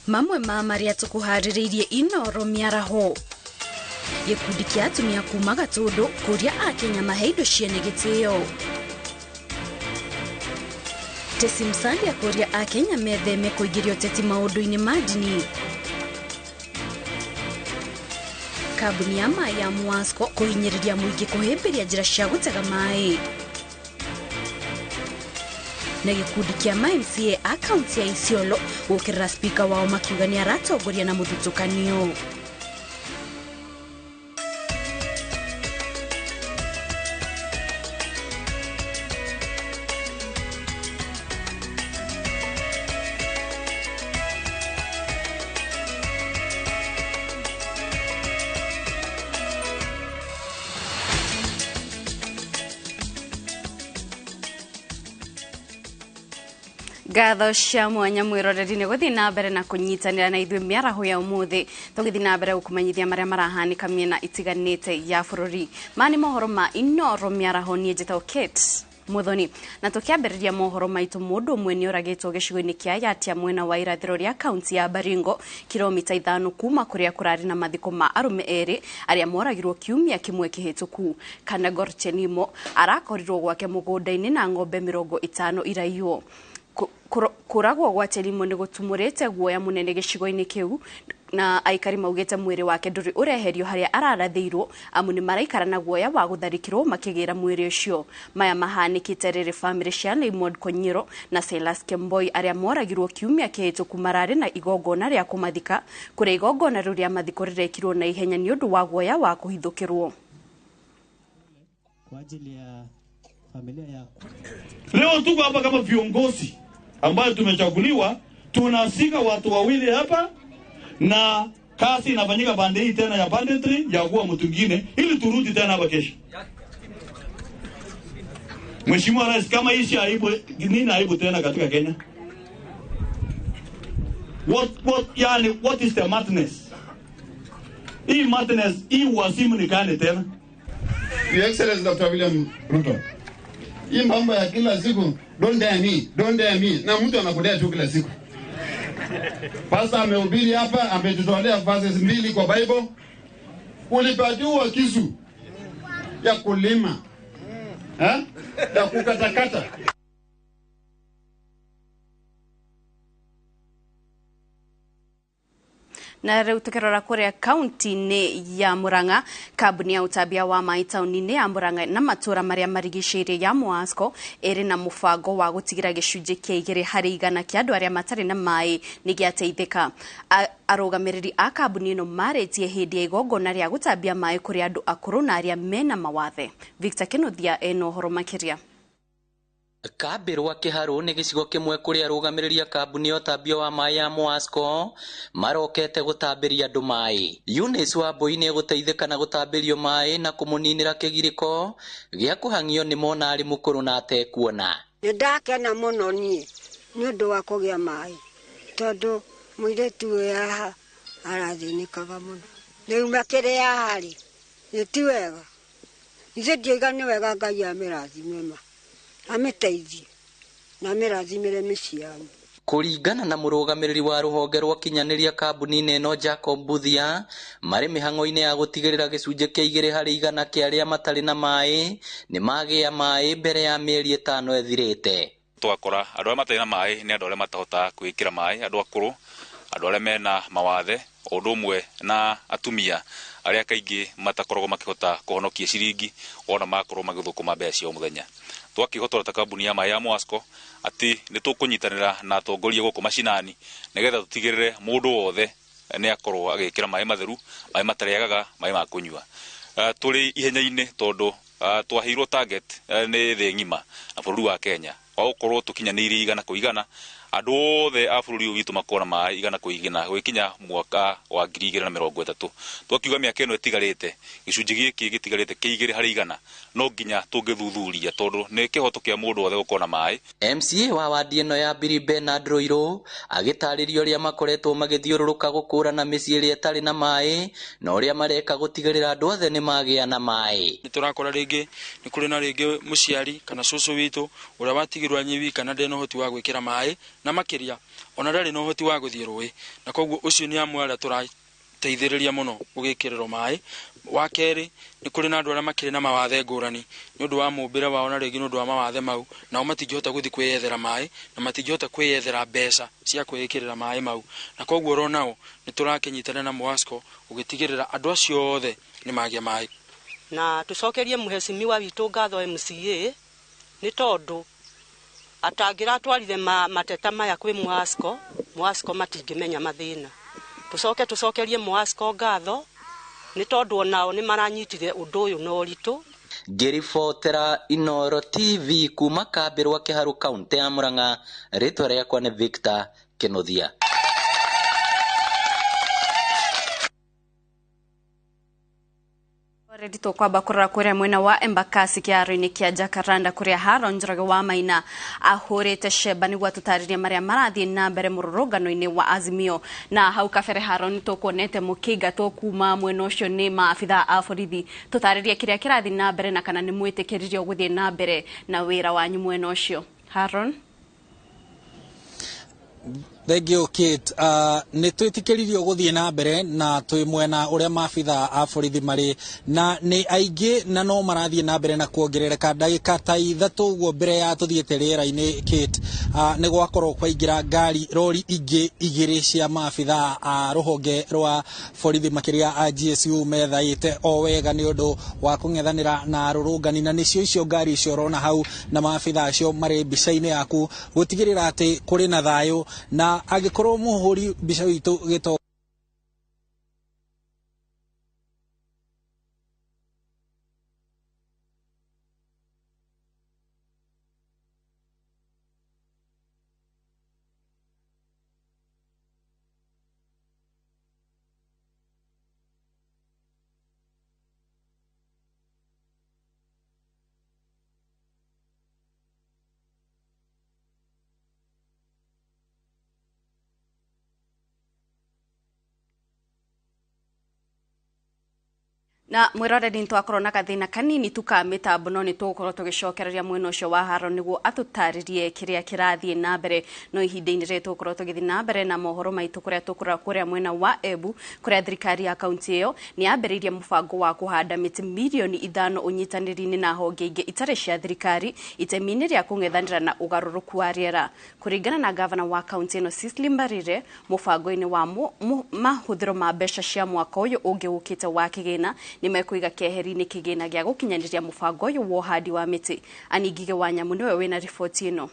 Mamwe ma marĩa tũkũharĩrĩirie Inoro mĩaraho. Gĩkundi kĩa atumia kuma Gatũndũ kũria akenya mahe indo ciene gĩtĩo. Tesi Musalia kũria akenya metheme kũingĩria ũteti maũndũ-inĩ ma ndini. Kambuni ya maĩ ya Mwasco kũhinyĩrĩria mũingĩ kũhĩmbĩria njĩra cia gũtega maĩ. Na gĩkundi kĩa ma MCA a kaunti ya Isiolo gũkĩrĩra spika wao makiuga nĩ aratongoria na mũthutũkanio. Ngatho cia mwanya mwiroreri nĩ gũthiĩ na mbere na kũnyitanĩra na ithuĩ mĩaraho ya ũmũthĩ tũgĩthiĩ na mbere gũkũmenyithia marĩa marahanĩka mĩena itiganĩte ya bũrũri. Maya nĩ mohoro ma Inoro mĩaraho, niĩ njĩtagwo Kate Muthoni. Na tũkĩambĩrĩria mohoro maitũ, mũndũ ũmwe nĩ oragĩtwo gĩcigo-inĩ kĩa Yatia mwena wa irathĩro rĩa kaunti ya Baringo, kilomita 5 kuma kũrĩa kũrarĩ na mathiko ma arũme erĩ arĩa moragirwo kiumia kĩmwe kĩhĩtũku. Kanagor Chenimo arakorirwo gwake mũgũnda-inĩ na ng'ombe 50 iraiywo. Kũragwo gwa Chelimo nĩ gũtumũrĩte guoya mũnene gĩcigo-inĩ kĩu, na aikari maugĩte mwĩrĩ wake ndũrĩ ũreherio harĩa ararathĩirwo, amu nĩ maraikara na guoya wa gũtharĩkĩrwo makĩgĩra mwĩrĩ ũcio. Maya mahanĩkĩte rĩrĩ bamĩrĩ cia Raymond Konyiro na Silas Kemboi arĩa moragirwo kiumia kĩhĩtũku mararĩ na igongona rĩa kũmathika, kũrĩa igongona rĩu rĩa mathiko rĩrekirwo na ihenya nĩ ũndũ wa guoya wa kũhithũkĩrwo. Kwa ajili ya familia yako. Leo tuko hapa kama viongozi ambayo tumechaguliwa, tunasika watu wawili hapa na kazi inafanyika pande hii tena ya pande 3 ya kuwa mtu mwingine ili turudi tena hapa kesho. Mheshimiwa Rais, kama hii si aibu, nini aibu tena katika Kenya? What is the madness? Hii madness, hii wazimu ni gani tena? Your Excellency Dr. William Ruto, hii mambo ya kila siku, don't dare me, don't dare me, na mtu anakudea tu kila siku. Pastor amehubiri hapa, ametutolea verses 2 kwa Bible. Ulipatiwa kisu ya kulima, ya kukatakata. Na rĩu tũkĩrora kũrĩa kaunti-inĩ ya Murang'a, kambuni ya ũtambia wa maĩ taũni-inĩ ya Murang'a na matũũra marĩa marigicĩirie ya Mwasco ĩrĩ na mũbango wa gũtigĩra gĩcunjĩ kĩa 2 harĩ 100 kĩa andũ arĩa matarĩ na maĩ nĩ gĩateithĩka. Arũgamĩrĩri a kambuni ĩno marĩtie hĩndĩ ya igongona rĩa gũtambia maĩ kũrĩ andũ akũrũ na arĩa mena mawathe. Victor Kinuthia ena ũhoro makĩria. Kambĩ rwa Kĩharũ nĩ gĩcigo kĩmwe kũrĩa arũgamĩrĩri a kambuni ya ũtambia wa maĩ ya Mwasco marokete gũtambĩria andũ maĩ. Eunice Wambui nĩ egũteithĩka na gũtambĩrio maĩ na kũmũninĩra kĩgirĩko gĩa kũhang'io nĩ mona arĩ mũkũrũ na atekuona. Nĩ ndakena mũno niĩ nĩ ũndũ wa kũgĩa maĩ, tondũ mũirĩtu ũyũ haha arathĩnĩkaga mũno. Rĩu makĩrĩ haha rĩ, nĩ ti wega. Ithuĩ ndiaiga nĩ wega Ngai amĩrathime ma, amĩteithie na amĩrathimĩre mĩciĩ yanyu. Kũringana na mũrũgamĩrĩri wa rũhonge rwa kinyanĩria kambuni-inĩ ĩno Jacob Mbuthia, marĩ mĩhang'o-inĩ ya gũtigĩrĩra gĩcunjĩ kĩa 2 harĩ 100 kĩa arĩa matarĩ na maĩ nĩ magĩa maĩ mbere ya mĩeri 5 ĩthirĩte. Twakora andũ arĩa matarĩ na maĩ nĩ andũ arĩa matahotaga kwĩĩkĩra maĩ, andũ akũrũ, andũ arĩa mena mawathe, o ũndũ ũmwe na atumia arĩa kaingĩ matakoragwo makĩhota kũhonokia ciringi ona makorwo magĩthũkũma mbeca cia o mũthenya. Twakĩhotora ta kambuni ya maĩ ya Mwasco atĩ nĩ tũkũnyitanĩra na atongoria gũkũ macinani nĩgetha tũtigĩrĩre mũndũ wothe nĩ akorwo agĩkĩra maĩ matheru, maĩ matarĩagaga, maĩ ma kũnyua. Tũrĩ ihenya-inĩ tondũ twaheirwo target nĩ thĩ ng'ima na bũrũri wa Kenya wa gũkorwo tũkinyanĩirie 100 kwa 100, andũ othe a bũrũri ũyũ witũ makorwo na maĩ 100 kwa 100 gũgĩkinya mwaka wa 2030. Twakiuga mĩaka ĩno ĩtigarĩte, gĩcunjĩ gĩkĩ gĩtigarĩte kĩa 2 harĩ 100 no nginya tũngĩthuthuria tondũ nĩ kĩhoto kĩa mũndũ wothe gũkorwo na maĩ. MCA wa wadi ĩno ya Biri Bernard Ruiru agĩtarĩria ũrĩa makoretwo magĩthiũrũrũka gũkũrana mĩciĩ ĩrĩa ĩtarĩ na maĩ na ũrĩa mareka gũtigĩrĩra andũ othe nĩ magĩa na maĩ. Nĩ tũrakora rĩngĩ nĩ kũrĩ na rĩngĩ mũciari kana cũcũ witũ ũrĩa watigirwo anyi wika na ndarĩ na ũhoti wa gwĩkĩra maĩ, Na makĩria ona ndarĩ na ũhoti wa gũthiĩ rũĩ, na koguo ũcio nĩ amwe arĩa tũrateithĩrĩria mũno gũgĩkĩrĩrwo maĩ. Wa kerĩ, nĩ kũrĩ na andũ arĩa makĩrĩ na mawathe ngũrani nĩ ũndũ wa mũmbĩre wao na rĩngĩ nĩ ũndũ wa mawathe mau, nao matingĩhota gũthiĩ kwĩyethera maĩ na matingĩhota kwĩyethera mbeca cia kwĩĩkĩrĩra maĩ mau, na koguo oro nao nĩ tũrakĩnyitanĩra na Mwasco gũgĩtigĩrĩra andũ acio othe nĩ magĩa maĩ. Na tucokerie mheshimiwa witũ ngatho MCA nĩ tondũ atangĩratwarire mateta maya kwĩ Mwasco, Mwasco matingĩmenya mathĩna. Tucoke tucokerie Mwasco ngatho nĩ tondũ onao nĩ maranyitire ũndũ ũyũ na ũritũ. Ngĩribotera Inooro TV kuma kambĩ rwa Kĩharũ kaunti ya Murang'a, rĩtwa rĩakwa nĩ Victor Kĩnuthia. Redi tũkwamba kũrora kũrĩa mwena wa Embakasi kĩharo-inĩ kĩa Jacaranda kũrĩa Haron Njoroge wa Maina ahũrĩte cemba nĩguo atũtarĩrie marĩa marathiĩ na mbere mũrũrũngano-inĩ wa Azimio. Na hau kabere Haron tũkuonete mũkĩingatwo kuma mwena ũcio nĩ maabitha a borithi. Tũtarĩrie kĩrĩa kĩrathiĩ na mbere na kana nĩ mwĩtĩkĩririo gũthiĩ na mbere na wĩra wanyu mwena ũcio. Haron? Thank you, Kate. Nĩ twĩtĩkĩririo gũthiĩ na mbere na twĩ mwena ũrĩa maabitha a borithi marĩ, na nĩ aingĩ na no marathiĩ na mbere na kuongerereka. Ndagĩka ta ithatũ ũguo mbere ya tũthiĩte rĩera-inĩ, Kate, nĩ gwakorwo kwaingĩra ngari rori ingĩ igĩrĩ cia maabitha a rũhonge rwa borithi makĩria a GSU methaĩte o wega nĩ ũndũ wa kũng'ethanĩra na arũrũngani, na nĩcio icio ngari icio ũrona hau na maabitha acio marĩ mbica-inĩ yaku gũtigĩrĩra atĩ kũrĩ na thayũ. Na angĩkorwo mũhũri mbica witũ gĩto na mwiroreri nitwakorwo na gathina kanini tu ka mitambo no nitugukorwo tugicokereria mwena ucio wa Haron niguo atutaririe kiria kirathie na mbere. No ihinda-inĩ rĩrĩ tugukorwo tugithii na mbere na mohoro maitu kuria tukurora kuria mwena wa Embu kuria thirikari ya kaunti iyo ni yambĩrĩirie mũbango wa kũhanda mĩtĩ mirioni 5 ũnyitanĩri-inĩ na honge ingĩ itarĩ cia thirikari itemi-inĩ rĩa kũng'ethanĩra na ũgarũrũku wa rĩera. Kũringana na gavana wa kaunti ĩno Cecily Mbarire, mũbango-inĩ wa mahũthĩro ma mbeca cia mwaka ũyũ ũngĩ ũkĩte wa kĩgĩna nĩ mekũiga keheri-inĩ kĩgĩna gĩa gũkinyanĩria mũbango ũyũ wa ũhandi wa mĩtĩ. Ann Ngige wa Nyamu nĩwe wĩna riboti ĩno.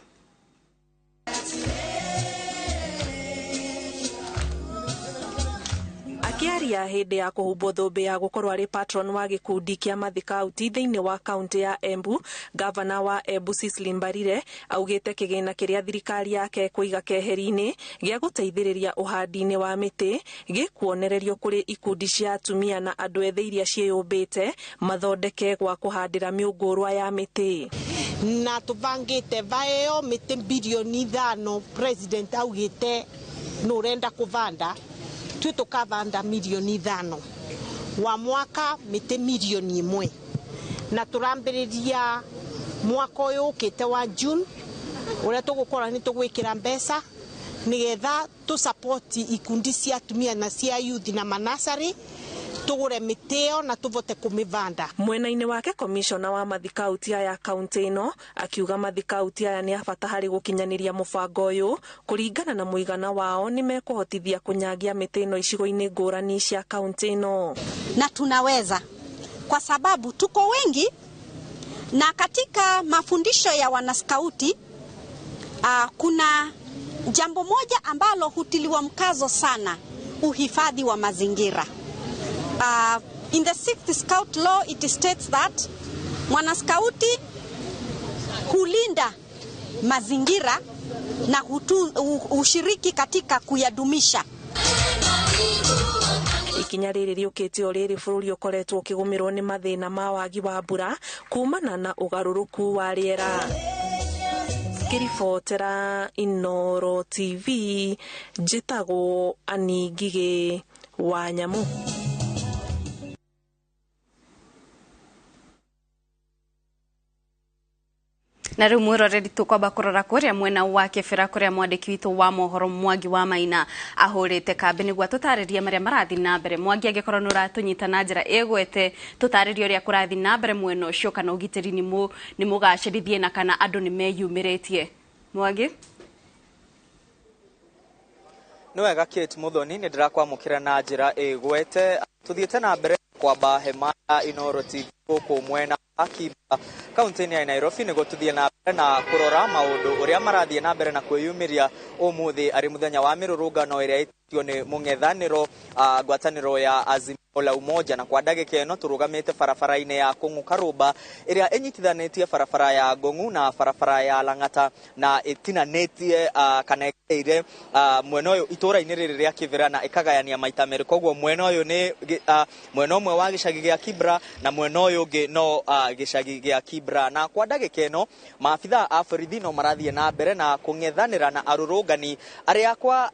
Akiaria hĩndĩ ya kũhumbwo thũmbĩ ya gũkorwo arĩ patron wa gĩkundi kĩa mathikauti thĩinĩ wa kaunti ya Embu, gavana wa Embu Cecily Mbarire augĩte kĩgĩna kĩrĩa thirikari yake kũiga keheri-inĩ gĩa gũteithĩrĩria ũhandi-inĩ wa mĩtĩ gĩkuonererio kũrĩ ikundi cia atumia na andũ ethĩ iria ciĩyũmbĩte mathondeke gwa kũhandĩra mĩũngũrwa ya mĩtĩ. Na tũbangĩte vaeo mĩtĩ bilioni 5 president augĩte nũrenda kũvanda twi tukavanda milioni 5 wa mwaka mĩtĩ milioni 1 na turambĩrĩria mwaka ũyũ ũkĩte wa June ũrĩa tũgũkorwo nĩ tũgwĩkĩra mbeca nĩgetha tũ support ikundi cia atumia na cia youth na manasari tugure mĩtĩ ĩyo na tũvote kũmĩvanda. Mwena-inĩ wake komishona wa mathikauti aya kaunti ĩno akiuga mathikauti aya nĩ a bata harĩ gũkinyanĩria mũbango ũyũ kũringana na mũigana wao nĩ mekũhotithia kũnyagia mĩtĩ ĩno icigo-inĩ ngũrani cia kaunti ĩno. Na tunaweza kwa sababu tuko wengi, na katika mafundisho ya wanaskauti kuna jambo moja ambalo hutiliwa mkazo sana, uhifadhi wa mazingira. In the 6th Scout Law it states that mwanaskauti hulinda mazingira na hushiriki katika kuyadumisha. Ikinya rĩrĩ rĩũkĩte o rĩrĩ bũrũri ũkoretwo ũkĩgũmĩrwo nĩ mathĩna ma wagi wa mbura kumana na ũgarũrũku wa rĩera. Ngĩribotera Inooro TV njĩtagwo Ann Ngige wa Nyamu. Na rĩu mwĩroreri tũkwamba kũrora kũrĩa mwena wa Kĩbĩra kũrĩa mwandĩki witũ wa mohoro Mwangi wa Maina ahũrĩte kambĩ nĩguo atũtarĩrie marĩa marathiĩ na mbere. Mwangi, angĩkorwo nĩ ũratũnyita na njĩra ĩgwete, tũtarĩrie ũrĩa kũrathiĩ na mbere mwena ũcio, kana ũgitĩri nĩ mũgacĩrithie na kana andũ nĩ meyumĩrĩtie. Mwangi? Nĩ wega Kate Muthoni, nĩ ndĩrakwamũkĩra na njĩra ĩgwete. Tũthiĩte na mbere kwamba hema ya Inooro TV gũkũ mwena wa Kibra kaunti-inĩ ya Nairobi nĩguo tũthiĩ na mbere na kũrora maũndũ ũrĩa marathiĩ na mbere na kwĩyumĩria ũmũthĩ arĩ mũthenya wa mĩrũrũngano ĩrĩa ĩtĩtio nĩ mũng'ethanĩro ngwatanĩro ya Azimio la Umoja. Na kwa ndagĩka ĩno tũrũgamĩte barabara-inĩ ya Kũng'ũ Karũmba ĩrĩa ĩnyitithanĩtie barabara ya Ngong'u na barabara ya Lang'ata na ĩtinanĩtie kana ĩgereire mwena ũyũ itũũra-inĩ rĩrĩ rĩa Kibera na ĩkagayania maita merĩ. Koguo mwena ũyũ nĩ mwena ũmwe wa gĩcagi gĩa Kibra na mwena ũyũ ũngĩ no gĩcagi gĩa Kibra. Na kwa ndagĩka ĩno maabitha a borithi no marathiĩ na mbere na kũng'ethanĩra na arũrũngani arĩa kwa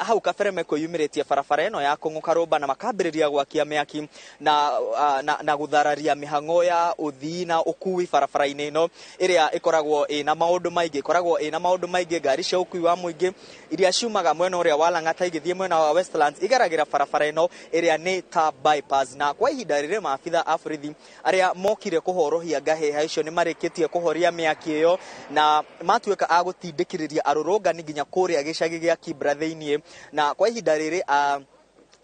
hau kabere mekwĩyumĩrĩtie barabara ĩno ya Kũng'ũ Karũmba na makambĩrĩria gwakia mĩaki na gũthararia mĩhang'o ya ũthii na ũkui barabara-inĩ ĩno ĩrĩa ĩkoragwo ĩna maũndũ maingĩ, ĩkoragwo ĩna maũndũ maingĩ. Ngari cia ũkui wa mũingĩ iria ciumaga mwena ũrĩa wa Lang'ata igĩthiĩ mwena wa Westlands igeragĩra barabara ĩno ĩrĩa nĩ ta bypass. Na kwa ihinda rĩrĩ maabitha a borithi arĩa mokire kũhorohia ngahĩha icio nĩ marĩkĩtie kũhoria mĩaki ĩyo na matuĩka a gũtindĩkĩrĩria arũrũngani nginya kũrĩa gĩcagi gĩa Kibra thĩiniĩ. Na kwa ihinda rĩrĩ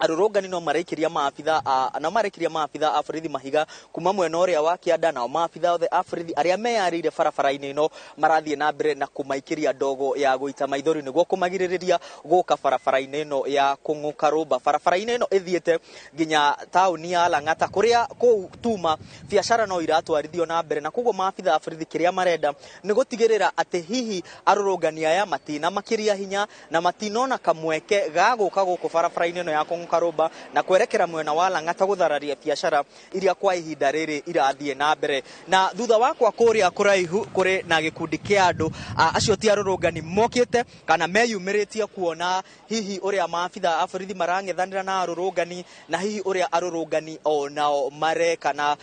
arũrũngani no maraikiria maabitha no maraikiria maabitha a borithi mahiga kuma mwena ũrĩa wa kĩanda, nao maabitha othe a borithi arĩa meyarĩire barabara-inĩ ĩno marathiĩ na mbere na kũmaikĩria ndogo ya gũita maithori nĩguo kũmagirĩrĩria gũka barabara-inĩ ĩno ya Kũng'ũ Karũmba. Barabara-inĩ ĩno ĩthiĩte nginya taũni ya Lang'ata kũrĩa kũu tuma biacara no iratwarithio na mbere, na koguo maabitha a borithi kĩrĩa marenda nĩ gũtigĩrĩra atĩ hihi arũrũngani aya matinamakĩria hinya na matinona kamweke ga gũka gũkũ barabara-inĩ ĩno ya Kũng'ũ Karũmba na kwerekera mwena wa Lang'ata gũthararia biacara iria kwa ihinda rĩrĩ irathiĩ na mbere. Na thutha wakwa kũrĩa kũraihu kũrĩ na gĩkundi kĩa andũ acio ti arũrũngani mokĩte kana meyumĩrĩtie kuona hihi ũrĩa maabitha a borithi marang'ethanĩra na arũrũngani na hihi ũrĩa arũrũngani o nao mareka. Na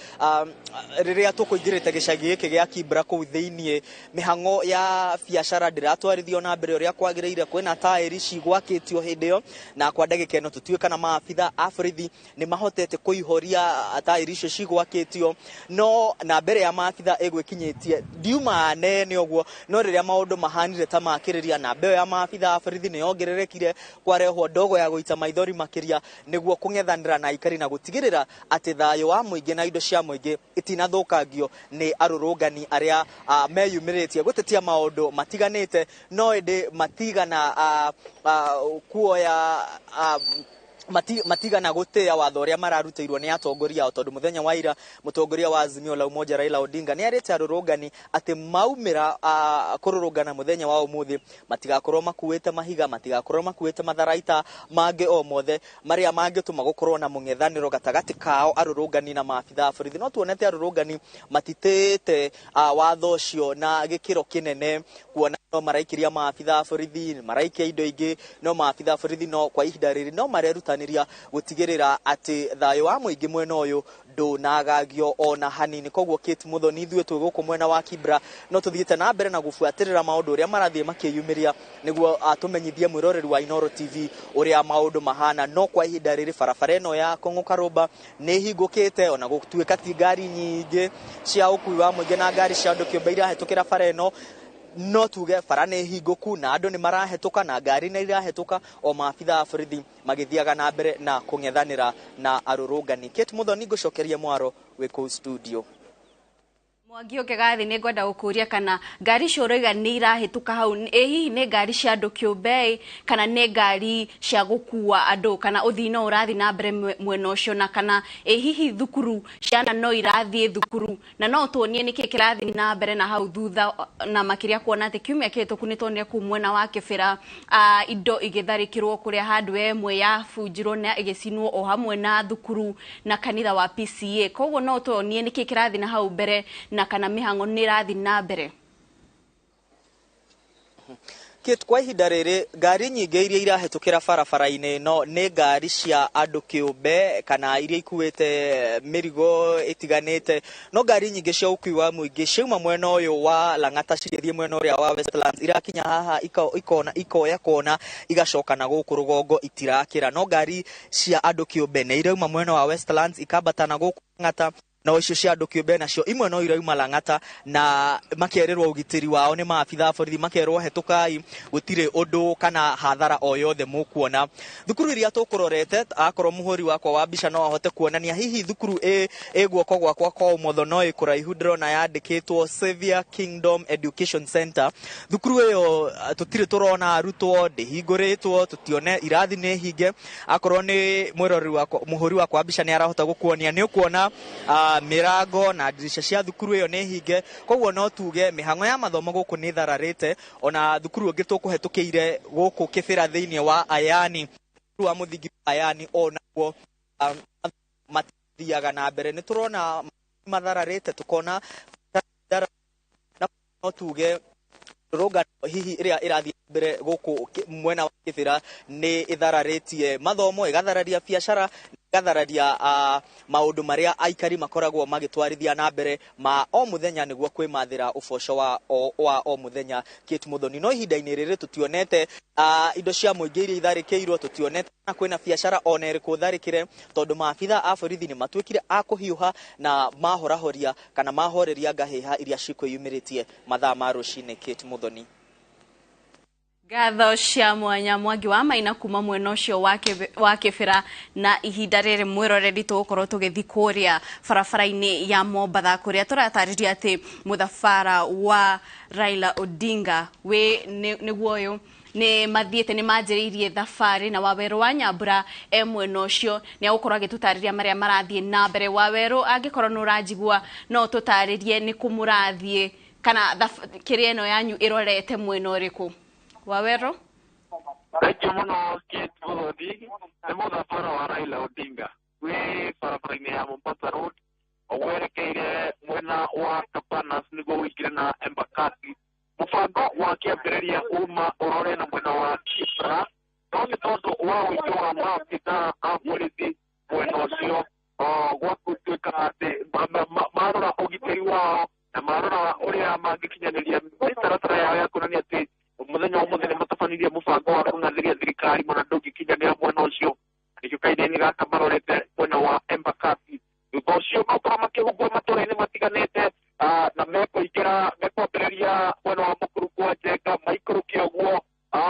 rĩrĩa tũkũingĩrĩte gĩcagi gĩkĩ gĩa Kibra kũu thĩiniĩ mĩhang'o ya biacara ndĩratwarithio na mbere ũrĩa kwagĩrĩire, kwĩna taĩri cigwakĩtio hĩndĩ ĩyo, na kwa ndagĩka ĩno tũtiũĩ kana maabitha a borithi nĩ mahotete kũihoria taĩri icio cigwakĩtio. No na mbere ya maabitha ĩgwĩkinyĩtie ndiuma nene ũguo, no rĩrĩa maũndũ mahanire ta makĩrĩria na mbere ya maabitha a borithi nĩ yongererekire kwarehwo ndogo ya gũita maithori makĩria nĩguo kũng'ethanĩra na aikari na gũtigĩrĩra atĩ thayũ wa mũingĩ na indo cia mũingĩ itinathũkangio nĩ arũrũngani arĩa meyumĩrĩtie gũtetia maũndũ matiganĩte, no ĩndĩ matigana kuoya matigana gũtĩa watho ũrĩa mararutĩirwo nĩ atongoria ao, tondũ mũthenya wa ira mũtongoria wa Azimio la Umoja Raila Odinga nĩ arĩte arũrũngani atĩ maumĩra kũrũrũngana mũthenya wa ũmũthĩ matigakorwo makuĩte mahiga, matigakorwo makuĩte matharaita mangĩ o mothe marĩa mangĩtũma gũkorwo na mũng'ethanĩro gatagatĩ kao arũrũngani na maabitha a borithi. No tuonete arũrũngani matitĩte watho ũcio na gĩkĩro kĩnene, kuona no maraikiria maabitha a borithi, maraikia indo ingĩ, no maabitha a borithi no kwa ihinda rĩrĩ no marerutanĩria gũtigĩrĩra atĩ thayũ wa mũingĩ mwena ũyũ ndũnagagio ona hanini. Koguo Kate Muthoni, ithuĩ twĩ gũkũ mwena wa Kibra no tũthiĩte na mbere na gũbuatĩrĩra maũndũ ũrĩa marathiĩ makĩyumĩria nĩguo tũmenyithie mwĩroreri wa Inooro TV ũrĩa maũndũ mahana. No kwa ihinda rĩrĩ barabara ĩno ya Kũng'ũ Karũmba nĩ ĩhingũkĩte, ona gũtuĩka ti ngari nyingĩ cia ũkui wa mũingĩ na ngari cia andũ kĩũmbe irahĩtũkĩra bara ĩno, no tuge bara nĩ hingũku na andũ nĩ marahĩtũka na ngari nĩ irahĩtũka, o maabitha a borithi magĩthiaga na mbere na kũng'ethanĩra na arũrũngani. Kate Muthoni, ngũcokeria mwaro wĩ kũu studio. Mwangi ũngĩgathiĩ nĩ ngwenda gũkũria kana ngari icio ũroiga nĩ irahĩtũka hau, ĩ hihi nĩ ngari cia andũ kĩũmbe kana nĩ ngari cia gũkua andũ, kana ũthii no ũrathiĩ na mbere mwena ũcio, na kana ĩ hihi thukuru ciana no irathiĩ thukuru, na no tuonie nĩkĩ kĩrathiĩ na mbere na hau thutha, na makĩria kuona atĩ kiumia kĩhĩtũku nĩ tuonire kũu mwena wa Kĩbĩra indo igĩtharĩkĩrwo kũrĩa handũ ĩmwe yabunjirwo na ĩgĩcinwo o hamwe na thukuru na kanitha wa PCA. Koguo no tuonie nĩkĩ kĩrathiĩ na hau mbere na kana mĩhang'o nĩ ĩrathiĩ na mbere. Kate, kwa ihinda rĩrĩ ngari nyingĩ iria irahĩtũkĩra barabara-inĩ ĩno nĩ ngari cia andũ kĩũmbe kana iria ikuĩte mĩrigo ĩtiganĩte, no ngari nyingĩ cia ũkui wa mũingĩ ciauma mwena ũyũ wa Lang'ata cigĩthiĩ mwena ũrĩa wa Westlands irakinya haha ikona ikoya kona igacoka na gũkũ rũgongo itirakĩra. No ngari cia andũ kĩũmbe nĩ irauma mwena wa Westlands ikambata na gũkũ Lang'ata, no icio cia andũ kĩũmbe nacio imwe no irauma Lang'ata na makerĩrwo ũgitĩri wao nĩ maabitha a borithi, makerwo hetũkai gũtirĩ ũndũ kana hathara o yothe mũkuona. Thukuru iria tũkũrorete, akorwo mũhũri wakwa wa mbica no ahote kuonania hihi thukuru ĩ guoko gwakwa kwa ũmotho no ĩ kũraihu ndĩrona yandĩkĩtwo Xavier Kingdom Education Center. Thukuru ĩyo tũtirĩ tũrona arutwo, ndĩhingũrĩtwo, tũtione irathi nĩ hinge. Akorwo nĩ mwĩroreri wakwa, mũhũri wakwa wa mbica nĩ arahota gũkuonia, nĩ ũkuona mĩrango na ndirica cia thukuru ĩyo nĩ hinge, koguo no tuge mĩhang'o ya mathomo gũkũ nĩ thararĩte. Ona thukuru ĩngĩ tũkũhetũkĩire gũkũ Kĩbĩra thĩinĩ wa Ayani, wa mũthingi wa Ayani onaguo matithiaga na mbere, nĩ tũrona mathararĩte, tũkona na no tuge rũrũngano hihi ĩrĩa ĩrathiĩ mbere gũkũ mwena wa Kĩbĩra nĩ ĩthararĩtie mathomo, ĩgathararia biacara, ĩgathararia maũndũ marĩa aikari makoragwo magĩtwarithia na mbere ma o mũthenya nĩguo kwĩmathĩra ũboco wa o mũthenya. Kate Muthoni, no ihinda-inĩ rĩrĩ tũtionete indo cia mũingĩ iria itharĩkĩirwo, tũtionete na kwĩna biacara ona ĩrĩkũ tharĩkĩre, tondũ maabitha a borithi nĩ matuĩkire a kũhiũha na mahorahoria kana mahoreria ngahĩha iria cikwĩyumĩrĩtie mathaa ma rũcinĩ. Kate Muthoni. Ngatho cia mwanya Mwangi wa Maina kuma mwena ũcio wa Kĩbĩra. Na ihinda rĩrĩ mwĩroreri tũgũkorwo tũgĩthiĩ kũrĩa barabara-inĩ ya Mombatha kũrĩa tũratarĩria atĩ mũthabara wa Raila Odinga wĩ nĩguo ũyũ nĩ mathiĩte nĩ manjĩrĩirie thabarĩ, na Wawerũ wa Nyambura e mwena ũcio nĩ agũkorwo agĩtũtarĩria marĩa marathiĩ na mbere. Wawerũ, angĩkorwo nĩ ũranjigua no tũtarĩrie nĩ kũ mũrathiĩ kana kĩrĩa ĩno yanyu ĩrorete mwena ũrĩkũ? Wawerũ. Thank you mũno Kate Muthoni. Nĩ mũthabara wa Raila Odinga wĩ barabara-inĩ ya Mombasa Road werekeire mwena wa Cabanas nĩguo ũingĩre na Embakasi. Mũbango wa kĩambĩrĩria uma ũrore na mwena wa Kibra, no nĩ tondũ wa ũingĩ wa maabitha a borithi mwena ũcio, gwatuĩka atĩ marora ũgitĩri wao na marora ũrĩa mangĩkinyanĩria mĩtaratara yao ya kuonania atĩ mũthenya ũmũthĩ nĩ matabanirie mũbango wa kũng'athĩria thirikari mũna ndũngĩkinyanĩra mwena ũcio, nĩkĩo kahinda-inĩ gaka marorete mwena wa Embakasi. Thutha ũcio makorwo makĩhumbwo matũra-inĩ matiganĩte, na mekũingĩra mekwambĩrĩria mwena wa Mũkuru kwa Njenga, maikũrũke ũguo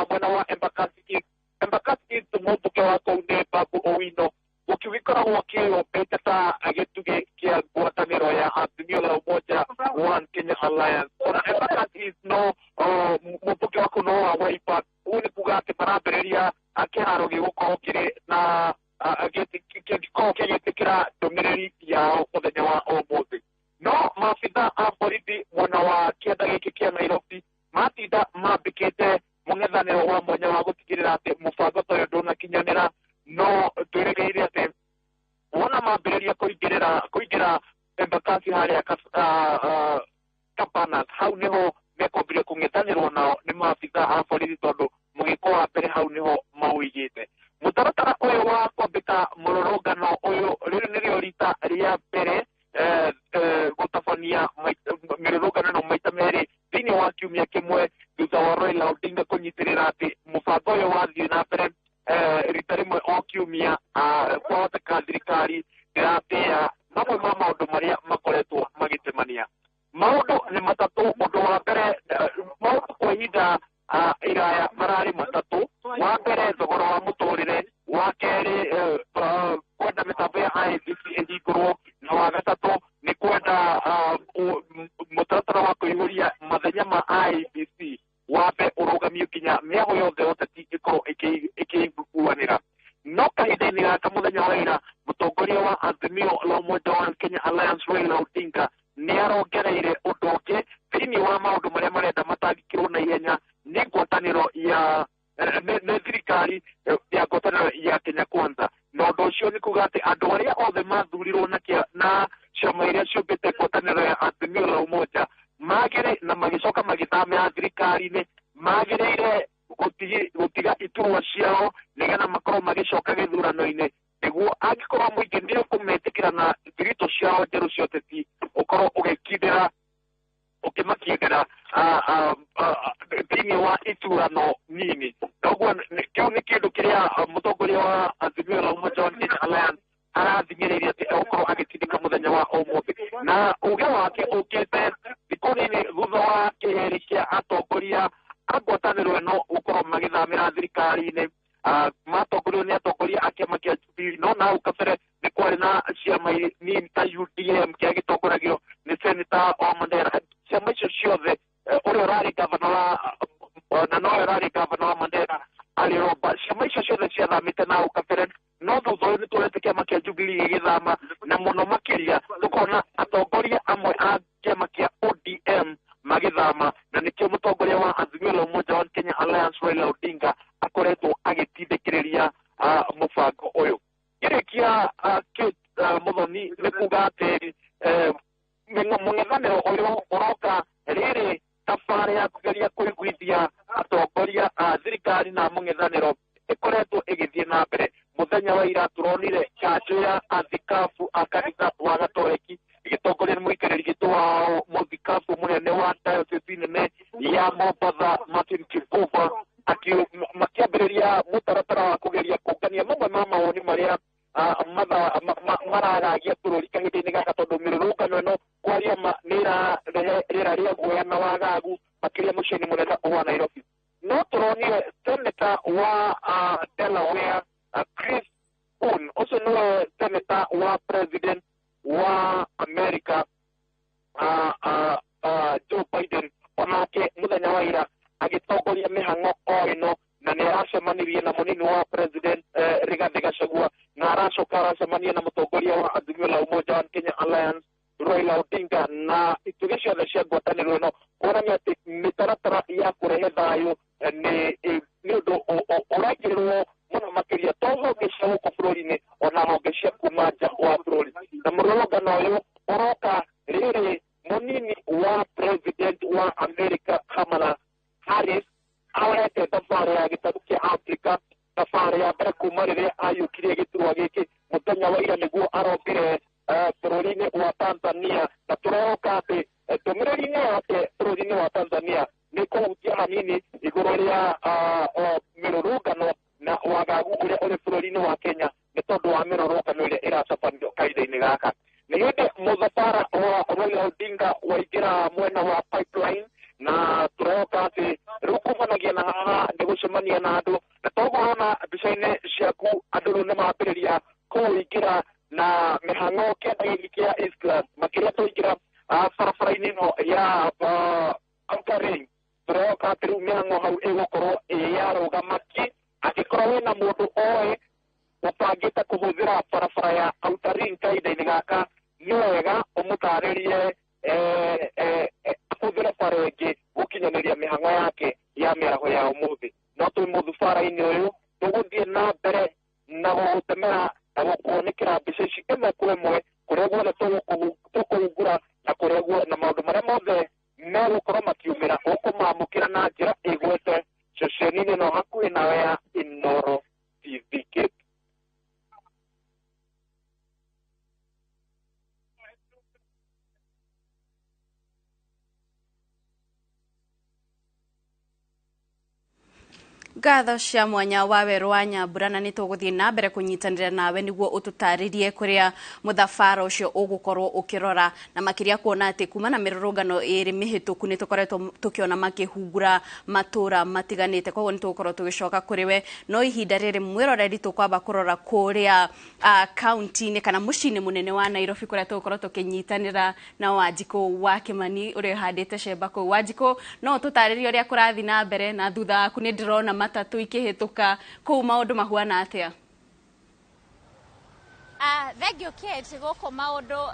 mwena wa Embakasi. Embakasi East mũmbunge wa kũu nĩ Babu Owino, gũkoragwo kĩombete ta gĩtugĩ kĩa ngwatanĩro ya Azimio la Umoja One Kenya Alliance. Ona Embakasi East no mũmbunge wa kũu no wa Wiper. Ũguo nĩ kuga atĩ marambĩrĩria kĩharo gĩgũkorwo kĩrĩ na gĩkorwo kĩgĩtĩkĩra ndũmĩrĩri yao mũthenya wa ũmũthĩ. No maabitha a borithi mwena wa kĩanda gĩkĩ kĩa Nairobi matinda mambĩkĩte mũng'ethanĩro wa mwanya wa gũtigĩrĩra atĩ mũbango ta ũyũ ndũnakinyanĩra, no twĩrĩgĩrĩire atĩ wona mambĩrĩria kũingĩra Embakasi harĩa Cabanas, hau nĩho mekwambĩrĩria kũng'ethanĩrwo nao nĩ maabitha a borithi, tondũ mũgĩko wa mbere hau nĩho maũigĩte. Mũtaratara ũyũ wa kwambĩka mũrũrũngano ũyũ rĩrĩ nĩrĩo rita rĩa mbere gũtabania mĩrũrũngano ĩno maita merĩ thĩinĩ wa kiumia kĩmwe, thutha wa Raila Odinga kũnyitĩrĩra atĩ mũbango ũyũ wathiĩ na mbere rita rĩmwe o kiumia, kwahoteka thirikari ndĩratĩĩa mamwe ma maũndũ marĩa makoretwo magĩtemania. Maũndũ nĩ matatũ. Ũndũ wa mbere, maũndũ kwa ihinda iraya mararĩ matatũ. Wa mbere, thogora wa mũtũrĩre. Wa kerĩ, kwenda mĩtambo ya IEBC ĩhingũrwo, na wa gatatũ nĩ kwenda mũtaratara wa kũihũria mathenya ma IEBC wambe ũrũgamio nginya mĩago yothe ya ũteti ĩkorwo ĩkĩiguanĩra. No kahinda-inĩ gaka mũthenya wa ira, mũtongoria wa Azimio la Umoja wa Kenya Alliance Raila Odinga nĩ arongereire ũndũ ũngĩ thĩinĩ wa maũndũ marĩa marenda matangĩkĩrwo na ihenya nĩ ngwatanĩro ya nĩ thirikari ya ngwatanĩro ya Kenya Kwanza. Na ũndũ ũcio nĩ kuga atĩ andũ arĩa othe mathurirwo na ciama iria ciũmbĩte ngwatanĩro ya Azimio la Umoja magĩrĩ na magĩcoka magĩthamĩra thirikari-inĩ Magĩrĩire gũtiga iturwa ciao nĩgetha makorwo magĩcoka gĩthurano-inĩ nĩguo angĩkorwo mũingĩ nĩ ũkũmetĩkĩra na thiritũ ciao njerũ cia ũteti ũkorwo ũgĩkindĩra ũkĩmakindĩra thĩinĩ wa iturano nini. Koguo kĩu nĩ kĩndũ kĩrĩa mũtongoria wa Azimio la Umoja wa Kenya Alliance arathing'ĩrĩirie atĩ egũkorwo agĩtindĩka mũthenya wa ũmũthĩ, na uge wake ũkĩte thikũ nini thutha wa kĩheri kĩa atongoria a ngwatanĩro ĩno gũkorwo magĩthamĩra thirikari-inĩ. Matongorio nĩ atongoria a kĩama kĩa Jubilee, no na hau kabere nĩ kwarĩ na ciama nini ta UDM kĩrĩa gĩtongoragio nĩ Senator wa Mandera. Ciama icio ciothe, ũrĩa ũrarĩ gavana wa na nowe ũrarĩ gavana wa Mandera arĩ Roba, ciama icio ciothe ciathamĩte na hau kabere, no thutha ũyũ nĩ tuonete kĩama kĩa Jubilee gĩgĩthama, na mũno makĩria tũkona atongoria amwe a kĩama kĩa ODM magĩthama, na nĩkĩo mũtongoria wa Azimio la Umoja wa Kenya Alliance Raila Odinga akoretwo agĩtindĩkĩrĩria mũbango ũyũ. Ngĩrĩkia Muthoni nĩ kuga atĩ mũng'ethanĩro ũyũ ũroka rĩrĩ thabarĩ ya kũgeria kũiguithia atongoria a thirikari na mũng'ethanĩro ĩkoretwo ĩgĩthiĩ na mbere. Mũthenya wa ira tũronire kanjũ ya athikabu a kanitha wa Gatoreki ĩgĩtongoria nĩ mũikarĩri gĩtĩ wao mũthikabu mũnene wa diocese nene ya Mombatha Martin Kivuva makĩambĩrĩria mũtaratara wa kũgeria kũngania mamwe ma mawoni marĩa maragagia bũrũri kahinda-inĩ gaka, tondũ mĩrũrũngano ĩno kwaria ma nĩ ĩrarehe rĩera rĩa guoya na wagagu makĩria mũciĩ-inĩ mũnene wa Nairobi. No tũronire seneta wa Delaware Chris Coons, ũcio nĩwe seneta wa president wa America Joe Biden, onake mũthenya wa ira agĩtongoria mĩhang'o o ĩno, na nĩ aracemanirie na mũnini wa president Rigathi Gachagua, na aracoka aracemania na mũtongoria wa Azimio la Umoja wa Kenya Alliance Raila Odinga, na itugĩ ciothe cia ngwatanĩro ĩno kuonania atĩ mĩtaratara ya kũrehe thayũ nĩ ũndũ ũrekĩrĩrwo mũno makĩria to honge cia gũkũ bũrũri-inĩ ona honge cia kuma nja wa bũrũri. Na mũrũrũngano ũyũ ũroka rĩrĩ mũnini wa president wa America Kamala Harris aoete thabarĩ ya gĩtarũ kĩa Afrika, thabarĩ ya mbere kuma rĩrĩa ayũkirie gĩturwa gĩkĩ mũthenya wa ira nĩguo arombire bũrũri-inĩ wa Tanzania, na tũroka atĩ ndũmĩrĩri-inĩ yake bũrũri-inĩ wa Tanzania nĩ kũhutia hanini igũrũ rĩa mĩrũrũngano na wagagu ũrĩa ũrĩ bũrũri-inĩ wa Kenya nĩ tondũ wa mĩrũrũngano ĩrĩa ĩratabanio kahinda-inĩ gaka. Nĩ hĩndĩ mũthabara wa Raila Odinga waingĩra mwena wa Pipeline, na tũroka atĩ rĩu kumanagia na haha nĩ gũcemania na andũ, na toguo ũrona mbica-inĩ ciaku andũ rĩu nĩ mambĩrĩria kũingĩra na mĩhang'o kĩanda gĩkĩ kĩa Eastlands, makĩria tũingĩra barabara-inĩ ĩno ya Outer Ring. Tũroka atĩ rĩu mĩhang'o hau ĩgũkorwo ĩyarũgama ki, angĩkorwo wĩna mũndũ oĩ ũbangĩte kũhũthĩra barabara ya Outer Ring kahinda-inĩ gaka, nĩ wega ũmũtarĩrie ahũthĩre bara ĩngĩ gũkinyanĩria mĩhang'o yake ya mĩaraho ya ũmũthĩ. No twĩ mũthabara-inĩ ũyũ tũgũthiĩ na mbere na gũgũtemera na gũkuonekera mbica ici ĩmwe kwa ĩmwe kũrĩa guothe tũkũhungura na kũrĩa guothe na maũndũ marĩa mothe megũkorwo makiumĩra ũkũmamũkĩra na njĩra ĩgwete ceceni-inĩ ĩno hakuhĩ nawe ya Inooro TV. Ngatho cia mwanya wa werũ wa Nyambura, na nĩ tũgũthiĩ na mbere kũnyitanĩra nawe nĩguo ũtũtarĩrie kũrĩa mũthabara ũcio ũgũkorwo ũkĩrora, na makĩria kuona atĩ kuma na mĩrũrũngano ĩrĩ mĩhĩtũku nĩ tũkoretwo tũkĩona makĩhungura matũra matiganĩte, koguo nĩ tũgũkorwo tũgĩcoka kũrĩ we. No ihinda rĩrĩ mwĩroreri tũkwamba kũrora kũrĩa kaunti-inĩ kana mũciĩ-inĩ mũnene wa Nairobi kũrĩa tũgũkorwo tũkĩnyitanĩra na Wanjikũ wa Kĩmani ũrĩa ũhandĩte cemba kũu. Wanjikũ, no ũtũtarĩrie ũrĩa kũrathiĩ na mbere, na thutha waku nĩ ndĩrona matatũ ikĩhĩtũka kũu, maũndũ mahuana atĩa? Thank you Kate. Gũkũ maũndũ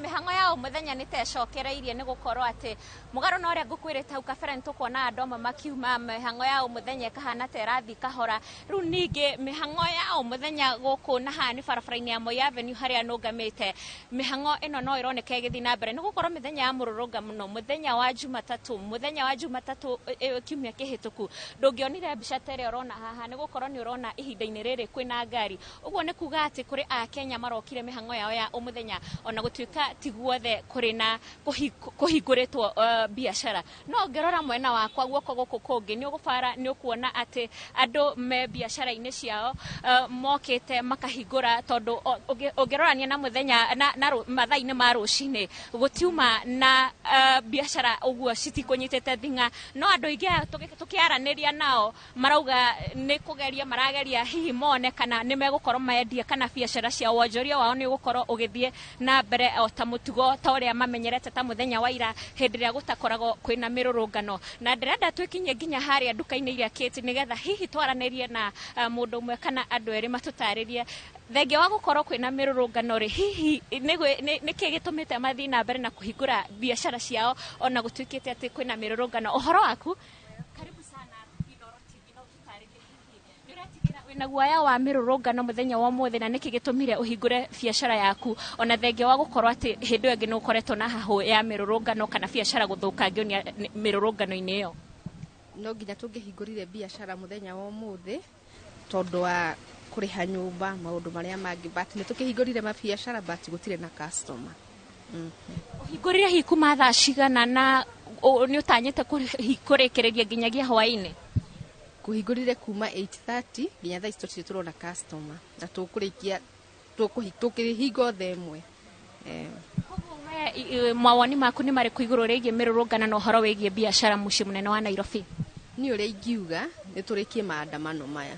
mĩhang'o ya o mũthenya nĩ ta ĩcokereirie, nĩ gũkorwo atĩ mũgarũ na ũrĩa ngũkwĩrĩte hau kabere, nĩ tũkuona andũ amwe makiuma, mĩhang'o ya o mũthenya ĩkahana ta ĩrathiĩ kahora. Rĩu ningĩ mĩhang'o ya o mũthenya gũkũ na haha nĩ barabara-inĩ ya Moi Avenue harĩa nũngamĩte, mĩhang'o ĩno no ĩroneka ĩgĩthiĩ na mbere, nĩ gũkorwo mĩthenya ya mũrũrũngano, mũthenya wa Jumatatũ kiumia kĩhĩtũku, ndũngĩonire mbica ta ĩrĩa ũrona haha, nĩ gũkorwo nĩ ũrona ihinda-inĩ rĩrĩ kwĩna ngari. Ũguo nĩ kuga atĩ kũrĩ akenya marokire mĩhang'o yao ya o mũthenya, ona gũtuĩka ti guothe kũrĩ na kũhingũrĩtwo biacara. No ũngĩrora mwena wakwa guoko gũkũ kũngĩ, nĩ ũgũbara, nĩ ũkuona atĩ andũ me biacara-inĩ ciao, mokĩte makahingũra, tondũ ũngĩrorania na mũthenya na mathaa-inĩ ma rũcinĩ, gũtiuma na biacara ũguo citikũnyitĩte thing'a. No andũ aingĩ aya tũkĩaranĩria nao marauga nĩ kũgeria marageria hihi mone kana nĩ megũkorwo mendia, kana biacara cia wonjoria wao nĩ ũgũkorwo ũgĩthiĩ na mbere o ta mũtugo, ta ũrĩa mamenyerete ta mũthenya wa ira hĩndĩ ĩrĩa gũtakoragwo kwĩna mĩrũrũngano. Na ndĩrenda twĩkinyie nginya harĩa nduka-inĩ iria, Kate, nĩgetha hihi twaranĩrie na mũndũ ũmwe kana andũ erĩ matũtarĩrie, thengia wa gũkorwo kwĩna mĩrũrũngano rĩ, hihi nĩkĩ gĩtũmĩte mathiĩ na mbere na kũhingũra biacara ciao ona gũtuĩkĩte atĩ kwĩna mĩrũrũngano. Ũhoro waku? Karibu sana Inooro TV. No ũtũtarĩrie hihi nĩ ũretigĩra, wĩna guoya wa mĩrũrũngano mũthenya wa ũmũthĩ, na nĩkĩ gĩtũmire ũhingũre biacara yaku ona thengia wa gũkorwo atĩ hĩndĩ ĩyo ĩngĩ nĩ ũkoretwo na hahũ ya mĩrũrũngano kana biacara gũthũkangio nĩ mĩrũrũngano-inĩ ĩyo? No nginya tũngĩhingũrire biacara mũthenya wa ũmũthĩ tondũ wa kũrĩha nyũmba, maũndũ marĩa mangĩ, but nĩ tũkĩhingũrire mabiacara, but gũtirĩ na customer. Ũhingũrire hihi kuma thaa cigana, na nĩ ũtanyĩte kũrĩkĩrĩria nginyagia hwaĩ-inĩ? Kũhingũrire kuma 8:30 nginya thaa ici tũtirĩ tũrona customer, na tũkũrĩkia tũkĩhinga thaa 1. We, mawoni maku nĩ marĩkũ igũrũ rĩgiĩ mĩrũrũngano na ũhoro wĩgiĩ biacara mũciĩ mũnene wa Nairobi? Niĩ ũrĩa ingiuga nĩ tũrĩkie maandamano maya.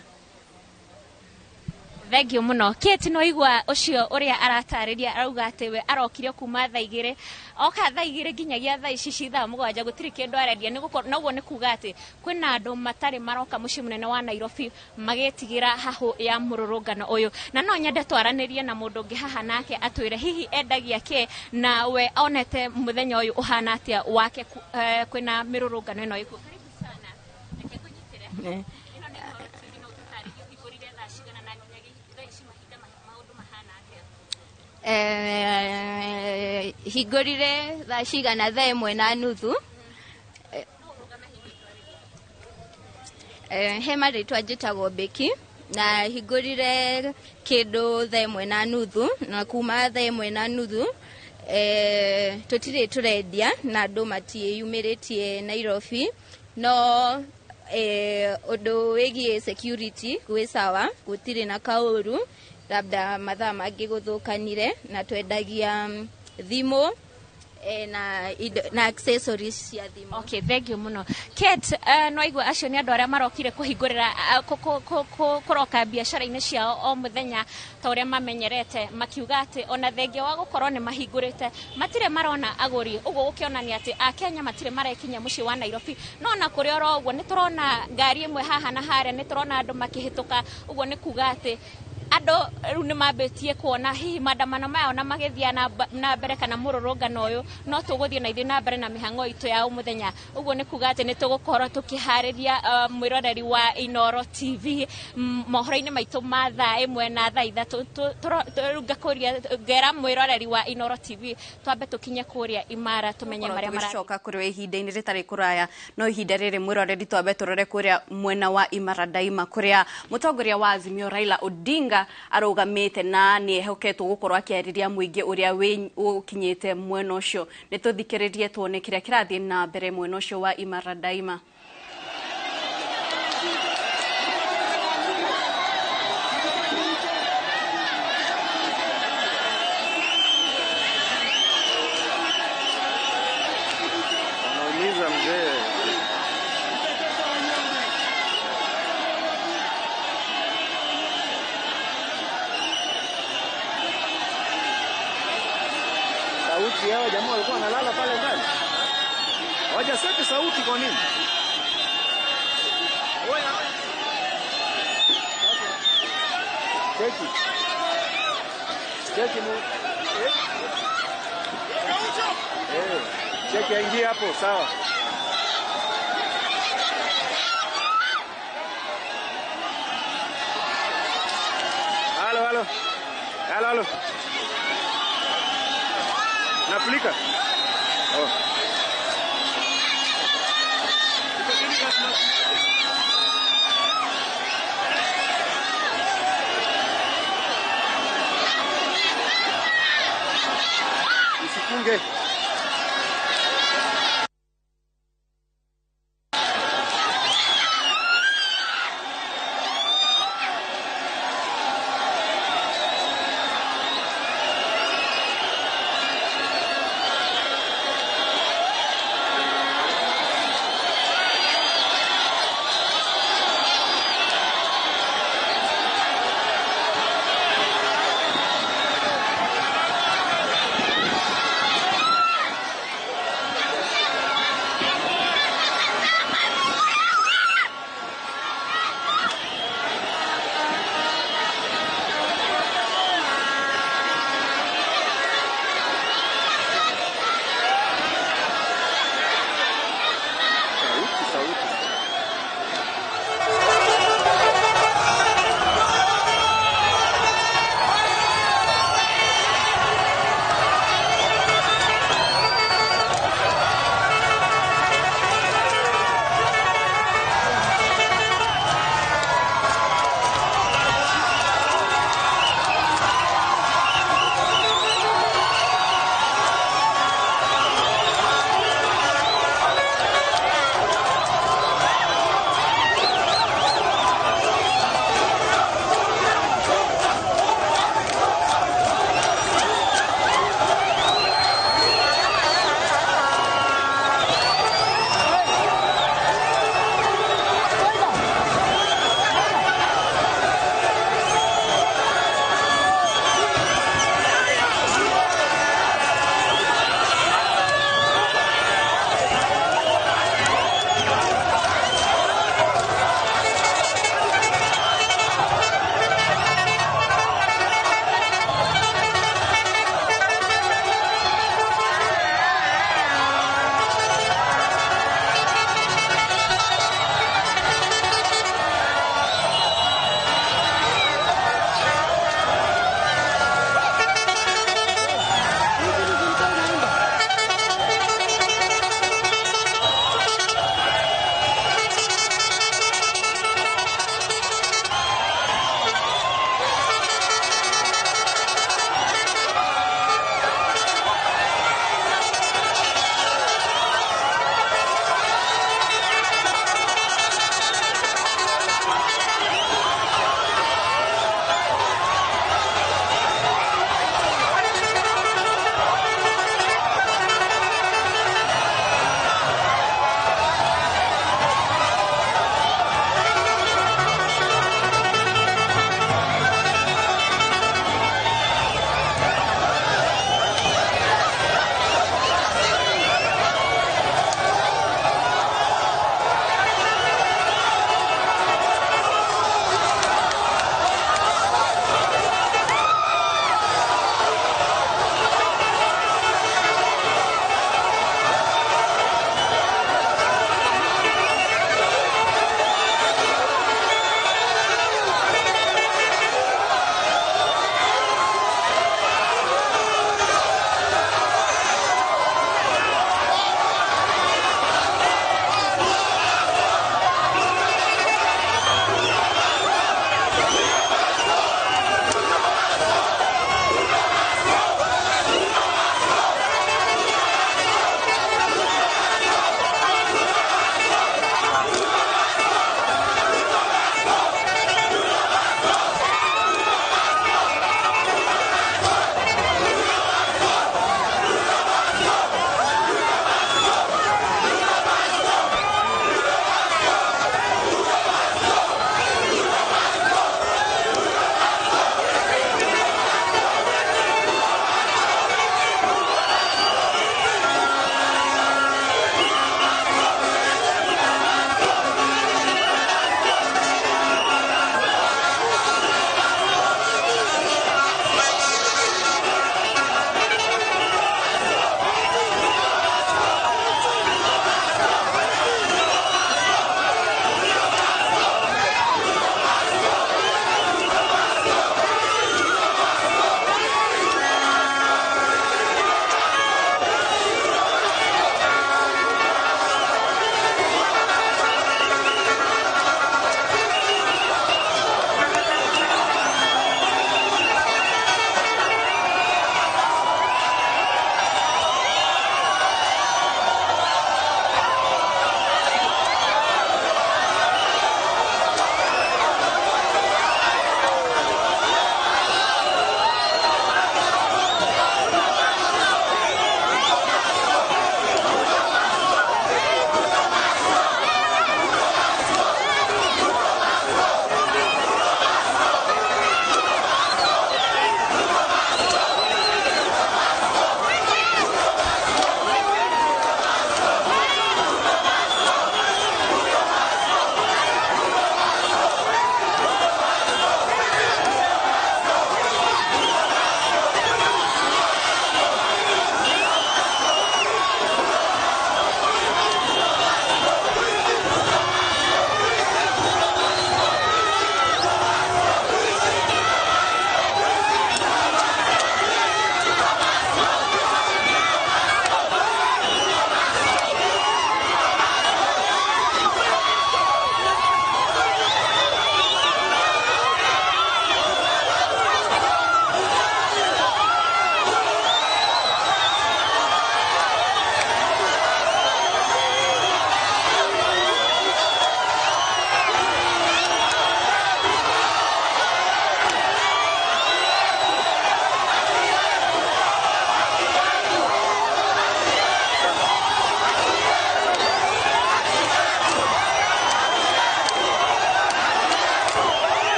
Thank you mũno, Kate. No igua ũcio ũrĩa aratarĩria, arauga atĩ we arokire kuma thaa 2, oka thaa 2 nginyagia thaa ici ci thaa 7 gũtirĩ kĩndũ arendia. Nĩ gũkorwo noguo nĩ kuga atĩ kwĩna andũ matarĩ maroka mũciĩ mũnene wa Nairobi magĩtigĩra hahũ ya mũrũrũngano ũyũ. Na no nyende twaranĩrie na mũndũ ũngĩ haha, nake atwĩre hihi endagia kĩ, na we onete mũthenya ũyũ ũhana atĩa wake kwĩna mĩrũrũngano ĩno ĩkuo. Karibu sana. Reke ngũnyitĩre. Ĩno nĩ Inooro TV. No ũtũtarĩrie ũhingũrire thaa cigana na nginyagia thaa ici mahinda maũndũ mahana atĩa? Hingũrire thaa cigana? Thaa 1:30. He marĩtwa, njĩtagwo Beki, na hingũrire kĩndũ thaa 1:30, na kuma thaa 1:30 tũtirĩ tũrendia na andũ matiĩyumĩrĩtie Nairobi. No ũndũ wĩgiĩ security gwĩ sawa, gũtirĩ na kaũru, labda mathaa mangĩ gũthũkanire. Na twendagia thimũ na, indo, na accessories cia thimũ. Okay, thank you mũno, Kate. No igua acio nĩ andũ arĩa marokire kũhingũrĩra kũroka biacara-inĩ ciao o mũthenya ta ũrĩa mamenyerete, makiuga atĩ ona thengia wa gũkorwo nĩ mahingũrĩte matirĩ marona agũri, ũguo gũkĩonania atĩ akenya matirĩ marekinya mũciĩ wa Nairobi. No ona kũrĩ oro ũguo, nĩ tũrona ngari ĩmwe haha na harĩa, nĩ tũrona andũ makĩhĩtũka, ũguo nĩ kuga atĩ andũ rĩu nĩ mambĩtie kuona hihi maandamano maya ona magĩthiĩ na mbere kana mũrũrũngano ũyũ, no tũgũthiĩ na ithuĩ na mbere na mĩhang'o itũ ya o mũthenya. Ũguo nĩ kuga atĩ nĩ tũgũkorwo tũkĩharĩria mwĩroreri wa Inooro TV mohoro-inĩ maitũ ma thaa 1 na thaa 3. Rĩu ngakũria, ngera mwĩroreri wa Inooro TV twambe tũkinye kũrĩa Imara tũmenye marĩa mara Tũgĩcoka kũrĩ we ihinda-inĩ rĩtarĩ kũraya, no ihinda rĩrĩ, mwĩroreri, twambe tũrore kũrĩa mwena wa Imara Daima, kũrĩa mũtongoria wa Azimio Raila Odinga arũgamĩte na nĩ ehoketwo gũkorwo akĩarĩria mũingĩ ũrĩa ũkinyĩte mwena ũcio. Nĩ tũthikĩrĩrie tuone kĩrĩa kĩrathiĩ na mbere mwena ũcio wa Imara Daima. Wanaumiza mzee. Sauti yao, jamaa walikuwa wanalala pale ndani. Hawajaseti sauti kwa nini? Oya. Cheki. Cheki mu. Cheki aingie hapo, sawa. Halo, halo. Halo, halo. Nafulika? Oh. Usifunge.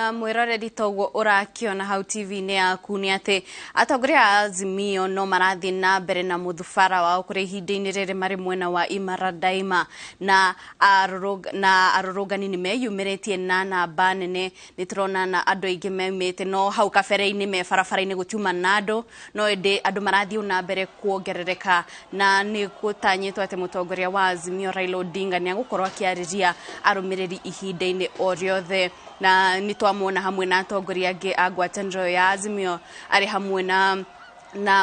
Na mwiroreri toguo urakiona hau TV-inĩ yaku nĩ atĩ atongoria a Azimio no marathiĩ na mbere na mũthubara wao kũrĩ ihinda-inĩ rĩrĩ marĩ mwena wa Imara Daima na arũrũngani nĩ meyumĩrĩtie na namba nene. Nĩ tũrona na andũ aingĩ meumĩte no hau kabere-inĩ me barabara-inĩ gũtiuma na andũ, no ĩndĩ andũ marathiĩ na mbere kuongerereka na nĩ gũtanyĩtwo atĩ mũtongoria wa Azimio Raila Odinga nĩ egũkorwo akĩarĩria arũmĩrĩri ihinda-inĩ o rĩothe. Na nĩ twamuona hamwe na atongoria angĩ a ngwatanĩro ya Azimio arĩ hamwe na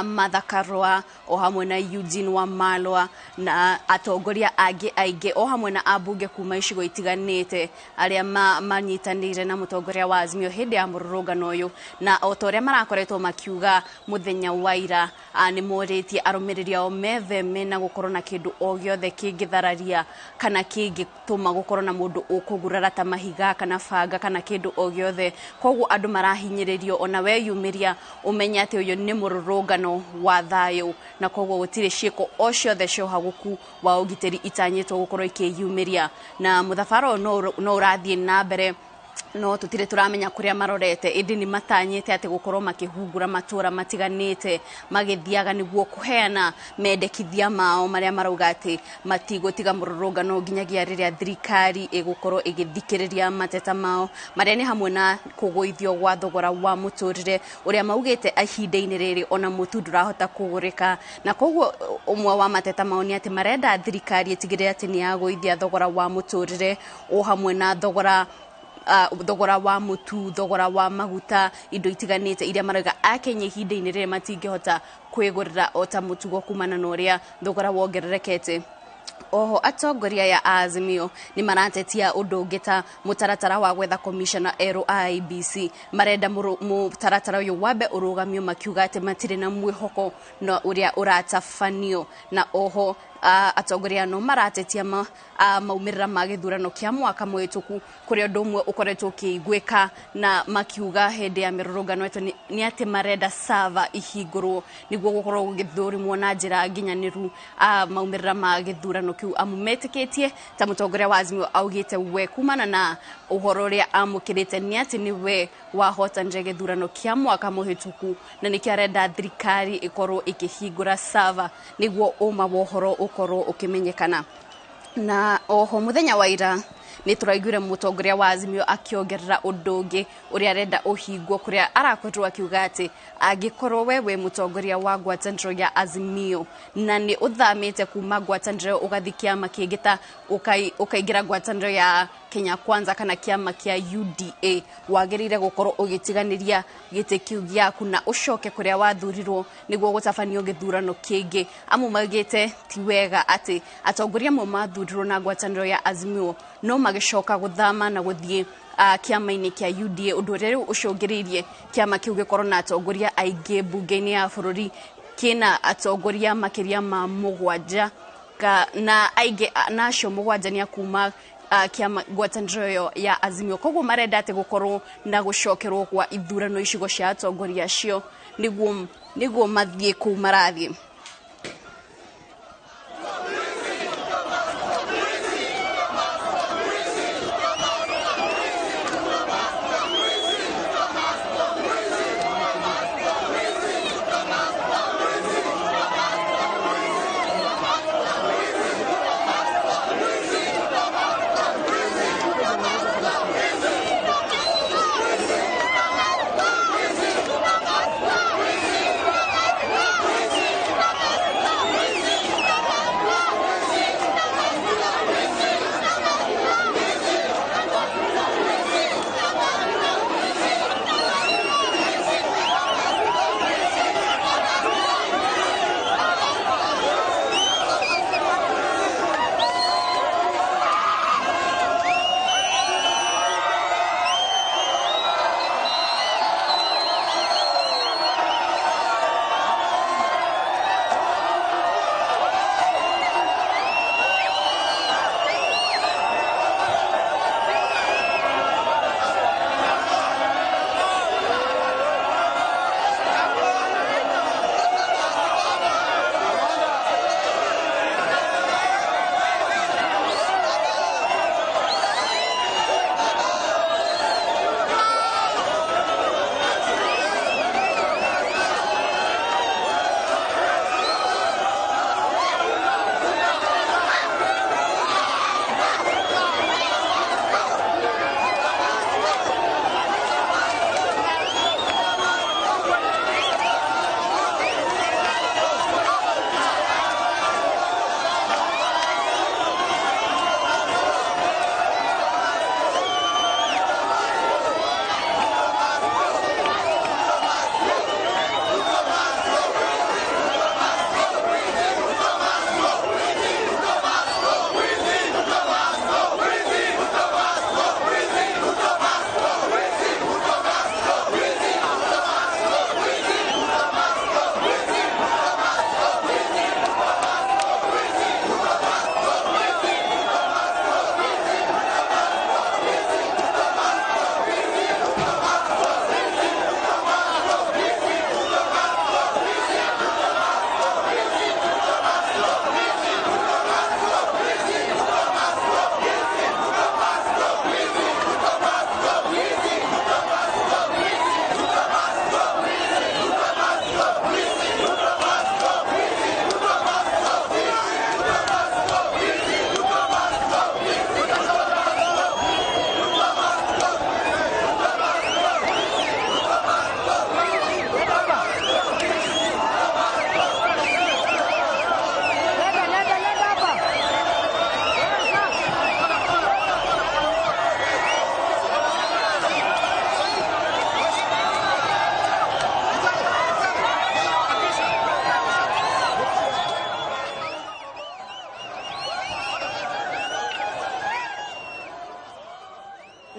Martha Karua o hamwe na Eugene Wamalwa na atongoria angĩ aingĩ o hamwe na ambunge kuma icigo itiganĩte arĩa manyitanĩire na mũtongoria wa Azimio hĩndĩ ya mũrũrũngano ũyũ. Na o ta ũrĩa marakoretwo makiuga mũthenya wa ira, nĩ morĩtie arũmĩrĩri ao metheme na gũkorwo na kĩndũ o gĩothe kĩngĩthararia kana kĩngĩtũma gũkorwo na mũndũ ũkũgurara ta mahiga kana banga kana kĩndũ o gĩothe. Koguo andũ marahinyĩrĩrio ona weyumĩria ũmenye atĩ ũyũ nĩ mũrũrũngano wa thayũ na koguo gũtirĩ ciĩko o ciothe cia ũhagũku wa ũgitĩri itanyĩtwo gũkorwo ikĩyumĩria. Na mũthabara ũyũ no ũrathiĩ na mbere no tũtirĩ tũramenya kũrĩa marorete, ĩndĩ nĩ matanyĩte atĩ gũkorwo makĩhungura matũra matiganĩte magĩthiaga nĩguo kũheana mendekithia mao marĩa marauga atĩ matigũtiga mũrũrũngano nginyagia rĩrĩa thirikari ĩgũkorwo ĩgĩthikĩrĩria mateta mao marĩa nĩ hamwe na kũgũithio gwa thogora wa mũtũrĩre ũrĩa maugĩte ihinda-inĩ rĩrĩ ona mũtu ndũrahota kũgũrĩka. Na koguo ũmwe wa mateta mao nĩ atĩ marenda thirikari ĩtigĩrĩre atĩ nĩ yagũithia thogora wa mũtũrĩre o hamwe na thogora wa mũtu, thogora wa maguta, indo itiganĩte iria marauga akenya ihinda-inĩ rĩrĩ matingĩhota kwĩgũrĩra o ta mũtugo kumana na ũrĩa thogora wongererekete. Oho atongoria ya Azimio nĩ maratetia ũndũ ũngĩ ta mũtaratara wa gwetha commissioner erũ a IEBC. Marenda mũtaratara ũyũ wambe ũrũgamio makiuga atĩ matirĩ na mwĩhoko na ũrĩa ũratabanio. Na oho atongoria no maratetia maumĩrĩra ma gĩthurano kĩa mwaka mũhĩtũku kũrĩa ũndũ ũmwe ũkoretwo ũkĩiguĩka na makiuga hĩndĩ ya mĩrũrũngano ĩto nĩ atĩ marenda sava ihingũrwo nĩguo gũkorwo gũgĩthũrimwo na njĩra nginyanĩru maumĩrĩra ma gĩthurano kĩu, amu metĩkĩtie ta mũtongoria wa Azimio augĩte we kumana na ũhoro ũrĩa amũkĩrĩte nĩ atĩ nĩwe wahotanire gĩthurano kĩa mwaka mũhĩtũku na nĩkĩo arenda thirikari ĩkorwo ĩkĩhingũra sava nĩguo ũma wa ũhoro ũkorwo ũkĩmenyekana. Na oho mũthenya wa ira nĩ tũraiguire mũtongoria wa Azimio akĩongerera ũndũ ũngĩ ũrĩa arenda ũhingwo kũrĩa arakoretwo akiuga atĩ angĩkorwo we wĩ mũtongoria wa ngwatanĩro ya Azimio na nĩ ũthamĩte kuma ngwatanĩro ũgathiĩ kĩama kĩngĩ ta ũkaingĩra ngwatanĩro ya Kenya Kwanza kana kĩama kĩa UDA, wagĩrĩire gũkorwo ũgĩtiganĩria gĩtĩ kĩu gĩaku na ũcoke kũrĩa wathurirwo nĩguo gũtabanio gĩthurano kĩngĩ. Amu maugĩte ti wega atĩ atongoria amwe mathurirwo na ngwatanĩro ya Azimio no magĩcoka gũthama na gũthiĩ kĩama-inĩ kĩa UDA, ũndũ ũrĩa rĩu ũcũngĩrĩirie kĩama kĩu gĩkorwo na atongoria aingĩ mbunge-inĩ ya bũrũri kĩna atongoria makĩria ma mũgwanja na aingĩ na acio mũgwanja nĩ a kuma kĩama ngwatanĩro ĩyo ya Azimio. Koguo marenda atĩ gũkorwo na gũcokerwo kwa ithurano icigo cia atongoria acio nĩguo mathiĩ kũu marathiĩ.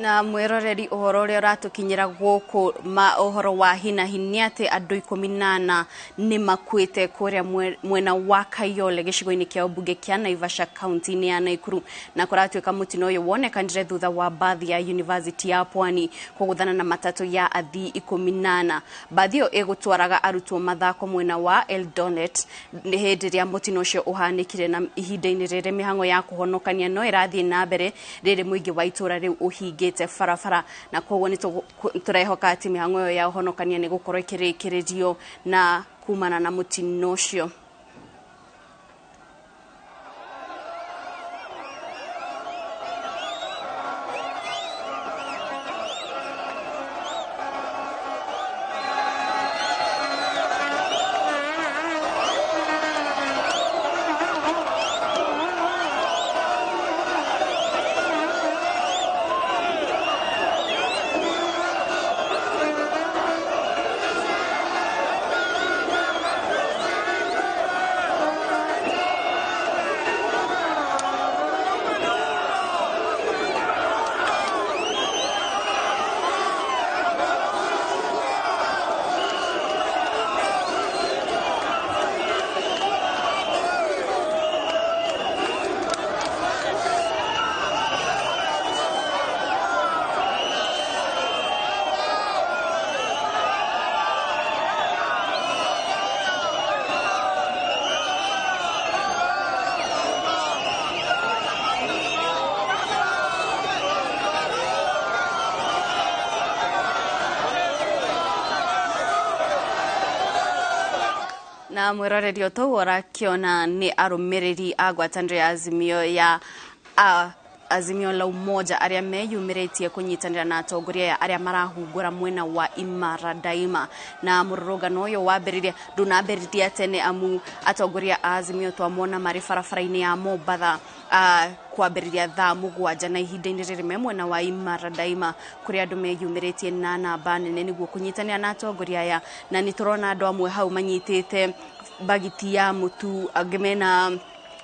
Na mwiroreri uhoro uria uratukinyira guku ma uhoro wa hinahi ni ati andu 14 ni makuite kuria mwena wa Kayole gicigo-ini kia ubunge kia Naivasha county-ini ya Nakuru, na kuratuika mutino uyu wonekanire thutha wa bathi ya University ya Pwani kuguthana na matatu ya athii 14. Bathi iyo igutwaraga arutwo mathako mwena wa Eldoret hindi ria mutino ucio uhanikire, na ihinda-ini riri mihango ya kuhonokania no irathie na mbere riri muingi wa itura riu uhingi barabara, na koguo ni turehoka ati mihango iyo ya uhonokania ni gukorwo ikirikirio na kumana na mutino ucio. Na mwiroreri tou ũrakiona nĩ arũmĩrĩri a ngwatanĩro ya Azimio ya Azimio la Umoja arĩa meyumĩrĩtie kũnyitanĩra na atongoria aya arĩa marahungũra mwena wa Imara Daima. Na mũrũrũngano ũyũ wambĩrĩria ndũnambĩrĩria tene, amu atongoria a Azimio twamona marĩ barabara-inĩ ya Mombatha kwambĩrĩria thaa 7, na ihinda-inĩ rĩrĩ me mwena wa Imara Daima kũrĩa andũ meyumĩrĩtie na namba nene nĩguo kũnyitanĩra na atongoria aya. Na nĩ tũrona andũ amwe hau manyitĩte bagiti ya mũtu, angĩ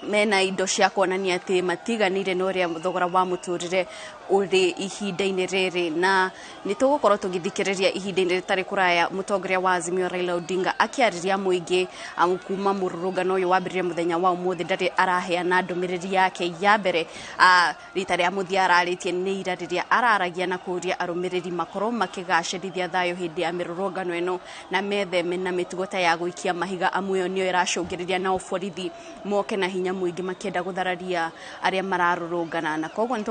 mena indo cia kuonania atĩ matiganĩire na ũrĩa thogora wa mũtũrĩre ũrĩ ihinda-inĩ rĩrĩ. Na nĩ tũgũkorwo tũgĩthikĩrĩria ihinda-inĩ rĩtarĩ kũraya mũtongoria wa Azimio Raila Odinga akĩarĩria mũingĩ kuma mũrũrũngano ũyũ wambĩrĩria mũthenya wa ũmũthĩ. Ndarĩ araheana ndũmĩrĩri yake ya mbere, rita rĩa mũthia ararĩtie nĩ ira rĩrĩa araragia na kũũria arũmĩrĩri makorwo makĩgacĩrithia thayũ hĩndĩ ya mĩrũrũngano ĩno, na metheme na mĩtugo ta ya gũikia mahiga, amu ĩyo nĩyo ĩracũngĩrĩria nao borithi moke na hinya mũingĩ makĩenda gũthararia arĩa mararũrũngana. Na koguo nĩ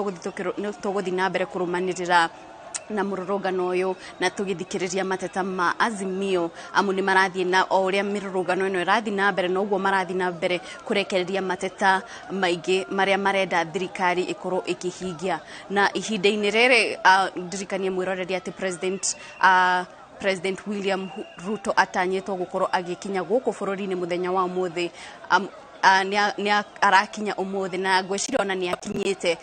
tũgũthiĩ na mbere kũrũmanĩrĩra na mũrũrũngano ũyũ na tũgĩthikĩrĩria mateta ma Azimio, amu nĩ marathiĩ na o ũrĩa mĩrũrũngano ĩno ĩrathiĩ na mbere noguo marathiĩ na mbere kũrekereria mateta maingĩ marĩa marenda thirikari ĩkorwo ĩkĩhingia. Na ihinda-inĩ rĩrĩ ndirikanie mwĩroreri atĩ President William Ruto atanyĩtwo gũkorwo agĩkinya gũkũ bũrũri-inĩ mũthenya wa ũmũthĩ. Nĩ arakinya ũmũthĩ, na ngwĩciria ona nĩ akinyĩte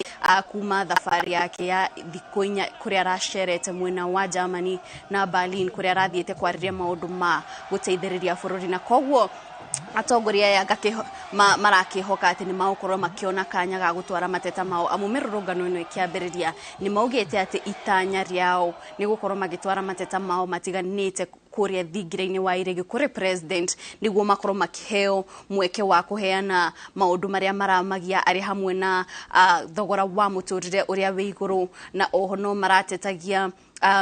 kuma thabarĩ yake ya thikũ 4 kũrĩa aracerete mwena wa Germany na Berlin kũrĩa arathiĩte kwarĩria maũndũ ma gũteithĩrĩria bũrũri. Na koguo atongoria aya marakĩhoka atĩ nĩ magũkorwo makĩona kanya ga gũtwara mateta mao, amu mĩrũrũngano ĩno ĩkĩambĩrĩria nĩ maugĩte atĩ itanya rĩao nĩ gũkorwo magĩtwara mateta mao matiganĩte kũrĩa thingira-inĩ wa iregi kũrĩ president, nĩguo makorwo makĩheo mweke wa kũheana maũndũ marĩa maramagia arĩ hamwe na thogora wa mũtũrĩre ũrĩa wĩ igũrũ. Na oho no maratetagia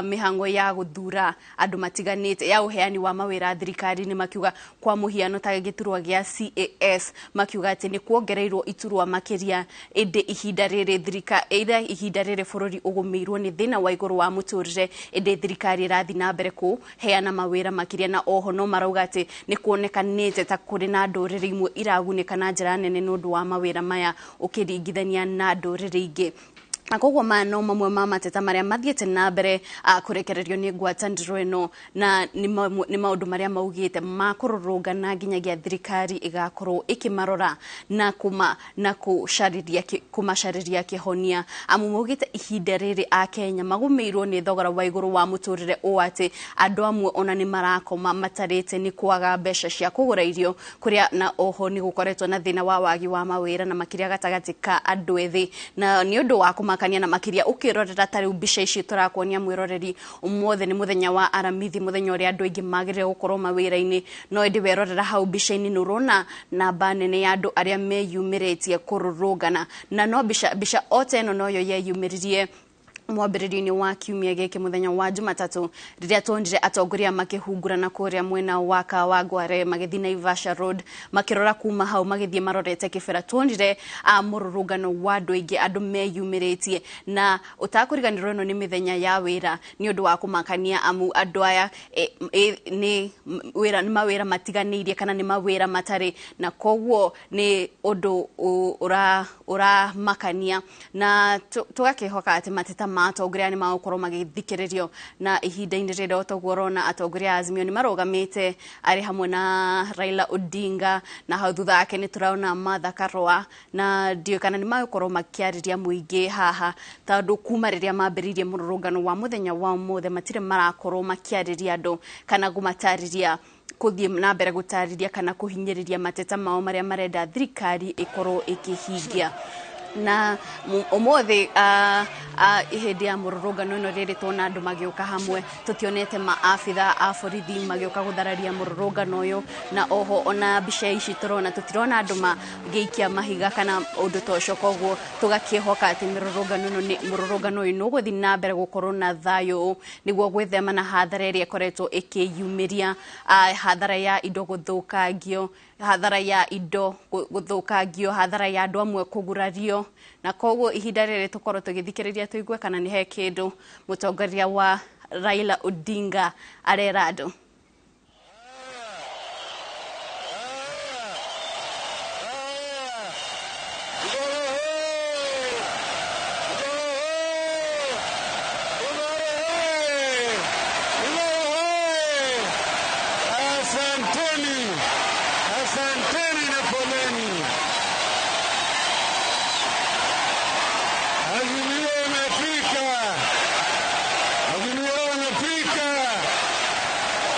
mihango ya guthura andu matiganite ya uheani wa mawira thirikari-inĩ, makiuga kwa muhiano ta giturwa gia CAS makiuga ati ni kuongereirwo iturwa makiria indi ihinda riri thirikari ihinda riri bururi ugumiirwo ni thina wa iguru wa muturire, indi thirikari irathi na mbere kuheana mawira makiria. Na oho no marauga ati ni kuonekanite ta kuri na nduriri imwe iragunĩka na njĩra nene nĩ wa mawira maya ukiringithania na nduriri ingĩ. Na koguo maya no mamwe ma mateta maria mathiĩte na mbere kũrekererio nĩ ngwatanĩro ĩno, na nĩ maũndũ marĩa maugĩte ma kũrũrũngana nginyagia thirikari ĩgakorwo ĩkĩmarora na kũmacarĩria kĩhonia, amu maugĩte ihinda rĩrĩ Akenya magũmĩirwo nĩ thogora wa igũrũ wa mũtũrĩre ũũ atĩ andũ amwe ona nĩ marakoma matarĩte nĩ kwaga mbeca cia kũgũra irio, kũrĩa na oho nĩ gũkoretwo na thĩna wa wagi wa mawĩra na makĩria gatagatĩ ka andũ ethĩ, na nĩ ũndũ wa kũmaka kũmakania na makĩria ũkĩrorera ta rĩu mbica ici tũrakuonia mwĩroreri ũmũthĩ nĩ mũthenya wa Aramithi, mũthenya ũrĩa andũ aingĩ magĩrĩire gũkorwo mawĩra-inĩ, no ĩndĩ werorera hau mbica-inĩ nĩ ũrona namba nene ya andũ arĩa meyumĩrĩtie kũrũrũngana, na no mbica o ta ĩno noyo yeyumĩririe mwambĩrĩrio-inĩ wa kiumia gĩkĩ mũthenya wa Jumatatũ rĩrĩa tuonire atongoria makĩhungurana kũrĩa mwena wa Kawangware magĩthiĩ Naivasha Road makĩrora kuma hau magĩthiĩ marorete Kĩbera. Tuonire mũrũrũngano wa andũ aingĩ, andũ meyumĩrĩtie, na ũtakũriganĩrwo ĩno nĩ mĩthenya ya wĩra nĩ ũndũ wa kũmakania amu andũ aya nĩ mawĩra matiganĩirie kana nĩ mawĩra matarĩ, na koguo nĩ ũndũ ũramakania, na tũgakĩhoka atĩ mateta ma atongoria nĩ magũkorwo magĩthikĩrĩrio na ihinda-inĩ rĩrĩa toguo ũrona atongoria a Azimio nĩ marũgamĩte arĩ hamwe na Raila Odinga, na hau thutha wake nĩ tũrona Martha Karua, na ndiũĩ kana nĩ magũkorwo makĩarĩria mũingĩ haha tondũ kuma rĩrĩa mambĩrĩirie mũrũrũngano wa mũthenya wa ũmũthĩ matirĩ marakorwo makĩarĩria andũ kana kũmatarĩria kũthiĩ na mbere gũtarĩria kana kũhinyĩrĩria mateta mao marĩa marenda thirikari ĩkorwo ĩkĩhingia. Na ũmũthĩ hĩndĩ ya mũrũrũngano ĩno rĩrĩ tuona andũ magĩũka hamwe, tũtionete maabitha a borithi magĩũka gũthararia mũrũrũngano ũyũ, na oho ona mbica ici tũrona tũtirona andũ magĩikia mahiga kana ũndũ ta ũcio, koguo tũgakĩhoka atĩ mũrũrũngano ũyũ nĩ ũgũthiĩ na mbere gũkorwo na thayũ nĩguo gwĩthema na hathara ĩrĩa ĩkoretwo ĩkĩyumĩria, hathara ya indo gũthũkangio, hathara ya indo gũthũkangio, hathara ya andũ amwe kũgurario, na koguo ihinda rĩrĩ tũkorwo tũgĩthikĩrĩria tũigue kana nĩ he kĩndũ mũtongoria wa Raila Odinga arera andũ. Asanteni na poleni. Azimio imefika, Azimio imefika,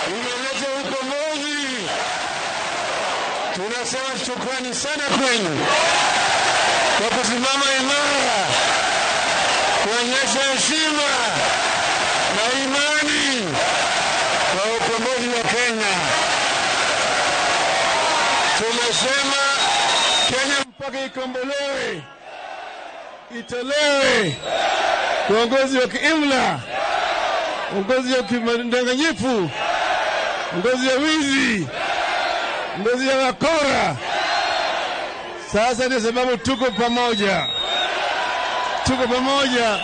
imeleta ukombozi. Tunasema shukrani sana kwenu kwa kusimama imara, kuonyesha heshima na imani kwa ukombozi wa Kenya. Tumesema Kenya mpaka ikombolewe, itolewe uongozi wa kiimla, uongozi wa kidanganyifu, uongozi wa wizi, uongozi wa wakora. Sasa ndio sababu tuko pamoja, tuko pamoja.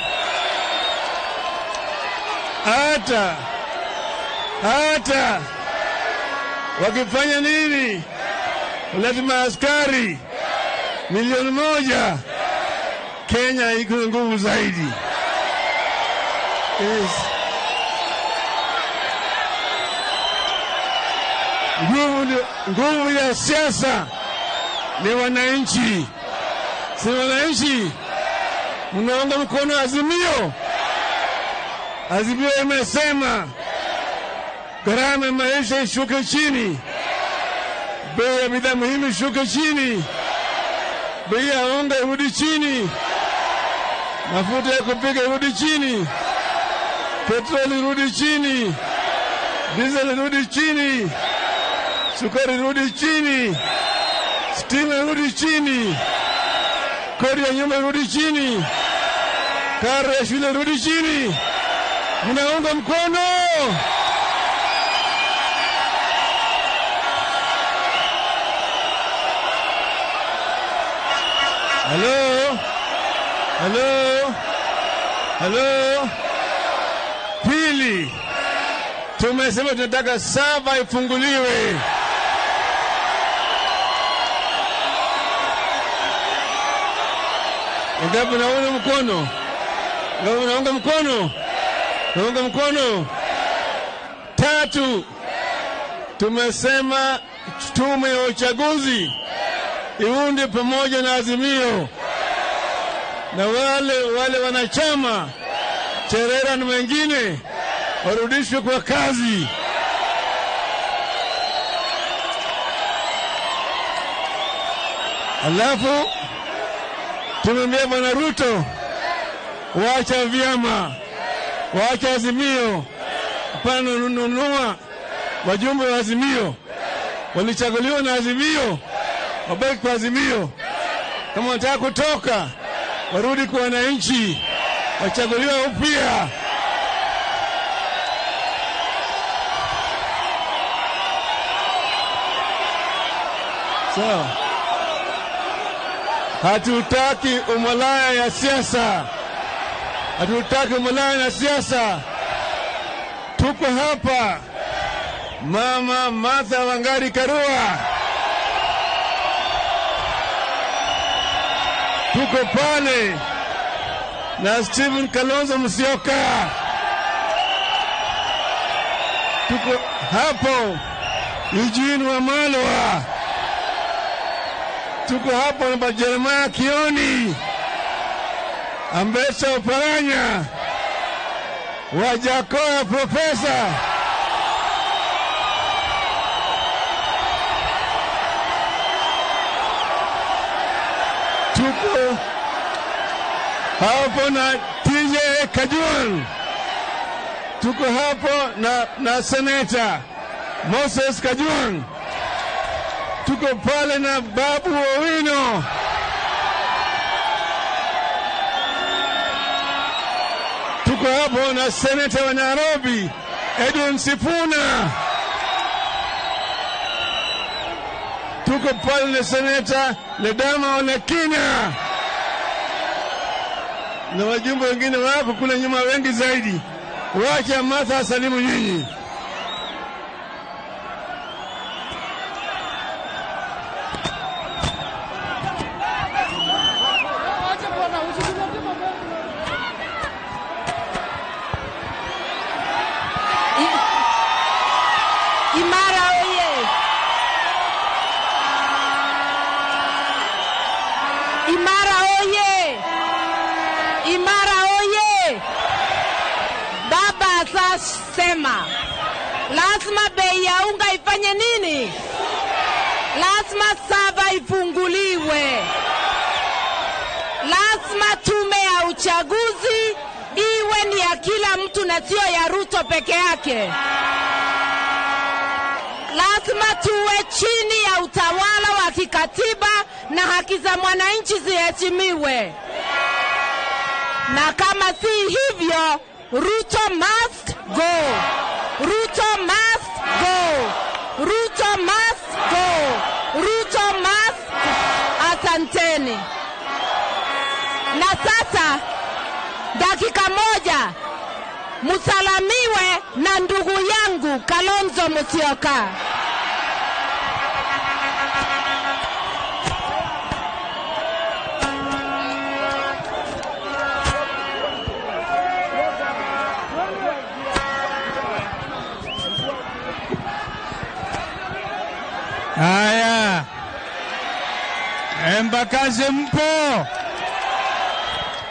Hata wakifanya nini, lazima askari 1,000,000, Kenya iko nguvu zaidi. Yes. Nguvu ya siasa ni wananchi. Si wananchi mnaunga mkono Azimio. Azimio imesema gharama ya maisha ishuke chini, bei ya bidhaa muhimu ishuke chini, bei ya unga irudi chini, mafuta ya kupika irudi chini, petroli irudi chini, diesel irudi chini, sukari irudi chini, stima irudi chini, kodi ya nyumba irudi chini, karo ya shule irudi chini. Mnaunga mkono? Hello? Hello? Hello? Pili, tumesema tunataka sava ifunguliwe. Ngapi naunga mkono? Ngapi naunga mkono? Naunga mkono? Tatu, tumesema tume ya uchaguzi iunde pamoja na Azimio na wale wanachama Cherera na wengine warudishwe kwa kazi. Alafu tumemwambia Bwana Ruto, Wacha vyama, wacha Azimio, hapana nunua wajumbe wa Azimio, walichaguliwa na Azimio, wabaki kwa Azimio. Kama wanataka kutoka, warudi kwa wananchi, wachaguliwe upya. So, hatutaki umalaya ya siasa. Hatutaki umalaya ya siasa. Tuko hapa Mama Martha Wangari Karua, tuko pale na Stephen Kalonzo Musyoka, tuko hapo Eugene Wamalwa, tuko hapo na Jeremiah Kioni, Ambesa Oparanya, Wajakoya Profesa. Tuko hapo na TJ Kajwang', tuko hapo na Seneta Moses Kajwang', tuko pale na Babu Owino. Tuko hapo na Seneta wa Nairobi Edwin Sifuna, tuko pale na Seneta Ledama Olekina na wajumbe wengine wako kule nyuma wengi zaidi. Wacha Martha asalimu nyinyi. Imara oye! Imara oye! Imara oye! Baba asasema lazima bei ya unga ifanye nini? Lazima sava ifunguliwe. Lazima tume ya uchaguzi iwe ni ya kila mtu na sio ya Ruto peke yake. Lazima tuwe chini ya utawala wa kikatiba na haki za mwananchi ziheshimiwe. Na kama si hivyo, Ruto must go. Ruto must go. Ruto must go. Ruto must go. Asanteni. Na sasa dakika moja musalamiwe na ndugu yangu Kalonzo Musyoka. Haya, Embakasi mpo?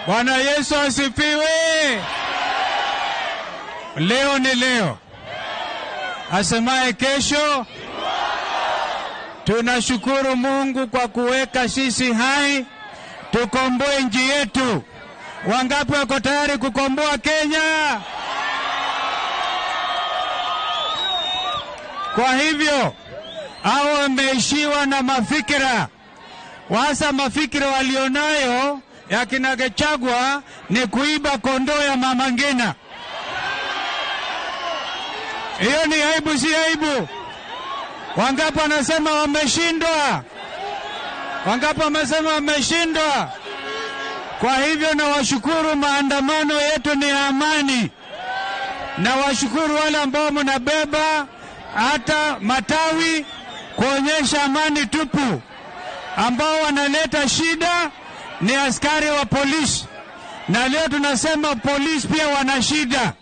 Bwana Yesu asifiwe. Leo ni leo, asemaye kesho. Tunashukuru Mungu kwa kuweka sisi hai, tukomboe nchi yetu. Wangapi wako tayari kukomboa Kenya? Kwa hivyo hao wameishiwa na mafikira. Wasa mafikira walionayo ya kina Gachagua ni kuiba kondoo ya Mama Ngina. Hiyo ni aibu, si aibu? Wangapi wanasema wameshindwa? Wangapi wamesema wameshindwa? Kwa hivyo nawashukuru, maandamano yetu ni amani. Nawashukuru wale ambao mnabeba hata matawi kuonyesha amani tupu. Ambao wanaleta shida ni askari wa polisi, na leo tunasema polisi pia wana shida.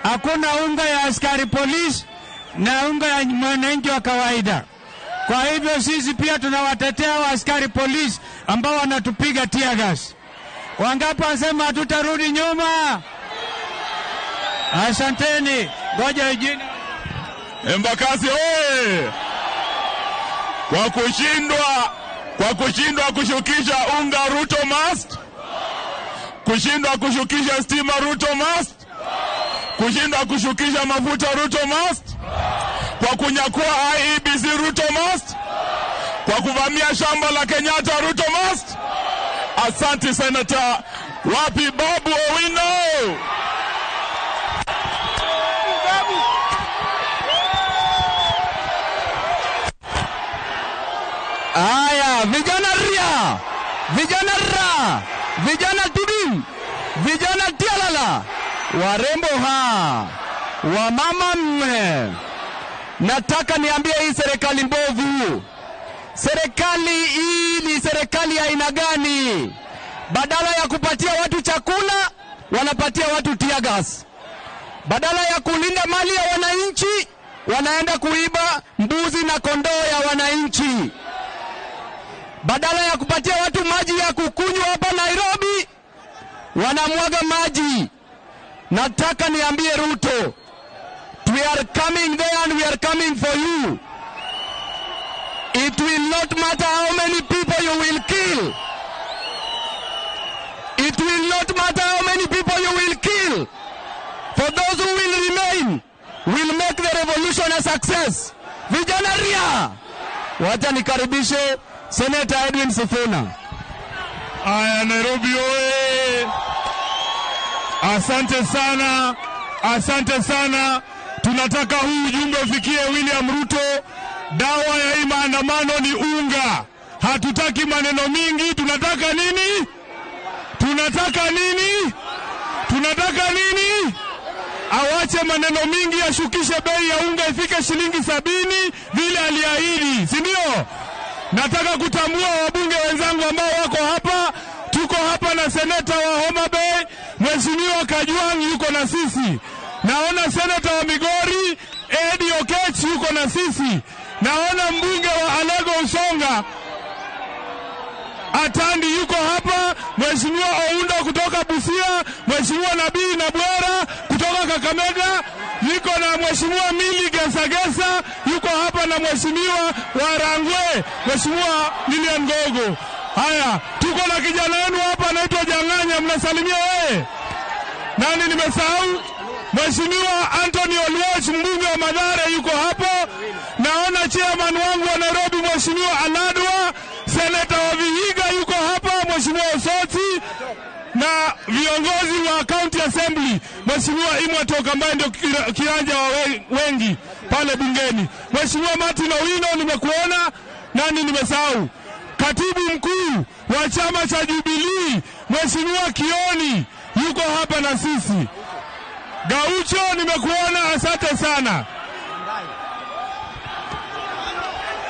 Hakuna unga ya askari polisi na unga ya mwananchi wa kawaida. Kwa hivyo sisi pia tunawatetea wa askari polisi ambao wanatupiga tear gas. Wangapi wanasema hatutarudi nyuma? Asanteni. Ngoja ijini. Embakasi oye! Kwa kushindwa kushukisha unga, Ruto must. Kushindwa kushukisha stima, Ruto must. Kushindwa kushukisha mafuta, Ruto must. Kwa kunyakua IEBC, Ruto must. Kwa kuvamia shamba la Kenyatta, Ruto must. Asante Senator. Wapi Babu Owino? Aya, vijana ria, vijana ra, vijana tibim, vijana tialala, warembo ha, wamama mme. Nataka niambie hii serikali mbovu, serikali hii ni serikali ya aina gani? Badala ya kupatia watu chakula, wanapatia watu tear gas. Badala ya kulinda mali ya wananchi, wanaenda kuiba mbuzi na kondoo ya wananchi. Badala ya kupatia watu maji ya kukunywa hapa Nairobi, wanamwaga maji. Nataka niambie Ruto, we are coming there and we are coming for you. It will not matter how many people you will kill. It will not matter how many people you will kill. For those who will remain, will make the revolution a success. Vijana ria! Wacha nikaribishe Senator Edwin Sifuna. Aya, Nairobi oye! Asante sana, asante sana. Tunataka huu ujumbe ufikie William Ruto. Dawa ya hii maandamano ni unga. Hatutaki maneno mingi, tunataka nini? Tunataka nini? Tunataka nini? Awache maneno mingi, ashukishe bei ya unga ifike shilingi 70 vile aliahidi, si ndio? Nataka kutambua wabunge wenzangu ambao wako hapa. Tuko hapa na seneta wa Homa Bay, Mheshimiwa Kajwang' yuko na sisi. Naona seneta wa Migori Eddie Okech yuko na sisi. Naona mbunge wa Alego Usonga Atandi yuko hapa, Mheshimiwa Oundo kutoka Busia, Mheshimiwa Nabii Nabwera kutoka Kakamega, yuko na Mheshimiwa Mili Gesagesa yuko hapa, na Mheshimiwa Warangwe, Mheshimiwa Lilian Gogo. Haya, tuko na kijana wenu hapa anaitwa Janganya, mnasalimia wewe. Nani nimesahau? Mheshimiwa Anthony Oluoch, mbunge wa Mathare yuko hapo. Naona chairman wangu wa Nairobi Mheshimiwa Aladwa, seneta wa Vihiga yuko hapa Mheshimiwa Osoti, na viongozi wa County Assembly Mheshimiwa Imwatok ambaye ndio kiranja wa wengi pale bungeni. Mheshimiwa Martin Owino nimekuona. Nani nimesahau? Katibu mkuu wa chama cha Jubilee Mheshimiwa Kioni yuko hapa na sisi. Gaucho nimekuona, asante sana.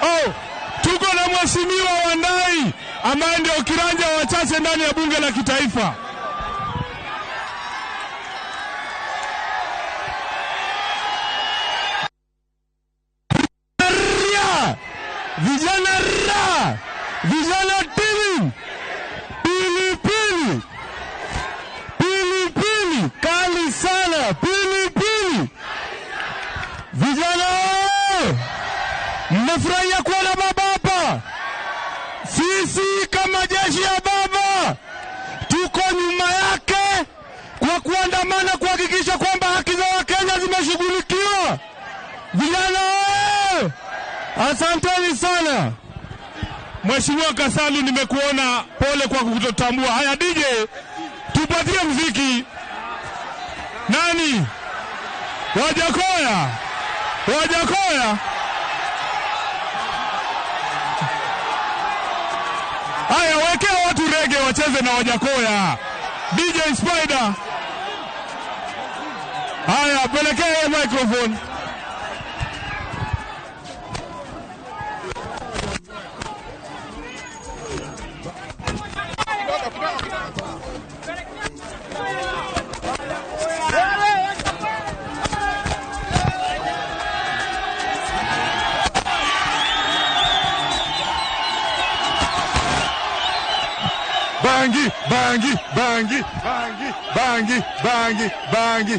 Oh, tuko na Mheshimiwa Wandai ambaye ndio kiranja wachache ndani ya bunge la kitaifa. Vijana ra, vijana timu, pili pili, pili pili, kali sana, pili pili. Vijana, mmefurahia kuona baba hapa? Sisi kama jeshi ya baba tuko nyuma yake kwa kuandamana kuhakikisha kwamba haki za Wakenya zimeshughulikiwa. Vijana, asanteni sana. Mheshimiwa Kasalu nimekuona, pole kwa kutotambua. Haya DJ, tupatie muziki. Nani? Wajakoya. Wajakoya. Haya, wekea watu rege wacheze na Wajakoya. DJ Spider. Haya, pelekea microphone. Bangi, bangi, bangi, bangi, bangi, bangi, bangi.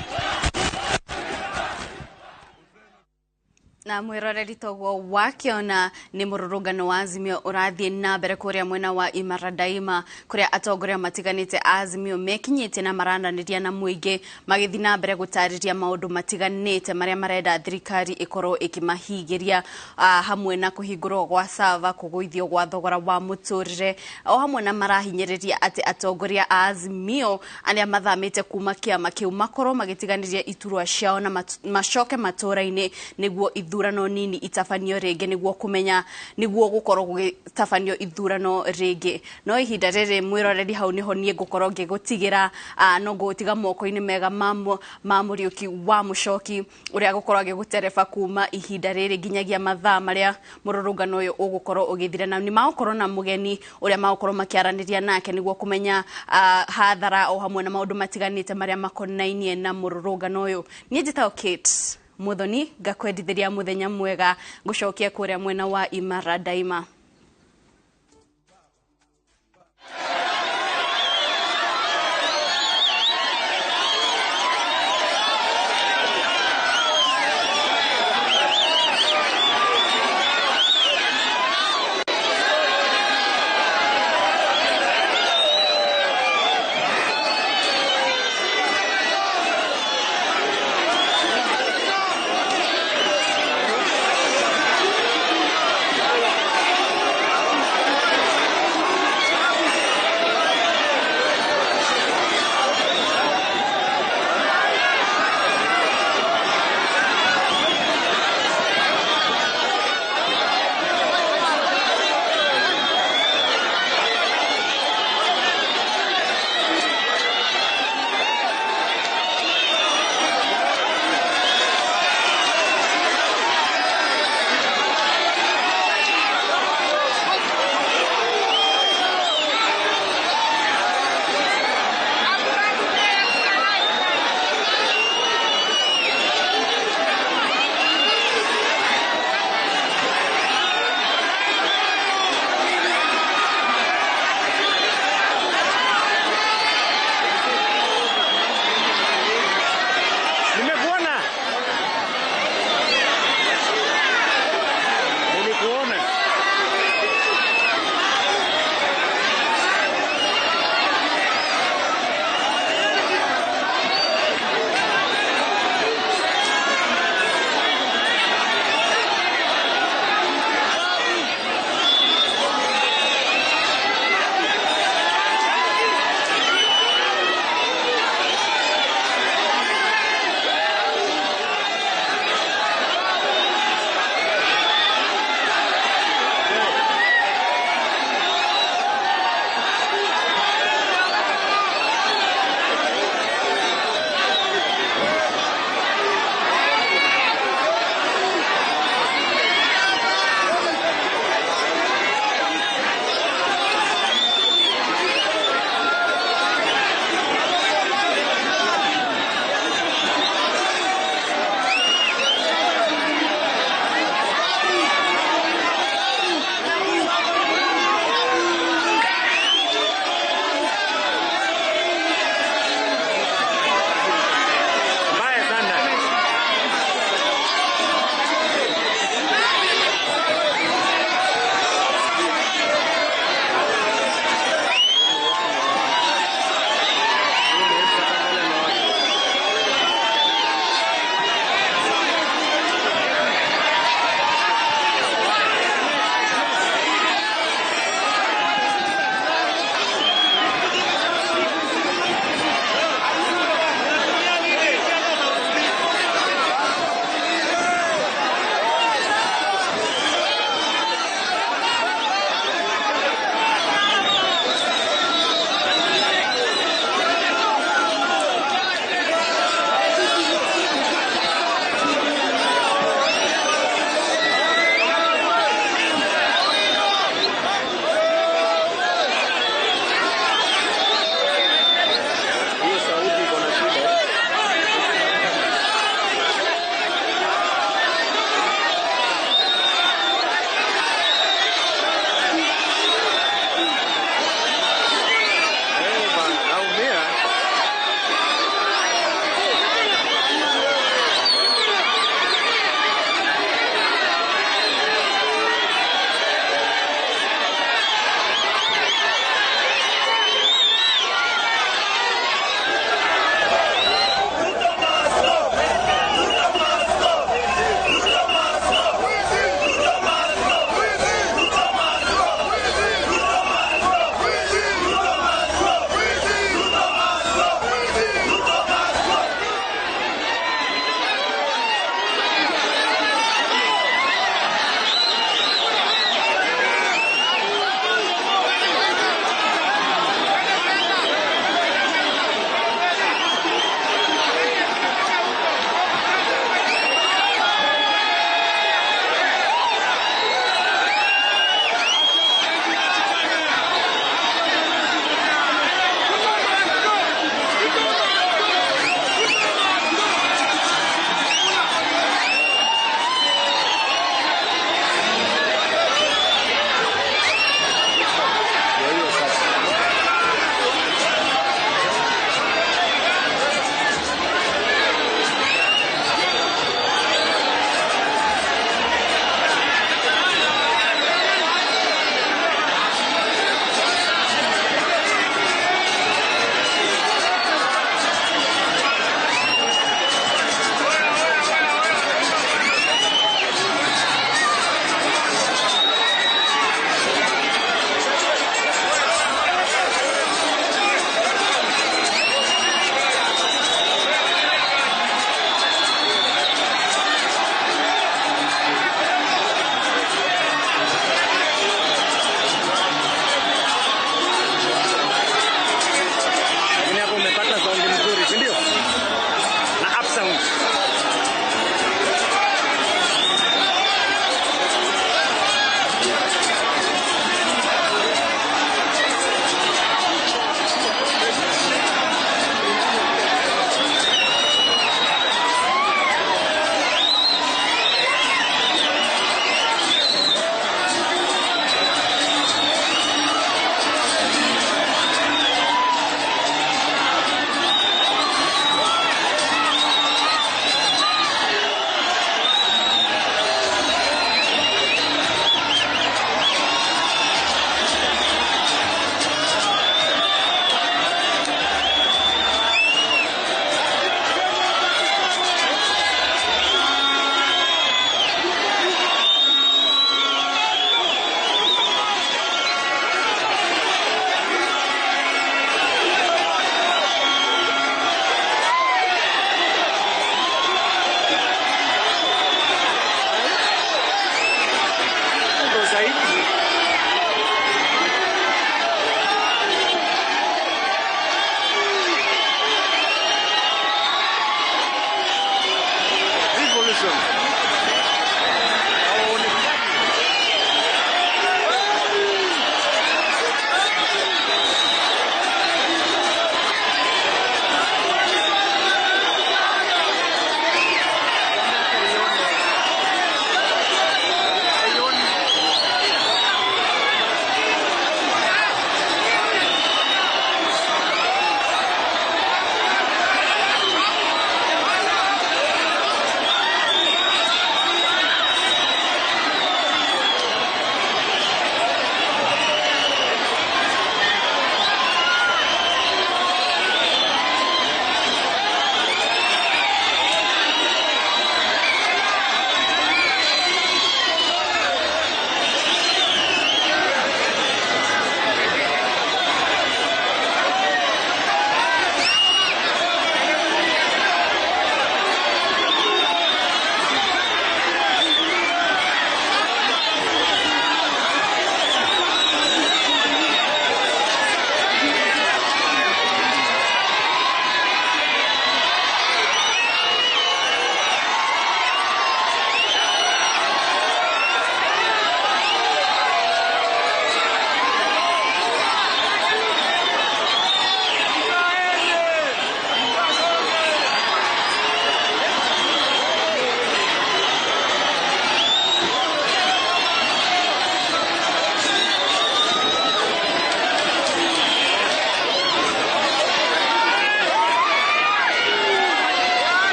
Na Na mwiroreri toguo wakiona ni mururungano wa Azimio urathie na mbere kuria mwena wa Imaradaima, kuria atongoria matiganite a Azimio mekinyite na marananiria na muingi magithi na mbere gutariria maundu matiganite maria marenda thirikari ikorwo ikimahigiria, hamwe na kuhingurwo gwa sava, kuguithio gwa thogora wa muturire, o hamwe na marahinyiriria ati atongoria a Azimio aria mathamite kuma kiama kiu makorwo magitiganiria iturwa ciao na macoke matura-ini niguo ithurano nini itabanio ringi, niguo kumenya niguo gukorwo gugitabanio ithurano ringi. No ihinda riri mwiroreri hau niho nie ngukorwo ngigutigira, no ngutiga moko-ini mega ma Muriuki wa Mucoki uria gukorwo agigutereba kuma ihinda riri nginyagia mathaa maria mururungano uyu ugukorwo ugithira, na ni magukorwo na mugeni uria magukorwo makiaraniria nake niguo kumenya hathara o hamwe na maundu matiganite maria makonainie na mururungano uyu. Nie njitagwo Kate Muthoni, ngakwendithiria muthenya mwega, ngucokia kuria mwena wa Imaradaima.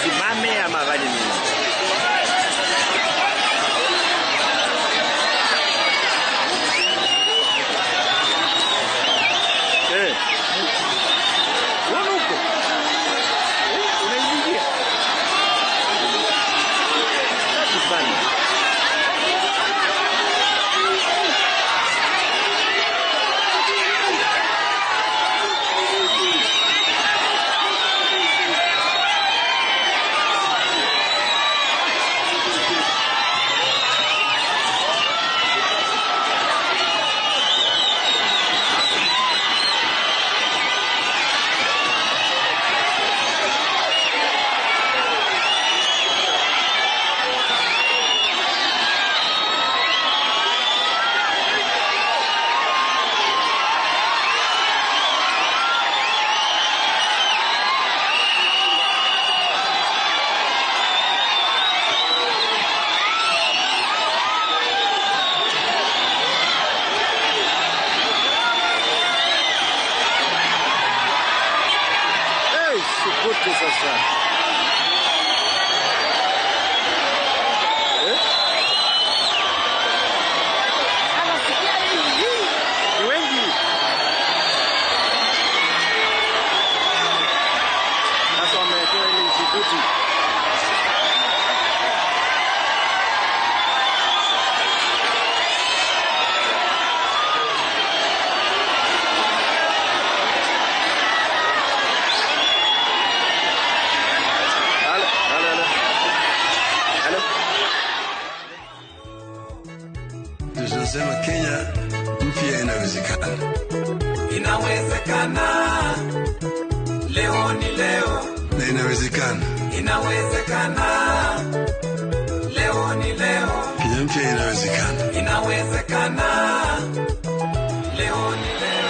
Asimame ama afanye nini? Unaona huko? Unaingia. That is funny. Hey, sukuti sasa. Ni wengi. Sasa wamewekewa ile isukuti. Halo, halo, halo. Halo. Tunasema Kenya mpya inawezekana. Inawezekana, leo ni leo. Na inawezekana. Inawezekana, leo ni leo. Kenya mpya inawezekana. Inawezekana, leo ni leo.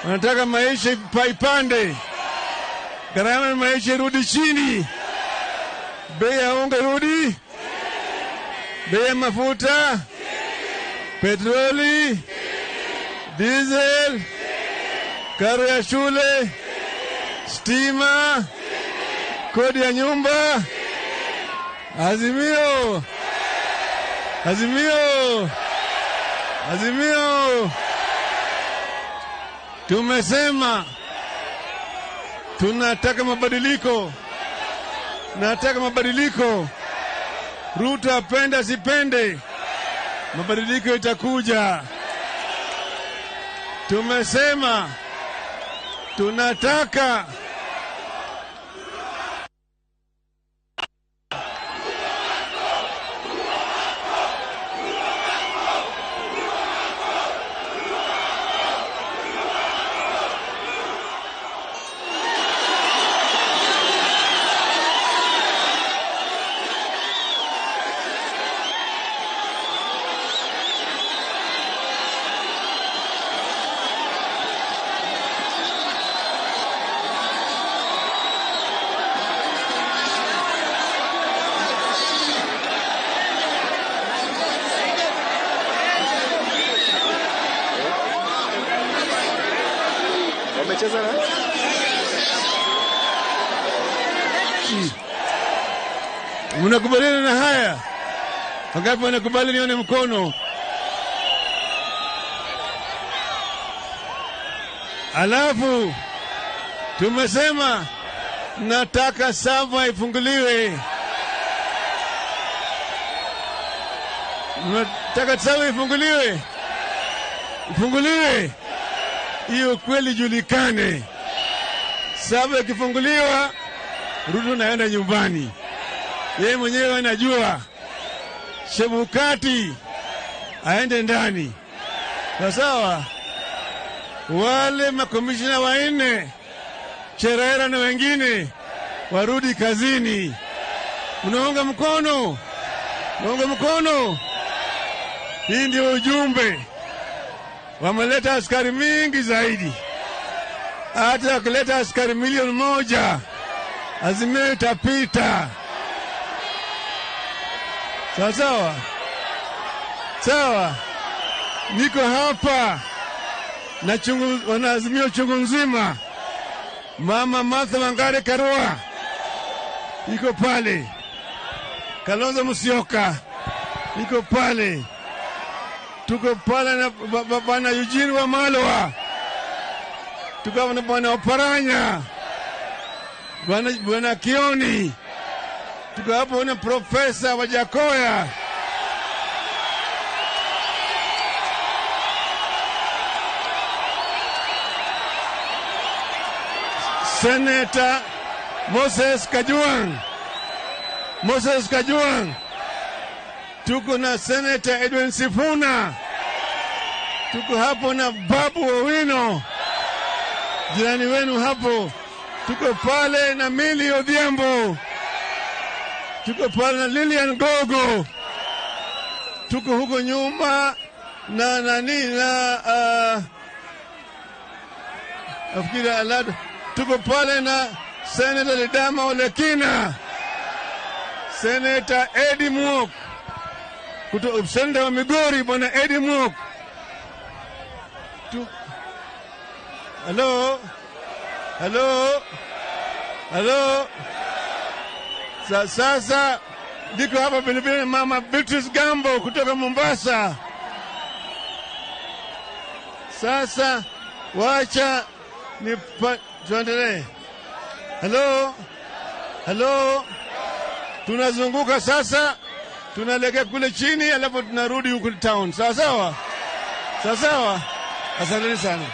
Wanataka maisha ipande, gharama ya maisha irudi chini. Bei ya unga irudi, bei ya mafuta, petroli, diesel, karo ya shule, stima, kodi ya nyumba. Azimio, Azimio, Azimio. Tumesema tunataka mabadiliko, nataka mabadiliko. Ruto apende asipende, mabadiliko itakuja. Tumesema tunataka Wamecheza na Mnakubaliana na haya? Wangapi wanakubali nione mkono? Alafu tumesema nataka Sava ifunguliwe. Nataka Sava ifunguliwe, ifunguliwe, hiyo kweli julikane. Sava ikifunguliwa, Ruto naenda nyumbani, yeye mwenyewe anajua. Chebukati aende ndani, sawa sawa. Wale makomishina wanne Cherera na wengine warudi kazini. Mnaunga mkono? Mnaunga mkono? Hii ndio ujumbe. Wameleta askari mingi zaidi, hata wakileta askari 1,000,000 Azimio itapita. Sawa sawa sawa. Niko hapa na chungu, wanaazimio chungu nzima. Mama Martha Wangari Karua iko pale, Kalonzo Musyoka iko pale, tuko pale na bwana Eugene Wamalwa, tuko na bwana Oparanya, bwana Kioni, tuko hapo na Profesa Wajakoya. Senator Moses Kajwang, Moses Kajwang. Tuko na Senator Edwin Sifuna. Tuko hapo na Babu Owino, jirani wenu hapo. Tuko pale na Millie Odhiambo. Tuko pale na Lilian Gogo. Tuko huko nyuma na nani na nafikiri Alado. Tuko pale na Senator Ledama Olekina, Senator Eddie Mwok, Senator wa Migori bwana Eddie Mwok. Hello, hello, hello. Sasa niko hapa vilevile Mama Beatrice Gambo kutoka Mombasa. Sasa wacha ni tuendelee. Hello, hello. Tunazunguka sasa, tunaelekea kule chini, alafu tunarudi huku town. Sawa sawa, sawa sawa. Asanteni sana.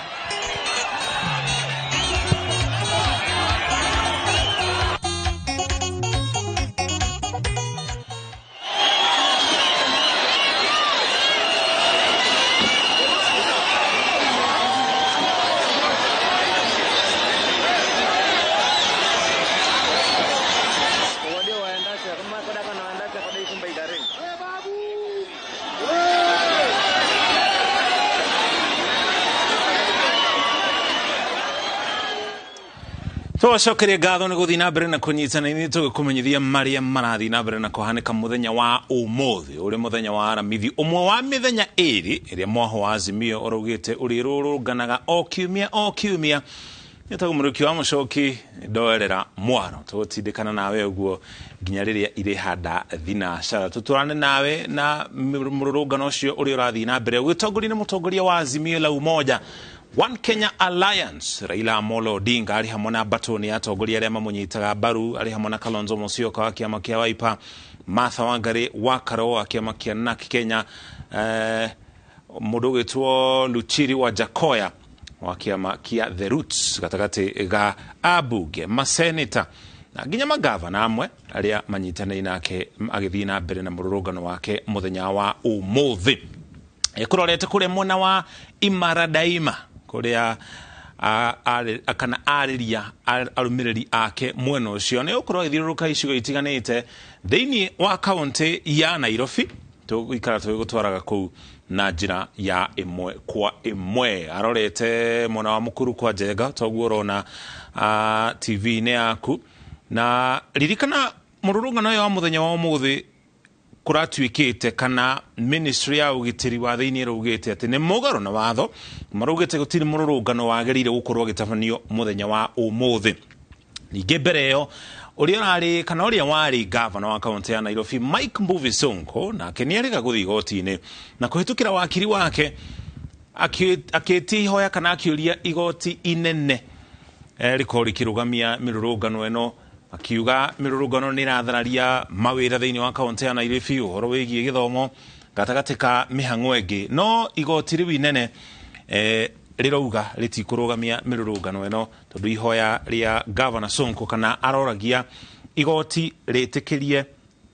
Twacokeria ngatho nĩ gũthiĩ na mbere na kũnyitana ithuĩ tũgĩkũmenyithia marĩa marathiĩ na mbere na kũhanĩka mũthenya wa ũmũthĩ ũrĩ mũthenya wa Aramithi, ũmwe wa mĩthenya ĩrĩ ĩrĩa mwaho wa Azimio ũraugĩte ũrĩrũrũnganaga o kiumia o kiumia. Nĩtagwo Mũrũki wa Mũcoki ndoerera mwaro tũgũtindĩkana nawe ũguo nginya rĩrĩa irĩhanda thinacara. Tũtũrane nawe na mũrũrũngano ũcio ũrĩa ũrathiĩ na mbere ũgĩtongorio nĩ mũtongoria wa Azimio la Umoja One Kenya Alliance Raila Amolo Odinga arĩ hamwe na mbatũni ya atongoria arĩa mamũnyitaga mbaru, arĩ hamwe na Kalonzo Musyoka wa kĩama kĩa Wiper, Martha Wangari wa Karũa wa kĩama kĩa NARC Kenya, mũndũ ũgwĩtwo Luchiri wa Jakoya wa kĩama kĩa The Roots, gatagatĩ ga ambunge, maseneta na nginya magavana amwe arĩa manyitanĩire nake agĩthiĩ na mbere na mũrũrũngano wake mũthenya wa ũmũthĩ. Kũrorete kũrĩa mwena wa Imara Daima kũrĩa kana arĩria arũmĩrĩri ake mwena ũcio nĩ ũkorwo agĩthiũrũrũka icigo itiganĩte thĩinĩ wa kaũntĩ ya Nairobi. Tũgũikara tũgĩgũtwaraga kũu na njĩra ya ĩmwe kwa ĩmwe. Arorete mwena wa Mũkuru kwa Njenga toguo ũrona TV-inĩ yaku. Na ririkana mũrũrũngano ũyũ wa mũthenya wa ũmũthĩ kũratuĩkĩte kana ministry ya ũgitĩri wa thĩinĩ ĩraugĩte atĩ nĩ mũgarũ na watho, maraugĩte gũtirĩ mũrũrũngano wagĩrĩire gũkorwo ũgĩtabanio mũthenya wa ũmũthĩ. Ningĩ mbere ĩyo ũrĩa ũrarĩ kana ũrĩa warĩ gavana wa kaũntĩ ya Nairobi Mike Mbuvi Sonko nake nĩ arĩga gũthiĩ igoti-inĩ na kũhĩtũkĩra wakiri wake akĩtia ihoya kana akĩũria igoti inene rĩkorwo rĩkĩrũgamia mĩrũrũngano ĩno, akiuga mĩrũrũngano nĩ ĩrathararia mawĩra thĩinĩ wa kaũntĩ ya Nairobi ũhoro wĩgiĩ gĩthomo gatagatĩ ka mĩhang'o ĩngĩ. No igoti rĩu inene rĩrauga rĩtikũrũgamia mĩrũrũngano ĩno tondũ ihoya rĩa Gavana Sonko kana aroragia igoti rĩtĩkĩrie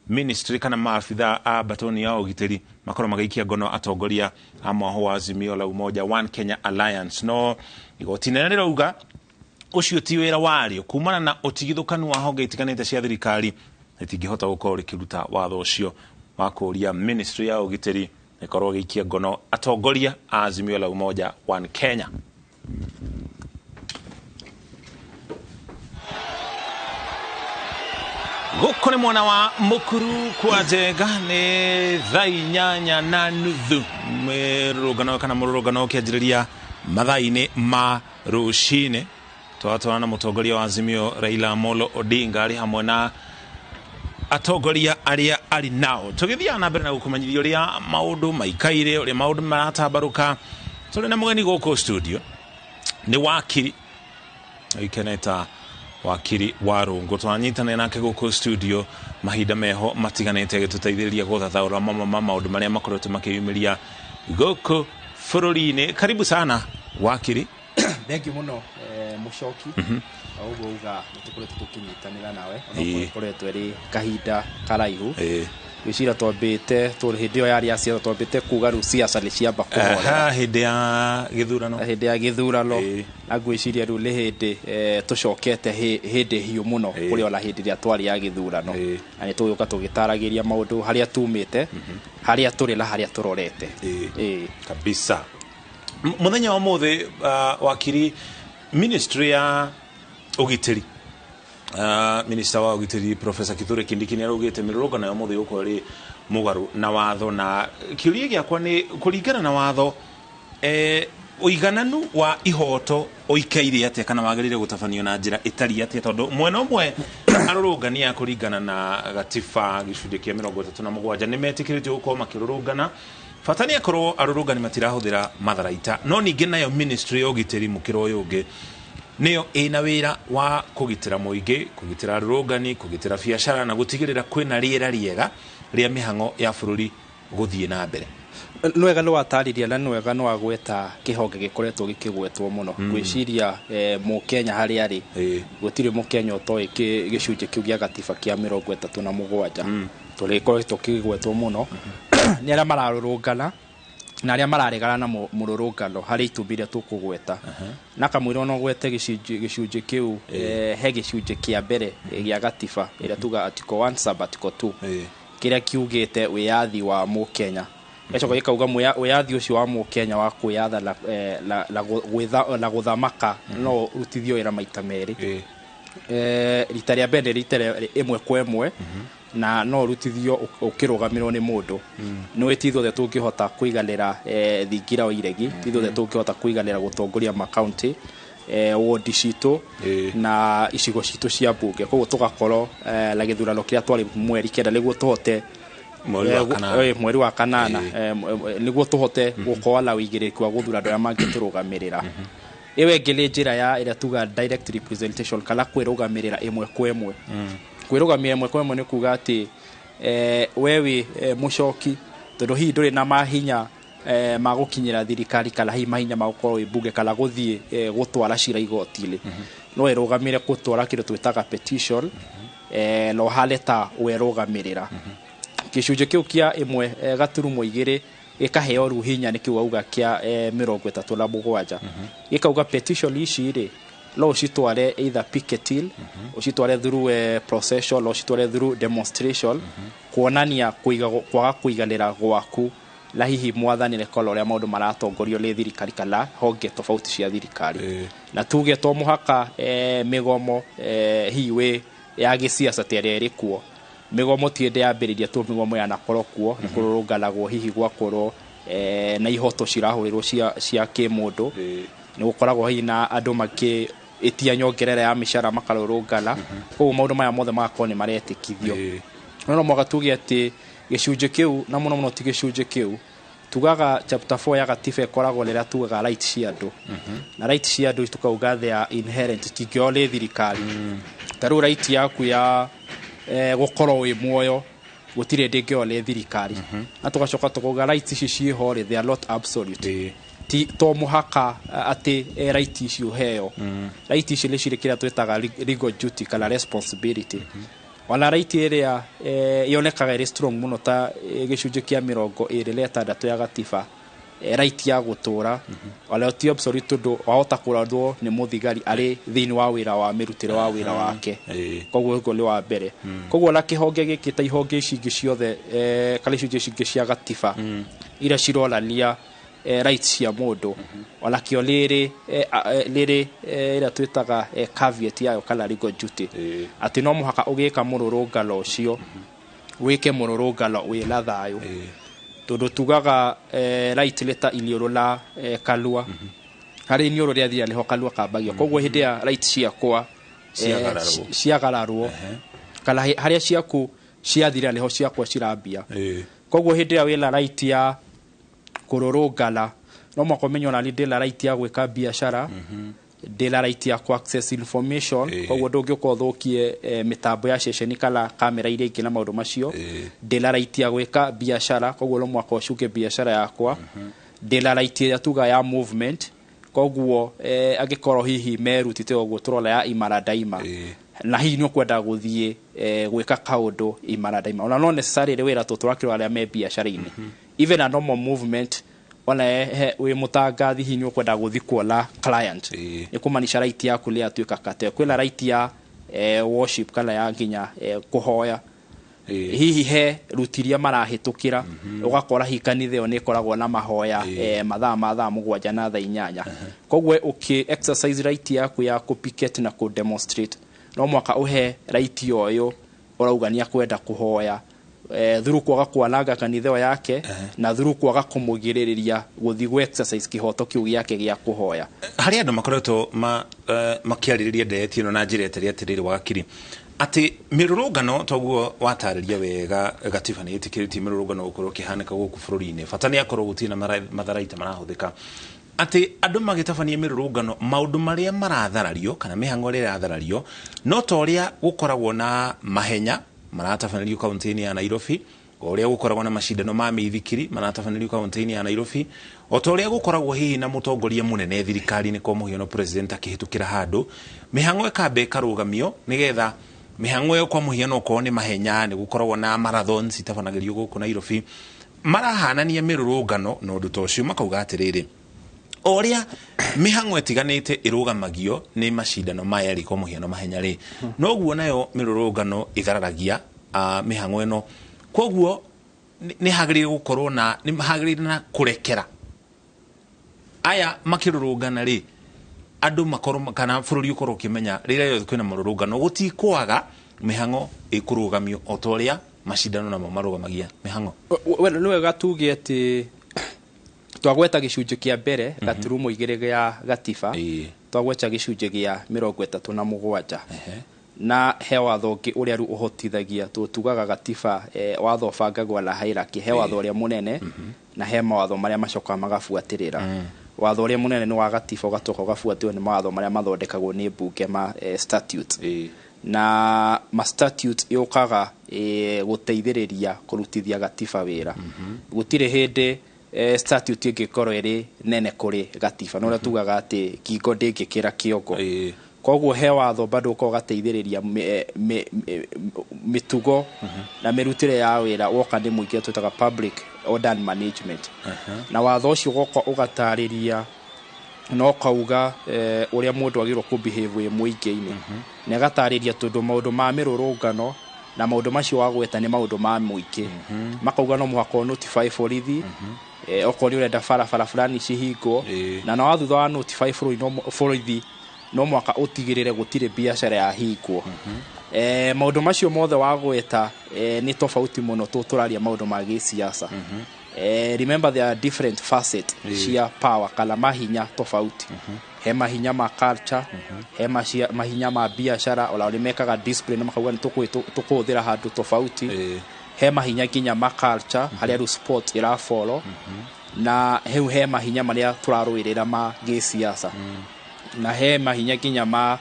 ministry kana maabitha a batoni ya ũgitĩri makorwo magĩikia ngono atongoria a mwaho wa Azimio la Umoja One Kenya Alliance. No igoti inene rĩrauga ũcio ti wĩra warĩo kumana na ũtigithũkanu wa honge itiganĩte cia thirikari rĩtingĩhota gũkorwo rĩkĩruta watho ũcio wa kũũria ministry ya ũgitĩri ĩkorwo ĩgĩikia ngono atongoria a Azimio la Umoja One Kenya. Gũkũ nĩ mwena wa Mũkuru kwa Njenga nĩ thaa 8:30 mĩrũrũngano kana mũrũrũngano ũkĩanjĩrĩria mathaa-inĩ ma rũcinĩ. Twatwarana na mũtongoria wa Azimio Raila Amolo Odinga arĩ hamwe na atongoria arĩa arĩ nao. Tũgĩthiaga na mbere na gũkũmenyithia ũrĩa maũndũ maikaire, ũrĩa maũndũ maratambarũka. Tũrĩ na mũgeni gũkũ studio nĩ wakiri ikeneta wakiri wa Rũngũ. Twanyitanĩra nake gũkũ studio mahinda meho matiganĩte agĩtũteithĩrĩria gũthathaũra mamwe ma maũndũ marĩa makoretwo makĩyumĩria gũkũ bũrũri-inĩ. Karibu sana wakiri. Thank you mũno Mũcoki. Ũguo uga nĩ tũkoretwo tũkĩnyitanĩra nawe ona koretwo ĩrĩ kahinda karaihu. Gwĩciria twambĩte hĩndĩ ĩyo yarĩ ya ciaca twambĩte kuga rĩu ciaca nĩ ciamba kũhorera hĩndĩ ya gĩthurano, hĩndĩ ya gĩthurano, na ngwĩciria rĩu nĩ hĩndĩ tũcokete hĩndĩ hiũ mũno kũrĩ ona hĩndĩ ĩrĩa twarĩ ya gĩthurano, na nĩ tũgũka tũgĩtaragĩria maũndũ harĩa tumĩte, harĩa tũrĩ na harĩa tũrorete. Kabisa. Mũthenya wa ũmũthĩ wakiri, ministry ya ũgitĩri, minister wa ũgitĩri Professor Kithure Kindiki nĩ araugĩte mĩrũrũngano ya ũmũthĩ gũkorwo ĩrĩ mũgarũ na watho, na kĩũria gĩakwa nĩ kũringana na watho ũigananu wa ihoto ũikaire atĩa kana wagĩrĩire gũtabanio na njĩra ĩtariĩ atĩa, tondũ mwena ũmwe arũrũngania kũringana na gatiba gĩcunjĩ kĩa 37 nĩ metĩkĩrĩtio gũkorwo makĩrũrũngana, bata nĩ akorwo arũrũngani matirahũthĩra matharaita. No ningĩ nayo ministry ya ũgitĩri mũkĩra ũyũ ũngĩ nĩyo ĩna wĩra wa kũgitĩra mũingĩ, kũgitĩra arũrũngani, kũgitĩra biacara na gũtigĩrĩra kwĩna rĩera rĩega rĩa mĩhang'o ya bũrũri gũthiĩ na mbere. Nwega nĩ watarĩria na nwega nĩ wagweta kĩhonge gĩkoretwo gĩkĩgwetwo mũno. Ngwĩciria mũkenya harĩa arĩ gũtirĩ mũkenya ũtoĩ gĩcunjĩ kĩu gĩa gatiba kĩa 37 tũrĩkoretwo kĩgwetwo mũno nĩ arĩa mararũrũngana na arĩa mararegana na mũrũrũngano harĩ itũmi iria tũkũgweta. Na kamũira ona ũgwete gĩcunjĩ kĩu, he gĩcunjĩ kĩa mbere gĩa gatiba ĩrĩa tuga article 1 sub article 2 kĩrĩa kiugĩte wĩyathi wa mũkenya. Gĩcoka gĩkauga wĩyathi ũcio wa mũkenya wa kwĩyatha na gũthamaka no ũrutithio wĩra maita merĩ. Rita rĩa mbere rita ĩmwe kwa ĩmwe, na no ũrutithio ũkĩrũgamĩrwo nĩ mũndũ. Nĩ ti ithuothe tũngĩhota kũiganĩra thingira wa iregi, ti ithuothe tũngĩhota kũiganĩra gũtongoria makaunti, wodi citũ na icigo citũ cia mbunge. Koguo tũgakorwo na gĩthurano kĩrĩa twarĩ mweri 9 nĩguo tũhote Mweri wa kanana. Mweri wa kanana, nĩguo tũhote gũkorwo na ũigĩrĩrĩki wa gũthura andũ arĩa mangĩtũrũgamĩrĩra. Ĩyo ĩngĩ nĩ njĩra ya ĩrĩa tuga direct representation, kana kwĩrũgamĩrĩra ĩmwe kwa ĩmwe. Kwĩrũgamĩrĩra ĩmwe kwa ĩmwe nĩ kuga atĩ we wĩ mũcoki, tondũ hihi ndũrĩ na mahinya ma gũkinyĩra thirikari, kana hihi mahinya ma gũkorwo wĩ mbunge, kana gũthiĩ gũtwara cira igoti-inĩ, no ĩrũgamĩre gũtwara kĩndũ twĩtaga petition, na ũhane ta werũgamĩrĩra. Gĩcunjĩ kĩu kĩa 1.2 gĩkaheo rĩu hinya nĩkĩo wauga kĩa 37, gĩkauga petition ici rĩ, no ũcitware either picketing, ũcitware through procession, no ũcitware through demonstration, kuonania kwaga kũiganĩra gwaku na hihi mwathanĩre kana ũrĩa maũndũ maratongorio nĩ thirikari kana honge tofauti cia thirikari. Na tuge to mũhaka mĩgomo hihi wĩ ya gĩciaca ta ĩrĩa ĩrĩ kuo. Mĩgomo ti hĩndĩ yambĩrĩria tu, mĩgomo yanakorwo kuo nĩ kũrũrũnganagwo hihi gwakorwo na ihoto cirahũrĩrwo cia kĩmũndũ, nĩ gũkoragwo hihi na andũ makĩĩtia nyongerera ya mĩcara makarũrũngana. Koguo maũndũ maya mothe magakorwo nĩ maretĩkithio. No mũhaka tuge atĩ gĩcunjĩ kĩu, na mũno mũno ti gĩcunjĩ kĩu, tugaga chapter 4 ya gatiba ĩkoragwo rĩrĩa tugaga right cia andũ, na right cia andũ tukauga they are inherent, itingĩoywo nĩ thirikari. Ta rĩu right yaku ya gũkorwo wĩ muoyo gũtirĩ hĩndĩ ĩngĩoywo nĩ thirikari. Na tũgacoka tũkauga right ici ciĩho rĩ, they are not absolute, ti to mũhaka atĩ right ici ũheo. Right ici nĩ cirĩ kĩrĩa twĩtaga legal duty kana responsibility. Ona right ĩrĩa yonekaga ĩrĩ strong mũno ta gĩcunjĩ kĩa 26 ya gatiba, right ya gũtũra, ona ti absolute, tondũ wahota kũrathwo nĩ mũthigari arĩ thĩinĩ wa wĩra wa mĩrutĩre wa wĩra wake. Koguo ũguo nĩ wa mbere. Koguo ona kĩhonge gĩkĩ, ta ihonge ici ingĩ ciothe, kana icunjĩ ici ingĩ cia gatiba iria cironania rights cia mũndũ, ona kĩo rĩrĩ rĩrĩ ĩrĩa twĩtaga caveat yayo kana legal duty, atĩ no mũhaka ũgĩka mũrũrũngano ũcio wĩke mũrũrũngano wĩna thayũ, tondũ tugaga right nĩ ta iniũrũ na kanua, harĩ iniũrũ rĩathira nĩho kanua kambagia. Koguo hĩndĩ ya right ciakwa Ciagararwo. Ciagararwo, kana harĩa ciaku ciathira nĩho ciakwa cirambia. Koguo hĩndĩ ĩrĩa wĩna right ya kũrũrũngana, no mũhaka ũmenye ona niĩ ndĩna right ya gwĩka biacara, ndĩna right ya ku access information. Koguo ndũngĩũka ũthũkie mĩtambo ya ceceni kana kamera iria ingĩ na maũndũ macio. Ndĩna right ya gwĩka biacara, koguo no mũhaka ũcunge biacara yakwa. Ndĩna right ĩrĩa tuga ya movement, koguo angĩkorwo hihi merutĩte ũguo tũrona ya imara daima, na hihi nĩ ũkwenda gũthiĩ gwĩka kaũndũ imara daima, ona no necessarily wĩra tũ tũrakĩrwo arĩa me biacara-inĩ, even a normal movement, ona wĩ mũtangathi hihi nĩ ũkwenda gũthiĩ kuona client, nĩ kũmanisha right yaku nĩ yatuĩka kate. Kwĩna right ya worship kana ya nginya kũhoya, hihi he rutiria marahĩtũkĩra, ũgakora hihi kanitha ĩyo nĩ ĩkoragwo na mahoya mathaa ma thaa 7 na thaa 8. Koguo ũkĩ exercise right yaku ya kũ picket na kũ demonstrate, no mwaka ũhe right ũyũ ũrauga nĩ akwenda kũhoya, through kwaga kwananga kanitha ĩyo yake na through kwaga kũmũgirĩrĩria gũthiĩ gũ exercise kĩhoto kĩu gĩake gĩa kũhoya. Harĩ andũ makoretwo makĩarĩrĩria ndeeti ĩno na njĩra ĩtarĩ atĩrĩrĩ, wakiri, atĩ mĩrũrũngano toguo watarĩria wega, gatiba nĩ ĩtĩkĩrĩtie mĩrũrũngano gũkorwo ĩkĩhanĩka gũkũ bũrũri-inĩ, bata nĩ akorwo gũtirĩ na matharaita marahũthĩka, atĩ andũ magĩtabania mĩrũrũngano maũndũ marĩa maratharario kana mĩhang'o ĩrĩa ĩratharario no ta ũrĩa gũkoragwo na mahenya maratabanĩrio kaunti-inĩ ya Nairobi, o ũrĩa gũkoragwo na macindano ma mĩithikiri maratabanĩrio kaunti-inĩ ya Nairobi, o ta ũrĩa gũkoragwo hihi na mũtongoria mũnene thirikari-inĩ, kwa mũhiano president akĩhĩtũkĩra handũ, mĩhang'o ĩkamba ĩkarũgamio nĩgetha mĩhang'o ĩyo, kwa mũhiano okorwo nĩ mahenya, nĩ gũkoragwo na marathons itabanagĩrio gũkũ Nairobi, marahanania mĩrũrũngano na ũndũ ta ũcio, makauga atĩrĩrĩ, o ũrĩa mĩhang'o ĩtiganĩte ĩrũgamagio nĩ macindano maya rĩ, kwa mũhiano mahenya rĩ, noguo nayo mĩrũrũngano ĩthararagia mĩhang'o ĩno. Koguo nĩ hagĩrĩire gũkorwo na nĩ hagĩrĩire na kũrekera aya makĩrũrũngana rĩ, Andũ makorwo kana bũrũri ũkorwo ũkĩmenya rĩrĩa rĩothe kwĩna mũrũrũngano gũtikwaga mĩhang'o ĩkũrũgamio o ta ũrĩa macindano namo marũgamagia mĩhang'o. We nĩ wega tuge atĩ twagweta gĩcunjĩ kĩa mbere gaturumo 2 gĩa gatiba, twagweta gĩcunjĩ gĩa 37, na he watho ũngĩ ũrĩa rĩu ũhotithagia tugaga gatiba watho ũbangagwo na hierarchy, he watho ũrĩa mũnene na he mawatho marĩa macokaga magabuatĩrĩra. Watho ũrĩa mũnene nĩ wa gatiba, ũgatoka ũgabuatĩrĩrwo nĩ mawatho marĩa mathondekagwo nĩ mbunge ma statute, na ma statute yũkaga gũteithĩrĩria kũrutithia gatiba wĩra. Gũtirĩ hĩndĩ statute ĩngĩkorwo ĩrĩ nene kũrĩ gatiba, no ũrĩa tugaga atĩ ngingo ndĩngĩkĩra kĩongo. Koguo he watho bado ũkorwo ũgateithĩrĩria mĩtugo na mĩrutĩre ya wĩra woka nĩ mũingĩ, twĩtaga public order and management. Na watho ũcio ũgoka ũgatarĩria na ũkauga ũrĩa mũndũ agĩrĩirwo kũ behave wĩ mũingĩ-inĩ, na ĩgatarĩria tondũ maũndũ ma mĩrũrũngano na maũndũ macio wagweta nĩ maũndũ ma mũingĩ, makauga no mũhaka ũ notify borithi okorwo nĩ ũrenda barabara fulani cihingwo, na na thutha wa notify borithi no mũhaka ũtigĩrĩre gũtirĩ biacara yahingwo. Maũndũ macio mothe wagweta nĩ tofauti mũno tũraria maũndũ ma gĩsiasa. Remember there are different facets cia power kana mahinya tofauti. He mahinya ma culture, he mahinya ma biacara, ona nĩ mekaga discipline makauga nĩ tũkũhũthĩra handũ tofauti. He mahinya nginya ma culture harĩa rĩu sport ĩrafollow, na heu he mahinya marĩa tũrarũĩrĩra ma gĩsiasa, na he mahinya nginya ma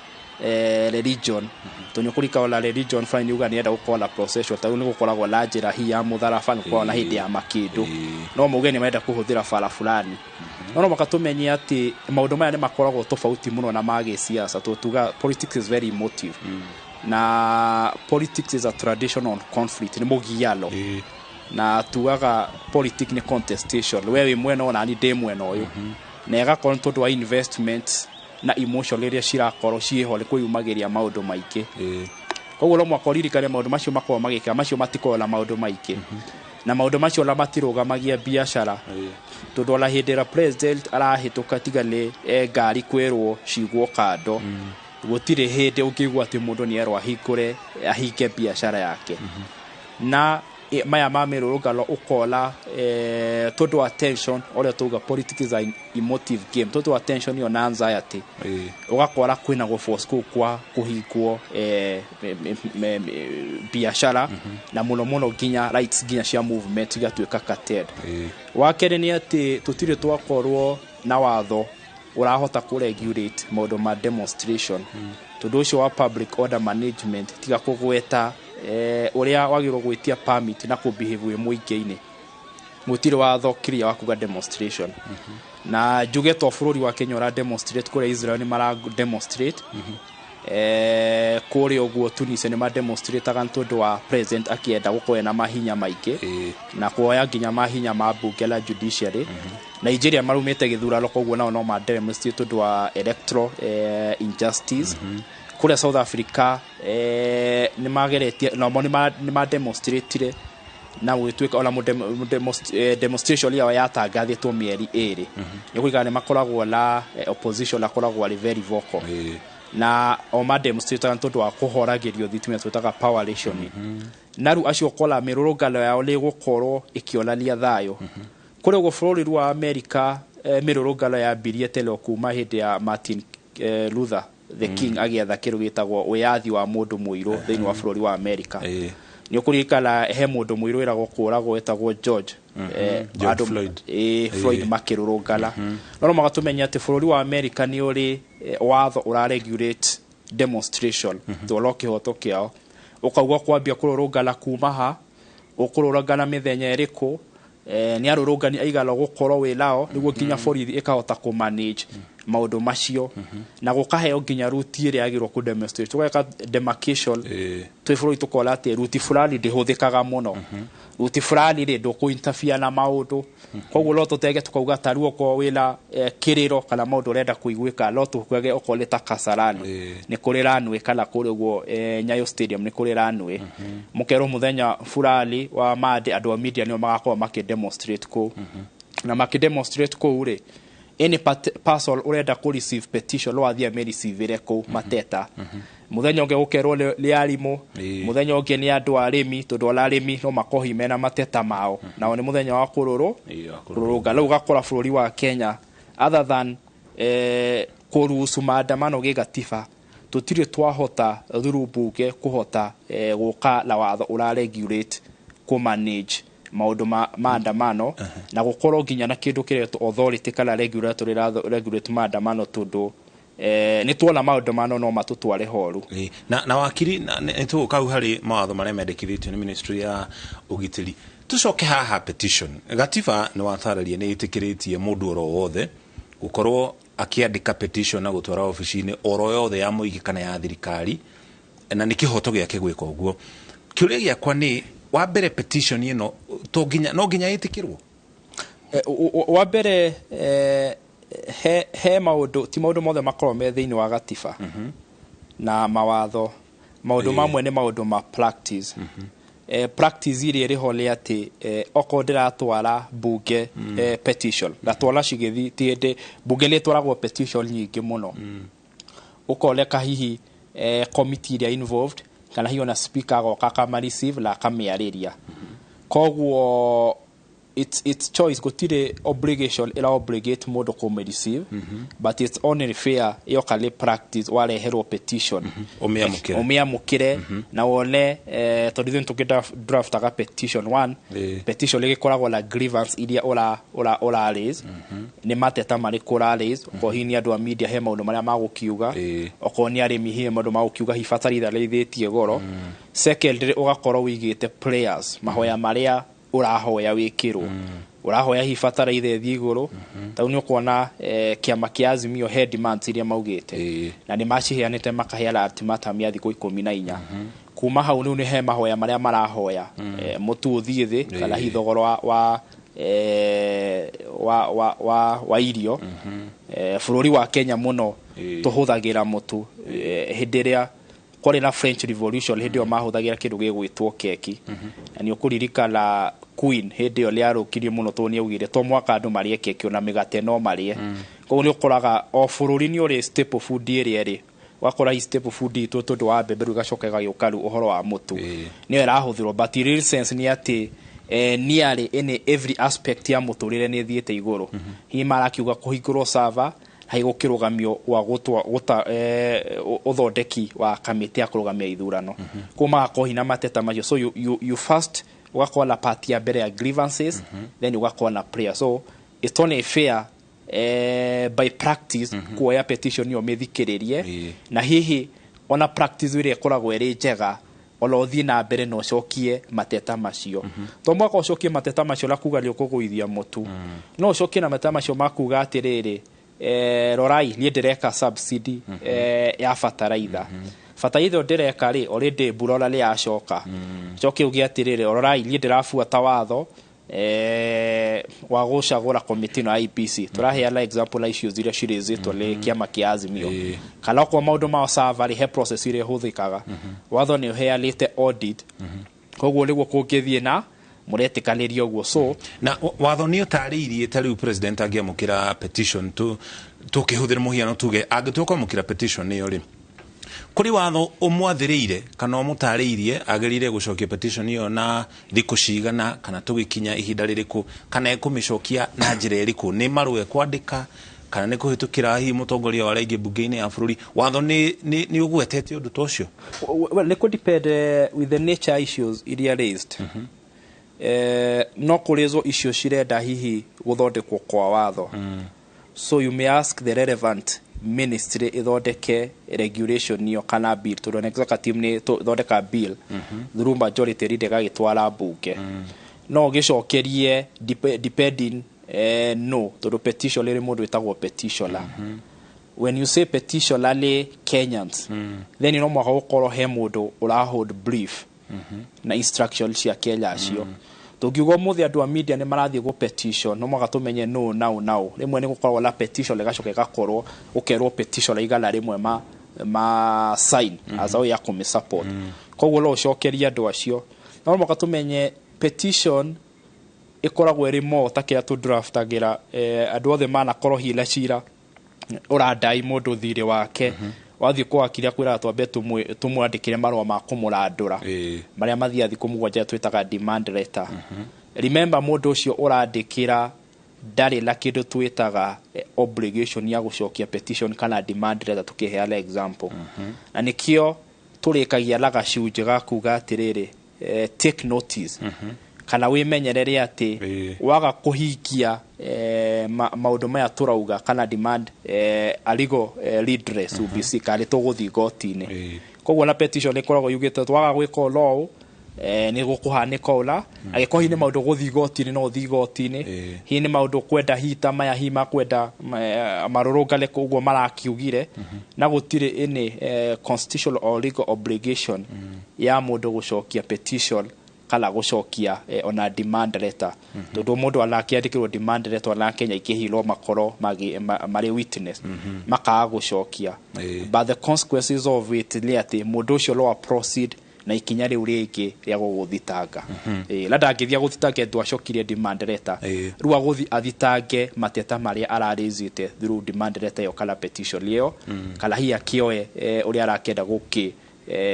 religion. Tondũ nĩ kũrika religion fulani yuga nĩenda gũkorwo na procession, ta rĩu nĩ gũkoragwo na njĩra hi ya mũtharaba, nĩ gũkoragwo na hĩndĩ ya makĩndũ, no mauge nĩ marenda kũhũthĩra bara fulani. No mũhaka tũmenye atĩ maũndũ maya nĩ makoragwo tofauti mũno na ma gĩsiasa, tondũ tuga politics is very emotive, na politics is a tradition on conflict, nĩ mũgiano, na tugaga politics nĩ contestation, we wĩ mwena ũyũ nani ndĩ mwena ũyũ, na ĩgakorwo nĩ tondũ wa investment na emotion rĩrĩa cirakorwo ciĩho nĩ kwĩyumagĩria maũndũ maingĩ. Koguo no mũhaka ũririkane maũndũ macio makoragwo magĩka, macio matikoragwo na maũndũ maingĩ, na maũndũ macio ona matirũgamagia biacara, tondũ ona hĩndĩ ĩrĩa president arahĩtũka tiga nĩ ngari kwĩrwo cigwo kando, gũtirĩ hĩndĩ ũngĩigua atĩ mũndũ nĩ erwo ahingũre ahinge biacara yake. Na maya ma mĩrũrũngano ũkona tondũ wa tension, ũrĩa tuga politics is an emotive game, tondũ wa tension ĩyo na anxiety, ũgakora kwĩna gũ-force kũu kwa kũhingwo biacara, na mũno mũno nginya rights nginya cia movement igatuĩka curtailed. Wa kerĩ nĩ atĩ tũtirĩ twakorwo na watho ũrahota kũ-regulate maũndũ ma demonstration, tondũ ũcio wa public order management tiga kũgweta ũrĩa wagĩrĩirwo gwĩtia permit na kũ-behave wĩ mũingĩ-inĩ, gũtirĩ watho clear wa kuga demonstration. Na njuge to bũrũri wa Kenya ũra demonstrate, kũrĩa Israel nĩ mara demonstrate, kũrĩa ũguo Tunisia nĩ ma demonstrataga nĩ tondũ wa president akĩenda gũkorwo na mahinya maingĩ na kuoya nginya mahinya ma mbunge la judiciary. Nigeria marumĩte gĩthurano, koguo nao no ma demonstrate tondũ wa electoral injustice. Kũrĩa South Africa nĩ mageretie namo nĩ ma demonstratire, na gũgĩtuĩka ona demonstration yao yatangathĩtwo mĩeri 2. Nĩ kũringana nĩ makoragwo na opposition akoragwo arĩ very vocal, na o ma demonstrataga nĩ tondũ wa kũhoragĩrio thitima twĩtaga power rationing. Na rĩu acio ũkora mĩrũrũngano yao nĩ ĩgũkorwo ĩkĩonania thayũ. Kũrĩa ũguo bũrũri wa America mĩrũrũngano yambirie tene o kuma hĩndĩ ya Martin Luther the King agĩetha kĩndũ gĩtagwo wĩyathi wa mũndũ mũirũ thĩinĩ wa bũrũri wa America. Nĩ ũkũririkana he mũndũ mũirũ wĩragwo kũragwo wetagwo George George Floyd. Floyd makĩrũrũngana. No mũhaka tũmenye atĩ bũrũri wa America nĩ ũrĩ watho ũra regulate demonstration, tondũ kĩhoto kĩao ũkauga kwambia kũrũrũngana kuma ha, ũkũrũrũngana mĩthenya ĩrĩkũ, nĩ arũrũngani aigana gũkorwo wĩ nao nĩguo nginya borithi ĩkahota kũ manage maũndũ macio, na gũkaheo nginya ruti ĩrĩa yagĩrĩirwo kũ demonstrate, tũgeka demarcation twĩ bũrũri tũkona atĩ ruti fulani ndĩhũthĩkaga mũno, ruti fulani rĩ ndũkũ interfere na maũndũ. Koguo no tũtege tũkauga ta rĩu okorwo wĩna kĩrĩro kana maũndũ ũrenda kũiguĩka, no tũkage okorwo nĩ ta Kasarani nĩ kũrĩ runway, kana kũrĩa ũguo Nyayo Stadium nĩ kũrĩ runway, mũkerwo mũthenya fulani wa Monday andũ a media nĩo magakorwo makĩ demonstrate kũu, na makĩ demonstrate kũu rĩ Any parcel urenda ku receive petition no athie ame receive kũ mateta. Muthenya ũngĩ gũkerwo nĩ arimũ, muthenya ũngĩ nĩ andũ a arĩmi, tondũ ona arĩmi no makohi mena mateta mao, nao nĩ mũthenya wa kũrũrũnga. Rĩu ũgakora bũrũri wa Kenya, other than kũruhusu maandamano gĩgatiba, tũtirĩ twahota through bunge kũhota gũka na watho ũra regulate kũ manage maũndũ ma maandamano, na gũkorwo nginya na kĩndũ kĩretwo authority kana regulatory regulate maandamano, tondũ nĩ tuona maandamano no matũtware horu. Na wakiri, nĩ tũgũka hau harĩ mawatho marĩa mendekithĩtio nĩ ministry ya ũgitĩri. Tũcoke haha petition. Gatiba nĩ watarĩria nĩ ĩtĩkĩrĩtie mũndũ oro wothe gũkorwo akĩandĩka petition na gũtwara obici-inĩ oro yothe ya mũingĩ kana ya thirikari, na nĩ kĩhoto gĩake gwĩka ũguo. Kĩũria gĩakwa nĩ, wa mbere, petition ĩno to nginya no nginya ĩtĩkĩrwo? Wa mbere, he maũndũ, ti maũndũ mothe makoragwo me thĩinĩ wa gatiba na mawatho. Maũndũ mamwe nĩ maũndũ ma practice. Practice iria ĩrĩ ho nĩ atĩ okorwo ndĩratwara bunge petition, ndatwara cigĩthi, ti hĩndĩ bunge nĩ ĩtwaragwo petition nyingĩ mũno, ũkoneka hihi committee iria involved kana hihi ona speaker agoka akama receive na akamĩarĩria. Koguo it's choice, gũtirĩ obligation ĩra obligate mũndũ kũmĩ receive, but it's only fair yoka nĩ practice, wareherwo petition ũmĩamũkĩre. Ũmĩamũkĩre na wone, tondũ ithuĩ nĩtũkĩ draftaga petition one. Petition ĩgĩkoragwo na grievance iria ũra raise, nĩ mateta marĩkũ ũra raise. Okorwo hihi nĩ andũ a media, he maũndũ marĩa magũkiuga. Okorwo nĩ arĩmi, he maũndũ magũkiuga, hihi bataraitha rĩithĩtie goro. Secondly, ũgakorwo wĩigĩte prayers, mahoya marĩa ũrahoya wĩkĩrwo, ũrahoya hihi bataraitha ĩthiĩ igũrũ. Tau nĩ ũkuona kĩama kĩa Azimio he demands iria maugĩte na nĩ maciheanĩte, makaheana ultimatum ya thikũ 14. Kuma hau rĩu nĩ he mahoya marĩa marahoya, mũtu ũthiĩ thĩ kana hihi thogora wa irio. Bũrũri wa Kenya mũno tũhũthagĩra mũtu. Hĩndĩ ĩrĩa kwarĩ na French Revolution, hĩndĩ ĩyo mahũthagĩra kĩndũ gĩgwĩtwo keki, na nĩ ũkũririkana Queen hĩndĩ ĩyo nĩarũkirie mũno tondũ nĩaugire to mwaka andũ marĩe keki, ona mĩgate no marĩe. Koguo nĩ ũkoraga o bũrũri nĩ ũrĩ staple food ĩrĩa ĩrĩ, ũgakora hihi staple food itũ tondũ wa mbembe, rĩu ĩgacoka ĩgagĩũka rĩu ũhoro wa mũtu nĩyo ĩrahũthĩrwo. But in real sense nĩ atĩ nearly any every aspect ya mũtũrĩre nĩ ĩthiĩte igũrũ. Hihi marakiuga kũhingũrwo server, hihi gũkĩrũgamio gwa gũtwa gũta ũthondeki wa kamĩtĩ ya kũrũgamia ithurano, koguo magakorwo hihi na mateta macio. So you first ũgakorwo na part ya mbere ya grievances, then ũgakorwo na prayer. So it's only fair by practice kuoya petition ĩyo, mĩthikĩrĩrie, na hihi ona practice ĩrĩa ĩkoragwo ĩrĩ njega, ona ũthiĩ na mbere na ũcokie mateta macio. To mwaka ũcokie mateta macio na kuga nĩ ũkũgũithia mũtu, no ũcokie na mateta macio ma kuga atĩrĩrĩ, rorai niĩ ndĩreka subsidy ya bataraitha, bataraitha ĩyo ndĩreka rĩ, already mbura ona nĩ yacoka. Coke uge atĩrĩrĩ, rorai niĩ ndĩrabuata watho wa gũcagũra komiti ĩno ya IEBC. Tũraheana example na issues iria cirĩzĩtwo nĩ kĩama kĩa Azimio, kana okorwo maũndũ ma server rĩ, he process iria ĩhũthĩkaga, watho nĩ ũheanĩte audit, koguo nĩguo kũngĩthiĩ na mũretĩkanĩria ũguo, so Na watho nĩ ũtarĩirie ta rĩu president angĩamũkĩra petition, tu tũkĩhũthĩra mũhiano, tuge angĩtua kwamũkĩra petition ĩyo rĩ, kũrĩ watho ũmwathĩrĩire kana ũmũtarĩirie agĩrĩire gũcokia petition ĩyo na thikũ cigana, kana tũgĩkinya ihinda rĩrĩkũ, kana ekũmĩcokia na njĩra ĩrĩkũ, nĩ marũa ekwandĩka kana nĩ kũhĩtũkĩra hihi mũtongoria wa arĩa aingĩ mbunge-inĩ ya bũrũri? Watho nĩ ũgwetete ũndũ ta ũcio? Well, nĩ kũ depend with the nature issues iria raised. No kũrĩzwo issues cirenda hihi gũthondekwo kwa watho, so you may ask the relevant ministry ĩthondeke regulation ĩyo kana bill, tondũ an executive nĩ ĩthondeka bill through majority leader ĩgagĩtwara mbunge. No ũgĩcokerie depending, no tondũ petition ĩrĩ mũndũ wĩtagwo petitioner. When you say petitioner nĩ Kenyans, then no mũhaka gũkorwo he mũndũ ũra hold brief na instruction cia Kenya acio. Tũngiuga ũmũthĩ andũ a media nĩ marathiĩ gũ petition, no mũhaka tũmenye no nao nao rĩmwe nĩ gũkoragwo na petition, ĩgacoka ĩgakorwo ũkerwo petition 100 ma sign as a way ya kũmĩ support. Koguo no ũcokerie andũ acio, no mũhaka tũmenye petition. Ĩkoragwo ĩrĩ mo ta kĩrĩa tũdraftagĩra andũ othe manakorwo hihi na cira ũrandai mũndũ thirĩ wake, wathiĩ kwa wakiri akwĩraga twambe tũmwandĩkĩre marũa ma kũmũrandũra marĩa mathiaga thikũ 7 twĩtaga demand letter. Remember, mũndũ ũcio ũrandĩkĩra ndarĩ na kĩndũ twĩtaga obligation ya gũcokia petition kana demand letter, tũkĩheana example. Na nĩkĩo tũrĩkagia na gacunjĩ ga kuga atĩrĩrĩ, take notice kana wĩmenyerere atĩ waga kũhingia maũndũ maya tũrauga kana demand, a legal redress will be seek, kana tũgũthiĩ igoti-inĩ. Koguo na petition ĩkoragwo yugĩte twaga gwĩka ũna ũũ, nĩ gũkũhanĩka ũna. Angĩkorwo hihi nĩ maũndũ gũthiĩ igoti-inĩ, no ũthiĩ igoti-inĩ. Hihi nĩ maũndũ kwenda hihi ta maya, hihi makwenda marũrũngane ũguo marakiugire, na gũtirĩ any constitutional or legal obligation ya mũndũ gũcokia petition kana gũcokia ona demand letter, tondũ mũndũ anakĩandĩkĩrwo demand letter, ona Kenya ingĩ no makorwo marĩ witness makaga gũcokia. But the consequences of it nĩ atĩ mũndũ ũcio no proceed na ikinya rĩu rĩngĩ rĩa gũgũthitanga. Na ndangĩthiĩ gũthitange ndwacokirie demand letter. Rĩu agũthiĩ athitange mateta marĩa ararĩzĩte through demand letter ĩyo kana petition ĩyo, kana hihi akĩoe ũrĩa arakĩenda gũkĩ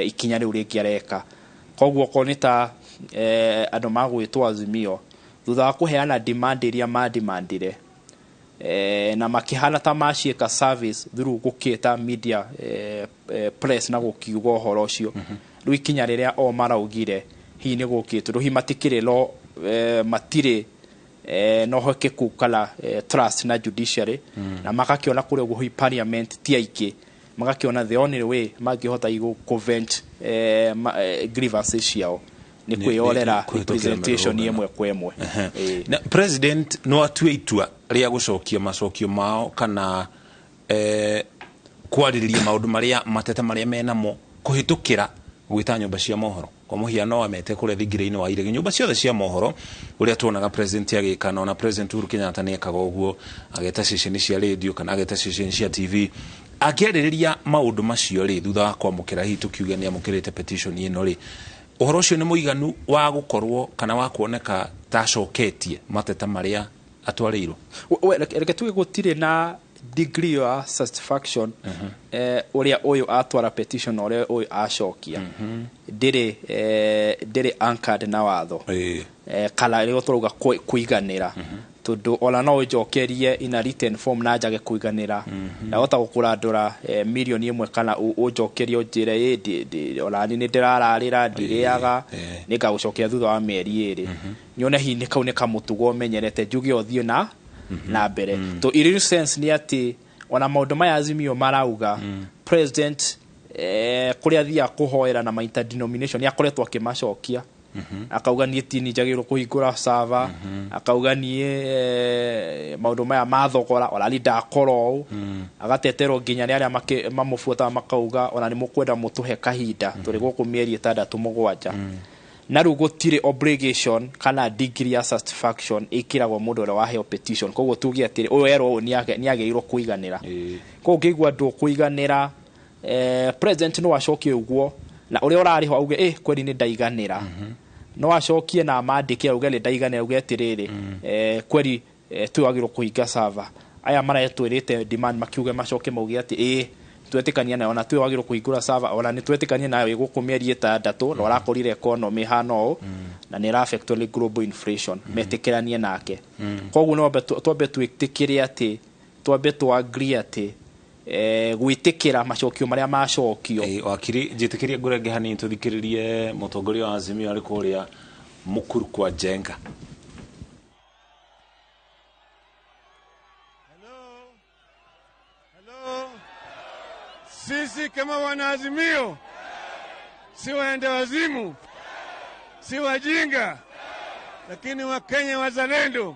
ikinya rĩu rĩngĩ areka. Koguo okorwo nĩ ta andũ magwĩtwo Azimio, thutha wa kũheana demand iria madimandire, na makĩhana ta maciĩka service through gũkĩta media, press na gũkiuga ũhoro ũcio, rĩu ikinya rĩrĩa o maraugire hihi nĩ gũkĩtwo rĩu, hihi matikĩrĩ lo matirĩ na ũhokeku kana trust na judiciary, na magakĩona kũrĩa ũguo hihi parliament ti aingĩ, magakĩona the only way mangĩhota gũ vent grievances ciao nĩ kwĩyorera kũhĩtũkĩra representation mĩrũrũngano. Ĩmwe kwa ĩmwe. Na president no atue itua rĩa gũcokia macokio mao kana kwarĩrĩria maũndũ marĩa mateta marĩa menamo kũhĩtũkĩra gwĩta nyũmba cia mohoro. Kwa mũhiano, amete kũrĩa thingira-inĩ wa iregi nyũmba ciothe cia mohoro, ũrĩa tuonaga president agĩka, na ona President Uhuru Kenyatta nĩ ekaga ũguo, ageta ceceni cia radio kana ageta ceceni cia TV akĩarĩrĩria maũndũ macio rĩ, thutha wa kwamũkĩra, hihi tũkiuge nĩ amũkĩrĩte petition ĩno rĩ, ũhoro ũcio nĩ mũiganu wa gũkorwo kana wa kuoneka ta acoketie mateta marĩa atwarĩirwo? Reke tuge gũtirĩ na degree ya satisfaction ũrĩa ũyũ atwara petition na ũrĩa ũyũ acokia, ndĩrĩ anchored na watho kana rĩo tũrauga kũiganĩra, tondũ ona no ũnjokerie in a written form na njage kũiganĩra. Ndahota gũkũrandũra mirioni 1 kana ũnjokerie ũnjĩre ĩ ona niĩ nĩ ndĩrararĩra ndirĩaga, nĩngagũcokeria thutha wa mĩeri 2, nyone hihi nĩ kau nĩ kamũtugo menyerete, njuge ũthiĩ na mbere. To in real sense nĩ atĩ ona maũndũ maya Azimio marauga, president kũrĩa athiaga kũhoera na ma interdenomination nĩ akoretwo akĩmacokia, akauga niĩ ti njagĩrĩirwo kũhingũra server, akauga niĩ maũndũ maya ma thogora ona niĩ ndakorwo ũũ, agateterwo nginya nĩ arĩa mamũbuataga, makauga ona nĩ mũkwenda mũtũhe kahinda, tũrĩ gũkũ mĩeri 6 7. Na rĩu gũtirĩ obligation kana degree ya satisfaction ĩkĩragwo mũndũ ũrĩa waheo petition. Koguo tuge atĩrĩ, ũyũ erwo ũũ nĩ agĩrĩirwo kũiganĩra. Koguo ũngĩigua ndũkũiganĩra, president no acokie ũguo na ũrĩa ũrarĩho auge kweli nĩ ndaiganĩra. No acokie na amandĩke auge nĩ ndaiganĩra, auge atĩrĩrĩ, kweli twagĩrĩirwo kũhinga server, aya maretwĩrĩte demand makiuge, macoke mauge atĩ ĩ twetĩkania nayo na twĩ wagĩrĩirwo kũhingũra server, ona nĩ twetĩkania nayo ĩgũkũ mĩeri 6, na ũrakorire economy ĩhana ũũ na nĩ ĩra nĩ global inflation, metĩkĩranie nake. Koguo no twambe twĩtĩkĩre atĩ twambe tũ agree atĩ gwĩtĩkĩra macokio marĩa macokio. Wakiri, njĩtĩkĩrie ngũrenge hanini tũthikĩrĩrie mũtongoria wa Azimio arĩ kũrĩa Mukuru kwa Njenga. Hello. Hello. Sisi kama wanaazimio si waenda wazimu, si wajinga, lakini Wakenya wazalendo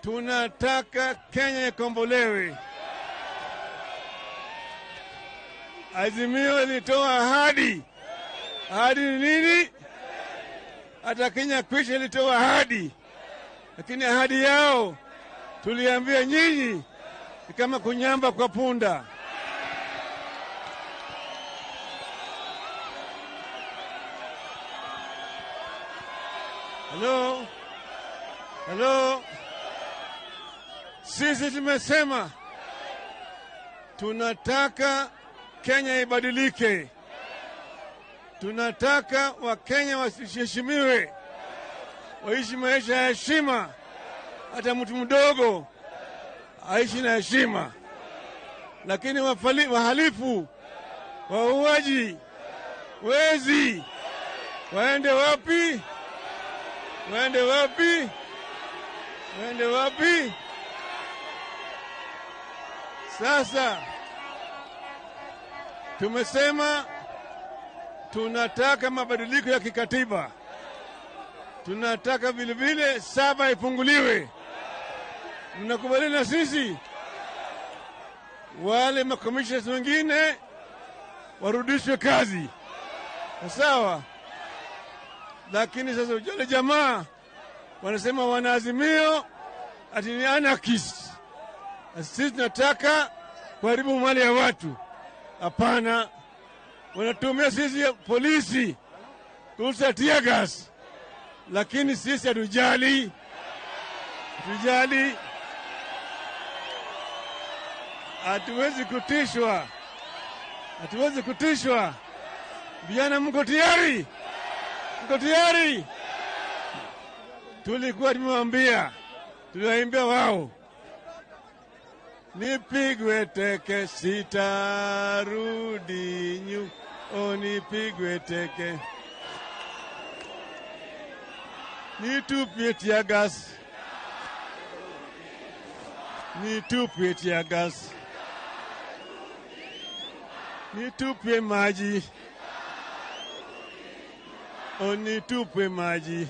tunataka Kenya ikombolewe. Azimio ilitoa ahadi. Ahadi ni nini? Hata Kenya kwisha ilitoa ahadi, lakini ahadi yao tuliambia nyinyi ni kama kunyamba kwa punda. Hello? Halo, sisi tumesema tunataka Kenya ibadilike, tunataka Wakenya waheshimiwe, waishi maisha ya heshima, hata mtu mdogo aishi na heshima. Lakini wahalifu, wauaji, wezi waende wapi? Waende wapi? Waende wapi? Sasa tumesema tunataka mabadiliko ya kikatiba, tunataka vile vile saba ifunguliwe. Mnakubali na sisi? Wale makomishona wengine warudishwe kazi, sawa? Lakini sasa wale jamaa wanasema wanaazimio ati ni anarchist. Sisi tunataka kuharibu mali ya watu. Hapana, wanatumia sisi polisi kurusha tear gas, lakini sisi hatujali, hatujali, hatuwezi kutishwa, hatuwezi kutishwa. Vijana, mko tayari? Mko tayari? Tulikuwa tumewambia, tuliwaimbia wao, nipigwe teke sitarudi nyu, o nipigwe teke, nitupie tear gas, nitupie tear gas, nitupie maji, o nitupie maji,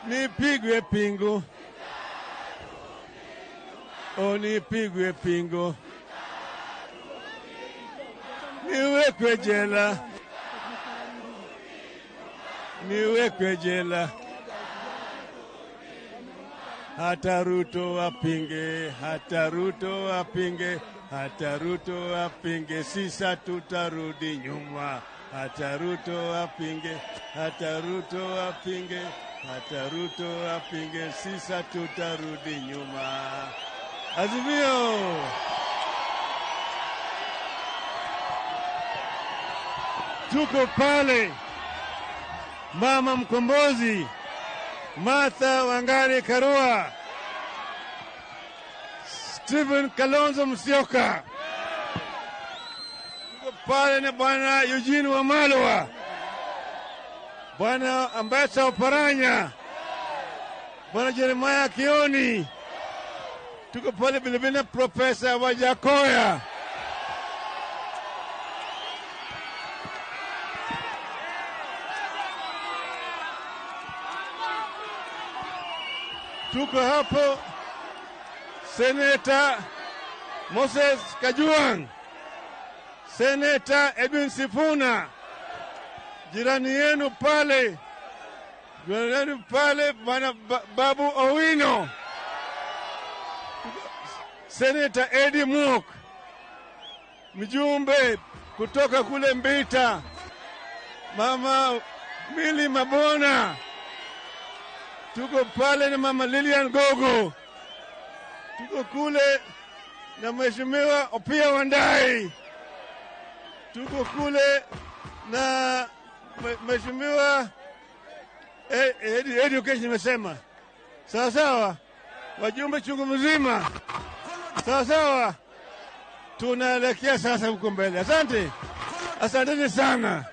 nipigwe pingu, o nipigwe pingu, niwekwe jela, niwekwe jela. Hata Ruto apinge, hata Ruto apinge, hata Ruto apinge, sisa tutarudi nyuma. Hata Ruto apinge, hata Ruto apinge, hata Ruto apinge, sisa tutarudi nyuma. Azimio! Tuko pale, mama mkombozi Martha Wangari Karua, Stephen Kalonzo Musyoka, tuko pale na bwana Eugene Wamalwa, bwana Ambassa Oparanya, bwana Jeremiah Kioni, tuko pale vilevile na Profesa Wajackoyah. Tuko hapo Seneta Moses Kajwang', Seneta Edwin Sifuna, jirani yenu pale, jirani yenu pale bwana Babu Owino, Seneta Eddie Mok, mjumbe kutoka kule Mbita, Mama Mili Mabona, tuko pale na Mama Lilian Gogo, tuko kule na Mheshimiwa Opiyo Wandayi, tuko kule na Mheshimiwa Education nimesema. Sawa sawa, wajumbe chungu mzima. Sawa sawa, tunaelekea sasa huko mbele. Asante, asanteni sana.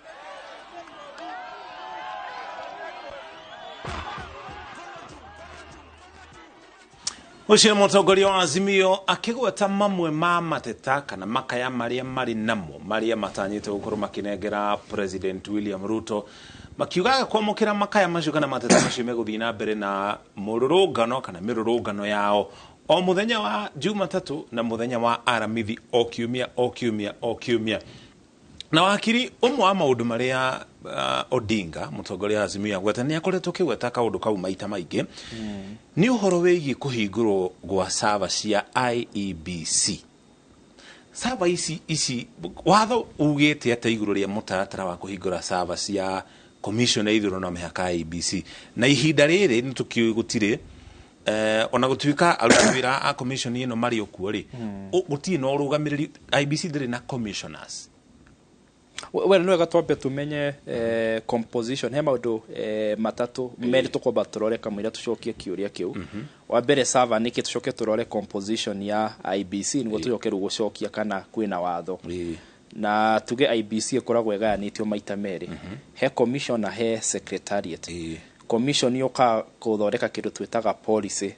Ucio nĩ mũtongoria wa Azimio akĩgweta mamwe ma mateta kana makaya marĩa marĩ namo marĩa matanyĩte gũkorwo makĩnengera President William Ruto, makiugaga kwamũkĩra makaya macio kana mateta macio megũthiĩ na mbere na mũrũrũngano kana mĩrũrũngano yao o mũthenya wa Jumatatũ na mũthenya wa Aramithi o kiumia o kiumia o kiumia. Na wakiri ũmwe wa maũndũ marĩa Odinga mũtongoria wa Azimio agweta nĩ akoretwo akĩgweta kaũndũ kau maita maingĩ nĩ ũhoro wĩgiĩ kũhingũrwo gwa server cia IEBC. Server ici watho ugĩte atĩa igũrũ rĩa mũtaratara wa kũhingũra server cia Commission ya ithurano na mĩhaka IEBC na ihinda rĩrĩ nĩ tũkĩũĩ gũtirĩ ona gũtuĩka aruti wĩra a commission ĩno marĩ o kuo rĩ, gũtirĩ na ũrũgamĩrĩri. IEBC ndĩrĩ na commissioners. Well, nĩ wega twambe tũmenye composition. He maũndũ matatũ merĩ tũkwamba tũrore kamũira tũcokie kĩũria kĩu. Wa mbere, server nĩkĩ, tũcoke tũrore composition ya IEBC nĩguo tũcoke rĩu gũcokia kana kwĩna watho. Na tuge IEBC ĩkoragwo ĩgayanĩtio maita merĩ, he commission na he secretariat. Commission yũkaga gũthondeka kĩndũ twĩtaga policy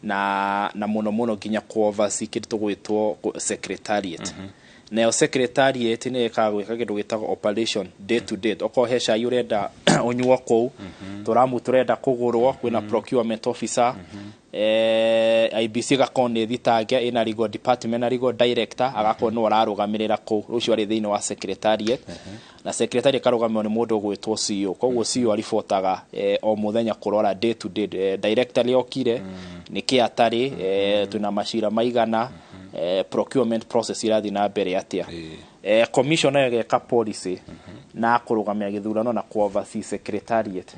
na mũno mũno nginya kũ oversee kĩndũ tũgwĩtwo secretariat. Nayo secretariat nĩ ĩkaga gwĩka kĩndũ gĩtagwo operation day to day. Okorwo he cai ũrenda ũnyuo kũu, tũramu tũrenda kũgũrwo, kwĩna procurement officer. IEBC ĩgakorwo nĩ thitange ĩna legal department na legal director agakorwo nĩwe ũrarũgamĩrĩra kũu. Ũcio arĩ thĩinĩ wa secretariat, na secretariat ĩkarũgamĩrĩrwo nĩ mũndũ ũgwĩtwo CEO. Koguo CEO aribotaga o mũthenya kũrora day to day, director rĩokire nĩkĩ atarĩ, twĩna macira maigana, procurement process irathiĩ na mbere atĩa. Commission nayo ĩgeka policy na kũrũgamia gĩthurano na kũ oversee secretariat.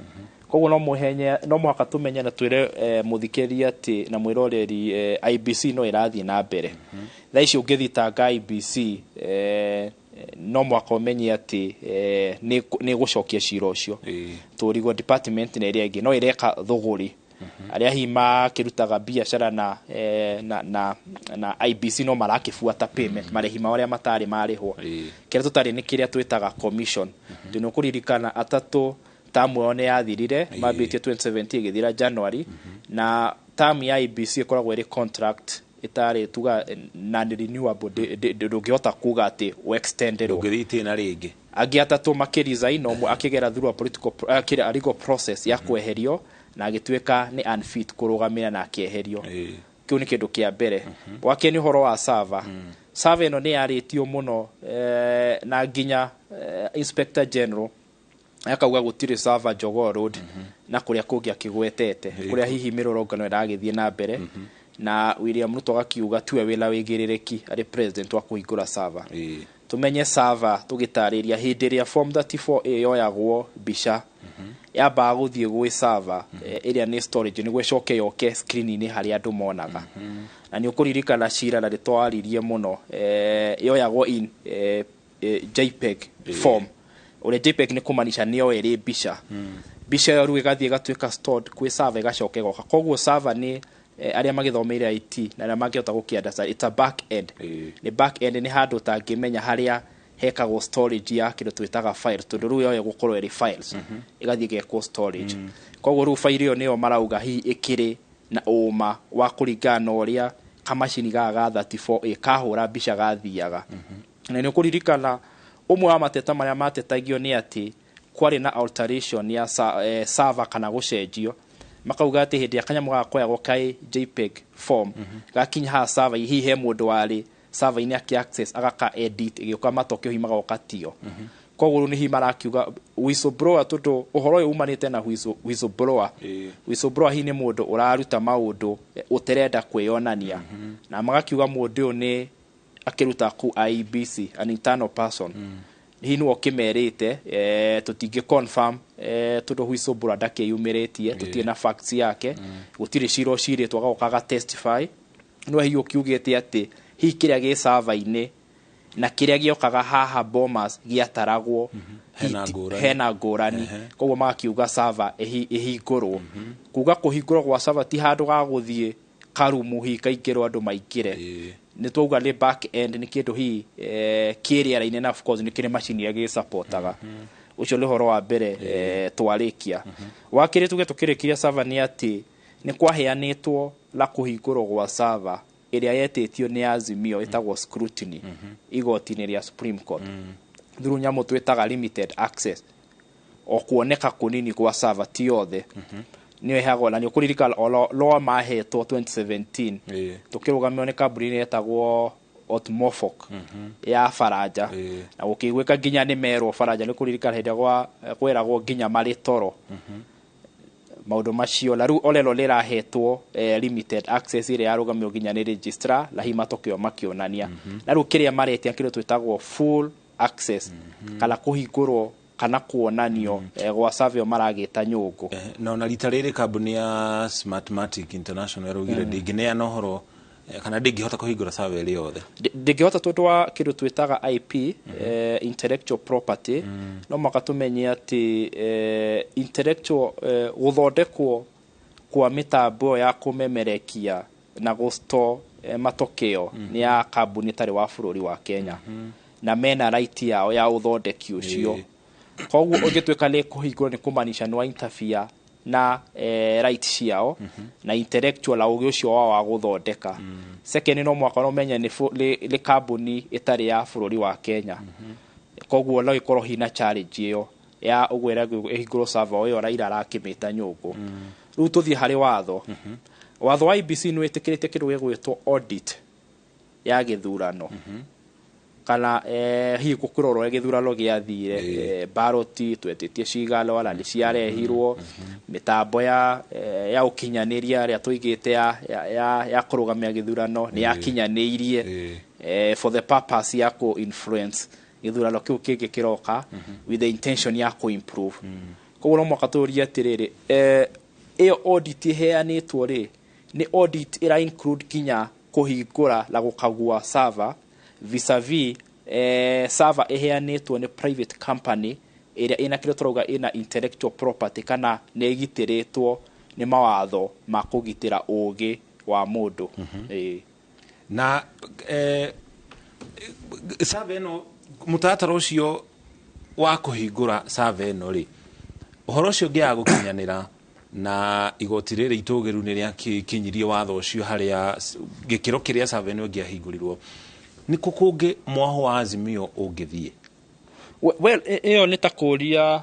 Koguo no mũhaka tũmenye na twĩre mũthikĩrĩria atĩ na mwĩroreri, IEBC no ĩrathiĩ na mbere. Thaa ici ũngĩthitanga IEBC, no mũhaka ũmenye atĩ nĩ ĩgũcokia cira ũcio tũ legal department na ĩrĩa ĩngĩ no ĩreka thũgũri arĩa hihi makĩrutaga biacara na IEBC no marakĩbuata payment, marĩhi mao arĩa matarĩ marĩhwo. Kĩrĩa tũtarĩ nĩ kĩrĩa twĩtaga commission. Tondũ nĩ ũkũririkana atatũ tamu yao nĩ yathirire, mambĩtie 2017 ĩgĩthira January, na tamu ya IEBC ĩkoragwo ĩrĩ contract ĩtarĩ tuga non renewable, ndũngĩhota kuga atĩ extenderwo. Ndũngĩthiĩ itĩna rĩngĩ. Angĩ atatũ makĩresign, no ũmwe akĩgera through a political a legal process ya kweherio na agĩtuĩka nĩ unfit kũrũgamĩra na akĩeherio. Kĩu nĩ kĩndũ kĩa mbere. Wa kerĩ nĩ ũhoro wa server. Server ĩno nĩ yarĩtio mũno, na nginya inspector general akauga gũtirĩ server Jogoo Road na kũrĩa kũngĩ akĩgwetete kũrĩa hihi mĩrũrũngano ĩragĩthiĩ na mbere, na William Ruto agakiuga tiwe wĩna wĩigĩrĩrĩki arĩ president wa kũhingũra server. Tumenye server, tũgĩtarĩria, hĩndĩ ĩrĩa form 34A yoyagwo mbica, yambaga gũthiĩ gwĩ server ĩrĩa nĩ storage nĩguo ĩcoke yoke screen-inĩ harĩa andũ monaga. Na nĩ ũkũririkana cira na nĩtwaririe mũno, yoyagwo in JPEG form, ũrĩa JPEG nĩ kũmanisha nĩyo ĩrĩ mbica. Mbica ĩyo rĩu ĩgathiĩ ĩgatuĩka stored kwĩ server, ĩgacoka ĩgoka. Koguo server nĩ arĩa magĩthomeire IT na arĩa mangĩhota gũkĩ, it's a back end. Nĩ back end, nĩ handũ ũtangĩmenya harĩa hekagwo storage ya kĩndũ twĩtaga file, tondũ rĩu yoyo gũkorwo ĩrĩ files ĩgathiĩ ĩgekwo storage. Koguo rĩu file ĩyo nĩyo marauga hihi ĩkĩrĩ na ũma wa kũringana na ũrĩa kamacini gaka ga 34A kahũra mbica gathiaga. Na nĩ ũkũririkana ũmwe wa mateta marĩa matetagio nĩ atĩ kwarĩ na alteration ya server kana gũcenjio. Makauga atĩ hĩndĩ ya kanyamũ gaka koyagwo kaĩ JPEG form gakinya haha server, hihi he mũndũ warĩ server-inĩ akĩ access agaka edit, ĩgĩũka matokeo hihi magoka tio. Koguo rĩu nĩ hihi marakiuga whistleblower, tondũ ũhoro ũyũ umanĩte na whistleblower. Whistleblower hihi nĩ mũndũ ũraruta maũndũ ũterenda kwĩyonania, na magakiuga mũndũ ũyũ nĩ akĩruta ku IEBC, an internal person, hihi nĩwe ũkĩmerĩte. Tũtingĩ confirm, tondũ whistleblower ndakĩyumĩrĩtie, tũtirĩ na facts yake, gũtirĩ cira ũcirĩtwo agoka aga testify. No hihi ũkiugĩte atĩ hihi kĩrĩa gĩ server-inĩ na kĩrĩa gĩokaga haha Bomas gĩataragwo Hena ngũrani. Hena ngũrani. Koguo magakiuga server ĩhingũrwo. Kuga kũhingũrwo gwa server ti handũ ga gũthiĩ karumu hihi kaingĩrwo andũ maingĩre. Nĩ twauga nĩ back end, nĩ kĩndũ hihi kĩ rĩera-inĩ, na of course nĩ kĩrĩ macini ĩrĩa gĩsupportaga. Ũcio nĩ ũhoro wa mbere. Twarĩkia wa kerĩ, tuge tũkĩrĩkiria server, nĩ atĩ nĩ kwaheanĩtwo la kũhingũrwo gwa server ĩrĩa yetĩtio nĩ Azimio ĩtagwo scrutiny igoti-inĩ rĩa Supreme Court through nyamũ twĩtaga limited access, o kuoneka kũnini gwa server, ti yothe nĩyo ĩheagwo. Na nĩ ũkũririkana o law mahetwo 2017 tũkĩrũgamio nĩ kambuni yetagwo Otmofok ya Faranja, na gũkĩiguĩka nginya nĩ merwo Faranja. Nĩ kũririkana hĩndĩ ĩrĩa kweragwo nginya marĩ toro maũndũ macio. Na rĩu Olelo rĩrahetwo limited access ĩrĩa yarũgamio nginya nĩ registrar, na hihi matokeo makĩonania. Na rĩu kĩrĩa maretia kĩndũ twĩtagwo full access kana kũhingũrwo Kana kuonanio gwa survey maragĩta nyũngũ. Na ona rita rĩrĩ kambuni ya Smartmatic International yaraugire ndĩngĩneana ũhoro kana ndĩngĩhota kũhingũra survey ĩrĩ yothe. Ndĩngĩhota tondũ wa kĩndũ twĩtaga IP, intellectual property. No mũhaka tũmenye atĩ intellectual, gũthondekwo kwa mĩtambo ya kũmemerekia na gũstore matokeo nĩ ya kambuni ĩtarĩ wa bũrũri wa Kenya, na mena right yao ya ũthondeki ũcio. Koguo ũngĩtuĩka nĩ kũhingũra nĩ kũmanisha nĩ wa interfere na right ciao na intellectual na ũgĩ ũcio wao wa gũthondeka. Second, no mũhaka ũmenye nĩ kambuni ĩtarĩ ya bũrũri wa Kenya, koguo no ĩkorwo hina challenge ĩyo ya ũguo ĩragwo ĩhingũrwo server ĩyo Raila arakĩmĩta nyũngũ. Rĩu tũthiĩ harĩ watho. Watho wa IEBC nĩ wĩtĩkĩrĩte kĩndũ gĩgwĩtwo audit ya gĩthurano, kana hihi gũkĩrorwo ũrĩa gĩthurano gĩathire, ballot twetĩtie cigana ona nĩ ciarehirwo, mĩtambo ya ũkinyanĩria ĩrĩa tũigĩte ya kũrũgamia gĩthurano nĩ yakinyanĩirie for the purpose ya kũ influence gĩthurano kĩu kĩngĩ kĩroka with the intention ya kũ improve. Koguo no mũhaka tũrie atĩrĩrĩ, ĩyo audit ĩheanĩtwo rĩ, nĩ audit ĩra include nginya kũhingũra na gũkagua server vis-a-vis server ĩheanĩtwo nĩ private company ĩrĩa ĩna kĩrĩa tũrauga ĩna intellectual property, kana nĩ ĩgitĩrĩtwo nĩ mawatho ma kũgitĩra ũgĩ wa mũndũ. Ĩĩ. Na survey ĩno, mũtaratara ũcio wa kũhingũra survey ĩno rĩ, ũhoro ũcio ũngĩaga gũkinyanĩra na igoti rĩrĩ itũgĩru nĩ rĩakinyirie watho ũcio harĩa gĩkĩro kĩrĩa survey ĩno ĩngĩahingũrirwo, nĩ kũ kũngĩ mwaho wa Azimio ũngĩthiĩ? Well, ĩyo nĩ ta kũria,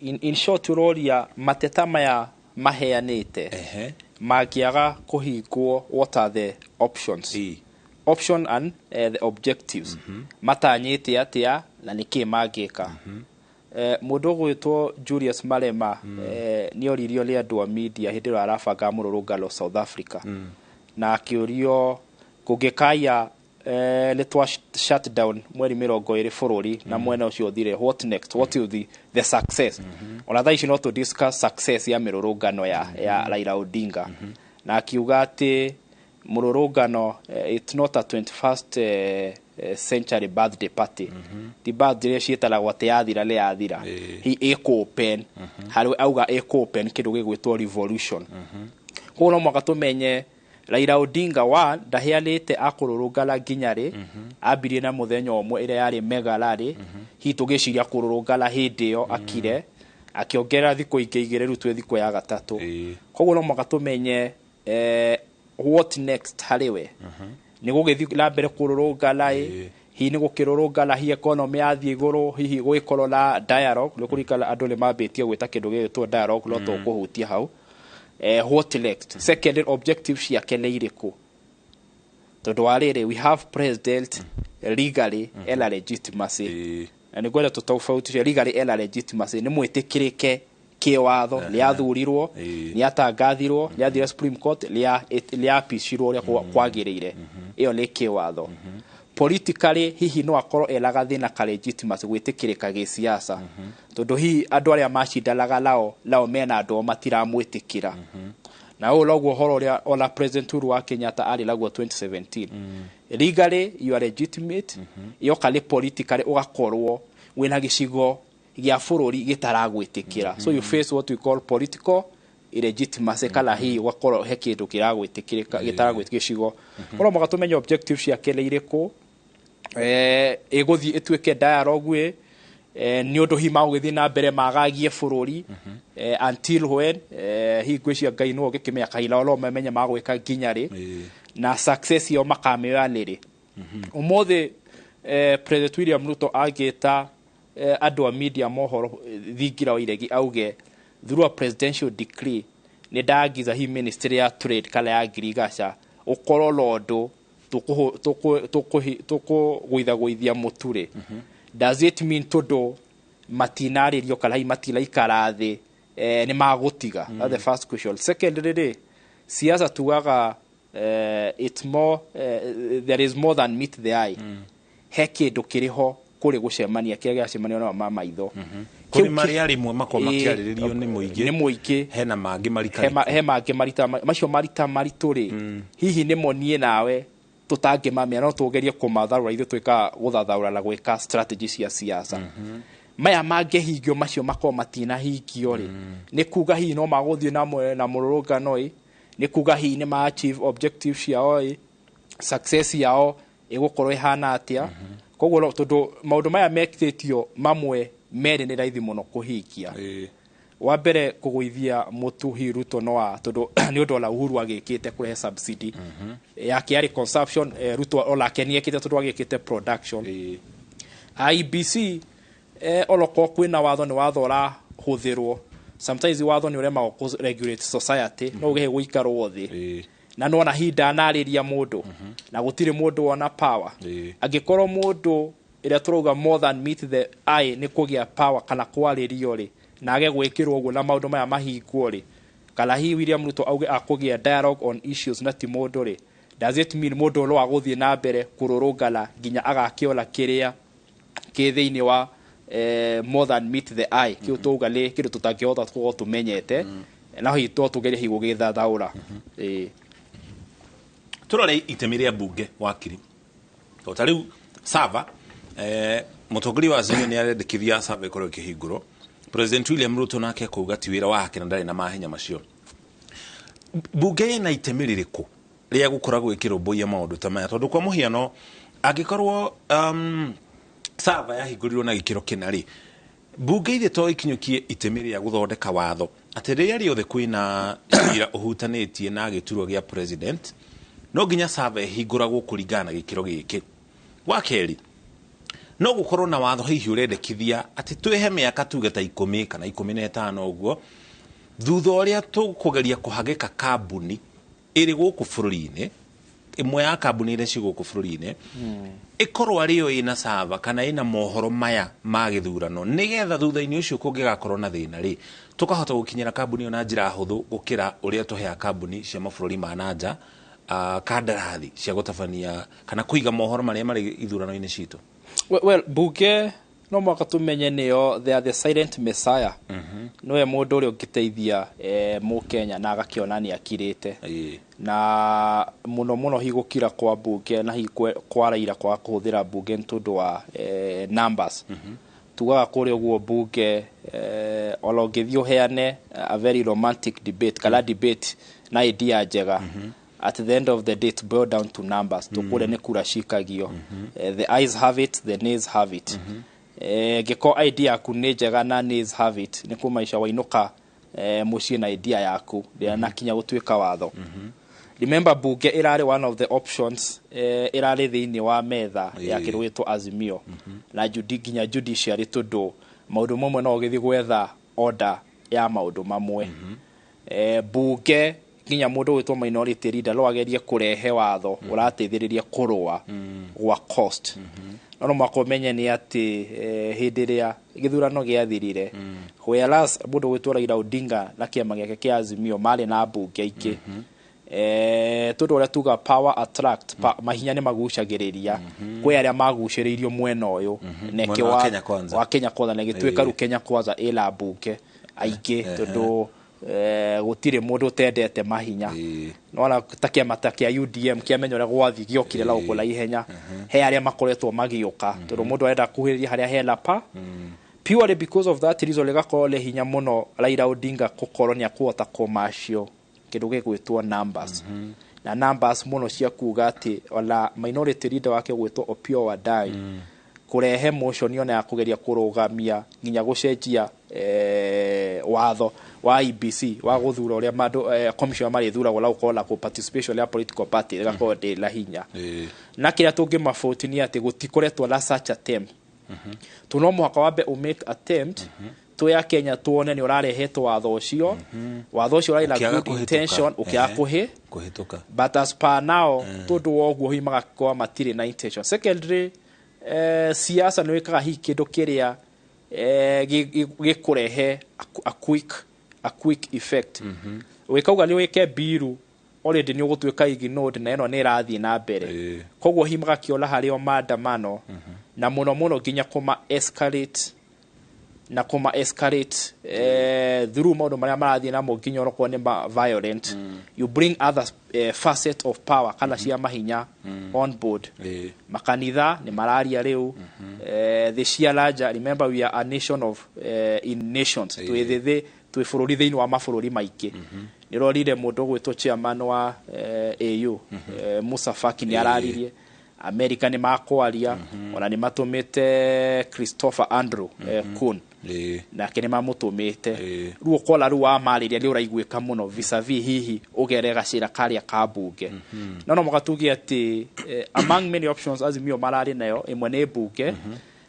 in short ũroria mateta maya maheanĩte mangĩaga kũhingwo, what are the options, option and the objectives, matanyĩte atĩa na nĩkĩ mangĩka. Mũndũ ũgwĩtwo Julius Malema nĩ oririo nĩ andũ a media hĩndĩ ĩrĩa arabanga mũrũrũngano South Africa, na akĩũrio kũngĩkaya nĩ twa shut down mweri 20 bũrũri na mwena ũcio ũthire, what next, what will the success? Ona thaa ici no tũ discuss success ya mĩrũrũngano ya Raila Odinga. Na akiuga atĩ mũrũrũngano, it's not a 21st century birthday party, ti birthday ciĩtanagwo atĩ yathira nĩ yathira. Hi ĩkũ open harĩ auga ĩkũ open kĩndũ gĩgwĩtwo revolution. Koguo no mũhaka tũmenye Raila Odinga wa ndaheanĩte akũrũrũngana nginya rĩ. Ambirie na mũthenya ũmwe ĩrĩa yarĩ mega rally, hihi tũgĩciria kũrũrũngana hĩndĩ ĩyo akire akĩongerera thikũ ingĩ 2, rĩu twĩ thikũ ya gatatũ. Koguo no mũhaka tũmenye what next harĩ we. Nĩ gũgĩthiĩ na mbere kũrũrũngana ĩ, hihi nĩ gũkĩrũrũngana, hihi economy yathiĩ igũrũ, hihi gũgĩkorwo na dialogue, nĩ kũririkana andũ nĩ mambĩtie gwĩta kĩndũ gĩgwĩtwo dialogue, no tũkũhutia hau. What next? Second, objective ciake nĩ irĩkũ? Tondũ wa rĩrĩ, we have president legally ena legitimacy, na nĩ ngwenda tũtofautishe. Legally ena legitimacy, nĩ mwĩtĩkĩrĩke kĩwatho, nĩ athurirwo, nĩ atangathirwo, nĩ athire Supreme Court, nĩ apicirwo ũrĩa kwagĩrĩire. Ĩyo nĩ kĩwatho. Politically hihi no akorwo ena gathĩna ka legitimacy, gwĩtĩkĩrĩka gĩsiasa, tondũ hihi andũ arĩa macindanaga nao mena andũ ao matiramwĩtĩkĩra. Na ũũ noguo ũhoro ũrĩa ona President Uhuru wa Kenyatta arĩ naguo 2017. Legally you are legitimate, yoka nĩ politically ũgakorwo wĩna gĩcigo gĩa bũrũri gĩtaragwĩtĩkĩra, so you face what we call political illegitimacy, kana hihi ũgakorwo he kĩndũ kĩragwĩtĩkĩrĩka gĩtaragwĩtĩkĩra gĩcigo. Korwo mũhaka tũmenye objective ciake nĩ irĩkũ, ĩgũthiĩ ĩtuĩke dialogue ĩ, nĩ ũndũ hihi magũgĩthiĩ na mbere magagie bũrũri until when? Hihi ngwĩciria Ngai nĩwe ũngĩkĩmenya kahinda no mamenye magwĩka nginya rĩ, na success yao makamĩoya nĩ rĩ. Ũmũthĩ President William Ruto angĩta andũ a media mohoro thingira wa iregi auge through a presidential decree nĩ ndagiza hihi ministry ya trade kana ya ngirigaca ũkorwo na ũndũ tũkũgũithagũithia mũtu rĩ, does it mean tondũ matinarĩrio kana hihi matinaikara thĩ nĩ magũtiga? That's the first question. Secondly rĩ, siasa tugaga it's more, there is more than meet the eye. He kĩndũ kĩrĩ ho Kũrĩ gũcemania kĩrĩa gĩacemanio nao ma maitho. Kũrĩ marĩa rĩmwe makoragwo makĩarĩrĩrio nĩ mũingĩ. Nĩ mũingĩ. Hena mangĩ marika. He mangĩ marita macio marita maritũ rĩ, hihi nĩmo niĩ nawe tũtangĩmamenya, no tũgerie kũmatharũra ithuĩ twĩkaga gũthathaũra na gwĩka strategy cia siasa. Maya mangĩhingio, macio makorwo matinahingio rĩ, nĩ kuga hihi no magũthiĩ na mũrũrũngano ĩ, nĩ kuga hihi nĩ ma achieve objective ciao ĩ, success yao ĩgũkorwo ĩhana atĩa? Koguo tondũ maũndũ maya mekĩtio mamwe merĩ nĩ raithi mũno kũhingia. Wa mbere, kũgũithia mũtu, hihi Ruto no a tondũ nĩ ũndũ ona Uhuru agĩkĩte kũrehe subsidy yake yarĩ consumption, Ruto onake nĩ ekĩte tondũ agĩkĩte production. IEBC, onokorwo kwĩna watho, nĩ watho ũrahũthĩrwo. Sometimes watho nĩ ũremagwo kũ regulate society, no ũgĩhe gũikarwo thĩ na nona hihi ndanarĩria mũndũ na gũtirĩ mũndũ wona power. Angĩkorwo mũndũ ĩrĩa tũrauga more than meet the eye nĩ kũgĩa power kana kwarĩrio rĩ, na age gwĩkĩrwo ũguo na maũndũ maya mahingwo rĩ, kana hihi William Ruto auge akũgĩa dialogue on issues na ti mũndũ rĩ, does it mean mũndũ no agũthiĩ na mbere kũrũrũngana nginya agakĩona kĩrĩa kĩ thĩinĩ wa more than meet the eye? Kĩu tũuga nĩ kĩndũ tũtangĩhota gũkorwo tũmenyete, na hihi to tũgerie hihi gũgĩthathaũra. Ĩĩ. Turore itemi rĩa mbunge, wakiri. To ta rĩu sava, mũtongoria wa Azimio nĩ arendekithia sava ĩkorwo ĩkĩhingũrwo. President William Ruto nake kuuga ti wĩra wake na ndarĩ na mahenya macio. Mbunge ĩna itemi rĩrĩkũ rĩa gũkoragwo ĩkĩrũmbũiya maũndũ ta maya? Tondũ kwa mũhiano, angĩkorwo sava yahingũrirwo na gĩkĩro kĩna rĩ, mbunge ithe to ikinyũkie itemi rĩa gũthondeka watho atĩ rĩrĩa rĩothe kwĩna cira ũhutanĩtie na gĩturwa gĩa president, no nginya sava ĩhingũragwo kũringana na gĩkĩro gĩkĩ. Wa kerĩ, no gũkorwo na watho hihi ũrendekithia atĩ twĩhe mĩaka tuge ta 10 kana 15 ũguo, thutha ũrĩa tũkũgeria kũhagĩka kambuni ĩrĩ gũkũ bũrũri-inĩ, ĩmwe ya kambuni iria ci gũkũ bũrũri-inĩ ĩkorwo arĩ yo ĩna sava kana ĩna mohoro maya ma gĩthurano, nĩgetha thutha-inĩ ũcio kũngĩgakorwo na thĩna rĩ, tũkahota gũkinyĩra kambuni ĩyo na njĩra hũthũ gũkĩra ũrĩa tũheaga kambuni cia mabũrũri ma nanja kandarathi cia gũtabania kana kũiga mohoro marĩa marĩ ithurano-inĩ citũ. Well, bunge no mwaka tumenye nĩyo, they are the silent messiah. Nĩwe mũndũ ũrĩa ũngĩteithia mũkenya na agakĩona nĩ akirĩte, na mũno mũno hihi gũkira kwa bunge na hihi kwa Raila kwaga kũhũthĩra bunge nĩ tondũ wa numbers. Tugaga kũrĩa ũguo bunge, ona ũngĩthiĩ ũheane a very romantic debate kana debate na idea njega, at the end of the day it boil down to numbers. Tũkũrĩa nĩ kura cikagio. The ayes have it, the nays have it. Ngĩkorwo idea yaku nĩ njega na nays have it, nĩ kũmaica wainũka mũciĩ na idea yaku ndĩanakinya gũtuĩka watho. Remember, bunge ĩrarĩ one of the options, ĩrarĩ thĩinĩ wa metha ya kĩndũ gĩtwo Azimio na nginya judiciary, tondũ maũndũ mamwe no ũgĩthiĩ gwetha order ya maũndũ mamwe. Bunge nginya mũndũ gwĩtwo minority leader no agerie kũrehe watho ũrateithĩrĩria kũrũa gwa cost. No no mũhaka ũmenye nĩ atĩ hĩndĩ ĩrĩa gĩthurano gĩathirire, whereas mũndũ gwĩtwo Raila Odinga na kĩama gĩake kĩa Azimio marĩ na mbunge aingĩ, tondũ ũrĩa tuga power attract, mahinya nĩ magucagĩrĩria, kwĩ arĩa magucĩrĩirio mwena ũyũ na Mwena wa Kenya Kwanza. Wa Kenya Kwanza, na ĩgĩtuĩka rĩu Kenya Kwanza ĩna mbunge aingĩ, tondũ gũtirĩ mũndũ ũtendete mahinya. Nona ta kĩama ta kĩa UDM kĩamenya ũrĩa gwathi gĩokire na gũkũ na ihenya, he arĩa makoretwo magĩũka tondũ mũndũ arenda kuhĩrĩria harĩa hena pa. Purely because of that reason, rĩgakorwo nĩ hinya mũno Raila Odinga gũkorwo nĩ akũhota kũmacio kĩndũ gĩgwĩtwo numbers, na numbers mũno cia kuga atĩ ona minority leader wake gwĩtwo Opiyo Wandayi kũrehe motion ona ya kũgeria kũrũgamia nginya gũcenjia watho wa IEBC wa gũthura ũrĩa mandũ commission marĩthuragwo na gũkorwo na participation ya political party ĩgakorwo ndĩ na hinya. Na kĩrĩa tũngĩmabũti nĩ atĩ gũtikoretwo na such attempt. Tu no mũhaka wambe ũ make attempt twĩ a Kenya tuone nĩ ũrarehetwo watho ũcio, watho ũcio ũrarĩ na Ũkĩaga good kũhĩtũka. intention, ũkĩaga kũhĩtũka. But as per now, tondũ wa ũguo hihi magakorwo matirĩ na intention. Secondly, siasa nĩ wĩkaga hihi kĩndũ kĩrĩa gĩkũrehe a quick effect. Wĩkauga nĩ wĩke biru, already nĩ ũgũtuĩka ignored na ĩno nĩ ĩrathiĩ na mbere. Koguo hihi magakĩona harĩ o maandamano. Na mũno mũno nginya kũma escalate na kũma escalate through maũndũ marĩa marathiĩ namo, nginya onokorwo nĩ violent, you bring other facet of power kana cia mahinya on board. Makanitha nĩ mararia rĩu, thĩ cia lanja. Remember, we are a nation of in nations. Twĩ thĩ, twĩ bũrũri thĩinĩ wa mabũrũri maingĩ. Nĩ rorire mũndũ ũgwĩtwo chairman wa AU, Musa Faki, nĩ araririe. America nĩ makwaria, ona nĩ matũmĩte Christopher Andrew Kuhn, nake nĩ mamũtũmĩte. Rĩu ũkora rĩu wamarĩria nĩ ũraiguĩka mũno vis-a-vis hihi ũgere gacĩra karĩa ka mbunge. No mũhaka tuge atĩ among many options Azimio mararĩ nayo, ĩmwe nĩ mbunge,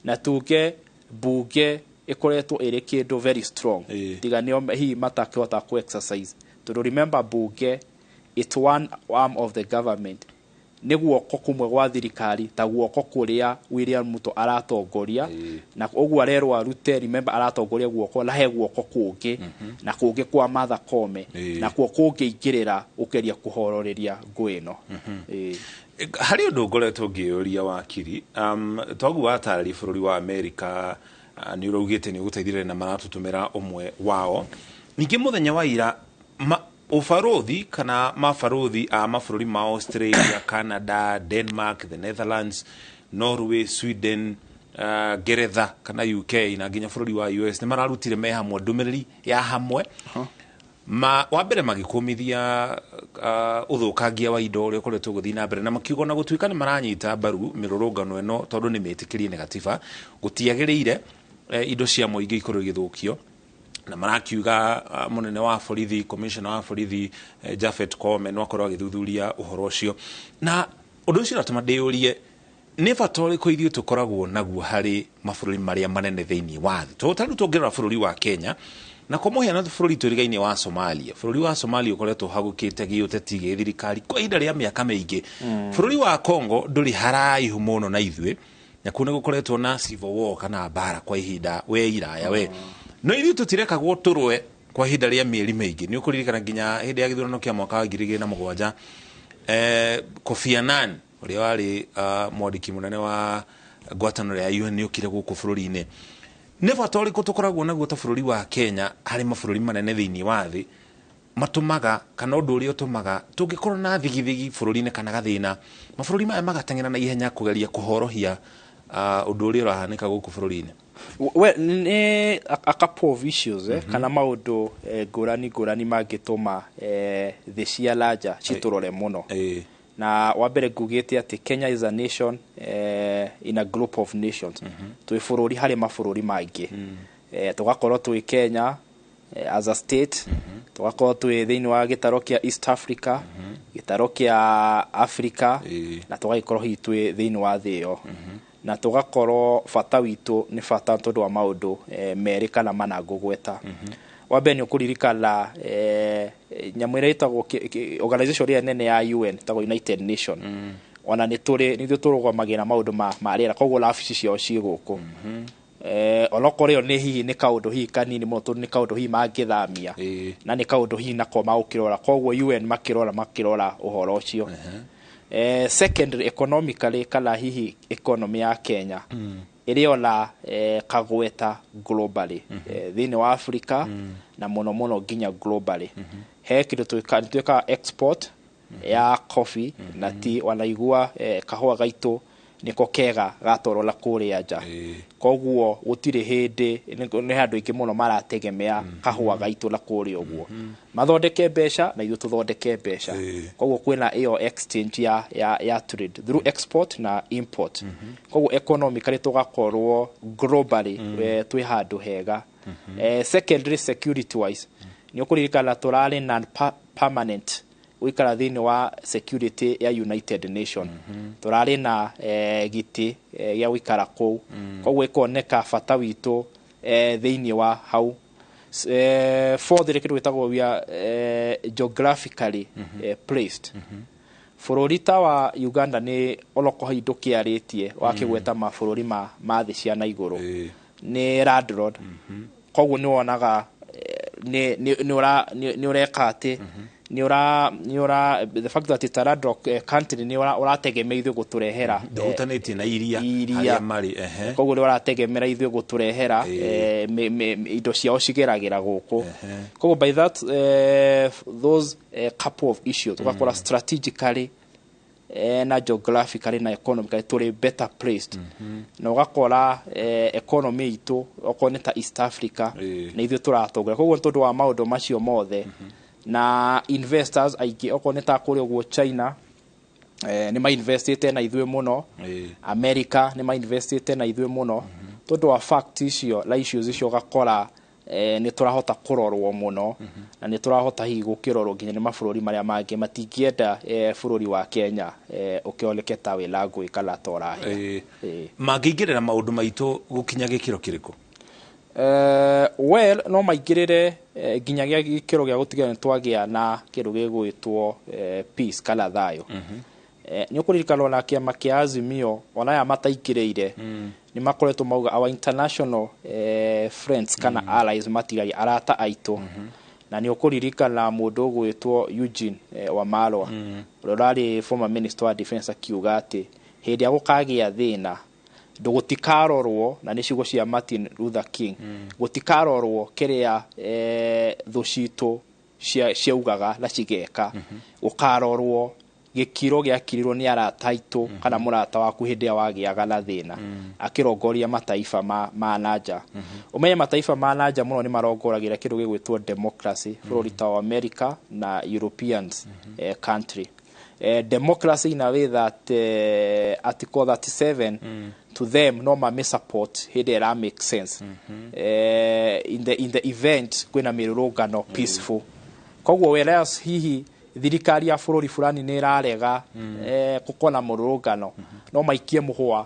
na tuge mbunge ĩkoretwo ĩrĩ kĩndũ very strong, tiga nĩo hihi matakĩhota ku exercise, tondũ remember, mbunge, it's one arm of the government, nĩ guoko kumwe gwa thirikari, ta guoko kũrĩa William Ruto aratongoria na ũguo arerwo arute. Remember, aratongoria guoko na he guoko kũngĩ, na kũngĩ kwa Martha Koome, nakuo kũngĩingĩrĩra ũkeria kũhororeria ngũ ĩno. Harĩ ũndũ ngoretwo ngĩyũria, wakiri. Toguo watarĩria bũrũri wa Amerika, nĩ ũraugĩte nĩ ũgũteithĩrĩria na maratũtũmĩra ũmwe wao. Ningĩ mũthenya wa ira ũbarũthi kana mabarũthi a mabũrũri ma Australia, Canada, Denmark, the Netherlands, Norway, Sweden, Ngeretha kana UK na nginya bũrũri wa US nĩ mararutire me hamwe ndũmĩrĩri ya hamwe ma wa mbere magĩkũmithia ũthũkangia wa indo ũrĩa ũkoretwo ũgĩthiĩ na mbere, na makiuga ona gũtuĩka nĩ maranyita mbaru mĩrũrũngano ĩno tondũ nĩ mĩtĩkĩrie nĩ gatiba, gũtiagĩrĩire indo cia mũingĩ ikorwo igĩthũkio. Na marakiuga mũnene wa borithi, commissioner wa borithi, Japhet Koome, no akorwo agĩthuthuria ũhoro ũcio. Na ũndũ ũcio ũratũma ndĩyũrie nĩ bata ũrĩkũ ithuĩ tũkoragwo naguo harĩ mabũrũri marĩa manene thĩinĩ wa thĩ, tondũ ta rĩu tũngĩrora bũrũri wa Kenya na kwa mũhiano bũrũri twĩrĩgaine wa Somalia, bũrũri wa Somalia ũkoretwo ũhagũkĩte gĩũteti, gĩthirikari kwa ihinda rĩa mĩaka mĩingĩ. Bũrũri wa Congo ndũrĩ haraihu mũno na ithuĩ, na kũu nĩ gũkoretwo na civil war kana mbara kwa ihinda we iraya we, no ithuĩ tũtirekagwo tũrũe kwa ihinda rĩa mĩeri mĩingĩ. Nĩ ũkũririkana nginya hĩndĩ ya gĩthurano kĩa mwaka wa 2007, Kofi Annan ũrĩa warĩ mwandĩki mũnene wa ngwatanĩro ya UN nĩ okire gũkũ bũrũri-inĩ. Nĩ bata ũrĩkũ tũkoragwo naguo ta bũrũri wa Kenya harĩ mabũrũri manene thĩinĩ wa thĩ matũmaga, kana ũndũ ũrĩa ũtũmaga tũngĩkorwo na thigithigi bũrũri-inĩ kana gathĩna, mabũrũri maya magateng'era na ihenya kũgeria kũhorohia ũndũ ũrĩa ũrahanĩka gũkũ bũrũri-inĩ? Well, nĩ a couple of issues, kana maũndũ ngũrani ngũrani mangĩtũma thĩ cia lanja citũrore mũno. Na wa mbere ngugĩte atĩ Kenya is a nation in a group of nations. Twĩ bũrũri harĩ mabũrũri maingĩ. Tũgakorwo twĩ Kenya as a state, tũgakorwo twĩ thĩinĩ wa gĩtaro kĩa East Africa, gĩtaro kĩa Africa, na tũgagĩkorwo hihi twĩ thĩinĩ wa thĩ ĩyo. Na tũgakorwo bata witũ nĩ bata tondũ wa maũndũ merĩ kana mana ngũgweta. Wa mbere nĩ ũkũririkana nyamũ ĩrĩa ĩtagwo organization ĩrĩa nene ya UN ĩtagwo United Nation, ona nĩ tũrĩ nĩ ithuĩ tũrũgamagĩra maũndũ ma rĩera, koguo wabici ciao ciĩ gũkũ. Onokorwo ĩyo nĩ hihi nĩ kaũndũ hihi kanini mũno, tondũ nĩ kaũndũ hihi mangĩthamia na nĩ kaũndũ hihi nako magũkĩrora, koguo UN makĩrora ũhoro ũcio. Secondly, economically kana hihi economy ya Kenya ĩrĩ ona kagweta globally, thĩinĩ wa Africa na mũno mũno nginya globally. He kĩndũ twĩkaga export ya coffee, na ti wanaigua kahũa gaitũ nĩko kega gatwarwo na kũrĩa nja. Koguo gũtirĩ hĩndĩ nĩ handũ aingĩ mũno marategemea kahũa gaitũ na kũrĩa ũguo mathondeke mbeca na ithuĩ tũthondeke mbeca. Koguo kwĩna ĩyo exchange ya trade through export na import. Koguo economically tũgakorwo globally twĩ handũ hega. Secondary, security wise, nĩ ũkũririkana tũrarĩ non permanent gũikara thĩinĩ wa security ya United Nation. Tũrarĩ na gĩtĩ gĩa gũikara kũu, koguo ĩkoneka bata witũ thĩinĩ wa hau. Fourthly, kĩndũ gĩtagwo we are geographically placed. Bũrũri ta wa Uganda nĩ onokorwo hihi ndũkĩarĩtie wakĩgweta mabũrũri ma thĩ cia na igũrũ, nĩ landlord. Koguo nĩ wonaga nĩ ũreka atĩ Nĩ ũra nĩ ũra the fact that it's a landlocked country, nĩ ũrategemea ithuĩ gũtũrehera Ndũhutanĩtie na iria. Iria. Harĩa marĩ, ehe. Koguo nĩ ũrategemera ithuĩ gũtũrehera indo ciao cigeragĩra gũkũ. Koguo by that those couple of issues, ũgakora strategically na geographically na economically tũrĩ better placed, na ũgakora economy itũ, okorwo nĩ ta East Africa, nĩ ithuĩ tũratongoria. Koguo nĩ tondũ wa maũndũ macio mothe na investors aingĩ, okorwo nĩ ta kũrĩa ũguo China, nĩ mainvestĩte na ithuĩ mũno, America nĩ mainvestĩte na ithuĩ mũno. Tondũ wa fact icio na issues icio, ũgakora nĩ tũrahota kũrorwo mũno, na nĩ tũrahota hihi gũkĩrorwo nginya nĩ mabũrũri marĩa mangĩ matingĩenda bũrũri wa Kenya ũkĩoneke ta wĩna ngũĩ kana ta ũrahĩa. Mangĩingĩrĩra maũndũ maitũ gũkinya gĩkĩro kĩrĩkũ? Well, no maingĩrĩre nginya gĩa gĩkĩro gĩa gũtigĩrĩra nĩ twagĩa na kĩndũ gĩgwĩtwo peace kana thayũ. Nĩ ũkũririkana ona kĩama kĩa Azimio, ona aya mataingĩrĩire, nĩ makoretwo mauga our international friends kana allies matigaria arata aitũ. Na nĩ ũkũririkana mũndũ ũgwĩtwo Eugene Wamalwa, ũrĩa ũrarĩ former minister wa defense, akiuga atĩ hĩndĩ ĩrĩa gũkagĩa thĩna, gũtikarorwo, na nĩ ciugo cia Martin Luther King, gũtikarorwo kĩrĩa thũ citũ ciaugaga na cigeka, gũkarorwo gĩkiro gĩakirirwo nĩ arata aitũ kana mũrata waku hĩndĩ ĩrĩa wagĩaga na thĩna akĩrongoria mataifa ma nanja. Ũmenye mataifa ma nanja mũno nĩ marongoragĩra kĩndũ gĩgwĩtwo democracy, bũrũri ta wa America na Europeans country, democracy in a way that Article 37 to them no mame support hĩndĩ ĩra make sense in the event kwĩna mĩrũrũngano peaceful. Koguo whereas hihi thirikari ya bũrũri fulani nĩ ĩrarega gũkorwo na mũrũrũngano, no maikie mũhũa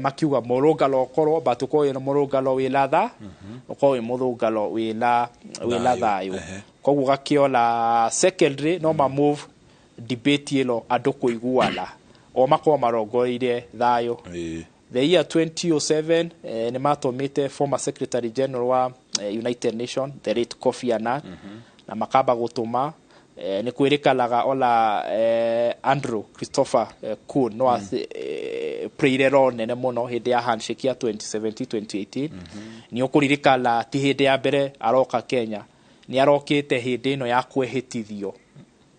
makiuga mũrũngano ũkorwo, but ũkorwo wĩ mũrũngano wĩna tha, ũkorwo wĩ mũrũngano wĩna thayũ. Koguo gakĩona secondary no ma move debate ĩno andũ kũiguana o makorwo marongoreirie thayũ. The year 2007 nĩ matũmĩte former secretary general wa United Nation, the late Kofi Annan, na makamba gũtũma nĩ kwĩrĩkanaga ona Andrew Christopher Kuhn no playire role nene mũno hĩndĩ ya handshake ya 2017 2018. Nĩ ũkũririkana ti hĩndĩ ya mbere aroka Kenya, nĩ arokĩte hĩndĩ ĩno ya kwĩhĩtithio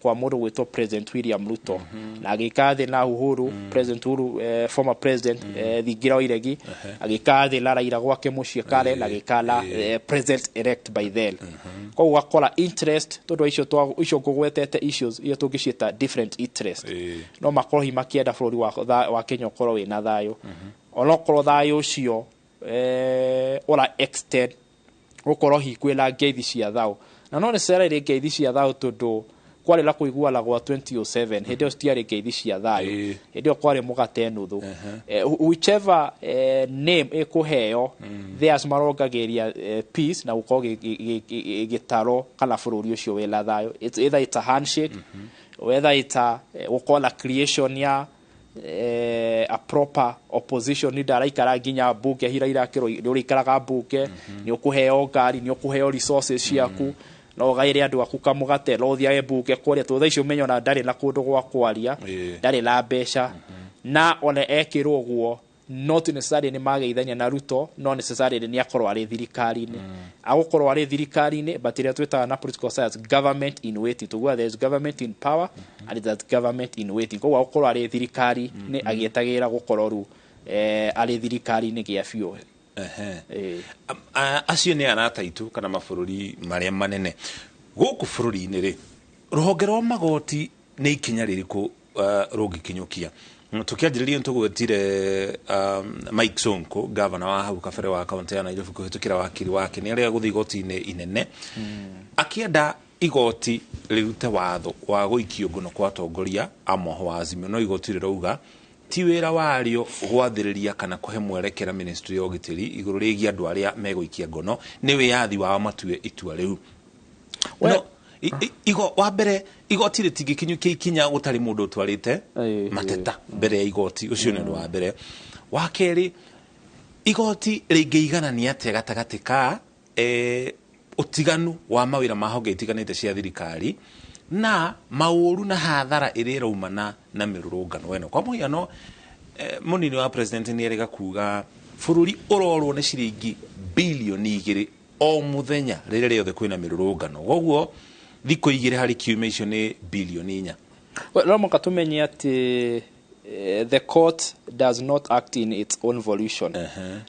kwa mũndũ gwĩtwo President William Ruto, na agĩikara thĩ na Uhuru, President Uhuru, former president, Thingira wa Iregi, agĩikara thĩ na Raila gwake mũciĩ Karen, na agĩikara na president elect by then. Koguo ũgakora interest, tondũ wa icio icio ngũgwetete, issues iria tũngĩciĩta different interest, no makorwo hihi makĩenda bũrũri wa Kenya ũkorwo wĩna thayũ, onokorwo thayũ ũcio ũra extend gũkorwo hihi kwĩna ngeithi cia thayũ, na no necessarily ngeithi cia thayũ, tondũ kwarĩ na kũiguana gwa 2007, hĩndĩ ĩyo citiarĩ ngeithi cia thayũ, hĩndĩ ĩyo kwarĩ mũgate nuthu. Whichever name ĩkũheo, theirs marongagĩria peace na gũkorwo gĩtaro kana bũrũri ũcio wĩna thayũ. It's either it's a handshake, whether it's a gũkorwo na creation ya a proper opposition leader araikara nginya mbunge hira irakĩrwo nĩ ũrĩikaraga mbunge, nĩ ũkũheo ngari, nĩ ũkũheo resources ciaku, no ũgaĩre andũ aku kamũgate, no ũthiage mbunge kũrĩa, tondũ thaa ici ũmenye ona ndarĩ na kũndũ gwa kwaria, ndarĩ na mbeca. Na ona ekĩrwo ũguo, not necessarily nĩ mageithania na Ruto, no necessarily nĩ akorwo arĩ thirikari-inĩ, agũkorwo arĩ thirikari-inĩ, but ĩrĩa twĩtaga na political science government in waiting. Tuguga there is government in power and there is government in waiting. Koguo agũkorwo arĩ thirikari-inĩ agĩetagĩrĩra gũkorwo rĩu arĩ thirikari-inĩ gĩa biũ. Acio nĩ arata aitũ kana mabũrũri marĩa manene gũkũ bũrũri-inĩ rĩ, rũhonge rwa magoti nĩ ikinya rĩrĩkũ rũngĩkinyũkia? Tũkĩanjĩrĩria nĩ tũgwetire Mike Sonko, gavana wa hau kabere wa kaunti ya Nairobi, kũhĩtũkĩra wakiri wake nĩ arĩa gũthiĩ igoti-inĩ inene akĩenda igoti rĩrute watho wa gũikio ngono kwa atongoria a mwoho wa Azimio, no igoti rĩrauga ti wĩra warĩo gwathĩrĩria kana kũhe mwerekera ministry ya ũgitĩri igũrũ rĩgiĩ andũ arĩa megũikia ngono, nĩ wĩyathi wao matue itua rĩu. No igo wa mbere igoti rĩtingĩkinyũkia ikinya gũtarĩ mũndũ ũtwarĩte mateta mbere ya igoti. Ũcio nĩ ũndũ wa mbere. Wa kerĩ, igoti rĩngĩiganania atĩa gatagatĩ ka ũtiganu wa mawĩra ma honge itiganĩte cia thirikari? Na maũru na hathara ĩrĩa ĩraumana na mĩrũrũngano ĩno. Kwa mũhiano, mũnini wa president nĩ erĩga kuga bũrũri ũrorwo nĩ ciringi bilioni 2 o mũthenya rĩrĩa rĩothe kwĩna mĩrũrũngano. Koguo thikũ 2 harĩ kiumia, icio nĩ bilioni 4. Well, no mũhaka tũmenye atĩ the court does not act in its own volition.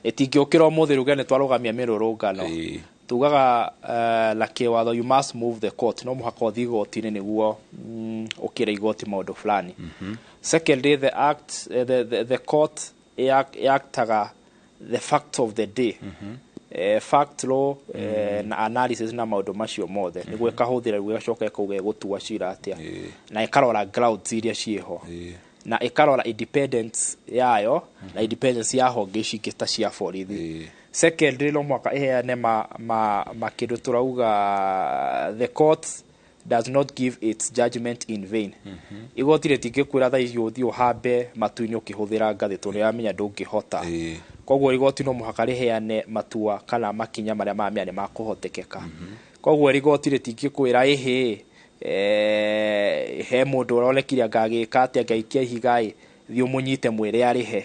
Ĩtingĩũkĩra ũmũthĩ ruge nĩ twarũgamia mĩrũrũngano. Tugaga na kĩwatho, you must move the court, no mũhaka ũthiĩ igoti-inĩ nĩguo ũkĩre igoti maũndũ fulani. Secondly, the act the court yactaga the fact of the day, fact, law, na analysis na maũndũ macio mothe nĩguo ĩkahũthĩra rĩu ĩgacoka ĩkauga ĩgũtua cira atĩa, na ĩkarora grounds iria ciĩho, na ĩkarora independence yayo na independence ya honge ici ingĩ ta cia borithi. Secondly, no mũhaka ĩheane ma kĩndũ tũrauga the court does not give its judgment in vain. Igoti rĩtingĩkwĩra thaa ici ũthiĩ ũhambe matu-inĩ ũkĩhũthĩra ngathĩ, tondũ nĩramenya ndũngĩhota. Koguo igoti no mũhaka rĩheane matua kana makinya marĩa maramenya nĩ makũhotekeka. Koguo igoti rĩtingĩkwĩra ĩhĩ he mũndũ ũronekire anga agĩka atĩa, angaikia ihiga ĩ, thiĩ ũmũnyite mwĩre arĩhe.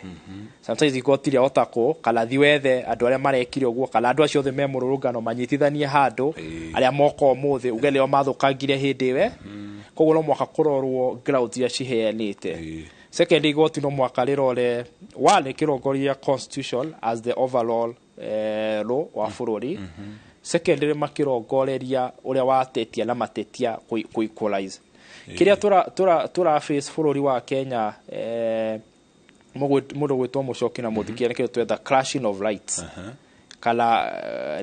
Sometimes igoti rĩahota kũ kana thiĩ wethe andũ arĩa marekire ũguo, kana andũ acio othe me mũrũrũngano manyitithanie handũ, arĩa moka ũmũthĩ uge nĩo mathũkangire hĩndĩ ĩwe. Koguo no mũhaka kũrorwo grounds iria ciheanĩte. Second, igoti no mũhaka rĩrore one, rĩkĩrongoria constitution as the overall law wa bũrũri. Secondly, makĩrongoreria ũrĩa watetia na matetia kũ equalize kĩrĩa tũra face bũrũri wa Kenya. Mũndũ gwĩtwo Mũcoki na Mũthikia nĩkĩo twetha clashing of rights, kana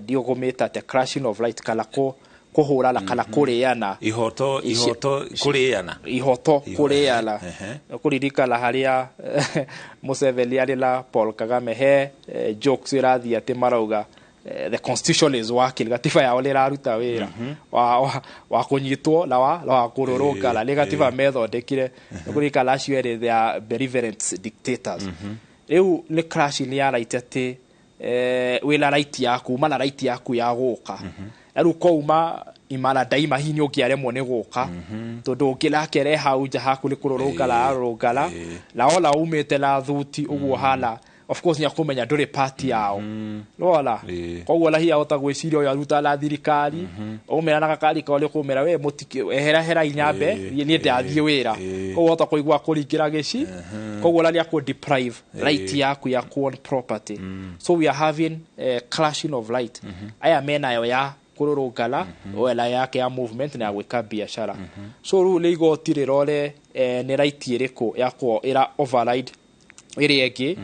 ndiũgũmĩta atĩa, clashing of rights kana kũhũrana kana kũrĩana. Ihoto. Ihoto kũrĩana. Ihoto kũrĩana. Kũririkana harĩa Museveni arĩ na Paul Kagame, he jokes ĩrathiĩ atĩ marauga the constitution is working, gatiba yao nĩ ĩraruta wĩra wa kũnyitwo na wa kũrũrũngana, nĩ gatiba methondekire. Kũririkana acio erĩ, they are benevolent dictators. Rĩu nĩ clashing ya right, atĩ wĩna right yaku, uma na right yaku ya gũka, na rĩu kouma imara ndaima, hihi nĩ ũngĩaremwo nĩ gũka tondũ ũngĩ nake re hau nja haku nĩ kũrũrũngana arũrũngana, na ona umĩte na thuti ũguo hana, of course nĩ akũmenya ndũrĩ party yao, nĩwona? Koguo ona hihi ahota gwĩciria ũyũ aruta na thirikari, ũmera na gakari kao nĩ ũkũmera we mũtikĩ ehera hera inyambe, niĩ ndathiĩ wĩra. Koguo hota kũigua kũringĩra gĩci, koguo ona nĩ akũ deprive right yaku ya ku own property. So we are having clashing of right. Aya menayo ya kũrũrũngana, oe na yake ya movement na ya gwĩka biacara. So rĩu nĩ igoti rĩrore nĩ right ĩrĩkũ ya kũ ĩra override ĩrĩa ĩngĩ,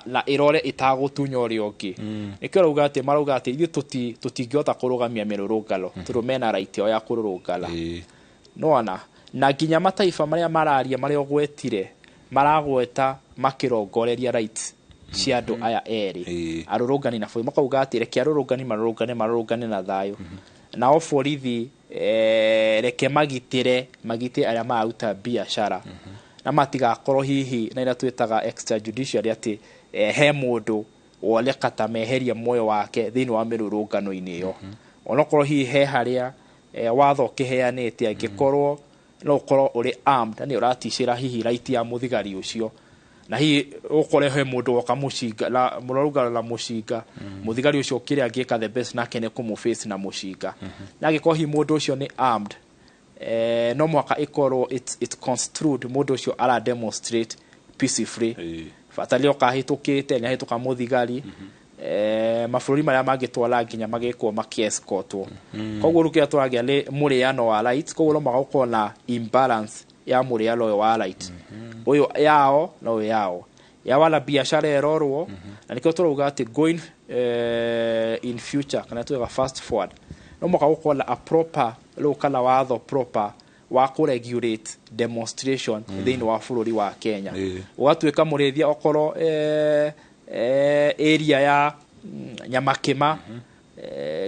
na ĩrore ĩtagũtunya ũrĩa ũngĩ. Nĩkĩo rauga atĩ marauga atĩ ithuĩ tũtingĩhota kũrũgamia mĩrũrũngano tondũ mena right yao ya kũrũrũngana, nona na nginya mataifa marĩa mararia, marĩa ũgwetire, maragweta makĩrongoreria rights cia andũ aya erĩ, arũrũngani na borithi, makauga atĩ reke arũrũngani marũrũngane, marũrũngane na thayũ, nao borithi reke magitĩre arĩa mararuta biacara, na matigakorwo hihi na ĩrĩa twĩtaga extrajudiciary, atĩ he mũndũ woneka ta meheria muoyo wake thĩinĩ wa mĩrũrũngano-inĩ ĩyo, onokorwo hihi he harĩa watho ũkĩheanĩte, angĩkorwo no ũkorwo ũrĩ armed na nĩ ũraticĩra hihi right ya mũthigari ũcio, na hihi ũkore he mũndũ woka mũcinga na mũrarũngano na mũcinga, mũthigari ũcio kĩrĩa angĩka the best nake nĩ kũmũface na mũcinga, na angĩkorwo hihi mũndũ ũcio nĩ armed, no mũhaka ĩkorwo it's construed mũndũ ũcio ara demonstrate peacefully, bata nĩ oka ahĩtũkĩte, nĩ ahĩtũka mũthigari. Mabũrũri marĩa mangĩ twara nginya magĩkwo makĩescortwo. Koguo rĩu kĩrĩa tũragĩa nĩ mũrĩano wa right. Koguo no mũhaka gũkorwo na imbalance ya mũrĩano ũyũ wa right, ũyũ yao na ũyũ yao ya wana biacara ĩrorwo, na nĩkĩo tũrauga atĩ going in future, kana tugaga fast forward, no mũhaka gũkorwo na a proper law kana watho proper wa kũ regulate demonstration thĩinĩ wa bũrũri wa Kenya. Ũgatuĩka mũrĩithia okorwo area ya Nyamakĩma,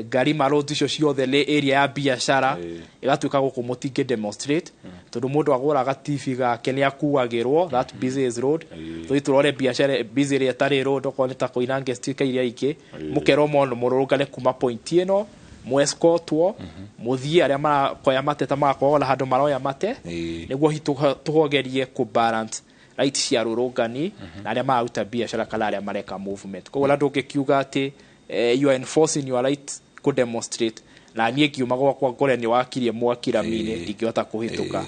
Ngarima Road, icio ciothe nĩ area ya biacara, ĩgatuĩka gũkũ mũtingĩ demonstrate tondũ mũndũ agũraga TV gake nĩ akuagĩrwo that business road. Tũthiĩ tũrore biacara busy ĩrĩa ĩtarĩ road, okorwo nĩ ta Koinange Street ka iria ingĩ, mũkerwo mono mũrũrũngane kuma point ĩno Mwescotwo mũthiĩ, arĩa marakoya mate ta magakorwo na handũ maroya mate, nĩguo hihi tũhogerie kũ balance right cia arũrũngani na arĩa mararuta biacara kana arĩa mareka movement. Koguo na ndũngĩkiuga atĩ you are enforcing your right kũ demonstrate na niĩ ngiuma gwakwa ngore nĩ wakirie mwaki rami-inĩ, ndingĩhota kũhĩtũka.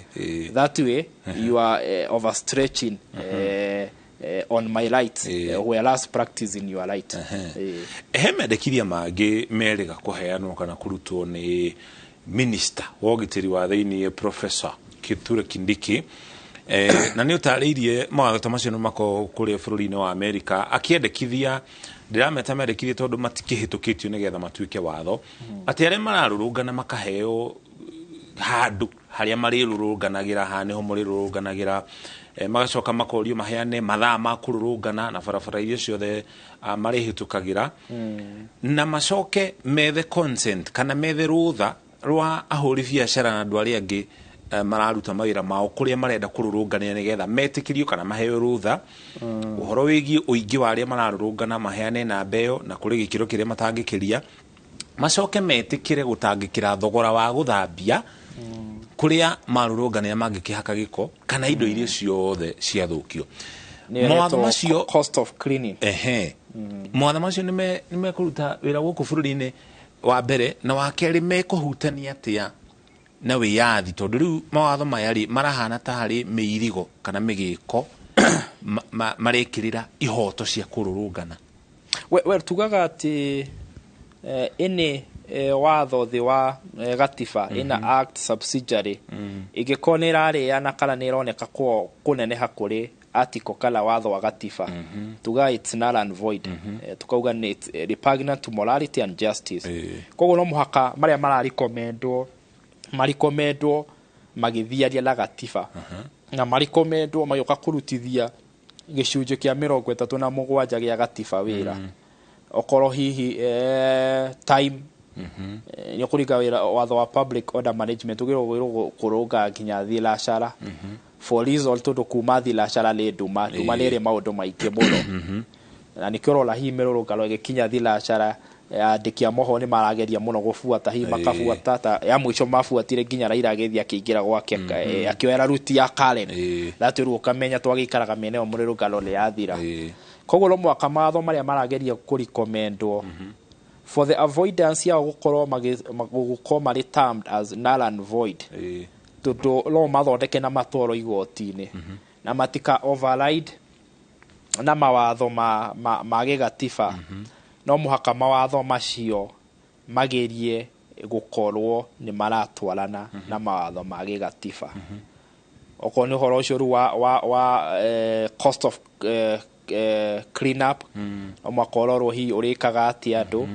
That way you are overstretching on my right, whereas practicing your right. He mendekithia mangĩ merĩga kũheanwo kana kũrutwo nĩ minister wa ũgitĩri wa thĩinĩ, Professor Kithure Kindiki, na nĩ ũtarĩirie mawatho ta macio nĩ makoragwo kũrĩa bũrũri-inĩ wa Amerika, akĩendekithia, ndĩrameta mendekithia tondũ matikĩhĩtũkĩtio nĩgetha matuĩke watho, atĩ arĩa mararũrũngana makaheo handũ harĩa marĩrũrũnganagĩra, haha nĩho mũrĩrũrũnganagĩra, magacoka makorio maheane mathaa ma kũrũrũngana na barabara iria ciothe marĩhĩtũkagĩra, na macoke methe consent kana methe rũtha rwa ahũri biacara na andũ arĩa angĩ mararuta mawĩra mao kũrĩa marenda kũrũrũnganĩra, nĩgetha metĩkĩrio kana maheo rũtha. Ũhoro wĩgiĩ ũingĩ wa arĩa mararũrũngana, maheane namba ĩyo na kũrĩ gĩkĩro kĩrĩa matangĩkĩria, macoke metĩkĩre gũtangĩkĩra thogora wa gũthambia kũrĩa marũrũnganĩra mangĩkĩhaka gĩko kana indo iria ciothe ciathũkio. Nĩyo Mawatho ĩretwo macio cost of cleaning. Ehe, mawatho macio nĩ mekũruta wĩra gũkũ bũrũri-inĩ wa mbere, na wa kerĩ, mekũhutania atĩa na wĩyathi? Tondũ rĩu mawatho maya rĩ, marahana ta harĩ mĩirigo kana mĩgĩko marekĩrĩra ihoto cia kũrũrũngana. We tugaga atĩ ĩnĩ watho thĩ wa gatiba ĩna act subsidiary ĩngĩkorwo nĩ ĩrarĩana kana nĩ ĩroneka kũneneha kũrĩ article kana watho wa gatiba, tuga it's null and void. Tukauga nĩ it's repugnant to morality and justice. Koguo no mũhaka marĩa mararecommendwo marecommendwo magĩthiaria na gatiba na marecommendwo magĩũka kũrutithia gĩcunjĩ kĩa 37 gĩa gatiba wĩra. Okorwo hihi time nĩ ũkũringa wĩra watho wa public order management, ũgĩrwo kũrũnga nginya thinacara for reason, tondũ kuma thinacara nĩ nduma, nduma nĩ ĩrĩ maũndũ maingĩ mũno, na nĩkĩo ũrona hihi mĩrũrũngano ĩgĩkinya thinacara, andĩki a mohoro nĩ marageria mũno gũbuata, hihi makabuata ta ya mũico mabuatire nginya Raila agĩthiĩ akĩingĩra gwake, akĩoera ruti ya Karen. That rĩu ũkamenya twagĩikaraga mĩena ĩyo mũrũrũngano nĩ yathira. Koguo no mũhaka mawatho marĩa marageria kũrecommendwo for the avoidance yao gũkorwo gũkorwo marĩ termed as null and void, tondũ no mathondeke na matwarwo igoti-inĩ na matika override na mawatho ma gĩgatiba, no mũhaka mawatho macio magerie gũkorwo nĩ maratwarana na mawatho ma gĩgatiba. Okorwo nĩ ũhoro ũcio rĩu wa cost of clean up, no mũhaka ũrorwo hihi ũrĩkaga atĩa andũ,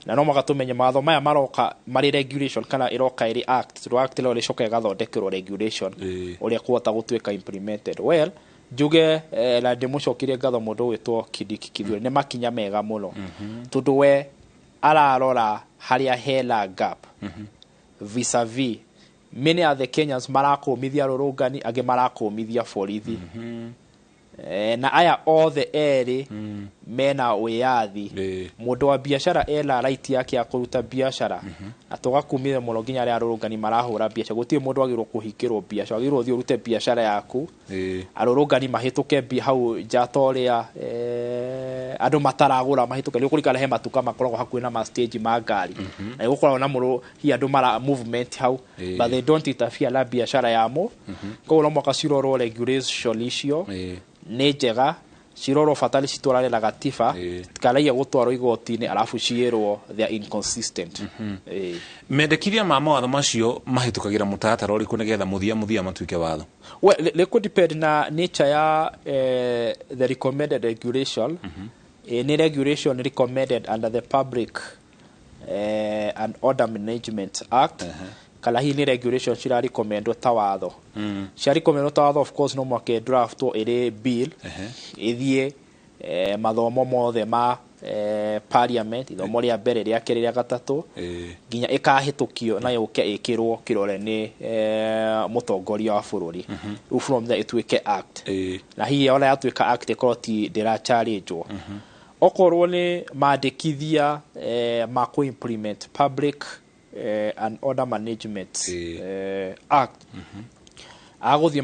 na no mũhaka tũmenye mawatho maya maroka marĩ regulation kana ĩroka ĩrĩ act, tondũ act no rĩcoka ĩgathondekerwo regulation ũrĩa kũhota gũtuĩka implemented well. Njuge na ndĩmũcokerie ngatho mũndũ ũgwĩtwo Kindiki Kithure, nĩ makinya mega mũno, tondũ we ararora harĩa hena gap vis-a-vis many of the Kenyans marakũmithia arũrũngani, angĩ marakũmithia borithi. Na aya othe erĩ mena wĩyathi. Mũndũ wa biacara ena right yake ya kũruta biacara, na tũgakumithia mũno nginya arĩa arũrũngani marahũra biacara. Gũtirĩ mũndũ wagĩrĩirwo kũhingĩrwo biacara, wagĩrĩirwo ũthiĩ ũrute biacara yaku, arũrũngani mahĩtũke hau nja ta ũrĩa andũ mataragũra mahĩtũke. Nĩ ũkũririkana he matuka makoragwo hakuhĩ na ma stage ma ngari, na nĩ gũkoragwo na mũrũ hihi andũ mara movement hau, but they don't interfere na biacara yamo. Koguo no mũhaka cirorwo regulation icio nĩ njega, cirorwo bata nĩ citwarane na gatiba, tikanaiye gũtwarwo igoti-inĩ arabu ciĩrwo they are inconsistent. Mendekithia ma mawatho macio mahĩtũkagĩra mũtaratara ũrĩkũ nĩgetha mũthia mũthia matuĩke watho? Well, rĩ depend na nature ya the recommended regulation. Nĩ regulation recommended under the Public and Order Management Act kana hihi nĩ regulation cira recommendwo ta watho? Cia recommendwo ta watho, of course no mũhaka ĩdraftwo ĩrĩ bill, ĩthiĩ mathomo mothe ma parliament, ithomo rĩa mbere, rĩa kerĩ, rĩa gatatũ, nginya ĩkahĩtũkio na yũke ĩkĩrwo kĩrore nĩ mũtongoria wa bũrũri. Rĩu from there ĩtuĩke act, na hihi ona yatuĩka act ĩkorwo ti ndĩra challenge-wo. Okorwo nĩ mandĩkithia ma kũ implement Public and Order Management Act agũthiĩ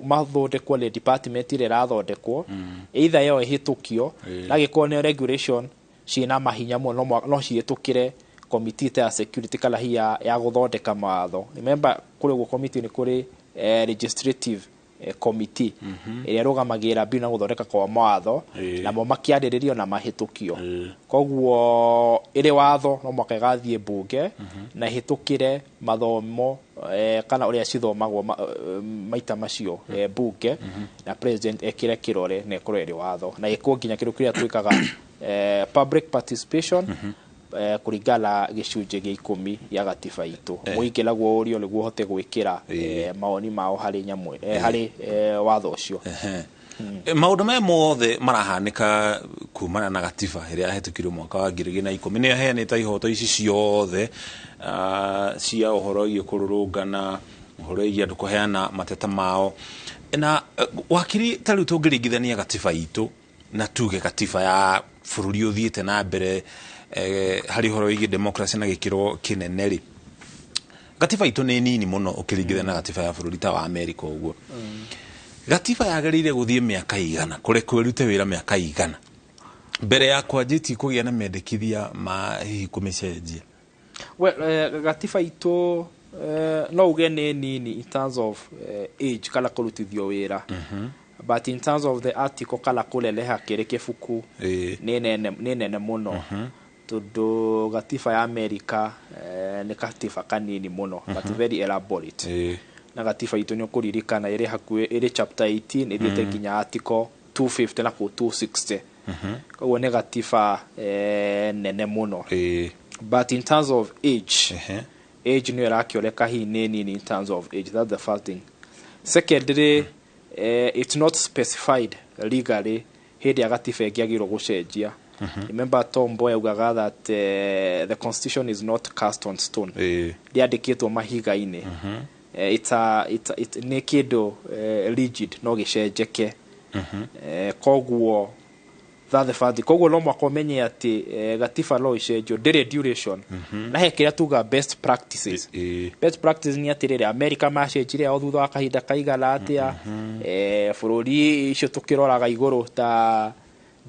mathondekwo nĩ department ĩrĩa ĩrathondekwo, either yo ĩhĩtũkio na gĩkorwo nĩ regulation ciĩna mahinya mũno, no cihĩtũkĩre committee ta ya security kana hihi ya gũthondeka mawatho. Remember, kũrĩ ũguo committee nĩ kũrĩ legislative committee ĩrĩa ĩrũgamagĩrĩra bill na gũthondeka kwa mawatho, namo makĩarĩrĩrio na mahĩtũkio. Koguo ĩrĩ watho no mwaka ĩgathiĩ mbunge na ĩhĩtũkĩre mathomo kana ũrĩa cithomagwo maita macio mbunge, na president ekĩre kĩrore na ĩkorwo ĩrĩ watho na ĩkwo nginya kĩndũ kĩrĩa twĩkaga public participation kũringana na gĩcunjĩ gĩa 10 gĩa gatiba itũ. Mũingĩ naguo ũrio nĩguo ũhote gwĩkĩra mawoni mao harĩ nyamũ harĩ watho ũcio. Maũndũ maya mothe marahanĩka kumana na gatiba ĩrĩa yahĩtũkirio mwaka wa 2010, nĩ yaheanĩte ihoto ici ciothe cia ũhoro wĩgiĩ kũrũrũngana, ũhoro wĩgiĩ andũ kũheana mateta mao. Na wakiri, ta rĩu tũngĩringithania gatiba itũ na tuge gatiba ya bũrũri ũthiĩte na mbere harĩ ũhoro wĩgiĩ democracy na gĩkĩro kĩnene rĩ, gatiba itũ nĩ nini mũno ũkĩringithania na gatiba ya bũrũri ta wa Amerika. Ũguo gatiba yagĩrĩire gũthiĩ mĩaka igana, kũrekwo ĩrute wĩra mĩaka igana mbere ya kwanjĩtie kũgĩa na mendekithia ma hihi kũmĩcenjia? Well, gatiba itũ no uge nĩ nini in terms of age kana kũrutithio wĩra, but in terms of the article kana kũrereha kĩrĩ kĩbuku, nĩ nene mũno, tondũ gatiba ya Amerika nĩ gatiba kanini mũno but very elaborate, na gatiba itũ nĩ ũkũririkana ĩrĩ hakuhĩ, ĩrĩ chapter 18 ĩthiĩte nginya article 250 na kũu 260. Koguo nĩ gatiba nene mũno, but in terms of age, age nĩyo ĩrakĩoneka hihi nĩ nini in terms of age. That's the first thing. Secondly, it's not specified legally hĩndĩ ya gatiba ĩngĩagĩrwo gũcenjia. Remember, Tom Mboya augaga that the constitution is not cast on stone, rĩandĩkĩtwo mahiga-inĩ. Nĩ kĩndũ rigid no gĩcenjeke. Koguo that's the first thing. Koguo no mwaka ũmenye atĩ gatiba no ĩcenjio, ndĩrĩ duration, na he kĩrĩa tuga best practices. Best practice nĩ atĩrĩrĩ, America macenjirie o thutha wa kahinda kaigana atĩa, bũrũri icio tũkĩroraga igũrũ ta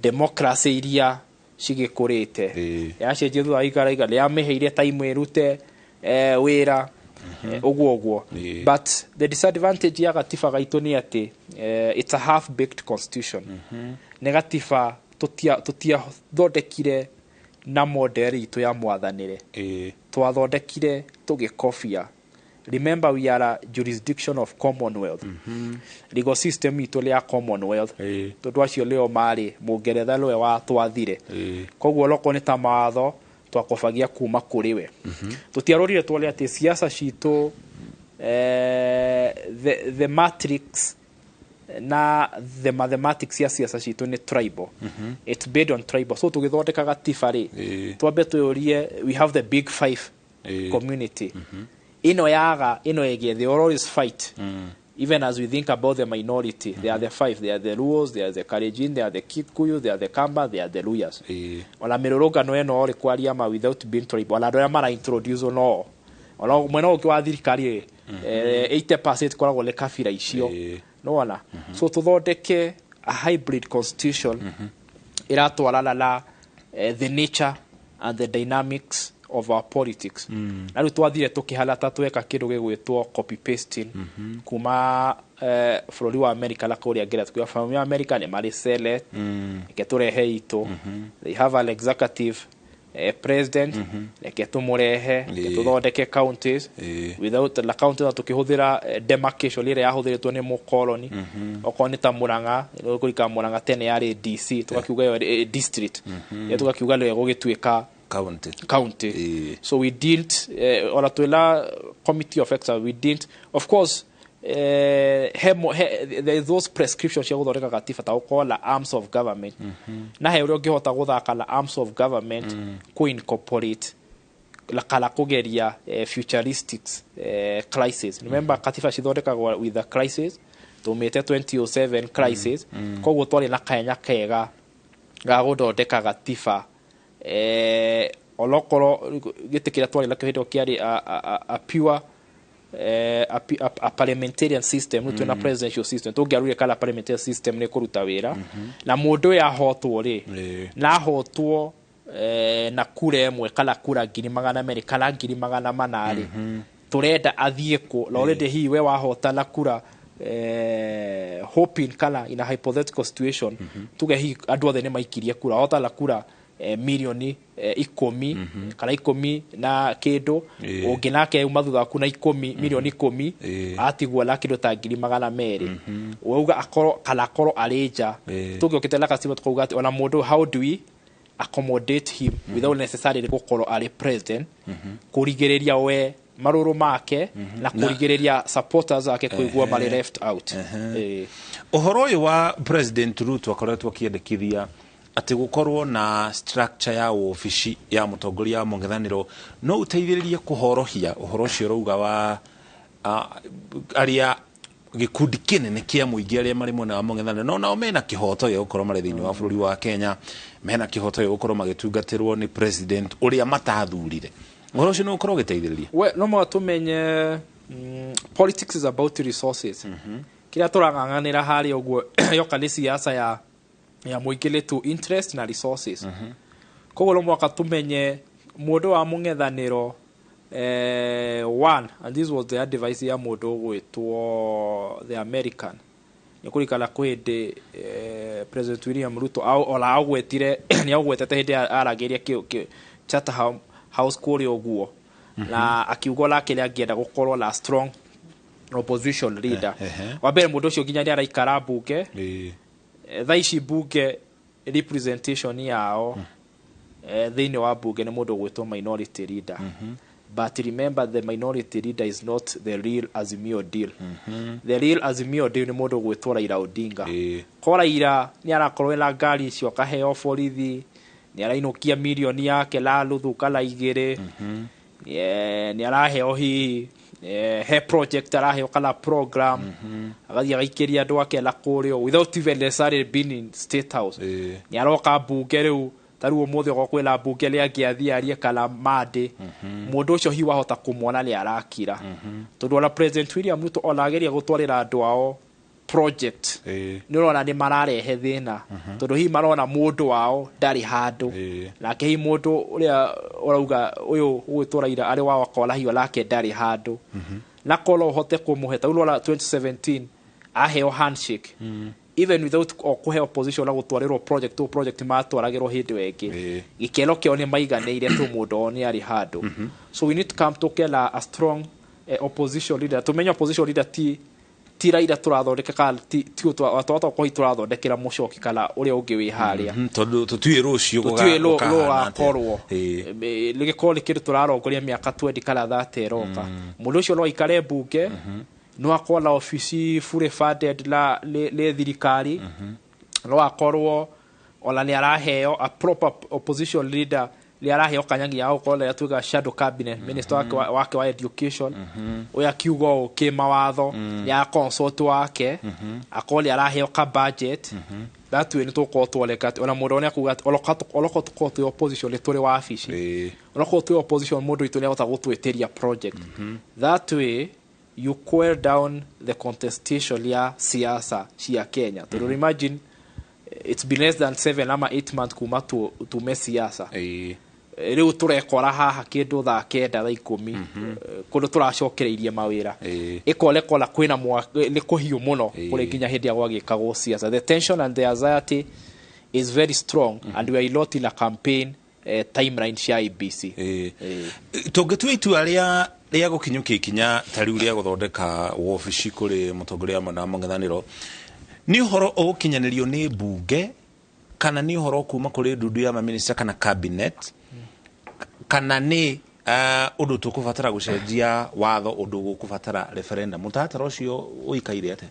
democracy iria cigĩkũrĩte yacenjia thutha wa igara igana, yamĩheire time ĩrute wĩra, ũguo ũguo. But the disadvantage ya gatiba gaitũ nĩ atĩ it's a half baked constitution. Nĩ gatiba tũtiathondekire na model itũ ya mwathanĩre, twathondekire tũgĩkobia. Remember, we are a jurisdiction of Commonwealth. Legal system itũ nĩ ya Commonwealth, tondũ acio nĩo marĩ mũngeretha nĩwe watwathire. Koguo loko nĩ ta mawatho twakobagia kuma kũrĩ we, tũtiarorire tuone atĩ siasa citũ, the matrix na the mathematics ya siasa citũ nĩ tribal. It's based on tribal. So tũgĩthondeka gatiba rĩ, twambe twĩyũrie, we have the big five community ĩno yaga ĩno ĩngĩ, they always fight. Even as we think about the minority, they are the five: they are the Luos, they are the Kalenjin, they are the Kikuyu, they are the Kamba, they are the Luyas. Ona mĩrũrũngano ĩno rĩ, kwaria ma, without being tribal, ona andũ arĩa mara introduce no ona mwena ũngĩ wa thirikari rĩ, 80% koragwo nĩ kabira icio nĩwona. So tũthondeke a hybrid constitution ĩratwarana na the nature and the dynamics of our politics. Na rĩu twathire tũkĩhana ta tweka kĩndũ gĩgwĩtwo copy pasting kuma bũrũri wa America na kũrĩa Ngeretha. Tukiuga bũrũri wa America nĩ marĩ Senate, reke tũrehe itũ. They have an executive president, reke tũmũrehe, reke tũthondeke counties without na county na tũkĩhũthĩra demarcation ĩrĩa yahũthĩrĩtwo nĩ mũkoloni. Okorwo nĩ ta Murang'a, kũrika Murang'a tene yarĩ DC, tũgakiuga ĩyo district. Tũgakiuga nĩyo ĩgũgĩtuĩka county. County. So we didn't ona twĩna committee of experts, we didn't, of course, there is those prescriptions cia gũthondeka gatiba ta gũkorwo na arms of government, na he ũrĩa ũngĩhota gũthaka na arms of government, kũ incorporate la kana kũgeria futuristics crisis. Remember, katiba cithondekagwo with a crisis. Tumĩte 2007 crisis. Koguo twarĩ na kanya kega ga gũthondeka gatiba. Onokorwo gĩtĩ kĩrĩa twarĩ nakĩo hĩndĩ ĩyo kĩarĩ a pure a parliamentarian system, rĩu twĩna presidential system, tũngĩarurire kana parliamentarian system nĩ kũruta wĩra na mũndũ ũyũ ahotwo rĩ, na ahotwo na kura ĩmwe kana kura 200,000 kana 400,000 rĩ, tũrenda athiĩ kũ? Na already hihi we wahota na kura, hoping kana in a hypothetical situation, tuge hihi andũ othe nĩ maikirie kura, wahota na kura milioni 10 kana 10 na kĩndũ, ũngĩ nake uma thutha waku na 10 milioni 10, atigwo na kĩndũ ta 200,000, wauga akorwo kana akorwo arĩ nja. Tũngĩokĩte na katiba tukauga atĩ ona mũndũ, how do we accommodate him without necessarily gũkorwo arĩ president, kũrigĩrĩria we marũrũ make na kũrigĩrĩria supporters ake kũigua marĩ left out. Ũhoro ũyũ wa President Ruto akoretwo akĩendekithia atĩ gũkorwo na structure ya wobici ya mũtongoria wa mũng'ethanĩro no ũteithĩrĩrie kũhorohia ũhoro ũcio ũrauga wa arĩa gĩkundi kĩnene kĩa mũingĩ arĩa marĩ mwena wa mũng'ethanĩro, no nao mena kĩhoto gĩa gũkorwo marĩ thĩinĩ wa bũrũri wa Kenya, mena kĩhoto gĩa gũkorwo magĩtungatĩrwo nĩ president ũrĩa matathurire. Ũhoro ũcio nĩ ũkorwo ũgĩteithĩrĩria? We no mũhaka tũmenye, politics is about resources. Kĩrĩa tũrang'ang'anĩra harĩa ũguo yoka nĩ siasa ya mũingĩ nĩ to interest na resources. Koguo no mũhaka tũmenye mũndũ wa mũng'ethanĩro, one, and this was the advice ya mũndũ ũgwĩtwo the American, nĩ kũrikana kwĩ hĩndĩ President William Ruto ona agwetire, nĩ agwetete hĩndĩ aragĩria Chatham House kũrĩa ũguo, na akiuga onake nĩ angĩenda gũkorwo na strong opposition leader. Wa mbere, mũndũ ũcio nginya nĩ araikara mbunge. Thaa ici mbunge representation yao thĩinĩ wa mbunge nĩ mũndũ ũgwĩtwo minority leader. But remember, the minority leader is not the real Azimio deal. The real Azimio deal nĩ mũndũ ũgwĩtwo Raila Odinga. Ko Raila nĩ arakorwo ena ngari icio akaheo borithi, nĩ arainũkia mirioni yake la nuthu kana 2, nĩ araheo hihi he project araheo kana program, agathiĩ agaikĩria andũ ake na kũrĩa without even necessarily being in State House, nĩ aroka mbunge rĩu, ta rĩu ũmũthĩ okorwo kwĩna mbunge rĩa angĩathiĩ arie kana Monday, mũndũ ũcio hihi wahota kũmwona nĩ arakira, tondũ ona President William Ruto ona ageria gũtwarĩra andũ ao project, nĩ ũrona nĩ mararehe thĩna, tondũ hihi marona mũndũ wao ndarĩ handũ, nake hihi mũndũ ũrĩa ũrauga ũyũ ũgwĩtwo Raila arĩ wao akona hihi onake ndarĩ handũ, na korwo ũhote kũmũhe ta rĩu ũrona 2017 aheo handshake even without o kũheo position na gũtwarĩrwo project to project matwaragĩrwo hĩndĩ ĩyo ĩngĩ, gĩkeno kĩao nĩ maiganĩire tu mũndũ wao nĩ arĩ handũ. So we need to come tũke na a strong opposition leader. Tumenye opposition leader ti Raila tũrathondeka kana ti twahota gũkorwo hihi tũrathondekera mũcoki kana ũrĩa ũngĩ wĩ harĩa. Tondũ tũtiũĩ rũciũ tũtiũĩ gũkahana atĩa. Rũgakorwo rĩgĩkorwo nĩ kĩndũ tũrarongoria mĩaka 20 kana 30 ĩroka. Mũndũ ũcio no aikare mbunge, no akorwo na obici fully funded na nĩ thirikari, no akorwo ona nĩ araheo a proper opposition leader, nĩ araheo kanya nginya gũkorwo rĩrĩa tuiga shadow cabinet minister wake wa education ũyũ akiuga ũũ kĩmawatho, nĩ ara consult wake, akorwo nĩ araheo ka budget. That way nĩ tũgũkorwo tuoneka atĩ ona mũndũ nĩ akuga atĩ onokorwo tũkorwo twĩ opposition nĩ tũrĩ wabici, onokorwo twĩ opposition mũndũ witũ nĩ ahota gũtwĩtĩria project. That way you quell down the contestation ya siasa cia Kenya, tondũ imagine it's been less than 7 ama 8 months kuma tume siasa, rĩu tũrekora haha kĩndũ thaa 9, thaa 10, kũndũ tũracokereirie mawĩra, ĩkonekona kwĩna nĩ kũhiũ mũno kũrĩ nginya hĩndĩ ya gwagĩkagwo siasa. The tension and the anxiety is very strong and we are not in a campaign timeline cia IEBC. Tũngĩtua itua rĩa gũkinyũkia ikinya ta rĩu rĩa gũthondeka wobici kũrĩ mũtongoria wa mwena wa mũng'ethanĩro, nĩ ũhoro ũgũkinyanĩrio nĩ mbunge kana nĩ ũhoro kuma kũrĩ ndundu ya maminista kana cabinet, kana nĩ ũndũ tũkũbatara gũcenjia watho, ũndũ gũkũbatara referendum? Mũtaratara ũcio ũikaire atĩa?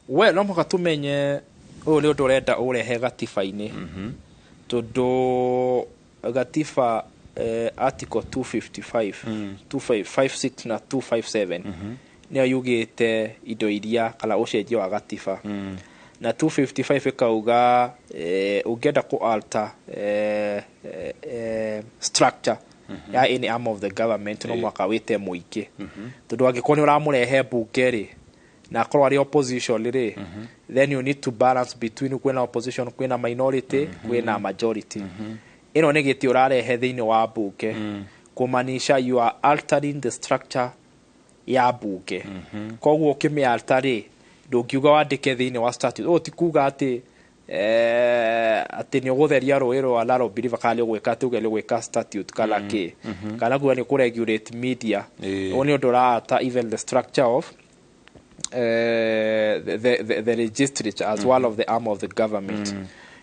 We no mũhaka tũmenye ũyũ nĩ ũndũ ũrenda ũrehe gatiba-inĩ, tondũ gatiba article 255, 256 na 257 nĩyo yugĩte indo iria kana ũcenjio wa gatiba, na 255 ĩkauga ũngĩenda kũ alter structure Ya any arm of the government no mwaka wĩte mũingĩ, tondũ angĩkorwo nĩ ũramũrehe mbunge rĩ, na akorwo arĩ opposition rĩ, then you need to balance between kwĩna opposition, kwĩna minority, kwĩna majority. Ĩno nĩ gĩtĩ ũrarehe thĩinĩ wa mbunge, kũmaanisha you are altering the structure ya mbunge. Koguo ũkĩmĩalter rĩ, ndũngiuga wandĩke thĩinĩ wa statute. Ũũ ti kuga atĩ atĩ nĩ ũgũtheria rũĩ rwa Nairobi River, kana nĩ ũgwĩka tuge nĩ ũgwĩka statute kana kĩ, kana kuga nĩ kũregulate media. Ũũ nĩ ũndũ ũrata even the structure of the legislature as one of the arm of the government.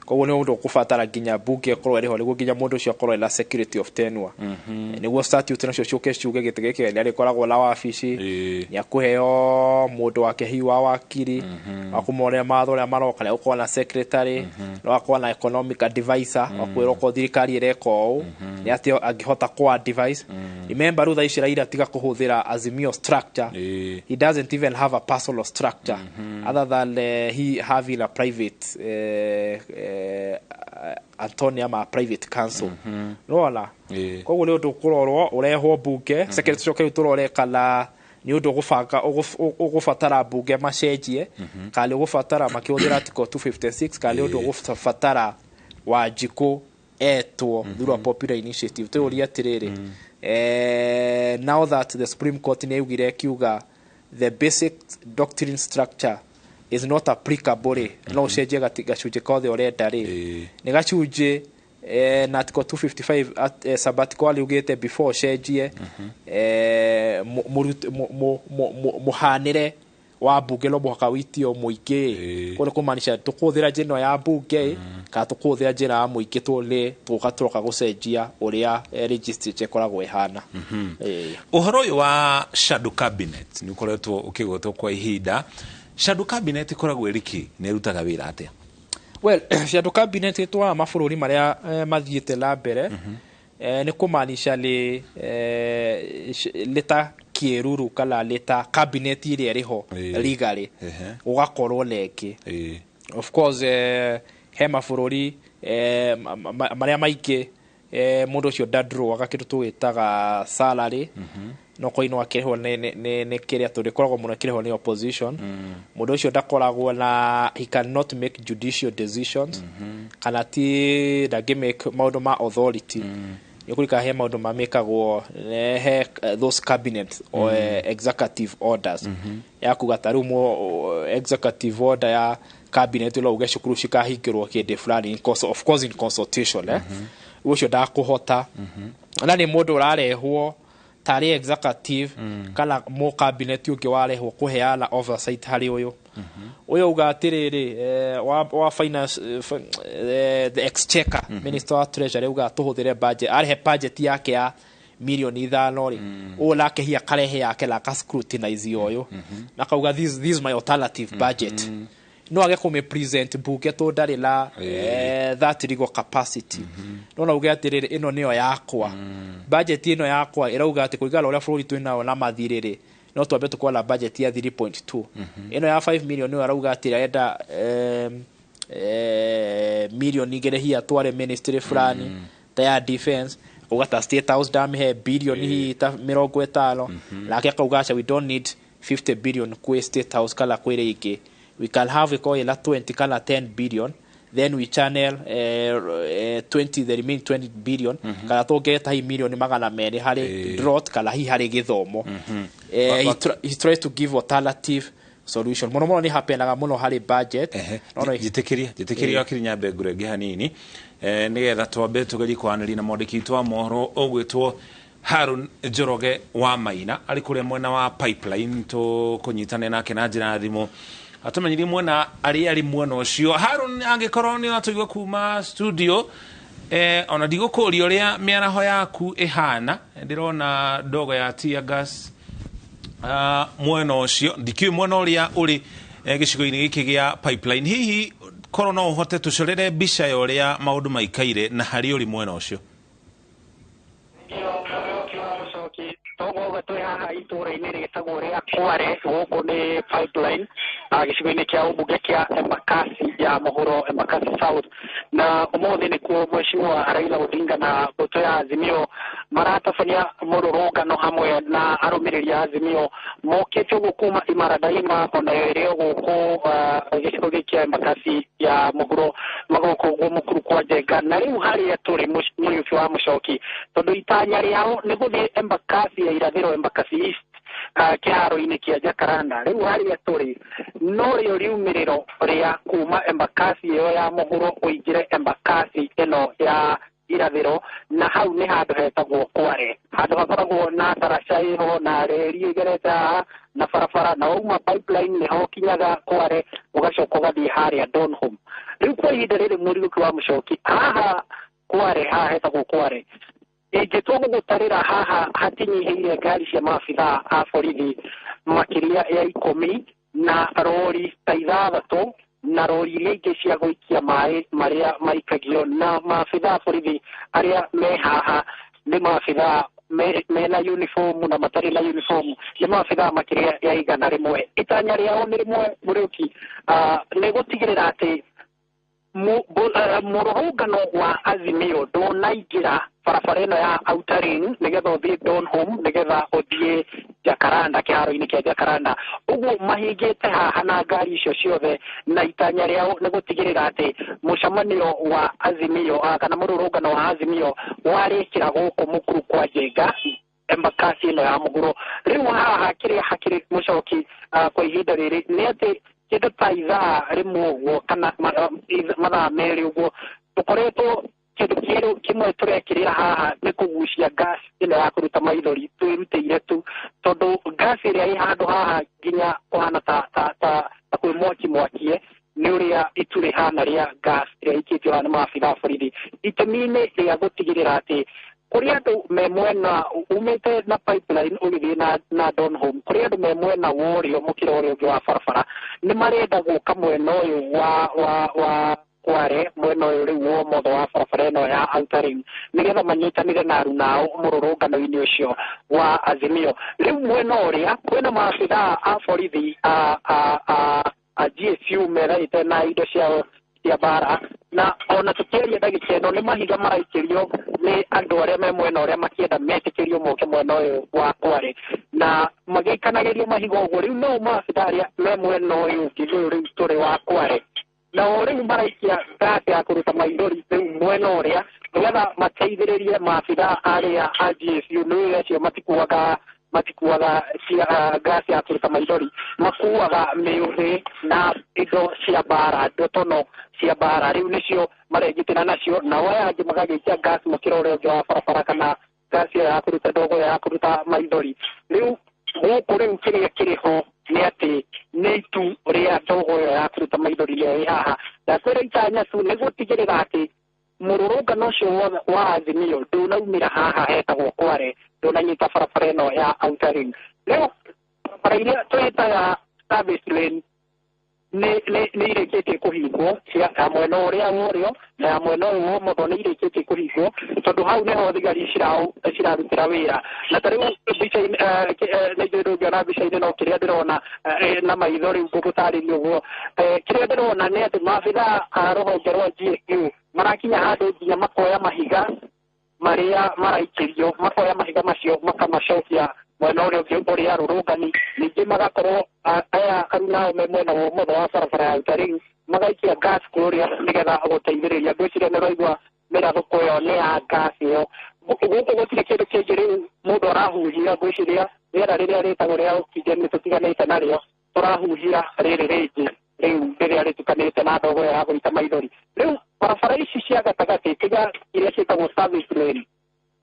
Koguo nĩ ũndũ ũkũbatara nginya mbunge ĩkorwo ĩrĩ ho nĩguo nginya mũndũ ũcio akorwo ena security of tenure, nĩguo statute nacio ciũke ciuge gĩtĩ gĩkĩ nĩ arĩkoragwo na wabici, nĩ akũheo mũndũ wake hihi wa wakiri wa kũmoria matho ũrĩa maroka, nĩ agũkorwo na secretary, no akorwo na economic advisor wa kwĩrwo okorwo thirikari ĩreka ũũ nĩ atĩ angĩhota kũ advise. Remember, rĩu thaa ici Raila tiga kũhũthĩra Azimio structure, he doesn't even have a personal structure other than he having a private attorney ama private counsel, nĩwona? Koguo nĩ ũndũ ũkũrorwo ũrehwo mbunge secretary, coke rĩu tũrore kana nĩ ũndũ ũgũbanga ũgũbatara mbunge macenjie, kana nĩ ũgũbatara makĩhũthĩra article 256, kana nĩ ũndũ ũgũbatara Wanjikũ etwo through a popular initiative. Twĩũrie atĩrĩrĩ, now that the Supreme Court nĩ yaugire ĩkiuga the basic doctrine structure is not applicable rĩ, no ũcenjie gacunjĩ kothe ũrenda rĩ, nĩ gacunjĩ na article 255 sub-article ariugĩte before ũcenjie mũhanĩre wa mbunge no mũhaka witio mũingĩ. Kũu nĩ kũmaanisha tũkũhũthĩra njĩra ĩno ya mbunge kana tũkũhũthĩra njĩra ya mũingĩ tũrĩ tũka tũroka gũcenjia ũrĩa legislature ĩkoragwo ĩhana. Ũhoro ũyũ wa shadow cabinet nĩ ũkoretwo ũkĩgwetwo kwa ihinda. Shadow cabinet ĩkoragwo ĩrĩ kĩ, na ĩrutaga wĩra atĩa? Well, shadow cabinet ĩtwaraga mabũrũri marĩa mathiĩte na mbere, nĩ kũmaanisha nĩ nĩ ta kĩruru kana nĩ ta cabinet ĩrĩa ĩrĩho legally, gũgakorwo na ĩngĩ. Of course, he mabũrũri marĩa maingĩ mũndũ ũcio ndadrowaga kĩndũ tũgĩtaga salary, no koinwo akĩrĩhwo nĩ kĩrĩa tondũ ĩkoragwo mũno ĩkĩrĩhwo nĩ opposition. Mũndũ ũcio ndakoragwo na, he cannot make judicial decisions, kana ti ndangĩ make maũndũ ma authority. Nĩ kũrika he maũndũ mamĩkagwo he those cabinet or executive orders ya kuga ta rĩu executive order ya cabinet no uge cukuru cikahingĩrwo kĩndĩ fulani of course in consultation. Ũcio ndakũhota na nĩ mũndũ ũrarehwo tarĩ executive kana mo cabinet ũngĩ warehwo kũheana oversight harĩ ũyũ ũyũ uga atĩrĩrĩ, wa finance, the exchequer minister wa treasury uga tũhũthĩre budget, arehe budget yake ya mirioni 5 rĩ, ũyũ nake hihi akarehe yake na aka scrutinize ũyũ na akauga this is my alternative budget. No age kũmĩ present mbunge tondũ ndarĩ na that legal capacity. No nauge atĩrĩrĩ, ĩno nĩyo yakwa budget, ĩno yakwa ĩrauga atĩ kũringana na ũrĩa bũrũri twĩnayo na mathirĩ rĩ, no twambe tũkorwo na budget ya 3.2. Ĩno ya 5 million nĩyo arauga atĩ arenda mirioni 2 hihi atware ministry fulani ta ya defense, akauga ta State House ndamĩhe bilioni hihi ta 50, nake akauga aca, we don't need 50 billion kwĩ State House kana kwĩ rĩngĩ, we can have ĩkorwo ĩna 20 kana 10 billion, then we channel 20, the remaining 20 billion, kana tũngeta hihi mirioni 200 harĩ drought kana hihi harĩ gĩthomo. He tries to give alternative solution. Mũno mũno nĩ hapenaga mũno harĩ budget. No, Njĩtĩkĩria wakiri nyambe ngũrenge hanini, nĩgetha twambe tũgerie kwaranĩria na mwandĩki witũ wa mohoro ũgwĩtwo Harun Njoroge wa Maina arĩ kũrĩa mwena wa Pipeline, tũkũnyitanĩra nake na njĩra ya thimũ atũmenyirie mwena arĩa arĩ mwena ũcio. Harun, angĩkorwo nĩ ũratũigua kuma studio, ona ndigũkũria ũrĩa mĩaraho yaku ĩhana, ndĩrona ndogo ya tear gas mwena ũcio, ndikĩũĩ mwena ũrĩa ũrĩ gĩcigo-inĩ gĩkĩ gĩa Pipeline. Hihi korwo no ũhote tũcorere mbica ya ũrĩa maũndũ maikaire na harĩa ũrĩ mwena ũcio. Toguo twĩ haha itũra. itũũra-inĩ rĩtagwo rĩa Kware, gũkũ nĩ pipeline, gĩcigo-inĩ kĩa ũmbunge kĩa Embakasi ya mũhuro, Embakasi South. Na ũmũthĩ nĩkuo Mheshimiwa Raila Odinga na mbũtũ ya Azimio maratabania mũrũrũngano hamwe na arũmĩrĩri a Azimio mokĩte ũguo kuma Imara Daima, onayo ĩrĩ o gũkũ gĩcigo gĩkĩ kĩa Embakasi ya mũhuro, magoka ũguo mũkuru kwa Njenga. Na rĩu harĩa tũrĩ Mũriũki wa Mũcoki, tondũ itanya rĩao nĩ gũthiĩ Embakasi ya irathĩro, Embakasi East, kĩharo-inĩ kĩa Jacaranda. Rĩu harĩa tũrĩ no rĩo riumĩrĩro rĩa kuma Embakasi ĩyo ya mũhuro ũingĩre Embakasi ĩno ya irathĩro, na hau nĩ handũ hetagwo Kware, handũ hakoragwo na taraca ĩho na reri ĩgerete haha na barabara, na wauma pipeline nĩho ũkinyaga Kware, ũgacoka ũgathiĩ harĩa Donholm. Rĩu kwa ihinda rĩrĩ, Mũriũki wa Mũcoki, haha Kware, haha hetagwo Kware, ingĩtua gũgũtarĩra haha hatinyihĩire ngari cia maabithaa a borithi makĩria ya 10 na rori ta 6 na rori iria ingĩ cia gũikia maĩ marĩa maikagio. Na maabithaa a borithi arĩa me haha nĩ maabithaa mena uniform na matarĩ na uniform, nĩ maabithaa makĩria ya 100. Itanya rĩao nĩ rĩmwe, Mũrĩũki, nĩ gũtigĩrĩra atĩ mũrũrũngano wa Azimio ndũnaingĩra barabara ĩno ya Outer Ring nĩgetha ũthiĩ Donholm, nĩgetha ũthiĩ Jacaranda, kĩharo-inĩ kĩa Jacaranda. Ũguo mahingĩte haha na ngari icio ciothe, na itanya rĩao nĩ gũtigĩrĩra atĩ mũcemanio wa Azimio, kana mũrũrũngano wa Azimio warĩkĩra gũkũ mũkuru kwa Njenga, Embakasi ĩno ya mũhuro. Rĩu haha kĩrĩa hakĩrĩ, Mũcoki, kwa ihinda rĩrĩ nĩ atĩ kĩndũ ta ithaa rĩmwe ũguo kana mathaa 2 ũguo tũkoretwo kĩndũ kĩerũ kĩmwe tũrekĩrĩra haha nĩ kũgucia gas ĩno ya kũruta maithori twĩrutĩire tu, tondũ gas ĩrĩa ĩ handũ haha nginya kũhana ta ta ta ta kwĩ mwaki mwakie nĩ ũrĩa itu rĩhana rĩa gas ĩrĩa ĩikĩtio haha nĩ maabithaa a borithi, itemi-inĩ rĩa gũtigĩrĩra atĩ kũrĩ andũ me mwena umĩte na pipeline ũgĩthiĩ na Donholm, kũrĩ andũ me mwena wa ũrĩo mũkĩra ũrĩa ũngĩ wa barabara nĩ marenda gũka mwena ũyũ wa Kware, mwena ũyũ rĩu wa ũmotho wa barabara ĩno ya Outer Ring, nĩgetha manyitanĩre na arunao mũrũrũngano-inĩ ũcio wa Azimio. Rĩu mwena ũrĩa kwĩna maabithaa a borithi a GSU methaĩte na indo ciao cia mbara, na ona tũkĩaria ndagĩka ĩno nĩ mahiga maraikĩrio nĩ andũ arĩa me mwena ũrĩa makĩenda metĩkĩrio moke mwena ũyũ wa Kware, na magĩikanagĩrio mahiga ũguo. Rĩu no maabithaa arĩa me mwena ũyũ ũngĩ ũyũ rĩu tũrĩ wa Kware, nao rĩu maraikia gas ya kũruta maithori rĩu mwena ũrĩa nĩgetha mateithĩrĩrie maabithaa arĩa a GSU. Nĩ acio matikuaga gas ya kũruta maithori, makuaga mĩũthĩ na indo cia mbara, ndotono cia mbara, rĩu nĩcio maregitĩra nacio, nao aya angĩ magagĩikia gas mũkĩra ũrĩa ũngĩ wa barabara, kana gas ĩyo ya kũruta ndogo ĩyo ya kũruta maithori. Rĩu gũkũ rĩu kĩrĩa kĩrĩ ho nĩ atĩ nĩ itu rĩa ndogo ĩyo ya kũruta maithori rĩrĩa ĩ haha. Ndakwĩra itanya tu nĩ gũtigĩrĩra atĩ mũrũrũngano ũcio wothe wa Azimio ndũnaumĩra haha hetagwo Kware, ndũnanyita barabara ĩno ya Outer Ring. Rĩu barabara iria twĩtaga service lane nĩ irĩkĩtie kũhingwo, cia ya mwena ũrĩa wa ũrĩo na ya mwena ũyũ wa ũmotho nĩ irĩkĩtie kũhingwo, tondũ hau nĩho thigari cirarutĩra wĩra. Na ta rĩu mbica-inĩ, nĩ ithuĩ ndũngĩona mbica-inĩ, no kĩrĩa ndĩrona na maitho rĩu ngũgũtarĩria ũguo, kĩrĩa ndĩrona nĩ atĩ maabithaa a rũhonge rwa GSU marakinya handũ nginya makoya mahiga marĩa maraikĩrio, makoya mahiga macio makamacokia mwena ũrĩa ũngĩ ũrĩa arũrũngani. Ningĩ magakorwo aya arunao me mwena wa ũmotho wa barabara ya Outer Ring magaikia gas kũrĩa nĩgetha gũteithĩrĩria. Ngwĩciria nĩ ũraigua mĩrathũko ĩyo nĩ ya gas ĩyo. Gũkũ gũtirĩ kĩndũ kĩngĩ rĩu mũndũ arahuhia, ngwĩciria rĩera rĩrĩa rĩtagwo rĩa oxygen nĩ tũtiganĩte narĩo, tũrahuhia rĩrĩ rĩngĩ rĩu rĩrĩa rĩtukanĩte na ndogo ĩyo ya kũruta maithori. Rĩu barabara ici cia gatagatĩ, tiga iria ciĩtagwo service lane,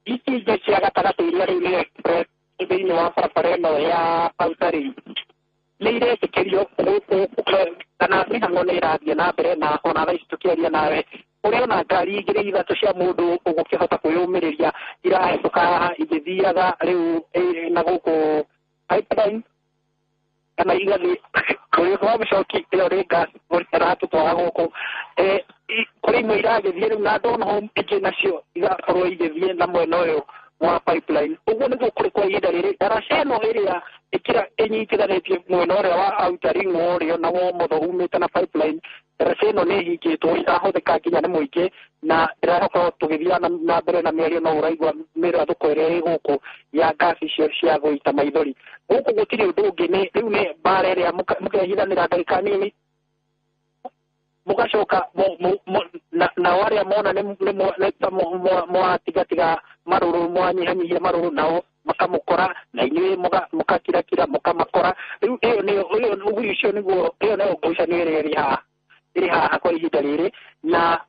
ici ingĩ cia gatagatĩ iria rĩu nĩ express thĩinĩ wa barabara ĩno ya Outer Ring nĩ iretĩkĩrio gũkũ, kana mĩhang'o nĩ ĩrathiĩ na mbere, na ona thaa ici tũkĩaria nawe ũrĩona ngari 2 3 cia mũndũ ũgũkĩhota kwĩyũmĩrĩria irahĩtũka haha igĩthiaga rĩu na gũkũ pipeline kana igathiĩ Mũriũki wa Mũcoki, ĩyo nĩ gas ĩratũtwara gũkũ. Kũrĩ imwe iragĩthiĩ rĩu na Donholm, ingĩ nacio igakorwo igĩthiĩ na mwena ũyũ Wa Pipeline. Ũguo nĩguo kũrĩ kwa ihinda rĩrĩ. Ndaraca ĩno ĩrĩa ĩkĩra ĩnyitithanĩtie mwena ũrĩa wa Outer Ring wa ũrĩo na wa ũmotho umĩte na Pipeline, ndaraca ĩno nĩ ĩhingĩtwo, ĩrahũthĩka nginya nĩ mũingĩ, na ndĩrakorwo tũgĩthiĩ na mbere na mĩario, no ũraigua mĩrathũko ĩrĩa ĩ gũkũ ya ngasi icio cia gũita maithori. Gũkũ gũtirĩ ũndũ ũngĩ, nĩ rĩu nĩ mbara ĩrĩa mũkehithanĩra ndagĩka nini, mũgacoka nao arĩa mona nĩ ta mwatigatiga marũrũ, mwanyihanyihia marũrũ, nao makamũkora, na inyuĩ mũkakirakira mũkamakora. Rĩu ĩyo nĩyo ĩyo, ũguo ũcio nĩguo, ĩyo nĩyo ngucanio ĩrĩa ĩrĩ haha kwa ihinda rĩrĩ. Na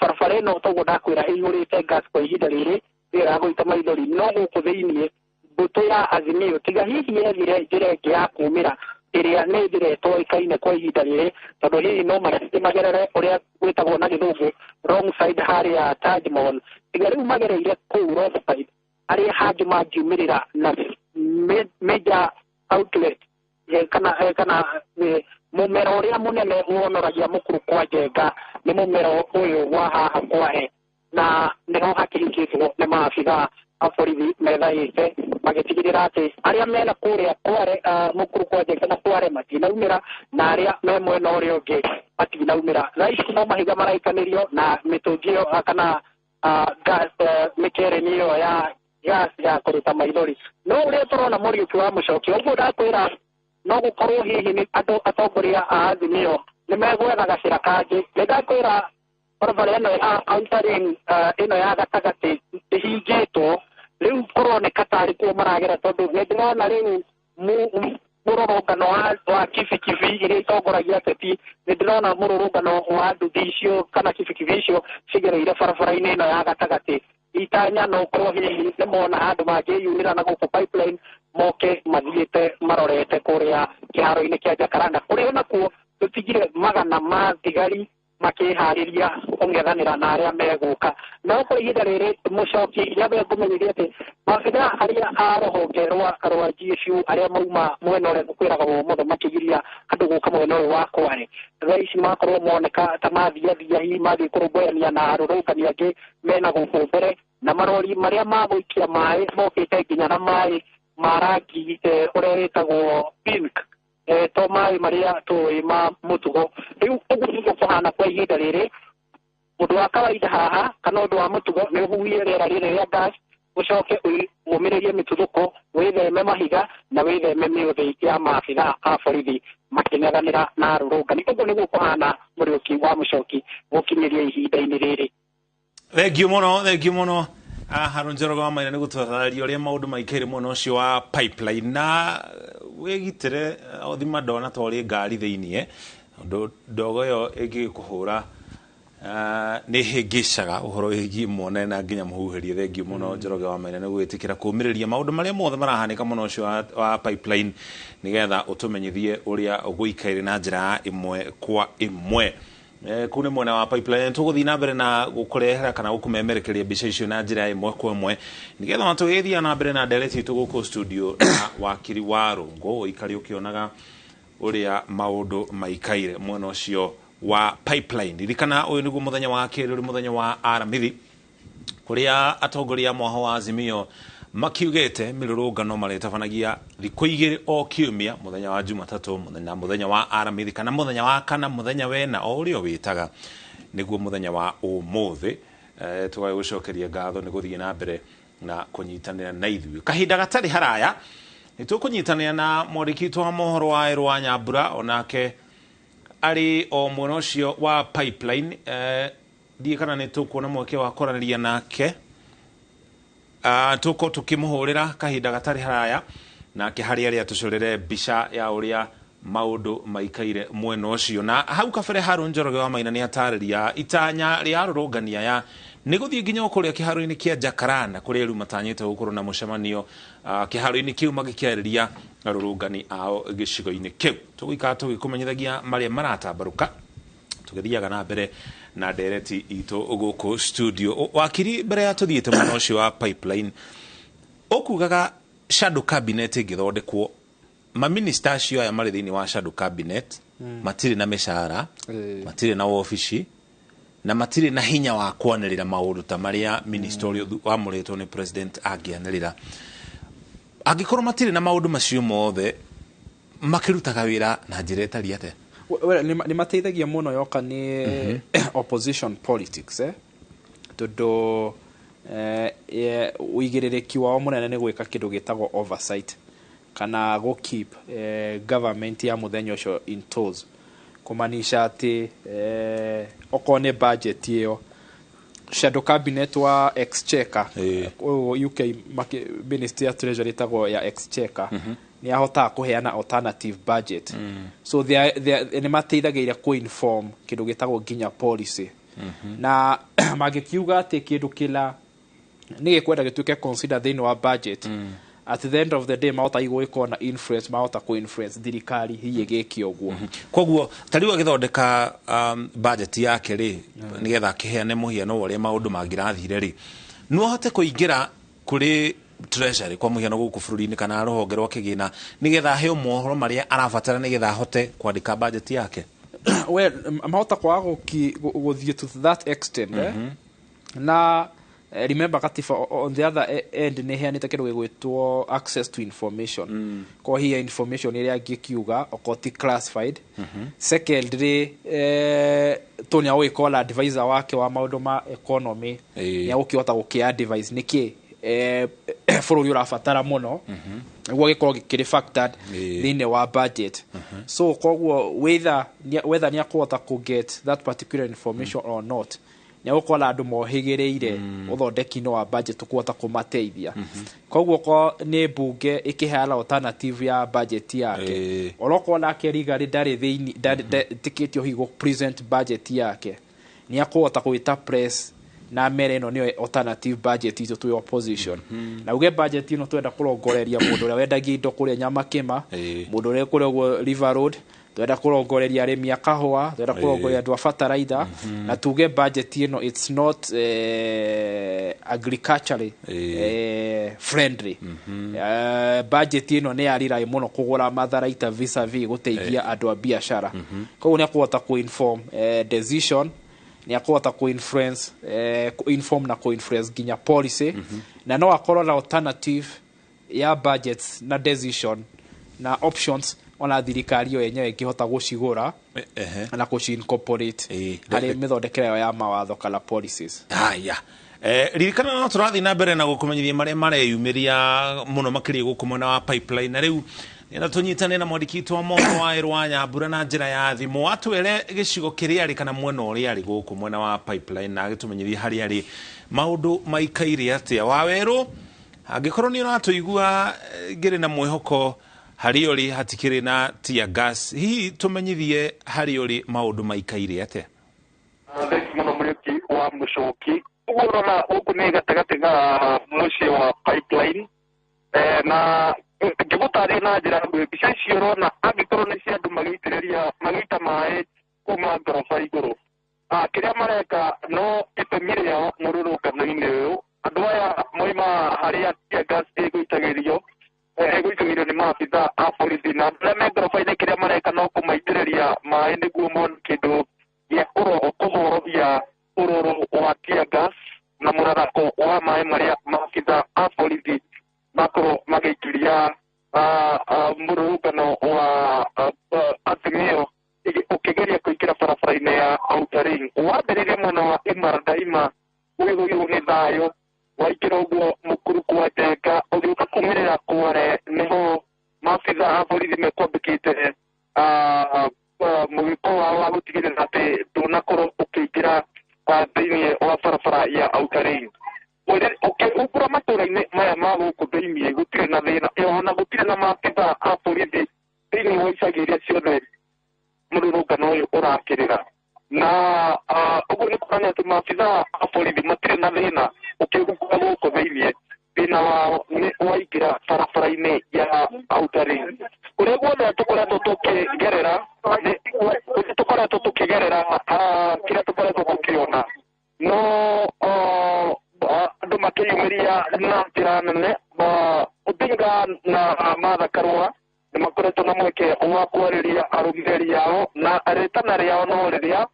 barabara ĩno, toguo ndakwĩra, ĩihũrĩte gas kwa ihinda rĩrĩ, ĩyo ya gũita maithori. No gũkũ thĩiniĩ mbũtũ ya Azimio tiga hihi yethire njĩra ĩngĩ ya kumĩra, ĩrĩa nĩ njĩra ĩtoĩkaine kwa ihinda rĩrĩ, tondũ hihi no marathiĩ magerere ũrĩa gwĩtagwo na gĩthũngũ wrong side harĩa Taj Mall. Tiga rĩu magereire kũu wrong side harĩa hangĩ mangiumĩrĩra na major outlet kana mũmero ũrĩa mũnene wonoragia mũkuru kwa Njenga, nĩ mũmero ũyũ wa haha Kware, na nĩho hakĩhingĩtwo nĩ maabitha a borithi methaĩte magĩtigĩrĩra atĩ arĩa mena kũrĩa Kware, mũkuru kwa Njenga na Kware matinaumĩra, na arĩa me mwena ũrĩa ũngĩ matinaumĩra. Thaa ici no mahiga maraikanĩrio na mĩtũngi ĩyo, kana gas, mĩkereni ĩyo ya gas ya kũruta maithori. No ũrĩa tũrona, Mũriũki wa Mũcoki, ũguo ndakwĩra, no gũkorwo hihi nĩ andũ atongoria a Azimio nĩ megwetha gacĩra kangĩ. Nĩ ndakwĩra barabara ĩno ya Outer Ring, ĩno ya gatagatĩ ĩhingĩtwo, rĩu kũroneka tarĩ kuo maragera, tondũ nĩ ndĩrona rĩu mũrũrũngano wa kibikibi iria itongoragia ateti, nĩ ndĩrona mũrũrũngano wa nduthi icio kana kibikibi icio cigereire barabara-inĩ ĩno ya gatagatĩ. Itanya no korwo hihi nĩ mona handũ mangĩyumĩra na gũkũ Pipeline, moke mathiĩte marorete kũrĩa kĩharo-inĩ kĩa Jacaranda, kũrĩa nakuo tũtigire magana ma thigari makĩharĩria kũng'ethanĩra na arĩa megũka. No kwa ihinda rĩrĩ, Mũcoki, nyambe ngũmenyithie atĩ maabitha arĩa a rũhonge rwa GSU arĩa mauma mwena ũrĩa ngũkwĩraga wa ũmotho makĩgiria andũ gũka mwena ũyũ wa Kware, thaa ici makorwo moneka ta mathiathia, hihi mathiĩ kũrũmbũyania na arũrũngani angĩ mena gũkũ mbere, na marori marĩa magũikia maĩ mokĩte nginya na maĩ ma rangi ũrĩa wĩtagwo pink, to maĩ marĩa tũĩ ma mũtugo. Rĩu ũguo nĩguo kũhana kwa ihinda rĩrĩ. Ũndũ wa kawaida haha kana ũndũ wa mũtugo nĩ ũhuhie rĩera rĩrĩ rĩa gas, ũcoke ũmĩrĩrie mĩtuthũko, wĩtheme mahiga na wĩtheme mĩũthĩ ya maabitha a borithi makĩng'ethanĩra na arũrũngani. Ũguo nĩguo kũhana, Mũriũki wa Mũcoki, gũkinyĩria ihinda-inĩ rĩrĩ. Thengiũ mũno, thengiũ mũno, Harũ Njoroge wa Maina, nĩ gũtũtarĩria ũrĩa maũndũ maikaire mwena ũcio wa Pipeline. Na wĩgitĩre, ũthima ndona ta ũrĩ ngari thĩiniĩ, ũndũ ndogo ĩyo ĩngĩgĩkũhũra nĩ hĩngĩcaga ũhoro wĩgiĩ muone na nginya mũhuhĩrie. Thengiũ mũno, Njoroge wa Maina, nĩ gwĩtĩkĩra kũmĩrĩria maũndũ marĩa mothe marahanĩka mwena ũcio wa Pipeline, nĩgetha ũtũmenyithie ũrĩa gũikaire na njĩra ya ĩmwe kwa ĩmwe. Kũu nĩ mwena wa Pipeline. Tũgũthiĩ na mbere na gũkũrehera kana gũkũmemerekeria mbica icio na njĩra ya ĩmwe kwa ĩmwe, nĩgetha ona tũgĩthiĩ na mbere na ndereti itũ gũkũ studio na wakiri wa Rũngũ, ũikare ũkĩonaga ũrĩa maũndũ maikaire mwena ũcio wa Pipeline. Ririkana ũyũ nĩguo mũthenya wa kerĩ, ũrĩ mũthenya wa Aramithi, kũrĩa atongoria a mwaho wa Azimio makiugĩte mĩrũrũngano marĩtabanagia thikũ 2 o kiumia, mũthenya wa Jumatatũ na mũthenya wa Aramithi, kana mũthenya wa kana, mũthenya wena, o ũrĩa wĩtaga nĩguo mũthenya wa ũmũthĩ. Tũgagũcokeria ngatho nĩ gũthiĩ na mbere na kũnyitanĩra na ithuĩ. Kahinda gatarĩ haraya nĩ tũkũnyitanĩra na mwandĩki witũ wa mohoro wa Erũ wa Nyambura, onake arĩ o mwena ũcio wa Pipeline. Ndiĩ kana nĩ tũkuona mweke wa kwaranĩria nake. Tũko tũkĩmũhũrĩra kahinda gatarĩ haraya nake harĩa arĩa tũcorere mbica ya ũrĩa maũndũ maikaire mwena ũcio. Na hau kabere Harũ Njoroge wa Maina nĩ atarĩria itanya rĩa arũrũngani aya nĩ gũthiĩ nginya o kũrĩa kĩharo-inĩ kĩa Jacaranda, kũrĩa rĩu matanyĩte gũkorwo na mũcemanio kĩharo-inĩ kĩu magĩkĩarĩria arũrũngani ao gĩcigo-inĩ kĩu. Tũgũikara tũgĩkũmenyithagia marĩa maratambarũka tũgĩthiaga na mbere na ndereti itũ gũkũ studio. Wakiri, mbere ya tũthiĩte mwena ũcio wa Pipeline, ũkugaga shadow cabinet ĩngĩthondekwo, maminista acio aya marĩ thĩinĩ wa shadow cabinet matirĩ na mĩcara, matirĩ na wabici. Na matirĩ na hinya wa kwanĩrĩra maũndũ ta marĩa minister ũrĩa wamũrĩtwo nĩ president angĩanĩrĩra. Angĩkorwo matirĩ na maũndũ macio mothe, makĩrutaga wĩra na njĩra ĩtariĩ atĩa? Well, nĩ mateithagia mũno yoka nĩ opposition politics, tondũ ũigĩrĩrĩki wao mũnene nĩ gwĩka kĩndũ gĩtagwo oversight kana go keep government ya mũthenya ũcio in toes, kũmanisha atĩ okorwo nĩ budget ĩyo, shadow cabinet wa exchequer ũyũ UK, ministry ya treasury ĩtagwo ya exchequer, nĩ ahotaga kũheana alternative budget. So nĩ mateithagĩrĩria kũ-inform kĩndũ gĩtagwo nginya policy, na mangĩkiuga atĩ kĩndũ kĩla nĩ gĩkwenda gĩtuĩke consider thĩinĩ wa budget, at the end of the day mahota gũgĩkorwo na influence, mahota kũ-influence thirikari hihi ĩgĩke ũguo. Koguo ta rĩu agĩthondeka budget yake rĩ, nĩgetha akĩheane mũhiano wa ũrĩa maũndũ mangĩrathire rĩ, no ahote kũingĩra kũrĩ treasury kwa mũhiano gũkũ bũrũri-inĩ kana rũhonge rwa kĩgĩna nĩgetha aheo mohoro marĩa arabatara nĩgetha ahote kwandĩka budget yake? Well, mahota kwaga gũthiĩ to that extent, eh? Na remember katiba on the other end nĩ ĩheanĩte kĩndũ gĩgwĩtwo access to information. Ko hiya information ĩrĩa angĩkiuga okorwo ti classified. Secondly, Tony agũgĩkorwo na advisor wake wa maũndũ ma economy, nĩ agũkĩhota gũkĩ advise nĩkĩ bũrũri ũrabatara mũno nĩguo gĩkorwo gĩkĩrĩ factored thĩinĩ wa budget. So koguo whether nĩ akũhota kũ get that particular information or not, nĩ agũkorwo na andũ mohĩgĩrĩire ũthondeki-inĩ wa budget kũhota kũmateithia. Koguo ko nĩ mbunge ĩkĩheana alternative ya budget yake, onokorwo nake Rigathi ndarĩ thĩinĩ, ndetĩkĩtio hihi gũ present budget yake, nĩ akũhota gwĩta press na mere ĩno nĩyo alternative budget itũ twĩ opposition, na uge budget ĩno twenda kũrongoreria mũndũ ũrĩa wendagia indo kũrĩa Nyamakĩma, mũndũ ũrĩa kũrĩa ũguo River Road, twenda kũrongoreria arĩmi a kahũa, twenda kũrongoreria andũ a bataraitha, na tuge budget ĩno it's not agriculturally friendly. Budget ĩno nĩ yariraĩ mũno kũgũra matharaita vis-a-vis gũteithia andũ a biacara. Koguo nĩ akũhota kũ-inform decision, nĩ akũhota kũ-influence, kũ-inform na kũ-influence nginya policy, na no akorwo na alternative ya budgets na decision na options ona thirikari yo yenyewe ĩngĩhota gũcigũra na kũci-incorporate harĩ mĩthondekere yao ya mawatho kana policies. Haya. Ririkana no tũrathiĩ na mbere na gũkũmenyithia marĩa mareyumĩria mũno makĩria gũkũ mwena wa Pipeline, na rĩu nĩenda tũnyitane na mwandĩki witũ wa mohoro wa Ĩrwa Nyambura na njĩra ya thimũ, atwĩre gĩcigo kĩrĩa arĩ kana mwena ũrĩa arĩ gũkũ mwena wa Pipeline, na agĩtũmenyithie harĩa arĩ maũndũ maikaire atĩa. Wawerũ, angĩkorwo nĩ ũratũigua, ngĩrĩ na mwĩhoko harĩa ũrĩ hatikĩrĩ na tear gas. Hihi tũmenyithie harĩa ũrĩ maũndũ maikaire atĩa? Thengi mũno, Mũrĩki wa Mũcoki. Ũguo ũrona gũkũ nĩ gatagatĩ ga mũciĩ wa Pipeline, na ngĩgũtarĩria na njĩra nguhĩ, mbica icio ũrona angĩkorwo nĩ cia andũ magĩitĩrĩria, magĩita maĩ kuma ngoroba igũrũ. Kĩrĩa mareka no itemi rĩao mũrũrũngano-inĩ ũyũ, andũ aya moima harĩa tear gas ĩgũitagĩrio nĩ maabitha a borithi, na andũ arĩa me ngoroba-inĩ kĩrĩa mareka no kũmaitĩrĩria maĩ nĩguo mone kĩndũ gĩa kũhorohia ũrũrũ wa tear gas na mũrarako wa maĩ marĩa maabitha a borithi makorwo magĩikĩria mũrũrũngano wa Azimio ũkĩgeria kũingĩra barabara-inĩ ya Outer Ring. Wambĩrĩria mwena wa Imara Daima ũgĩthũirwo nĩ thayũ, waingĩra ũguo mũkuru kwa Njenga, ũgĩũka kumĩrĩra Kware nĩho maabitha a borithi mekwambĩkĩte mũgĩko wao wa gũtigĩrĩra atĩ ndũnakorwo ũkĩingĩra thĩinĩ wa barabara ya Outer Ring. Ũkĩhungura matũra-inĩ maya ma gũkũ thĩinĩ gũtirĩ na thĩna, ona gũtirĩ na maabitha a borithi thĩinĩ wa icagi iria ciothe mũrũrũngano ũyũ ũrakĩrĩra, na ũguo nĩ kuonania atĩ maabitha a borithi matirĩ na thĩna ũkĩhungura gũkũ thĩinĩ. Thĩna wao nĩ waingĩra barabara-inĩ ya Outer Ring. Kũrĩa guothe tũkoretwo tũkĩgerera, kũrĩa tũkoretwo tũkĩgerera, kĩrĩa tũkoretwo tũkĩona no andũ makĩyumĩria na njĩra nene. Odinga na Martha Karua nĩ makoretwo na mweke wa kwarĩria arũmĩrĩri ao, na rĩtana rĩao no rĩrĩa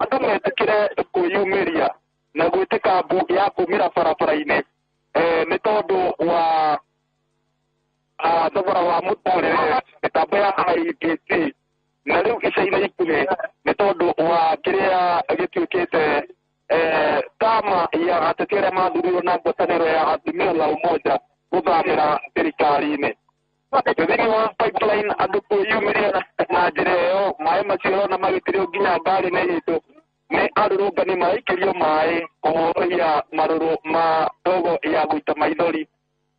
Andũ metĩkĩre kwĩyumĩria na gwĩtĩka mbu ya kumĩra barabara-inĩ nĩ tondũ wa thogora wa mũtũrĩre, mĩtambo ya IEBC na rĩu ica-inĩ ikuhĩ nĩ tondũ wa kĩrĩa gĩtuĩkĩte kama ya ateti arĩa mathurirwo na ngwatanĩro ya Azimio la Umoja gũthamĩra thirikari-inĩ. Thĩinĩ wa pipeline andũ kwĩyumĩria na njĩra ĩyo, maĩ macio ũrona magĩitĩrĩrio nginya ngari-inĩ itũ nĩ arũrũngani maraikĩrio maĩ kũhorohia marũrũ ma ndogo ya gũita maithori.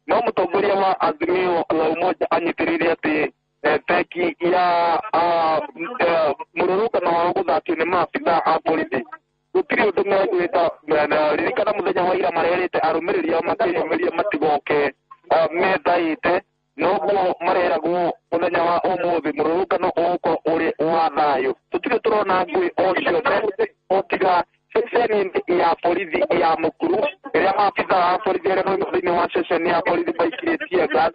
No mũtongoria wa Azimio la Umoja anyitĩrĩire atĩ theki ya mũrũrũngano wao gũthakio nĩ maabitha a borithi gũtirĩ ũndũ megwĩka. Ririkana mũthenya wa ira marerĩte arũmĩrĩri ao makĩyumĩria matigoke methaĩte, noguo mareragwo mũthenya wa ũmũthĩ mũrũrũngano ũgũkorwo ũrĩ wa thayũ. Tũtirĩ tũrona ngũĩ o ciothe o tiga ceceni ya borithi ya Mukuru ĩrĩa maabitha a borithi arĩa mauma thĩinĩ wa ceceni ya borithi maikirie tear gas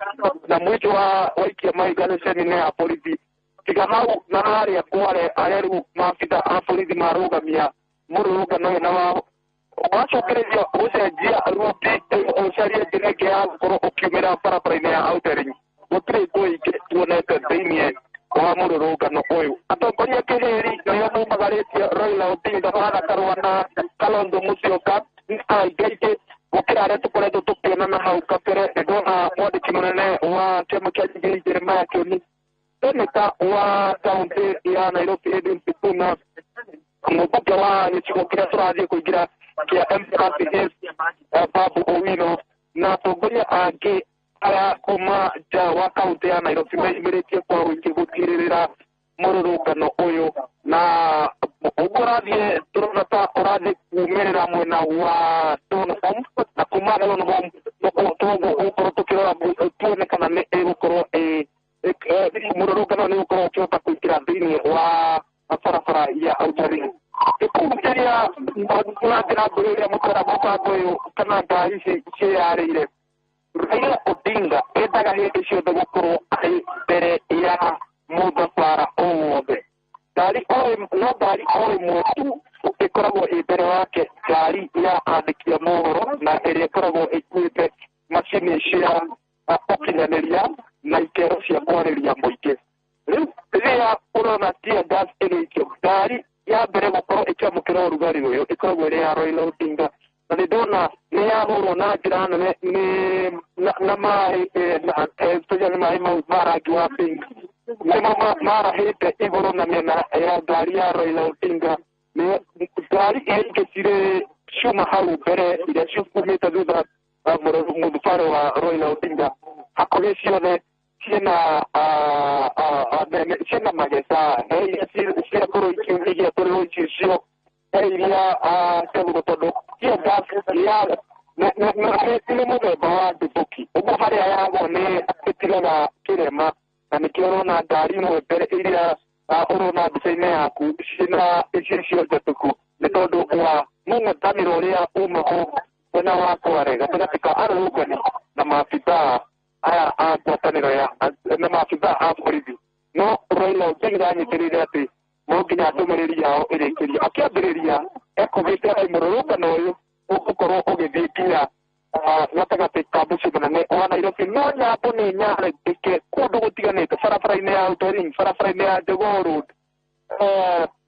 na mũingĩ wa waikia mahiga ceceni-inĩ ya borithi. Tiga hau na harĩa Kware arĩa rĩu maabitha a borithi marũgamia mũrũrũngano ũyũ na wao wacokereria gũcenjia ruti ũcarie njĩra ĩngĩ ya gũkorwo ũkiumĩra barabara-inĩ ya Outer Ring. Gũtirĩ ngũĩ ingĩ tuonete thĩinĩ wa mũrũrũngano ũyũ. Atongoria kĩhĩri nĩo maumagarĩtie Raila Odinga, Martha Karua na Kalonzo Musyoka nĩ aingĩ aingĩ gũkĩra arĩa tũkoretwo tũkĩonana hau kabere. Nĩ ndona mwandĩki mũnene wa kĩama kĩa Jubilee Jeremiah Kioni, seneta wa kaũntĩ ya Nairobi Edwin Sifuna, mũmbunge wa gĩcigo kĩrĩa tũrathiĩ kũingĩra kĩa MCS Babu Owino na atongoria angĩ arĩa kuma nja wa kaũntĩ ya Nairobi meyumĩrĩtie kwa ũingĩ gũtigĩrĩra mũrũrũngano ũyũ. Na ũguo ũrathiĩ tũrona ta ũrathiĩ kumĩrĩra mwena wa Donholm na kuma Donholm toguo ũgũkorwo tũkĩrora tuone kana nĩ ĩgũkorwo mũrũrũngano nĩ ũgũkorwo ũkĩhota kũingĩra thĩinĩ wa barabara ya Outer Ring. Gĩkundi kĩrĩa na njĩra nguhĩ ũrĩa mũtwara mũbango ũyũ kana ngari ici ciĩyarĩire, Raila Odinga endaga hĩndĩ ciothe gũkorwo arĩ mbere ya mũthabara o wothe. Ngari no ngari o ĩmwe tu ĩkoragwo ĩ mbere wake, ngari ya andĩki a mohoro na ĩrĩa ĩkoragwo ĩkuĩte macini cia ũkinyanĩria na ikero cia kwarĩria mũingĩ. Rĩu rĩrĩa ũrona tear gas ĩgĩikio, ngari ya mbere gũkorwo ĩkĩamũkĩra ũrugarĩ ũyũ ĩkoragwo ĩrĩ ya Raila Odinga, na nĩ ndona nĩ yahũrwo na njĩra nene nĩ na maĩ especially maĩ mau ma rangi wa pink nĩmo marahĩte igũrũ na mĩena ya ngari ya Raila Odinga. Ngari iria ingĩ cirĩ ciuma hau mbere iria ciumĩte thutha mũthabara wa Raila Odinga hakuhĩ ciothe ciĩna ciĩna magetha, he iria ciakorwo igĩatũrĩrwo icio, he iria ciagũrwo tondũ tear gas ya nĩ mũthemba wa nduthũki, ũguo harĩa yagwo nĩ ĩtigaga kĩrema, na nĩkĩo ũrona ngari imwe mbere iria ũrona mbica-inĩ yaku ciĩna icicio njatũku nĩ tondũ wa mũng'ethanĩro ũrĩa uma mwena wa Kware gatagatĩ ka arũrũngani na maabithaa aya a ngwatanĩro ya na maabithaa a borithi. No Raila Odinga anyitĩrĩire atĩ no nginya ndũmĩrĩri yao ĩrĩkĩrio. Akĩambĩrĩria ekũgĩte atĩ mũrũrũngano ũyũ ũgũkorwo ũgĩthiĩ nginya gatagatĩ ka mũciĩ mũnene wa Nairobi. No nyambo nĩ nyarĩke kũndũ gũtiganĩte, barabara-inĩ ya Outer Ring, barabara-inĩ ya Jogoo Road,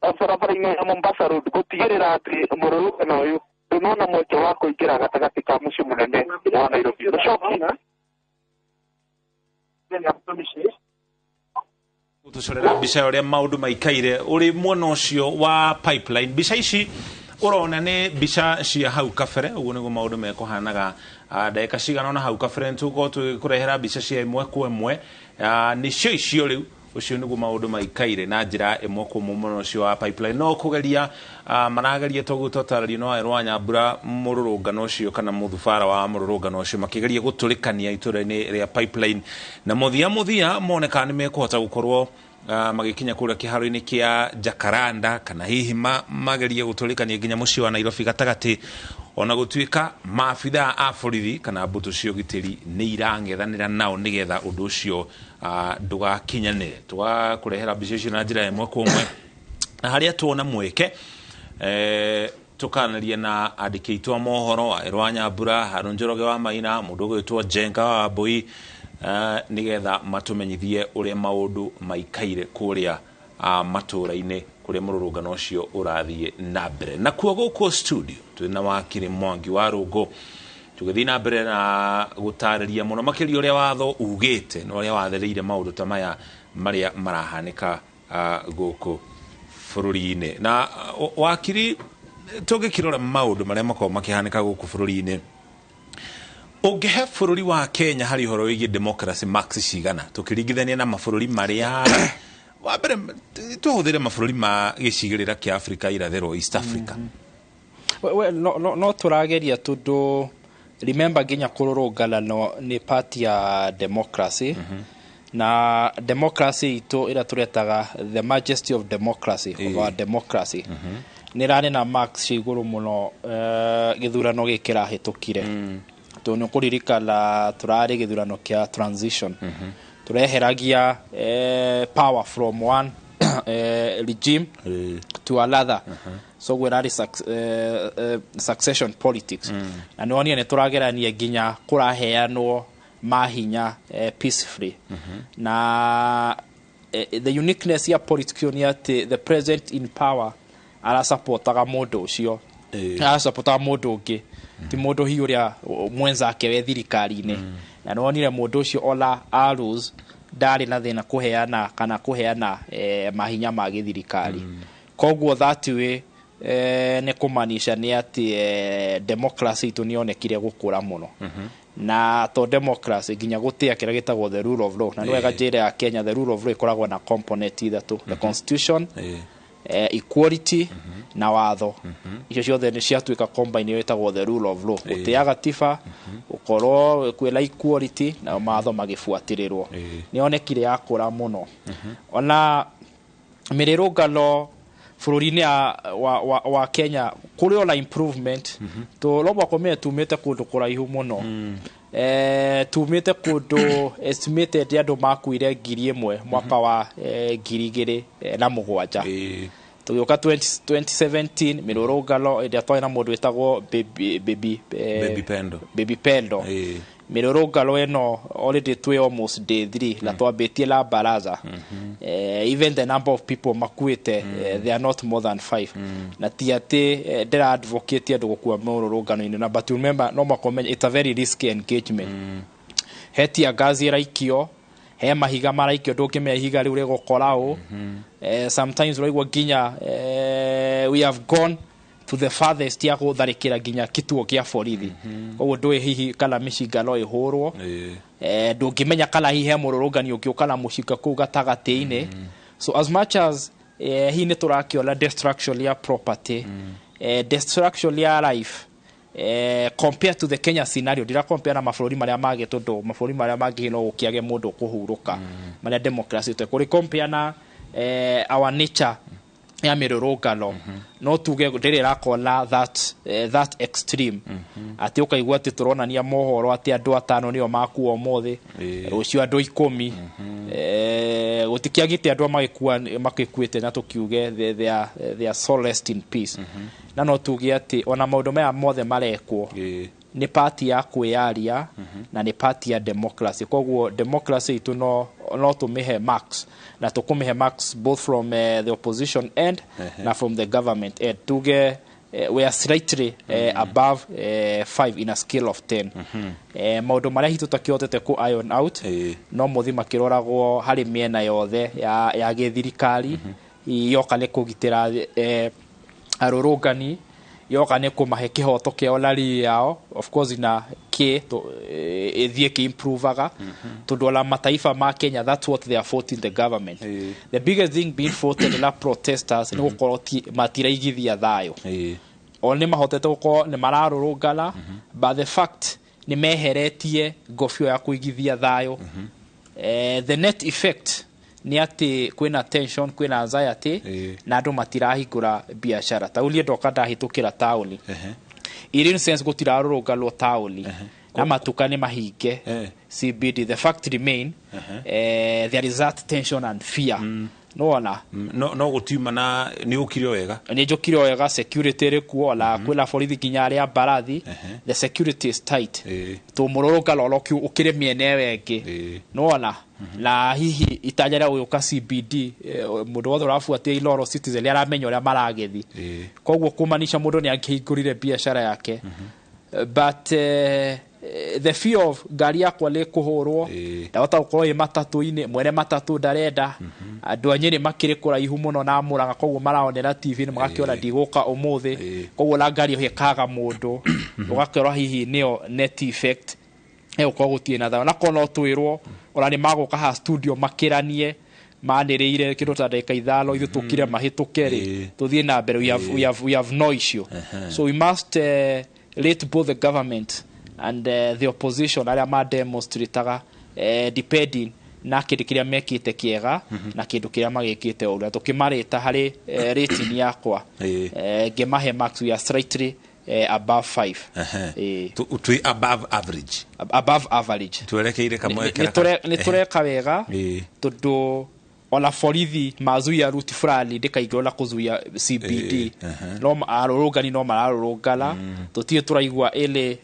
barabara-inĩ ya Mombasa Road, gũtigĩrĩra atĩ mũrũrũngano ũyũ ndũnona mweke wa kũingĩra gatagatĩ ka mũciĩ mũnene wa Nairobi. Mũcoki Gũtũcorera mbica ũrĩa maũndũ maikaire ũrĩ mwena ũcio wa pipeline. Mbica ici ũrona nĩ mbica cia hau kabere, ũguo nĩguo maũndũ mekũhanaga ndagĩka cigana ũna hau kabere. Nĩtũgũkorwo tũgĩkũrehera mbica cia ĩmwe kwa ĩmwe, nĩcio icio rĩu. Ũcio nĩguo maũndũ maikaire na njĩra ĩmwe kwa ĩmwe mwena ũcio wa pipeline. No kũgeria marageria toguo twatarĩrio no Waweru Nyambura mũrũrũngano ũcio kana mũthubara wa mũrũrũngano ũcio makĩgeria gũtũrĩkania itũra-inĩ rĩa pipeline, na mũthia mũthia moneka nĩ mekũhota gũkorwo magĩkinya kũrĩa kĩharo-inĩ kĩa Jacaranda, kana hihi magerie gũtũrĩkania nginya mũciĩ wa Nairobi gatagatĩ, ona gũtuĩka maabithaa a borithi kana mbũtũ cia ũgitĩri nĩ irang'ethanĩra nao nĩgetha ũndũ ũcio ndũgakinyanĩre. Tũgakũrehera mbica icio na njĩra ĩmwe kwa ĩmwe, na harĩa tuona mweke Tũkaranĩria na andĩki aitũ a mohoro, Waĩrũ wa Nyambura, Harũ Njoroge wa Maina, mũndũ ũgwĩtwo Njenga wa Mbui, nĩgetha matũmenyithie ũrĩa maũndũ maikaire kũrĩa matũũra-inĩ kũrĩa mũrũrũngano ũcio ũrathiĩ na mbere. Nakuo gũkũ studio twĩna wakiri Mwangi wa Rũngũ, tũgĩthiĩ na mbere na gũtarĩria mũno makĩria ũrĩa watho ugĩte na ũrĩa wathĩrĩire maũndũ ta maya marĩa marahanĩka gũkũ bũrũri-inĩ. Na wakiri, tũngĩkĩrora maũndũ marĩa makoragwo makĩhanĩka gũkũ bũrũri-inĩ, ũngĩhe bũrũri wa Kenya harĩ ũhoro wĩgiĩ democracy marks cigana tũkĩringithania na mabũrũri marĩa wa mbere tũhũthĩre mabũrũri ma gĩcigĩrĩra kĩa Afrika irathĩro, East Africa? We, no tũrageria tondũ remember nginya kũrũrũngana no nĩ part ya democracy, na democracy itũ ĩrĩa tũretaga the majesty of democracy, of our democracy, nĩ ĩrarĩ na marks cia igũrũ mũno gĩthurano gĩkĩ kĩrahĩtũkire, tondũ nĩ ũkũririkana tũrarĩ gĩthurano kĩa transition, tũreheragia power from one regime to another, so guo ĩrarĩ succession politics, na nĩ wonire nĩ tũragerania nginya kũraheanwo mahinya peacefully. Na the uniqueness ya politics ĩyo nĩ atĩ the president in power arasupportaga mũndũ ũcio, arasupportaga mũndũ ũngĩ, ti mũndũ hihi ũrĩa mwenzake we thirikari-inĩ. Na nĩ wonire mũndũ ũcio ona arose ndarĩ na thĩna kũheana kana kũheana mahinya ma gĩthirikari. Koguo that way nĩ kũmanisha nĩ atĩ democracy itũ nĩ yonekire gũkũra mũno, na to democracy nginya gũtĩa kĩrĩa gĩtagwo the rule of law. Na nĩ wega njĩra ya Kenya, the rule of law ĩkoragwo na component ithatũ: the constitution, equality na watho. Icio ciothe nĩ ciatuĩka combine ĩyo ĩtagwo the rule of law, gũtĩa gatiba, gũkorwo kwĩna equality na mawatho magĩbuatĩrĩrwo. Nĩ yonekire yakũra mũno. Ona mĩrĩrũngano bũrũri-inĩ wa Kenya kũrĩ ona improvement, to no mũhaka ũmenye tumĩte kũndũ kũraihu mũno. Tumĩte kũndũ estimated andũ makuire 1,000 mwaka wa 2007. Tũgĩũka 20 2017 mĩrũrũngano ĩrĩa twarĩ na mũndũ wĩtagwo Baby Baby Pendo. Baby Pendo. Mĩrũrũngano ĩno already twĩ almost day 3 na twambĩtie la baraza. Even the number of people makuĩte, they are not more than 5. Na ti atĩ ndĩra advocate andũ gũkua mũrũrũngano-inĩ, na but remember no mũhaka ũmenye it's a very risky engagement. He tear gas ĩraikio, he mahiga maraikio, ndũngĩmenya ihiga rĩu rĩgũkora ũ. Sometimes ũraigua nginya we have gone to the farthest ya gũtharĩkĩra nginya kituo kĩa borithi. Koguo ndũĩ hihi kana mĩcinga no ĩhũrwo. Ndũngĩmenya kana hihi he mũrũrũngani ũngĩũka na mũcinga kũu gatagatĩ-inĩ. So as much as hihi nĩ tũrakĩona destruction ya property, destruction ya life, compared to the Kenya scenario, ndira compare na mabũrũri marĩa mangĩ, tondũ mabũrũri marĩa mangĩ no gũkĩage mũndũ ũkũhurũka marĩa democracy ĩte kũrĩ, compare na our nature ya mĩrũrũngano, no tuge ndĩrĩ ĩrakorwo that extreme atĩ ũkaigua atĩ tũronania mohoro atĩ andũ atano nĩo makua ũmũthĩ, rũciũ andũ 10. Gũtikĩagĩte andũ magĩkua magĩkuĩte na tũkiuge they are so rest in peace. Na no tuge atĩ ona maũndũ maya mothe marekwo nĩ part ya kwĩyaria na nĩ part ya democracy. Koguo democracy itũ no tũmĩhe marks, na tũkũmĩhe marks both from the opposition end na from the government end. Tuge we are slightly above 5 in a scale of 10. Maũndũ marĩa hihi tũtakĩhotete kũ iron out no mũthi makĩroragwo harĩ mĩena yothe ya gĩthirikari, yoka nĩ kũgitĩra arũrũngani, yoka nĩ kũmahe kĩhoto kĩao na riri yao, of course na kĩ ĩthiĩ kĩ improvaga, tondũ ona mataifa ma Kenya, that's what they are faulting the government. The biggest thing being faulted na protesters nĩ gũkorwo matiraigithia thayũ. O nĩ mahotete gũkorwo nĩ mararũrũngana, but the fact nĩ meheretie ngobio ya kũigithia thayũ. The net effect nĩ atĩ kwĩna tension, kwĩna anxiety, na andũ matirahingũra biacara. Ta ulie ndoka ndahĩtũkĩra taũni, in sense gũtirarũrũnganwo taũni na matuka nĩ mahinge, CBD. The fact remain, there is that tension and fear. Nĩwona? No gũtiuma na nĩ ũkire wega. Nĩ njũkire wega, security ĩrĩ kuo, ona kwĩna borithi nginya arĩa mbarathi. The security is tight. Tũmũrũrũngano oro ũkĩrĩ mĩena ĩyo ĩngĩ, nĩwona? Na hihi itanya rĩa gũgĩũka CBD, mũndũ wothe ũrabuatia Inooro Citizen nĩ aramenya ũrĩa maragĩthi. Koguo kũmanisha mũndũ nĩ angĩhingũrire biacara yake, but the fear of ngari yakwa nĩ kũhũrwo, ndahota gũkorwo ĩ matatũ-inĩ, mwene matatũ ndarenda. Andũ a Nyĩrĩ makĩrĩ kũraihu mũno na Mũrang'a, koguo maraonera TV-inĩ magakĩona ndigũka ũmũthĩ. Koguo na ngari ĩyo ĩkaga mũndũ, ũgakora hihi nĩyo net effect ĩgũkorwo gũtirĩ na thayũ. Na korwo no twĩrwo ona nĩ magũka haha studio makĩranie manĩrĩire kĩndũ ta ndagĩka 5, ithuĩ tũkire mahĩtũke rĩ, tũthiĩ na mbere. We have no issue. So we must rate both the government and the opposition arĩa ma demonstrataga, depending na kĩndũ kĩrĩa mekĩte kĩega na kĩndũ kĩrĩa magĩkĩte ũru. Na tũkĩmarĩta harĩ rating yakwa, ngĩmahe max, we are slightly above 5. Twĩ above average. Above average. Twerekeire kamwekera. Nĩ tũreka wega, tondũ ona borithi mazuia route fulani ndĩkaingĩrwo na kũzuia CBD, no arũrũngani no mararũrũngana. Tũtirĩ tũraigua ĩlĩ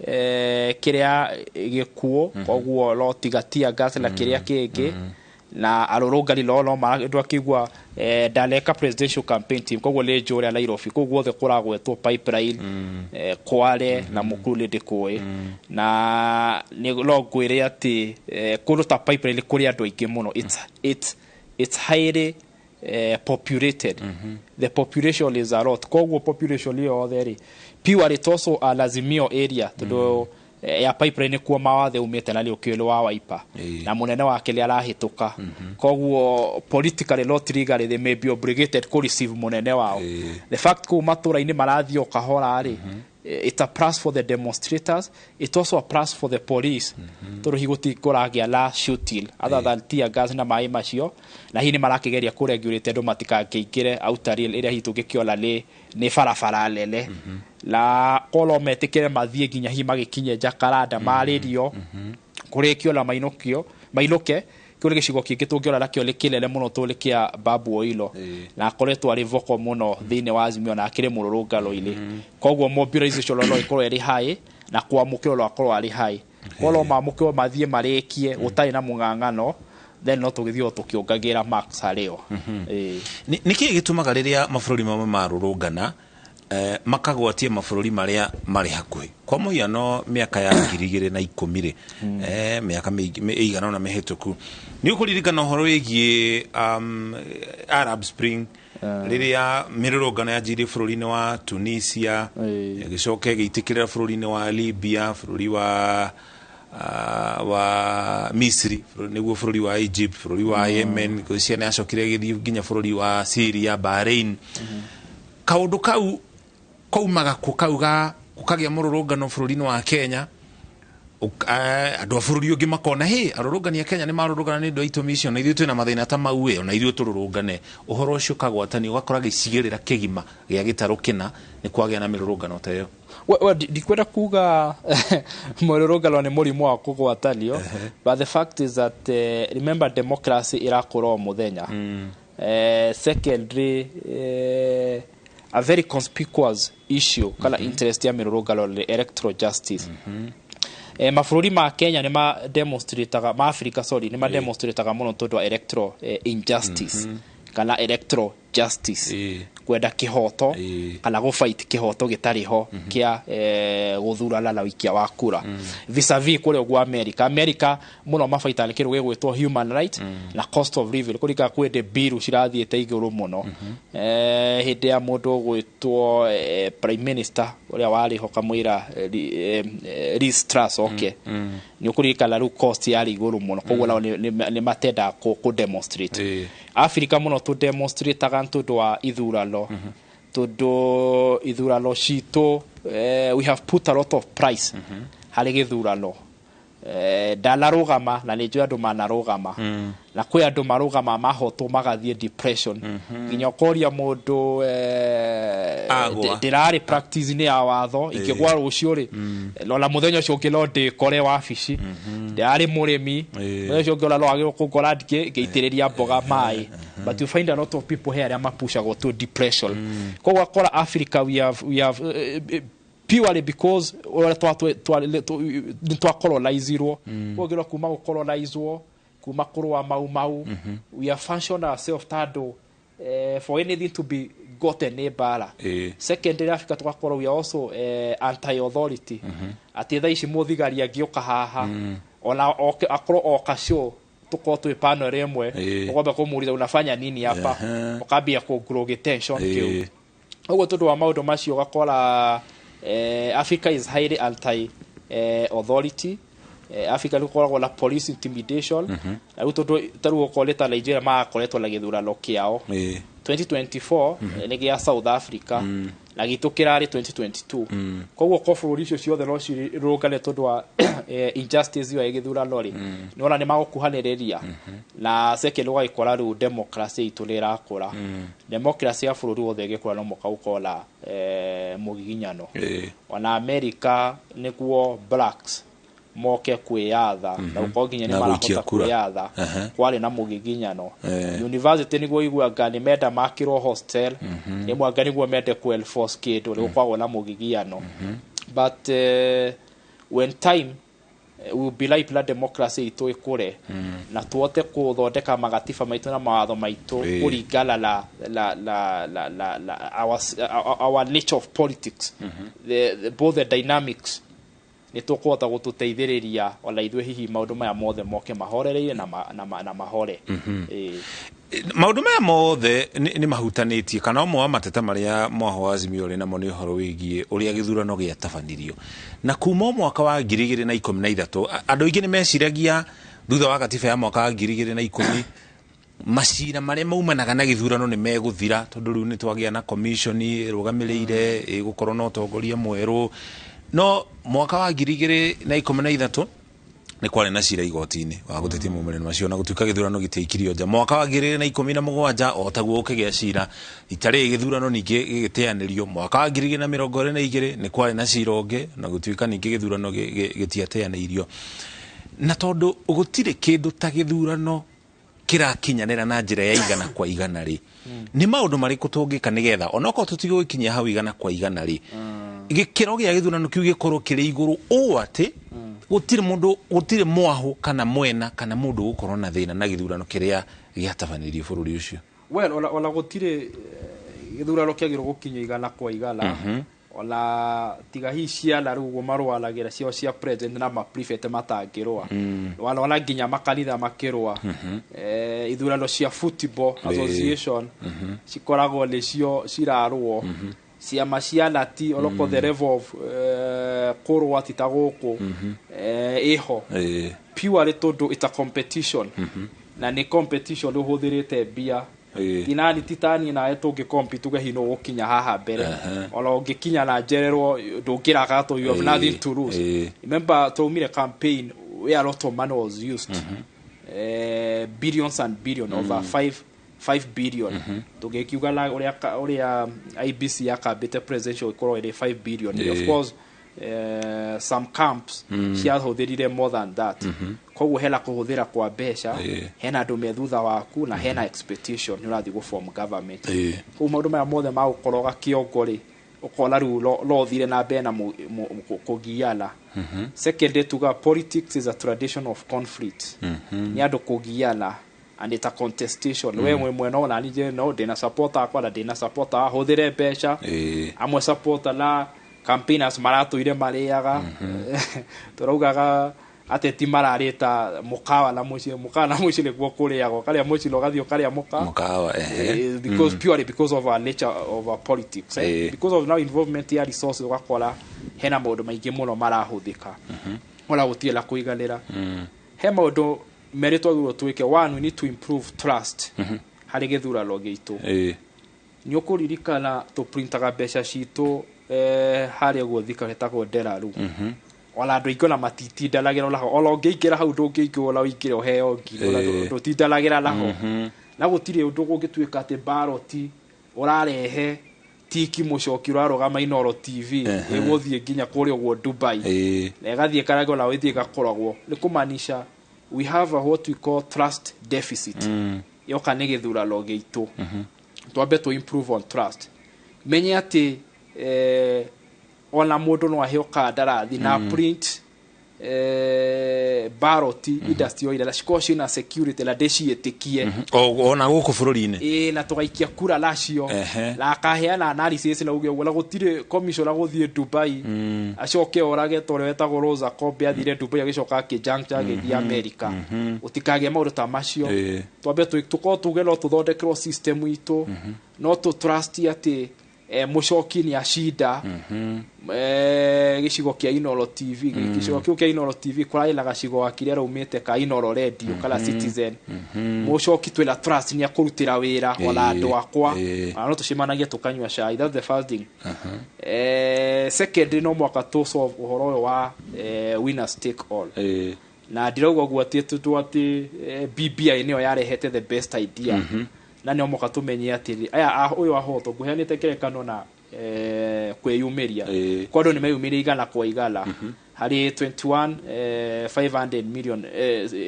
kĩrĩa gĩkuũ, koguo no tiga tear gas na kĩrĩa kĩngĩ na arũrũngani no ndwakĩigua. Ndaneka presidential campaign team, koguo nĩ njũrĩa Nairobi kũu guothe kũragwetwo Pipeline, Kware na Mukuru nĩ ndĩkũĩ. Na no ngwĩre atĩ kũndũ ta Pipeline kũrĩ andũ aingĩ mũno. It's highly populated. The population is a lot. Koguo population ĩyo yothe rĩ, pure it also a Azimio area, tondũ ya Pipeline kuo mawathe umĩte na nĩ wa Wiper na mũnene wake nĩ arahĩtũka. Koguo politically, not legally, they may be obligated kũ receive mũnene wao. The fact kũu matũra-inĩ marathiĩ o kahora rĩ, it's a plus for the demonstrators, it's also a plus for the police, tondũ hihi gũtikũragĩa na shooting other than tear gas na maĩ macio. Na hihi nĩ marakĩgeria kũregulate andũ matikangĩingĩre outer rail ĩrĩa hihi tũngĩkĩona nĩ barabara nene, na korwo metĩkĩre mathiĩ nginya hihi magĩkinye Jacaranda marĩrio kũrĩkio na mainũkio mainũke. Kĩu nĩ gĩcigo kĩngĩ tũngĩona nakĩo nĩ kĩnene mũno tondũ nĩ kĩa Babu Owino, na akoretwo arĩ vocal mũno thĩinĩ wa Azimio na akĩrĩ mũrũrũngano-inĩ. Koguo mobilization no ĩkorwo ĩrĩ high na kwamũkĩrwo no akorwo arĩ high. Korwo mamũkĩrwo mathiĩ marĩkie gũtarĩ na mũng'ang'ano, then no tũgĩthiĩ o tũkĩongagĩra marks harĩo. Nĩ kĩĩ gĩtũmaga rĩrĩa mabũrũri mamwe marũrũngana makagwatia mabũrũri marĩa marĩ hakuhĩ? Kwa mũhiano, mĩaka ya 2010 rĩ, mĩaka ĩigana ũna mĩhĩtũku, nĩ ũkũririkana ũhoro wĩgiĩ Arab Spring, rĩrĩa mĩrũrũngano yanjirie bũrũri-inĩ wa Tunisia, ĩgĩcoka ĩgĩitĩkĩrĩra bũrũri-inĩ wa Libya, bũrũri wa Misri, nĩguo bũrũri wa Egypt, bũrũri wa Yemen, ciana yacokire ĩgĩthiĩ nginya bũrũri wa Syria, Bahrain. Kaũndũ kau kaumaga kũ kau ga gũkagĩa mũrũrũngano bũrũri-inĩ wa Kenya, andũ a bũrũri ũngĩ makona hĩ arũrũngani a Kenya nĩ marũrũngana nĩ ũndũ wa itũmi icio, na ithuĩ twĩna mathĩna ta mau ĩ, ona ithuĩ tũrũrũngane. Ũhoro ũcio ũkagwatanio, ũgakora gĩcigĩrĩra kĩgima gĩa gĩtarũ kĩna nĩ kwagĩa na mĩrũrũngano ta ĩyo. We ndikwenda kuga mũrũrũngano nĩ mũrimũ wa kũgwatanio, but the fact is that remember, democracy ĩrakũra o mũthenya. Secondly, a very conspicuous issue kana interest ya mĩrũrũngano nĩ electoral justice. Mabũrũri ma Kenya nĩ ma demonstrataga, ma Africa, sorry, nĩ ma demonstrataga mũno tondũ wa electoral injustice kana electoral justice, kwenda kĩhoto kana gũfight kĩhoto gĩtarĩ ho kĩa gũthurana na ũikia wa kura, vis-a-vis kũrĩa ũguo America. America mũno mabaitaga nĩ kĩndũ gĩgwĩtwo human right na cost of living, kũringana kwĩ ndĩ biru cirathiĩte igũrũ mũno. Hĩndĩ ya mũndũ ũgwĩtwo prime minister ũrĩa warĩ ho kamũira Liz Truss, okay, nĩ ũkũririkana rĩu cost yarĩ igũrũ mũno, koguo nao nĩ matendaga kũ demonstrate. Africa mũno tũ demonstrataga nĩ tondũ wa ithurano, tondũ ithurano citũ, we have put a lot of price harĩ gĩthurano. Ndanarũgama na nĩ njũĩ andũ manarũgama, na kwĩ andũ marũgama mahotwo magathiĩ depression, nginya ũkoria mũndũ Agwa. Ndĩrarĩ practice-inĩ ya watho, ingĩgwa rũciũ rĩ, ona mũthenya ũcio ũngĩ no ndĩkore wabici. Ndĩrarĩ mũrĩmi, mũthenya ũcio ũngĩ ona no agĩrwo kũngora ngĩitĩrĩria mboga maĩ. But you find a lot of people here arĩa mapushagwo to depression. Koguo akora Africa we have purely because ũrĩa nĩ twacolonizirwo, koguo kuma gũcolonizwo, kuma kũrũa Mau Mau, we have functioned ourselves tandũ for anything to be gotten nĩ mbara. Secondary, Africa tũgakorwo we are also anti authority, atĩ thaa ici mũthigari angĩũka haha, ona akorwo oka show, tukorwo twĩ panel ĩmwe, ũkwamba kũmũriza, "Unafanya nini hapa?" Ũkambia kũ tension kĩu. Ũguo tondũ wa maũndũ macio, ũgakora Africa is highly anti authority. Africa nĩ gũkoragwo na police intimidation. Na rĩu tondũ ta rĩu okorwo nĩ ta Nigeria, magakoretwo na gĩthurano kĩao 2024, nĩ gĩa South Africa, na gitũ kĩrarĩ 2022. Koguo ko bũrũri icio ciothe no cirũngane tondũ wa injustice ĩyo ya gĩthurano rĩ, nĩwona nĩ magũkuhanĩrĩria. Na second, ũgagĩkora rĩu democracy itũ nĩ ĩrakũra. Democracy ya bũrũri wothe ĩgĩkũra, no mũhaka gũkorwo na mũgiginyano. Ona America, nĩguo blacks moke kwĩyatha na gũkorwo nginya nĩ Na gũikia marahota kura. kwĩyatha, kwarĩ na mũgiginyano. University, nĩguo iguanga nĩ menda makĩrwo hostel, nĩ mwanga nĩguo mende ku enforce kĩndũ, nĩ gũkoragwo na mũgigiano. But when time will be ripe na democracy itũ ĩkũre na tuote kũthondeka magatiba maitũ na mawatho maitũ kũringana na our nature of politics, both the dynamics, nĩ tũkũhota gũtũteithĩrĩria ona ithuĩ hihi maũndũ maya mothe moke mahorereire na mahore. Maũndũ maya mothe nĩ mahutanĩtie, kana ũmwe wa mateta marĩa mwaho wa Azimio ũrĩ namo nĩ ũhoro wĩgiĩ ũrĩa gĩthurano gĩatabanirio. Na kuma o mwaka wa 2013, andũ aingĩ nĩ meciragia thutha wa gatiba ya mwaka wa 2010, macira marĩa maumanaga na gĩthurano nĩ megũthira, tondũ rĩu nĩ twagĩa na commission ĩrũgamĩrĩire ĩgũkorwo na ũtongoria mwerũ. No mwaka wa 2013 nĩ kwarĩ na cira igoti-inĩ wa gũtetia maumĩrĩro macio, na gũtuĩka gĩthurano gĩtiaikirio nja. Mwaka wa 2017 o taguo ũkĩgĩa cira itarĩ gĩthurano ningĩ gĩgĩteanĩrio. Mwaka wa 2022 nĩ kwarĩ na cira ũngĩ, na gũtuĩka ningĩ gĩthurano gĩtiateanĩirio. Na tondũ gũtirĩ kĩndũ ta gĩthurano kĩrakinyanĩra na njĩra ya 100% rĩ, nĩ maũndũ marĩkũ tũngĩka nĩgetha onokorwo tũtigũgĩkinyia hau 100% rĩ, gĩkĩro gĩa gĩthurano kĩu gĩkorwo kĩrĩ igũrũ ũũ atĩ gũtirĩ mũndũ, gũtirĩ mwahũ kana mwena kana mũndũ gũkorwo na thĩna na gĩthurano kĩrĩa gĩatabanirio bũrũri ũcio? Well, ona gũtirĩ gĩthurano kĩagĩrĩirwo gũkinya 100%. Ona tiga hihi ciana rĩu ũguo marũanagĩra ciao cia president na ma-prefect matangĩrũa. Ona nginya makanitha makĩrũa. Ithurano cia football association cikoragwo nĩcio cirarũo. Ciama cia nati oloko the level of kũrũa ti ta gũkũ ĩho, purely tondũ it's a competition, na nĩ competition ũhũthĩrĩte mbia. Tinani titani nawe tũngĩ compete tuge hihi nũ gũkinya haha mbere. Ona ũngĩkinya na njererwo, ndũngĩraka to you have nothing to lose. Remember, twaumire campaign where a lot of money was used, billions and billion, over 5 billion. Tũngĩkiuga na ũrĩa IEBC yakambĩte presidential ĩkorwo ĩrĩ 5 billion. Of course, some camps ciahũthĩrire more than that. Koguo hena kũhũthĩra kwa mbeca, hena andũ me thutha waku, na hena expectation nĩ ũrathiĩ gũ-form government. Koguo maũndũ maya mothe ma gũkoroga kĩongo rĩ, ũkona rĩu no ũthire na mbere na kũgiana. Second, tuga politics is a tradition of conflict. Nĩ andũ kũgiana and it's a contestation. We mwe mwena ona nije no ndĩna supporter akwa na ndĩna supporter ahũthĩre mbeca. Amwe supporter na campaigners maratũire marĩaga, tũraugaga ateti mararĩta mũkawa na mũciĩ, mũkawa na mũciĩ nĩguo kũrĩagwo, karĩa mũciĩ na ũgathiĩ ũkarĩa mũka Mũkawa, ehe. Because purely because of our nature of our politics, eh? Because of now involvement ya resources, ũgakora hena maũndũ maingĩ mũno marahũthĩka, ona gũtirĩ na kũiganĩra. He maũndũ merĩ twagĩrĩirwo twĩke. One, we need to improve trust harĩ gĩthurano gitũ. Nĩ ũkũririkana tũprintaga mbeca citũ harĩa ũguo Thika hetagwo Nderaru. Ona andũ aingĩ ona matitindanagĩra onaho, ona ũngĩingĩra hau ndũngĩingĩra, ona ũingĩre ũheo ngiri ona ndũtindanagĩra naho. Na gũtirĩ ũndũ kũngĩtuĩka atĩ baroti ũrarehe tiki mũcoki ũrarũgama Inooro TV ĩgũthiĩ nginya kũrĩa ũguo Dubai na ĩgathiĩ karagwo na ĩthiĩ ĩgakoragwo, nĩ kũmaanisha we have a what we call trust deficit. Yoka nĩ gĩthurano gĩitũ, twambe tũ improve on trust. Menye atĩ ona mũndũ no aheo kandarathi na print ballot industry oire na cikorwo ciĩna security na ndĩciĩtĩkie. Ona gũkũ bũrũri-inĩ. Ĩĩ, na tũgaikia kura nacio na akaheana analysis na uge ũguo, na gũtirĩ commissioner gũthiĩ Dubai acoke orage ta ũrĩa wetagwo Rosa Kombe, athire Dubai agĩcoka akĩjuncture agĩthiĩ America. Gũtikagĩe maũndũ ta macio. Twambe tũkorwo tuge no tũthondekerwo system itũ, no tũ trust atĩ mũcoki nĩ acinda gĩcigo kĩa Inoro TV. Gĩcigo kĩu kĩa Inoro TV kũrarĩ na gacigo gakĩrĩa raumĩte ka Inoro Radio kana Citizen. Mũcoki twĩna trust nĩ akũrutĩra wĩra ona andũ akwa, ona no tũcemanagie tũkanyua cai. That's the first thing. Second, no mwaka tũ solve ũhoro ũyũ wa winners take all. Na ndirauga ũguo atĩ tondũ atĩ BBI nĩyo yarehete the best idea. Na nĩ mwaka tũmenye atĩ aya ũyũ ahotwo, ngũheanĩte ngerekano na kwĩyumĩria kwa andũ nĩ meyumĩria 100% harĩ 21 500 million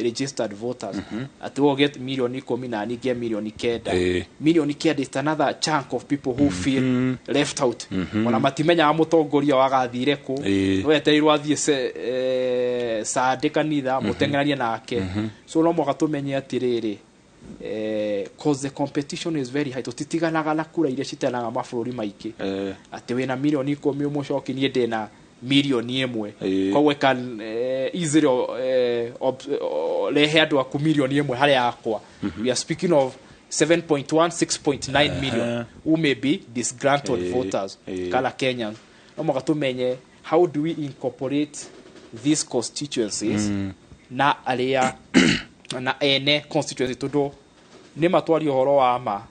registered voters, atĩ we ũgĩe milioni 10 na ningĩ milioni 9. Milioni 9 is another chunk of people who feel left out. Ona matimenyaga mũtongoria wagathire kũ. No etereirwo athiĩ sande kanitha mũteng'eranie nake. So no mwaka tũmenye atĩrĩrĩ, cause the competition is very high, tũtitiganaga na kura iria citanaga mabũrũri maingĩ, atĩ wĩna milioni 10 mũcoki, niĩ ndĩna milioni 1. Koguo I can easily rehe andũ aku milioni 1 harĩ yakwa. We are speaking of 7.1 6.9 million who may be disgruntled voters kana Kenyans. No mwaka tũmenye how do we incorporate these constituencies na arĩa na ene constituency, tondũ nĩ matwaria ũhoro wa ma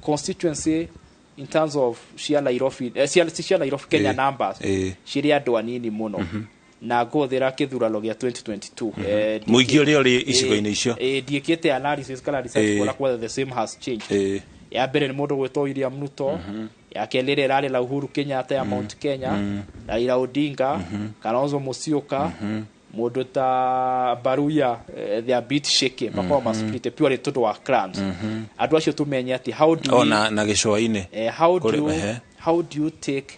constituency in terms of cia Nairobi, cia Nairobi Kenya numbers cirĩ andũ anini mũno na ngũhũthĩra kĩthurano gĩa 2022. Mũingĩ ũrĩa ũrĩ icigo-inĩ icio. Ndiĩkĩte analysis kana research kuona whether the same has changed. Ya mbere nĩ mũndũ gwĩtwo William Ruto, ya kerĩ ĩrĩa ĩrarĩ na Uhuru Kenyatta ya Mount Kenya, Raila Odinga, Kalonzo Musyoka, mũndũ ta Baruya, they are bit shaky, makorwo ma-split purely tondũ wa clans. Andũ acio tũmenye atĩ how do we na gĩcũa-inĩ. How do you, how do you take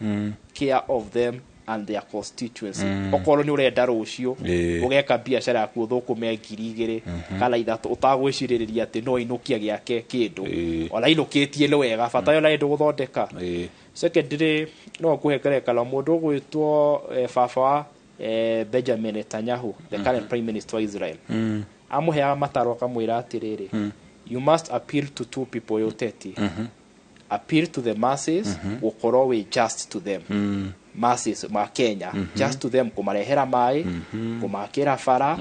care of them and their constituency? Okorwo nĩ ũrenda rũciũ ũgeka biacara yaku ũthũkũme 2000 kana 3000 ũtagwĩcirĩrĩria atĩ no inũkia gĩake kĩndũ, ona inũkĩtie nĩ wega, bata yo na ĩndũ gũthondeka. Secondly, no ngũhe ngerekano mũndũ ũgwĩtwo baba wa Benjamin Netanyahu, the current prime minister wa Israel, amũheaga mataro akamwĩra atĩrĩrĩ, you must appeal to two people yũteti, appeal to the masses, gũkorwo wĩ just to them, masses ma Kenya, just to them, kũmarehera maĩ, kũmakĩra bara,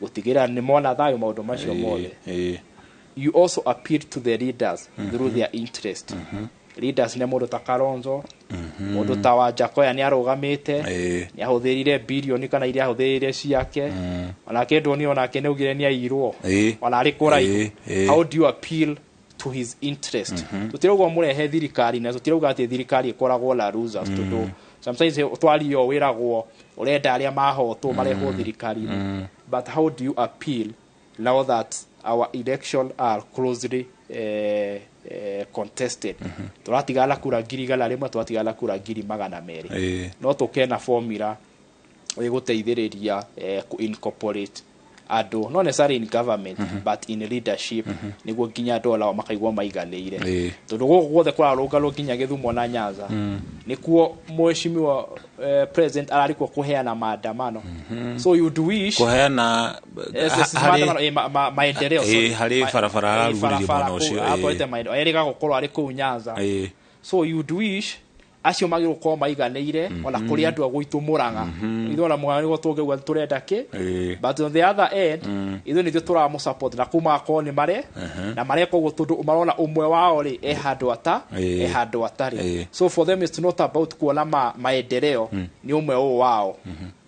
gũtigĩrĩra nĩ mona thayũ, maũndũ macio mothe. You also appeal to the leaders through their interest. Leaders nĩ mũndũ ta Kalonzo, mũndũ ta Wanjakoya nĩ arũgamĩte, nĩ ahũthĩrire birioni kana iria ahũthĩrire ciake, onake ndoni onake nĩ augire nĩ airwo ona arĩ kũraihu. How do you appeal to his interest? Tũtirauga mũrehe thirikari, na tũtirauga atĩ thirikari ĩkoragwo na losers, tondũ sometimes twario wĩragwo ũrenda arĩa mahotwo marehwo thirikari-inĩ. But how do you appeal now that our election are closely contested? Tũratigana kura 100,000, tũratigana kura 200,000. No tũke na formula ĩgũteithĩrĩria ku incorporate andũ, not necessarily in government but in leadership, nĩguo nginya andũ alao makaigua maiganĩire, tondũ gũkũ guothe kũrarũngarwo nginya Gĩthumo na Nyanza nĩkuo mheshimiwa president ararĩ kuo kũheana maandamano. So you'd wish kũheana si maandamano, maendeleo, sorry. Harĩ barabara ararugũririe barabara mwena ũcio, atwarĩte maendeleo erĩga gũkorwo arĩ kũu Nyanza. So you'd wish acio magĩrĩirwo gũkorwo maiganĩire ona kũrĩ andũ a gwitũ Mũrang'a. Ithuĩ ona Mũrang'a nĩguo tũngĩuga tũrenda kĩ, but on the other end ithuĩ nĩthuĩ tũramũ support na kũu magakorwo nĩ mare na mareka ũguo tondũ marona ũmwe wao rĩ e handũ ata e handũ atarĩ. So for them it's not about kuona maendeleo, nĩ ũmwe ũũ wao,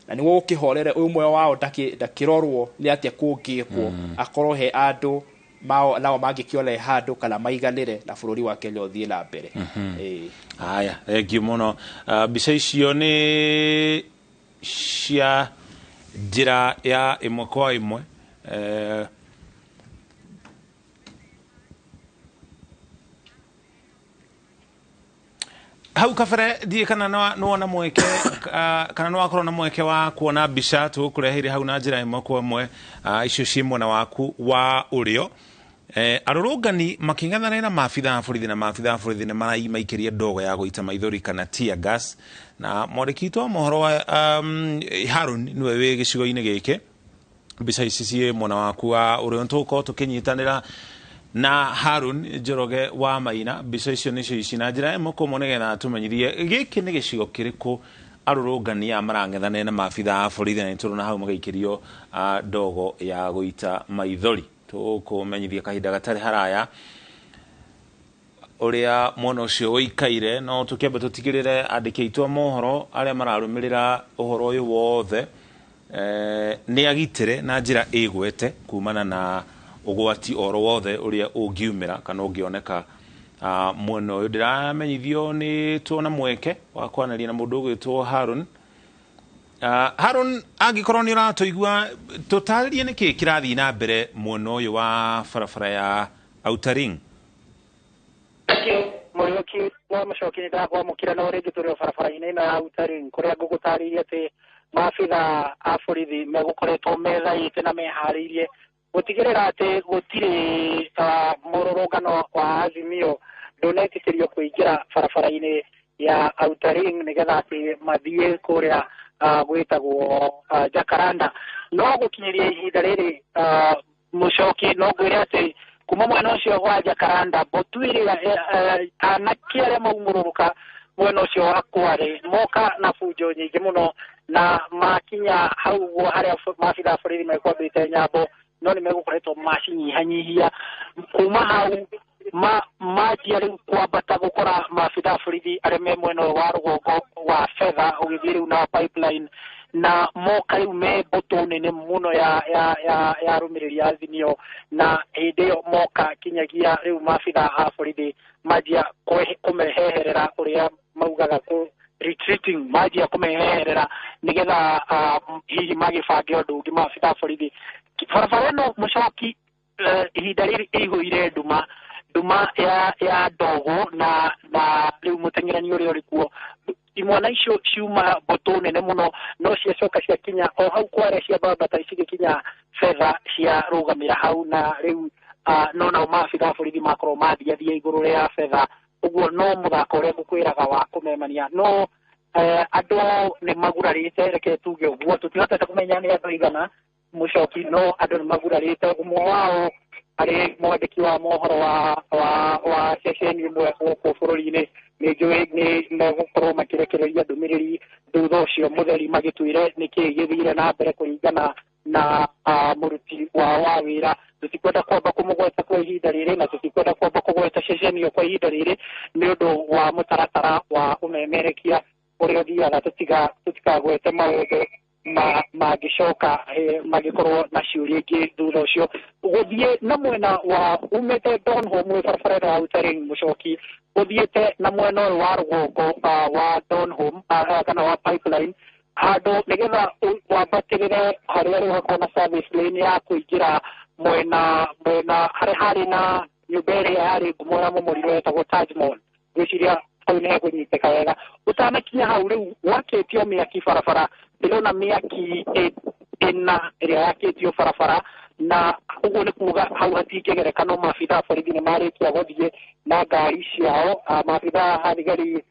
na nĩguo gũkĩhorere ũmwe wao ndakĩrorwo nĩ atĩa kũngĩkwo akorwo he andũ mao nao mangĩkĩona he handũ kana maiganĩre na bũrũri wa Kenya ũthiĩ na mbere. Haya, thank you mũno. Mbica icio nĩ cia njĩra ya ĩmwe kwa ĩmwe. Hau kabere ndiĩ kana nĩwona mweke, kana nĩwakorwo na mweke wa kuona mbica tũgũkũreheire hau na njĩra ĩmwe kwa ĩmwe, icio ciĩ mwena waku wa ũrĩo. Arũrũngani makĩng'ethanĩra na maabitha a borithi, na maabitha a borithi nĩ maraimaikĩria ndogo ya gũita maithori kana tear gas. Na mwandĩki witũ wa mohoro wa Harun nĩwe wĩ gĩcigo-inĩ gĩkĩ. Mbica ici ciĩ mwena waku wa ũrĩo, tũgũkorwo tũkĩnyitanĩra na Harun Njoroge wa Maina. Mbica icio nĩcio ici na njĩra ĩmwe kwa ĩmwe, nĩgetha tũmenyithie gĩkĩ nĩ gĩcigo kĩrĩkũ arũrũngani aya marang'ethanĩra na maabitha a borithi, na nĩtũrona hau magaikĩrio ndogo ya gũita maithori. Tũkũmenyithia kahinda gatarĩ haraya ũrĩa mwena ũcio ũikaire, no tũkĩambe tũtigĩrĩre andĩki aitũ a mohoro arĩa mararũmĩrĩra ũhoro ũyũ wothe nĩ agitĩre na njĩra ĩgwete kumana na ũgwati oro wothe ũrĩa ũngiumĩra kana ũngĩoneka mwena ũyũ. Ndĩramenyithio nĩ tuona mweke wa kwaranĩria na mũndũ ũgwĩtwo Harun. Harun, angĩkorwo nĩ ũratũigua, tũtarĩrie nĩkĩ kĩrathiĩ na mbere mwena ũyũ wa barabara ya Outer Ring. Mũriũki wa Mũcoki, nĩ ndakwamũkĩra no rĩngĩ tũrĩ o barabara-inĩ ĩno ya Outer Ring, kũrĩa ngũgũtarĩria atĩ maabitha a borithi megũkoretwo methaĩte na meharĩirie gũtigĩrĩra atĩ gũtirĩ mũrũrũngano wa Azimio ndũnetĩkĩrio kũingĩra barabara-inĩ ya Outer Ring, nĩgetha atĩ mathiĩ kũrĩa gwĩtagwo Jacaranda. No gũkinyĩria ihinda rĩrĩ, Mũcoki, no ngwĩre atĩ kuma mwena ũcio wa Jacaranda, mbũtũ ĩrĩa anake arĩa maumũrũrũka mwena ũcio wa Kware moka na bunjo nyingĩ mũno, na makinya hau ũguo harĩa maabitha a borithi mekwambĩte nyambo, no nĩ megũkoretwo macinyihanyihia. Kuma hau manjia rĩu kwambata gũkora maabitha a borithi arĩa me mwena ũyũ wa rũgongo wa Fedha ũgĩthiĩ rĩu na Pipeline, na moka rĩu me mbũtũ nene mũno ya arũmĩrĩri a Azimio. Na hĩndĩ ĩyo moka kinyagia rĩu maabitha a borithi manjia kũmeheherera, ũrĩa maugaga kũ retreating, manjia kũmeheherera nĩgetha hihi magĩbange ũndũ ũngĩ maabitha a borithi. Barabara ĩno, Mũcoki, ihinda rĩrĩ ĩihũire nduma, nduma ya ndogo, na rĩu mũteng'erani ũrĩa ũrĩ kuo, imwana icio ciuma mbũtũ nene mũno, no ciacoka ciakinya o hau Kware, ciambambata cigĩkinya Fedha, ciarũgamĩra hau. Na rĩu no nao maabitha a borithi makorwo mathiathia igũrũ rĩa Fedha ũguo, no mũthako ũrĩa ngũkwĩraga wa kũmemania, no andũ nĩ magurarĩte, reke tuge ũguo. Tũtihotete kũmenya nĩ andũ aigana, Mũcoki, no andũ nĩ magurarĩte. Ũmwe wao arĩ mwandĩki wa mohoro wa ceceni ĩmwe gũkũ bũrũri-inĩ. Nĩ njũĩ nĩ megũkorwo makĩrekereria ndũmĩrĩri thutha ũcio mũtheri, magĩtwĩre nĩkĩĩ gĩthire na mbere kũringana na mũruti wao wa wĩra. Tũtikwenda kwamba kũmũgweta kwa ihinda rĩrĩ, na tũtikwenda kwamba kũgweta ceceni ĩyo kwa ihinda rĩrĩ, nĩ ũndũ wa mũtaratara wa ũmemerekia ũrĩa ũthiaga, tũtikagwete maũndũ mangĩcoka mangĩkorwo na ciũria ingĩ thutha ũcio. Gũthiĩ na mwena wa umĩte Donholm wĩ barabara ĩno ya Outer Ring, Mũcoki, ũthiĩte na mwena ũyũ wa rũgongo wa Donholm kana wa Pipeline, handũ nĩgetha wambatĩrĩre harĩa rĩu hakoragwo na service lane ya kũingĩra mwena harĩa harĩ na nyũmba ĩrĩa yarĩ ngumo ya mũmũriro yetagwo Taj Mall, ngwĩciria hau nĩ hekũnyitĩka wega. Ũtanakinya hau rĩu gwakĩtio mĩaki barabara, ndĩrona mĩaki ĩna ĩrĩa yakĩtio barabara, na ũguo nĩ kuga hau hatingĩgereka. No maabitha a borithi nĩ marĩkia gũthiĩ na ngari ciao, maabitha a thigari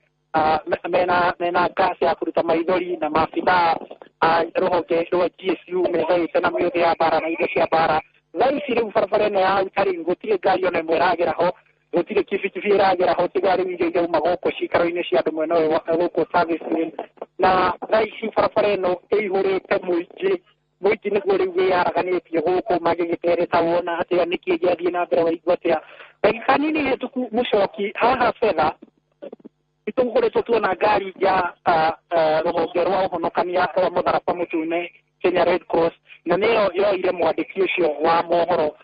mena gas ya kũruta maithori, na maabitha a rũhonge rwa GSU methaĩte na mĩũthĩ ya mbara na indo cia mbara. Thaa ici rĩu barabara ĩno ya Outer Ring gũtirĩ ngari ona ĩmwe ĩragera ho, gũtirĩ kibikibi ĩragera ho, tiga rĩu iria irauma gũkũ cikaro-inĩ cia andũ mwena ũyũ gũkũ service lane. Na thaa ici barabara ĩno ĩihũrĩte mũingĩ, mũingĩ nĩguo rĩu wĩyaraganĩtie gũkũ magĩgĩtereta wona atĩa, nĩkĩ gĩathiĩ na mbere, waigua atĩa. Ndagĩka nini hĩtũku, Mũcoki, haha Fedha nĩtũkoretwo tuona ngari ya rũhonge rwa ũhonokania rwa mũtharaba mũtune, Kenya Red Cross, na nĩyo yoire mwandĩki ũcio wa mohoro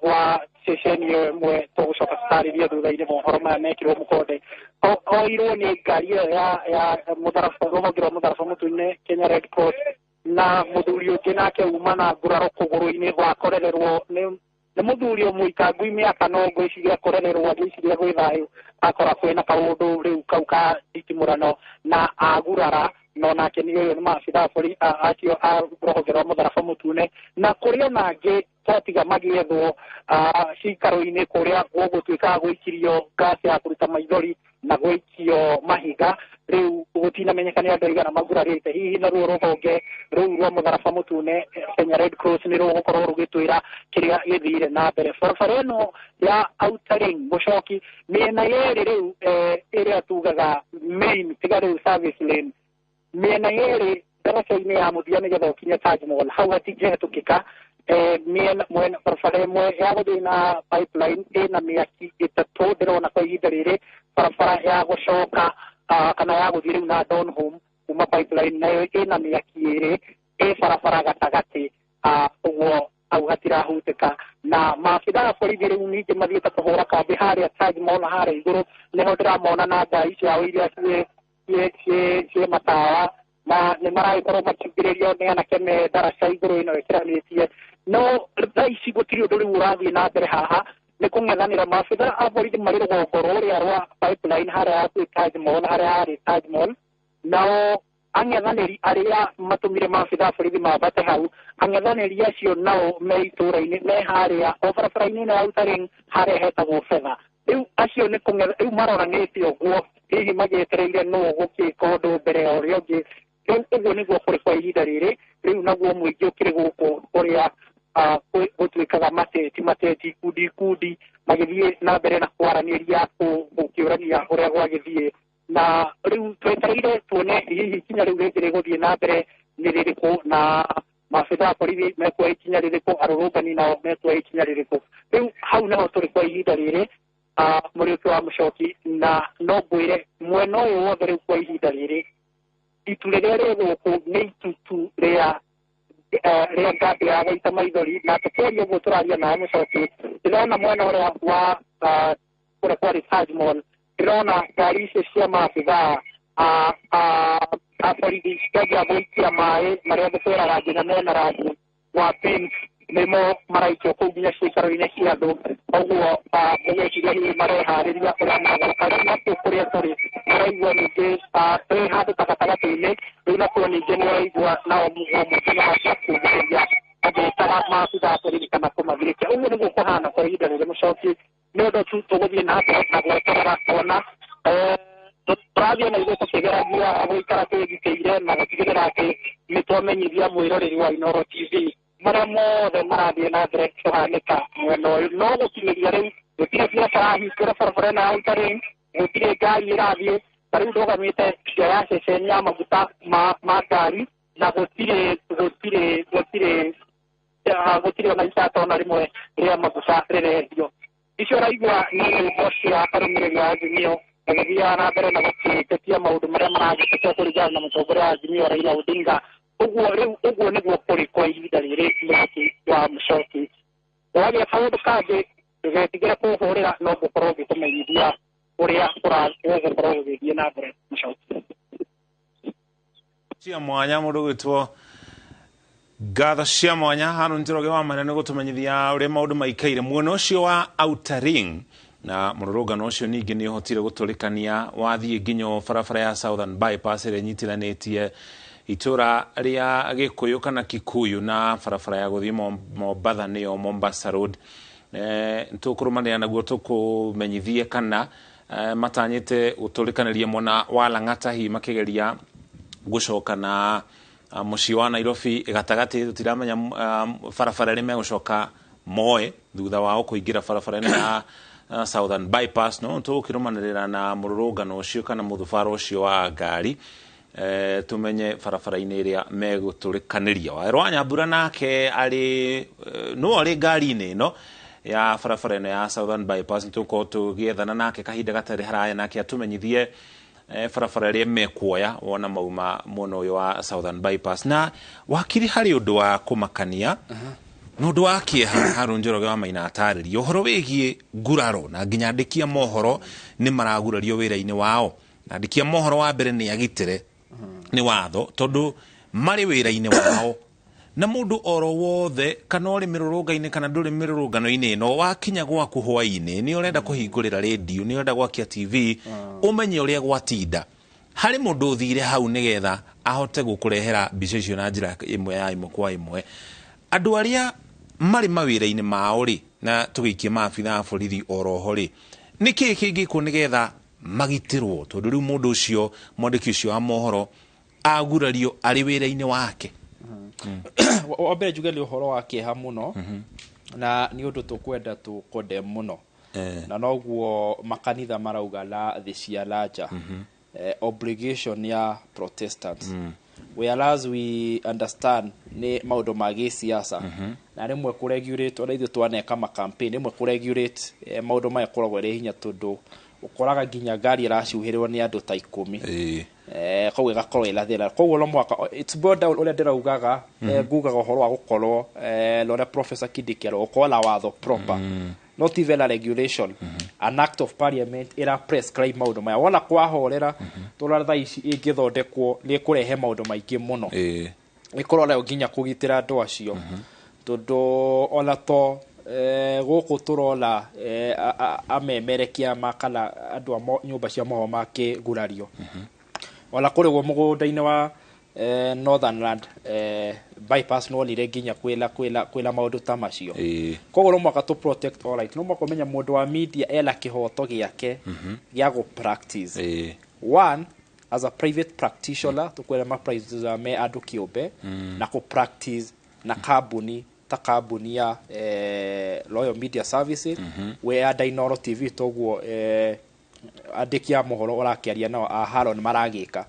wa ceceni ĩyo ĩmwe tũgũcoka tũtarĩrie thutha-inĩ mohoro maya mekĩrwo mũkonde. Oirwo nĩ ngari ĩyo ya mũtharaba, rũhonge rwa mũtharaba mũtune, Kenya Red Cross, na mũthuri ũngĩ nake uma na nguraro kũgũrũ-inĩ, wakorererwo nĩ Nĩ mũthuri ũmũikangu mĩaka no ngwĩciria kũrererwo ngwĩciria gwĩ thayũ akora kwĩna kaũndũ rĩu kau ka nditimũrano na agurara no nake nĩ ũyũ nĩ maabithaa borithi acio a rũhonge rwa mũtharaba mũtune. Na kũrĩ ona angĩ twatiga magĩethwo cikaro-inĩ kũrĩa gũgũtuĩka gũikirio ngasi ya kũruta maithori na gũikio mahiga. Rĩu gũtinamenyeka nĩ andũ aigana magurarĩte. Hihi naruo rũhonge rũu rwa mũtharaba mũtune Kenya Red Cross nĩ rũgũkorwo rũgĩtwĩra kĩrĩa gĩthire na mbere. Barabara ĩno ya Outer Ring Mũcoki mĩena yerĩ rĩu ĩrĩa tugaga main tiga rĩu service lane, mĩena yerĩ ndaraca-inĩ ya mũthia nĩgetha ũkinye Taj Mall hau hatingĩhetũkĩka. Mĩena mwena barabara ĩmwe ya gũthiĩ na pipeline ĩna mĩaki ĩtatũ ndĩrona kwa ihinda rĩrĩ. Barabara ya gũcoka kana ya gũthiĩ rĩu na Donholm kuma pipeline nayo ĩna mĩaki ĩrĩ ĩ barabara gatagatĩ, ũguo hau hatirahutĩka. Na maabithaa a borithi rĩu ningĩ mathiĩte kũhũra kambĩ harĩa Taj Mall harĩa igũrũ nĩho ndĩramona na ngari ciao iria ciĩ matawa na nĩ maragĩkorwo makiugĩrĩrio nĩ anake me ndaraca igũrũ ĩno ĩkĩranĩtie. No thaa ici gũtirĩ ũndũ rĩu ũrathiĩ na mbere haha, nĩ kũng'ethanĩra. Maabithaa a borithi marĩ rũgongo rũrĩa rwa pipeline harĩa hakuhĩ Taj Mall harĩa harĩ Taj Mall, nao ang'ethanĩri arĩa matũmire maabithaa a borithi mambate hau, ang'ethanĩri acio nao me itũũra-inĩ me harĩa o barabara-inĩ ĩno ya Outer Ring harĩa hetagwo Fedha. Rĩu acio nĩ kũng'etha rĩu maroranĩte ũguo hihi magĩetereire nũ gũkĩka ũndũ mbere ya ũrĩa ũngĩ. Rĩu ũguo nĩguo kũrĩ kwa ihinda rĩrĩ. Rĩu naguo mũingĩ ũkĩrĩ gũkũ ũrĩa gũtuĩkaga mateti mateti ikundi ikundi magĩthiĩ na mbere na kwaranĩria gũkĩũrania ũrĩa gwagĩthiĩ. Na rĩu twetereire tuone hihi ikinya rĩu rĩngĩ rĩgũthiĩ na mbere nĩ rĩrĩkũ na maabithaa a borithi mekuoya ikinya rĩrĩkũ, arũrũngani nao mekuoya ikinya rĩrĩkũ. Rĩu hau nĩho tũrĩ kwa ihinda rĩrĩ Mũriũki wa Mũcoki, na no ngwĩre mwena ũyũ wothe rĩu kwa ihinda rĩrĩ itu rĩrĩa rĩ gũkũ nĩ itutu rĩa ngambĩ ya gũita maithori. Na tũkĩaria ũguo tũraria nawe Mũcoki, ndĩrona mwena ũrĩa wa kũrĩa kwarĩ Taj Mall, ndĩrona ngari icio cia maabithaa a borithi cikĩanjia gũikia maĩ marĩa ngũkwĩraga nginya mena rangi wa pink nĩmo maraikio kũu nginya ciikaro-inĩ cia andũ. Ũguo ngwĩciria hihi mareharĩria ũrĩa magũka. Rĩu nakuo kũrĩa tũrĩ maraigua ningĩ twĩ handũ ta gatagatĩ-inĩ, rĩu nakuo ningĩ nĩũraigua nao mũingĩ nĩmacia kumĩrĩria magĩtaga maabithaa a borithi kana kũmathirĩkia. Ũguo nĩguo kũhana kwa ihinda rĩrĩ Mũcoki. Nĩ ũndũ tu tũgũthiĩ na mbere na gweterera kuona tũrathiĩ na ithuĩ tũkĩgeragia gũikara twĩgitĩire na gũtigĩrĩra atĩ nĩ twamenyithia mwĩroreri wa Inooro TV marĩa mothe marathiĩ na mbere kũhanĩka mwena ũyũ. No gũkinyĩria rĩu gũtirĩ biacara hingũre barabara ĩno ya Outer Ring, gũtirĩ ngari ĩrathiĩ. Ta rĩu ndũgamĩte nja ya ceceni ya maguta ma ngari na gũtirĩ gũtirĩ gũtirĩ gũtirĩ ona itata ona rĩmwe rĩa maguta rĩrendio. Icio ũraigua nĩ nyĩmbo cia arũmĩrĩri a Azimio magĩthiaga na mbere na gũkĩtetia maũndũ marĩa maragĩtetio kũringana na mũtongoria wa Azimio Raila Odinga. Ũguo rĩu ũguo nĩguo kũrĩ kwa ihinda rĩrĩ Mũriũki wa Mũcoki. Wagĩa kaũndũ kangĩ ndũgetigĩre kũhũrĩra, no ngũkorwo ngĩkũmenyithia ũrĩa gũgũkorwo gũgĩthiĩ na mbere Mũcoki. Cia mwanya mũndũ gwĩtwo ngatho cia mwanya Haron Njoroge wa Maina nĩ gũtũmenyithia ũrĩa maũndũ maikaire mwena ũcio wa Outer Ring. Na mũrũrũngano ũcio ningĩ nĩ ũhotire gũtũrĩkania wathiĩ nginya barabara ya Southern Bypass ĩrĩa ĩnyitithanĩtie itũra rĩa Gĩkũyũ kana Kikuyu na barabara ya gũthiĩ Mombatha nĩyo Mombasa Road. Tũkũrũmanĩra naguo tũkũmenyithie kana matanyĩte gũtũrĩkanĩria mwena wa Lang'ata hihi makĩgeria gũcoka na mũciĩ wa Nairobi gatagatĩ. Tũtiramenya barabara ĩrĩa megũcoka moe thutha wao kũingĩra barabara ĩno ya Southern Bypass. No tũgũkĩrũmanĩrĩra na mũrũrũngano ũcio kana mũthabara ũcio wa ngari tumenye barabara-inĩ ĩrĩa megũtũrĩkanĩria. Wawerũ wa Nyambura nake arĩ no arĩ ngari-inĩ ĩno ya barabara ĩno ya Southern Bypass, nĩtũgũkorwo tũgĩethana nake kahinda gatarĩ haraya nake atũmenyithie barabara ĩrĩa mekuoya wona mauma mwena ũyũ wa Southern Bypass. Na wakiri harĩ ũndũ wa kũmakania na ũndũ wa kĩeha Haron Njoroge wa Maina atarĩria ũhoro wĩgiĩ nguraro na nginya andĩki a mohoro nĩ maragurario wĩra-inĩ wao. Na andĩki a mohoro wa mbere nĩ agitĩre nĩ watho tondũ marĩ wĩra-inĩ wao Na mũndũ oro wothe kana ũrĩ mĩrũrũngano-inĩ kana ndũrĩ mĩrũrũngano-inĩ ĩno, wakinya gwaku hwaĩ-inĩ nĩ ũrenda kũhingũrĩra rĩndiũ, nĩ ũrenda gwakia TV, ũmenye ũrĩa gwatinda. Harĩ mũndũ ũthire hau nĩgetha ahote gũkũrehera mbica icio na njĩra ĩmwe ya ĩmwe kwa ĩmwe. Andũ arĩa marĩ mawĩra-inĩ mao rĩ, na tũgĩikie maabitha a borithi oroho rĩ, nĩ kĩĩ kĩngĩkwo nĩgetha magitĩrwo, tondũ rĩu mũndũ ũcio, mwandĩki ũcio wa mohoro, agurario arĩ wĩra-inĩ wake? Wa mbere njuge nĩ ũhoro wa kĩeha mũno, na nĩ ũndũ tũkwenda tũ mũno, na noguo makanitha marauga na thĩ cia nanja, obligation ya Protestants, whereas we understand nĩ maũndũ ma gĩsiasa, na rĩmwe kũregulate, ona ithuĩ twaneka ma campaign, rĩmwe kũregulate maũndũ maya koragwo ĩrĩ hinya, tondũ ũkoraga nginya ngari ĩracuhĩrwo nĩ andũ ta 10, koguo ĩgakorwo ĩna thĩna. Koguo no mũhaka it's boiled down ũrĩa ndĩraugaga, ngugaga ũhoro wa gũkorwo na ũrĩa Professor Kindiki arauga, gũkorwo na watho proper, not even a regulation, an act of parliament ĩra prescribe maũndũ maya. Wona kwahorera tũrora thaa ici ĩngĩthondekwo nĩ ĩkũrehe maũndũ maingĩ mũno, ĩkorwo nayo nginya kũgitĩra andũ acio, tondũ ona to gũkũ tũrona amemerekia ma kana andũ a nyũmba cia mohoro makĩgurario, ona kũrĩ guo mũgũnda-inĩ wa Northern Land bypass nĩwonire nginya kwĩna maũndũ ta macio. Koguo no mũhaka tũ protect all right, no mũhaka ũmenye mũndũ wa media ena kĩhoto gĩake gĩa gũ practice, one as a private practitioner, tũkwĩra ma practice me andũ kĩũmbe, na kũ practice na kambuni ta kambuni ya Royal Media Services, we anda Inooro TV, toguo andĩki a mohoro ũrakĩaria nao a Haron maragĩka.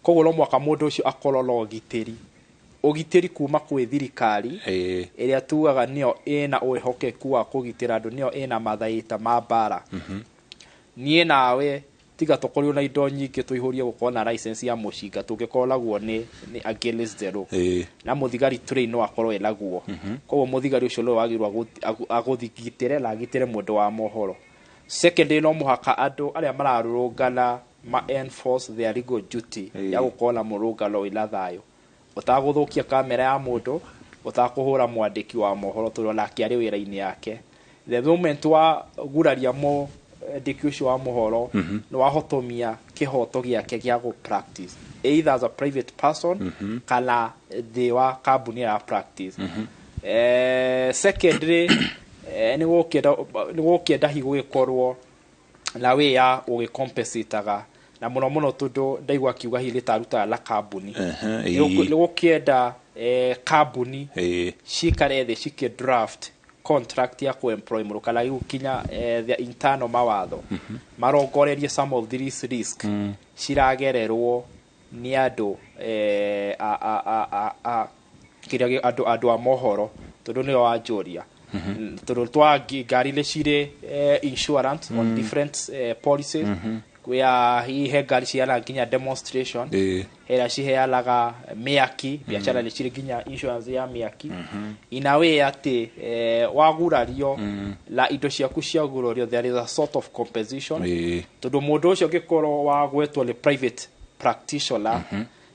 Koguo no mũhaka mũndũ ũcio akorwo na ũgitĩri kuma kwĩ thirikari ĩrĩa tugaga nĩyo ĩna ũĩhokeku wa kũgitĩra andũ, nĩyo ĩna mathaita ma mbara. Niĩ nawe tiga tũkorirwo na indo nyingĩ tũihũrie gũkorwo na license ya mũcinga, tũngĩkorwo naguo nĩ against the law, na mũthigari train no akorwo ĩnaguo. Koguo mũthigari ũcio nĩwe wagĩrĩirwo agũthigitĩre na agitĩre mũndũ wa mohoro. Secondly, no mũhaka andũ arĩa mararũrũngana ma enforce their legal duty ya gũkorwo na mũrũngano wĩna thayũ, ũtagũthũkia kamera ya mũndũ, ũtakũhũra mwandĩki wa mohoro, tondũ onake arĩ wĩra-inĩ yake. The moment wa guraria mwandĩki ũcio wa mohoro, nĩ wahotomia kĩhoto gĩake gĩa gũ practice either as a private person kana thĩ wa kambuni ya practice. Secondly, nĩ gũkĩenda hihi gũgĩkorwo na way ya gũgĩcompensataga, na mũno mũno tondũ ndaigua akiuga hihi rĩtarutaga na kambuni, nĩ gũkĩenda kambuni cikare thĩ cikĩ draft contract ya kũ-employ mũndũ, kana gũkinya their internal mawatho marongorerie some of these risk ciragererwo nĩ andũ kĩrĩa andũ a mohoro, tondũ nĩo wanjũria, tondũ twa ngari nĩ cirĩ insurance on different policies. Kwĩa hihi he ngari ciheanaga nginya demonstration, hera ciheanaga mĩaki, biacara nĩ cirĩ nginya insurance ya mĩaki, in a way atĩ wagurario na indo ciaku ciagurario, there is a sort of compensation, tondũ mũndũ ũcio angĩkorwo wagwetwo nĩ private practitioner,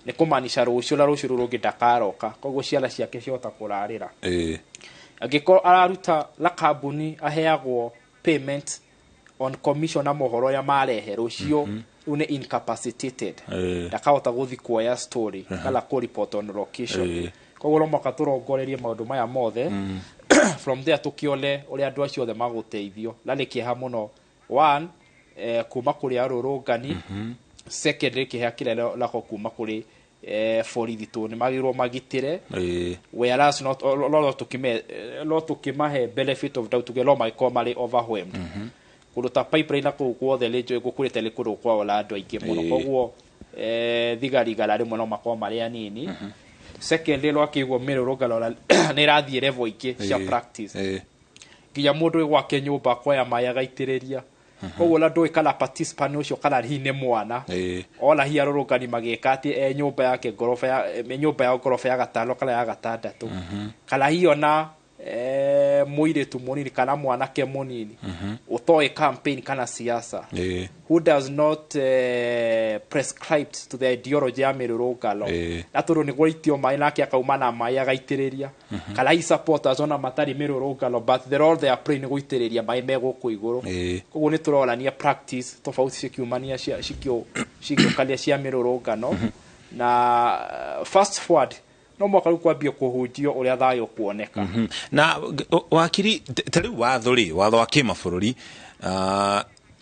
nĩ kũmaanisha rũciũ na rũciũ rũrũ rũngĩ ndakaroka, koguo ciana ciake ciahota kũrarĩra. Angĩkorwo araruta na kambuni, aheagwo payment on commission na mohoro ya marehe, rũciũ rĩu nĩ incapacitated, ndakahota gũthi kuoya story kana kũ report on location. Koguo no mũhaka tũrongorerie maũndũ maya mothe, from there tũkĩone ũrĩa andũ acio othe magũteithio. Na nĩ kĩeha mũno, one, kuma kũrĩ arũrũngani, secondly, kĩeha kĩnene nako kuma kũrĩ borithi, tondũ nĩ magĩrĩirwo magitĩre, whereas not no tukime no tukimahe benefit of doubt, tuge no magĩkorwo marĩ overwhelmed. Kũndũ ta Pipeline na kũu guothe nĩ njũĩ gũkũrĩte nĩ kũndũ kwao na andũ aingĩ mũno, koguo thigari igana rĩmwe no makorwo marĩ anini. Secondly, no akĩigua mĩrũrũngano nĩ ĩrathiĩ level ingĩ cia practice, nginya mũndũ wĩ gwake nyũmba akoya maĩ agaitĩrĩria, koguo ona ndũĩ kana participant ũcio kana hihi nĩ mwana, ona hihi arũrũngani magĩka atĩ e nyũmba yake ngoroba ya nyũmba ya ngoroba ya gatano kana ya gatandatũ, kana hihi ona mũirĩtu mũnini kana mwanake mũnini ũtoĩ campaign kana siasa, who does not prescribe to the ideology ya mĩrũrũngano, na tondũ nĩ gwaitio maĩ nake akauma na maĩ agaitĩrĩria, kana hi supporters ona matarĩ mĩrũrũngano, but the role they are playing nĩ gũitĩrĩria maĩ me gũkũ igũrũ. Koguo nĩ tũronania practice tofauti cikiumania cigĩũkania cia mĩrũrũngano. Na fast forward, no mwaka rĩu kwambia kũhunjio ũrĩa thayũ kuoneka. Na wakiri, ta rĩu watho rĩ, watho wa kĩmabũrũri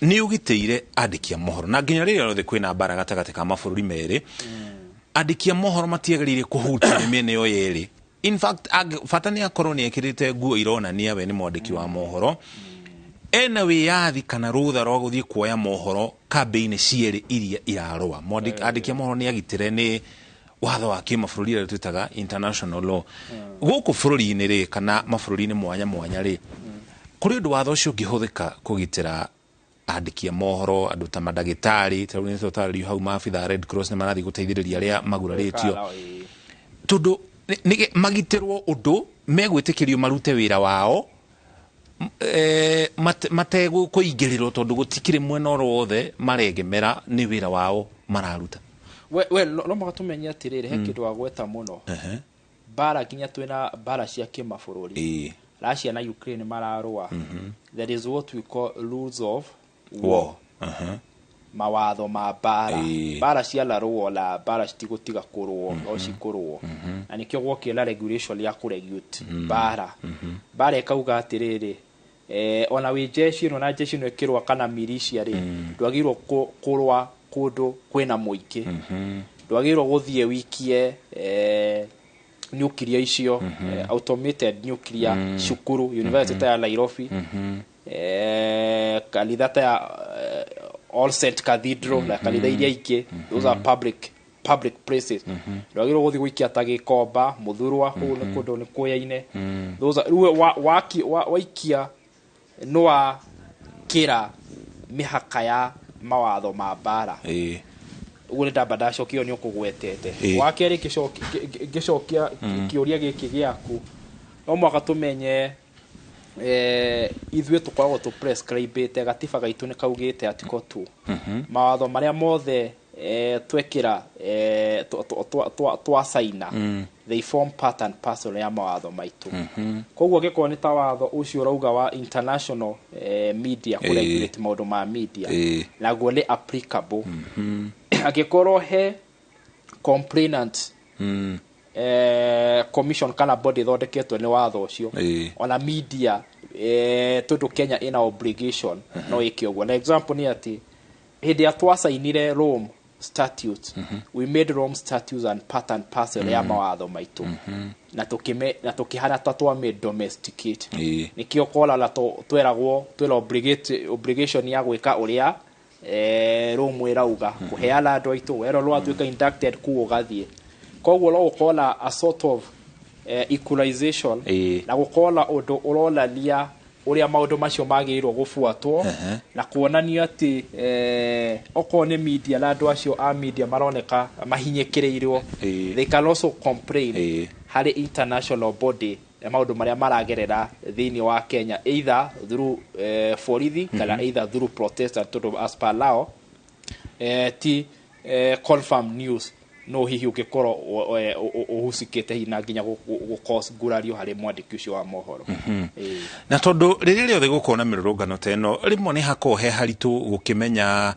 nĩ ũgitĩire andĩki a mohoro, na nginya rĩrĩa rĩothe kwĩna mbara gatagatĩ ka mabũrũri merĩ, andĩki a mohoro matiagĩrĩire kũhutio nĩ mĩena ĩyo yerĩ. In fact, bata nĩ akorwo nĩ ekĩrĩte nguo ironania we nĩ mwandĩki wa mohoro, ena wĩyathi kana rũtha rwa gũthiĩ kuoya mohoro kambĩ-inĩ cierĩ iria irarũa. Andĩki a mohoro nĩ agitĩre nĩ watho wa kĩmabũrũri ũrĩa twĩtaga international law. Gũkũ bũrũri-inĩ rĩ, kana mabũrũri-inĩ mwanya mwanya rĩ, kũrĩ ũndũ watho ũcio ũngĩhũthĩka kũgitĩra andĩki a mohoro, andũ ta mandagĩtarĩ? Ta rĩu nĩ tũtarĩrio hau maabitha a Red Cross nĩ marathiĩ gũteithĩrĩria arĩa magurarĩtio, tondũ magitĩrwo ũndũ megwĩtĩkĩrio marute wĩra wao mategũkũingĩrĩrwo, tondũ gũtikĩrĩ mwena oro wothe maregemera, nĩ wĩra wao mararuta. We no mũhaka tũmenye atĩrĩrĩ, he kĩndũ wagweta mũno, mbara. Nginya twĩna mbara cia kĩmabũrũri, Russia na Ukraine mararũa, there is what we call rules of war, war. Mawatho ma mbara. Mbara ciararũo na mbara citigũtiga kũrũo, no cikũrũo, na nĩkĩo gwokire na regulation ya kũregulate mbara. Mbara ĩkauga atĩrĩrĩ, ona wĩ jeshi ĩno na jeshi ĩno ĩkĩrũa kana militia rĩ, ndwagĩrĩirwo kũrũa kũndũ kwĩna mũingĩ, ndwagĩrĩirwo gũthiĩ wikie nuclear icio, automated nuclear, cukuru university ta ya Nairobi, kanitha ta ya All Saint Cathedral na kanitha iria ingĩ. Those are public places. Ndwagĩrĩirwo gũthiĩ gũikia ta Gĩkomba, Mũthurwa, kũu nĩ kũndũ nĩ kũyaine. Those are rĩu waikia nĩ wakĩra mĩhaka ya mawatho ma mbara. Ũguo nĩ ndamba ndacokio nĩ ũkũgwetete. Wa kerĩ, ngĩcokia kĩũria gĩkĩ gĩaku, no mwaka tũmenye ithuĩ tũkoragwo tũ prescribĩte, gatiba gaitũ nĩ kaugĩte article 2, mawatho marĩa mothe twekĩra, twacaina, they form part and parcel ya mawatho maitũ. Koguo angĩkorwo nĩ ta watho ũcio ũrauga wa international media, kũregulate maũndũ ma media, naguo nĩ applicable. Angĩkorwo he complainant commission kana body ĩthondeketwo nĩ watho ũcio, ona media, tondũ Kenya ĩna obligation no ĩke ũguo. Na example nĩ atĩ hĩndĩ ĩrĩa twacainire Rome Statute, we made Rome Statutes and part and parcel ya mawatho maitũ, na tũkĩhana ta twame domesticate. Nĩkĩo korana tweragwo twĩna obligation ya gwĩka ũrĩa Rome ĩrauga, kũheana andũ aitũ werwo rwatuĩka inducted kũu ũgathiĩ. Koguo no gũkorwo na a sort of equalization na gũkorwo na ũndũ ũronania ũrĩa maũndũ macio magĩrĩirwo gũbuatwo, na kuonania atĩ okorwo nĩ media na andũ acio a media maroneka mahinyĩkĩrĩirwo, they can also complain harĩ international body ya maũndũ marĩa maragerera thĩinĩ wa Kenya, either through borithi kana either through protesters, tondũ as per law ti confirmed news no hihi ũngĩkorwo ũhucikĩte hihi na nginya gũ cause ngurario harĩ mwandĩki ũcio wa mohoro. Na tondũ rĩrĩa rĩothe gũkorwo na mĩrũrũngano ta ĩno, rĩmwe nĩ hakoragwo he haritũ gũkĩmenya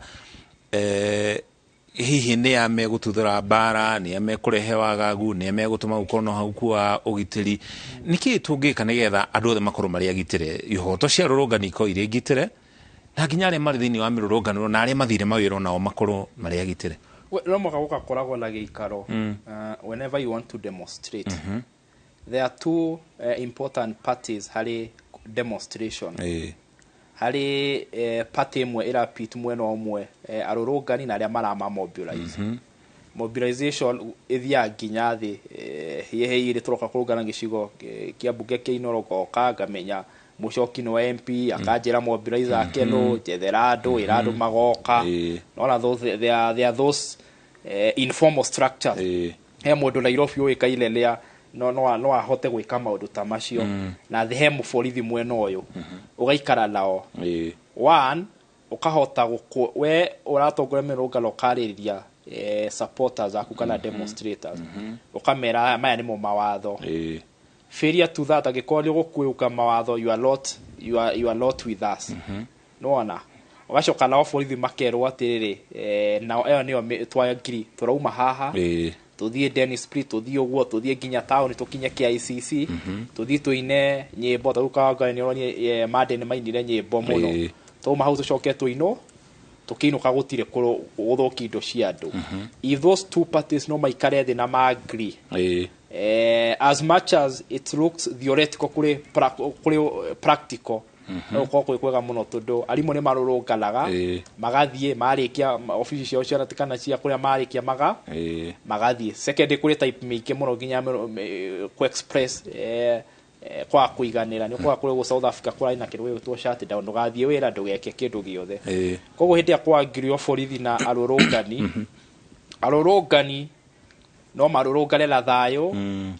hihi nĩ a megũtuthũra mbara, nĩ a mekũrehe wagagu, nĩ a megũtũma gũkorwo na ũhaũku wa ũgitĩri. Nĩkĩĩ tũngĩka nĩgetha andũ othe makorwo marĩ agitĩre, ihoto cia rũrũngano ikorwo irĩ ngitĩre, na nginya arĩa marĩ thĩinĩ wa mĩrũrũngano na arĩa mathire mawĩra nao makorwo marĩ agitĩre? No mũhaka gũgakoragwo na gĩikaro. Whenever you want to demonstrate, there are two important parties harĩ demonstration. Harĩ party ĩmwe ĩrapit mwena ũmwe, arũrũngani na arĩa marama mobilize. Mobilization ĩthiaga nginya thĩ, hihi irĩ tũroka kũrũngana gĩcigo kĩa mbunge kĩa Inooro, ngoka ngamenya mũcoki nĩ wa MP, akanjĩra mobilizer ake nũ, njethera andũ, ĩra andũ magoka. Nona those, there are those informal structures. He mũndũ Nairobi ũĩkaine nĩa no ahote gwĩka maũndũ ta macio na he mũborithi mwena ũyũ ũgaikara nao. One, ũkahota we ũratongoria mĩrũrũngano ũkarĩrĩria supporters aku kana demonstrators, ũkamera maya nĩmo mawatho. Failure to that, angĩkorwo nĩ ũgũkwĩũka mawatho, you are not with us. Nĩwona ũgacoka nao borithi makerwo atĩrĩrĩ, nao ĩyo nĩyo twagiri tũrauma haha, tũthiĩ Dennis Pritt, tũthiĩ ũguo, tũthiĩ nginya taũni, tũkinye KICC, tũthiĩ tũine nyĩmbo. Ta rĩu Kawangware nĩ ũronire Monday nĩ mainire nyĩmbo mũno. Twauma hau tũcoke tũinũ, tũkĩinũka gũtirĩ gũthũkia indo cia andũ. If those two parties no maikare thĩ na ma-agree, as much as it looks theoretical, kũrĩ practical no gũkorwo kwĩ kwega mũno, tondũ arimũ nĩ marũrũnganaga, magathiĩ marĩkia obici ciao cia kana cia kũrĩa marĩkia magathiĩ. Second, kũrĩ type mĩingĩ mũno nginya kũ express kwaga kũiganĩra. Nĩ ũkoraga kũrĩa ũguo South Africa kũrarĩ na kĩndũ gĩgwĩtwo shutdown, ndũgathiĩ wĩra, ndũgeke kĩndũ gĩothe. Koguo hĩndĩ ĩrĩa kwangĩrio borithi na arũrũngani, arũrũngani no marũrũngane na thayũ,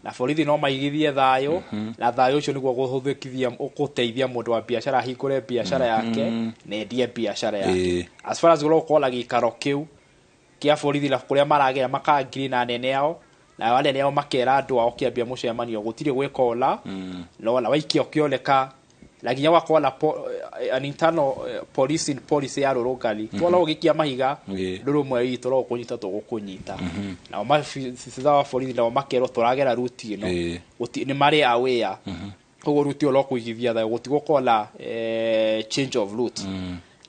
na borithi no maigithie thayũ, na thayũ ũcio nĩguo gũhũthĩkithia gũteithia mũndũ wa biacara ahingũre biacara yake na endie biacara yake. As far as gũkorwo na gĩikaro kĩu kĩa borithi na kũrĩa maragera makangiri na anene ao, na anene ao makera andũ ao kĩambia mũcemanio gũtirĩ gwĩka ũla no na waikia ũkĩoneka, na nginya gwakorwo na an internal policing policy ya rũrũngani, twona ũgĩikia mahiga ndũrũ ũmwe witũ no gũkũnyita tũgũkũnyita. Nao maabitha wa borithi nao makerwo tũragera ruti ĩno. Nĩ marĩ aware, koguo ruti ĩyo no kũigithia thayũ, gũtigũkorwo na change of route.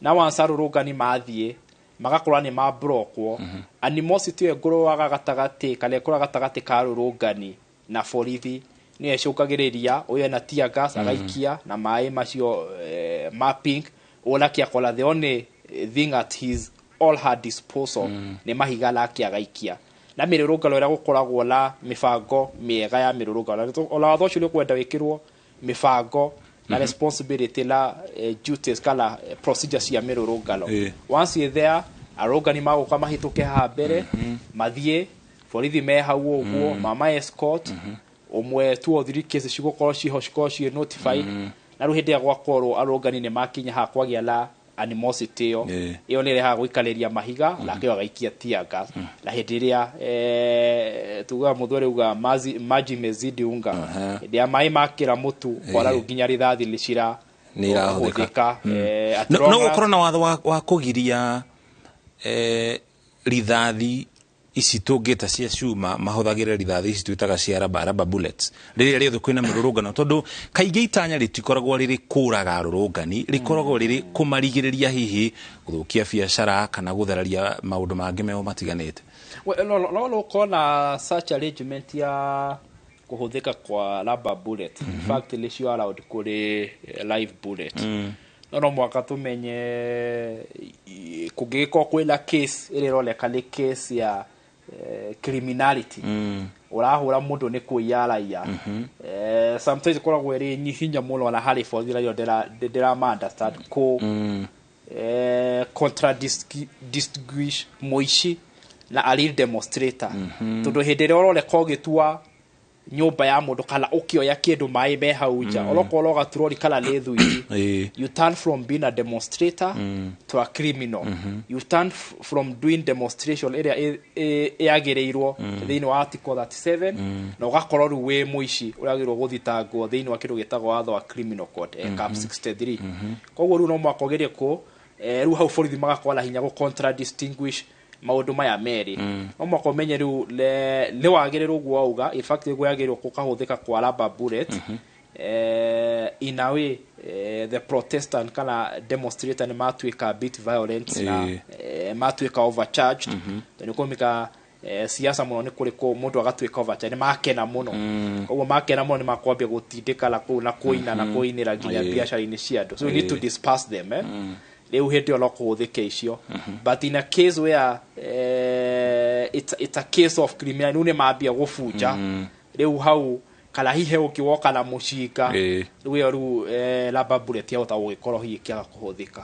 Na once arũrũngani mathiĩ magakorwo nĩ mabrokwo, animosity ĩyo ĩngũrũaga gatagatĩ kana ĩkũraga gatagatĩ ka arũrũngani na borithi nĩyo ĩcũngagĩrĩria ũyũ ena tear gas agaikia na maĩ macio ma pink ũnake akora the only thing at his all her disposal nĩ mahiga nake agaikia. Na mĩrũrũngano ĩrĩa gũkoragwo na mĩbango mĩega ya mĩrũrũngano, ona watho ũcio nĩ ũkwenda wĩkĩrwo mĩbango na responsibility na duties kana procedure cia mĩrũrũngano. Once you're there, arũrũngani magũka mahĩtũke haha mbere, mathiĩ borithi me hau ũguo, mama escort ũmwe, two or three cases cigũkorwo ciho, cikorwo ciĩ notified. Na rĩu hĩndĩ ĩrĩa gwakorwo arũrũngani nĩ makinya haha kwagĩa na animosity ĩyo, ĩyo nĩ ĩrehaga gũikarĩria mahiga nake ũyũ agaikia tear gas. Na hĩndĩ ĩrĩa tugaga mũthweri uga maji mezidi unga, hĩndĩ ya maĩ makĩra mũtu, kora rĩu nginya rithathi nĩ cira Nĩ irahũthĩka. Hũthĩka. At No long no last- gũkorwo na watho wa kũgiria rithathi ici tũngĩta cia cuma mahũthagĩre rithathi ici twĩtaga cia rubber bullets rĩrĩa rĩothe kwĩna mĩrũrũngano, tondũ kaingĩ itanya rĩtikoragwo rĩrĩ kũraga arũrũngani, rĩkoragwo rĩrĩ kũmarigĩrĩria hihi gũthũkia biacara kana gũthararia maũndũ mangĩ meo matiganĩte. Well, no ũkorwo na such arrangement ya kũhũthĩka kwa rubber bullet. In fact, nĩcio allowed kũrĩ live bullet. No mũhaka tũmenye kũngĩgĩkorwo kwĩna case ĩrĩa ĩroneka nĩ case ya criminality, ũrahũra mũndũ nĩ kũiya araiya, sometimes ĩkoragwo ĩrĩ hinya mũno ona harĩ borithi, na ĩyo ndĩrama understand kũ contradistinguish mũici na a real demonstrator, tondũ hĩndĩ ĩrĩa ũroneka ũgĩtua nyũmba ya mũndũ kana ũkĩoya kĩndũ maĩ me hau nja, onokorwo no gaturori kana nĩ thuiti, you turn from being a demonstrator to a criminal. You turn from doing demonstration ĩrĩa ĩagĩrĩirwo thĩinĩ wa article 37, na ũgakorwo rĩu wĩ mũici ũrĩa wagĩrĩirwo gũthitangwo thĩinĩ wa kĩndũ gĩtagwo watho wa criminal code, cap 63. Koguo rĩu no mũhaka ũgerie kũ rĩu hau borithi magakorwo na hinya gũ contradistinguish maũndũ maya merĩ. No mũhaka ũmenye rĩu nĩ wagĩrĩrwo ũguo wauga. In fact, nĩguo yagĩrĩirwo gũkahũthĩka kwa rubber bullet. In a way, the protestant kana demonstrator nĩ matuĩka a bit violent na matuĩka overcharged, tondũ nĩ kũmĩka siasa mũno, nĩ kũrĩ mũndũ agatuĩka overcharged, nĩ makena mũno. Koguo makena mũno nĩ makwambia gũtindĩka na kũu na kũina na kũinĩra nginya biacara-inĩ cia andũ, so you need to disperse them, eh? Rĩu hĩndĩ ĩyo no kũhũthĩke icio. But in a case where it's a case of criminal, rĩu nĩ mambia gũbunja rĩu hau, kana hihi ũngĩ woka na mũcinga, rĩu ĩyo rĩu rubber bullet yahota gũgĩkorwo hihi ĩkĩaga kũhũthĩka.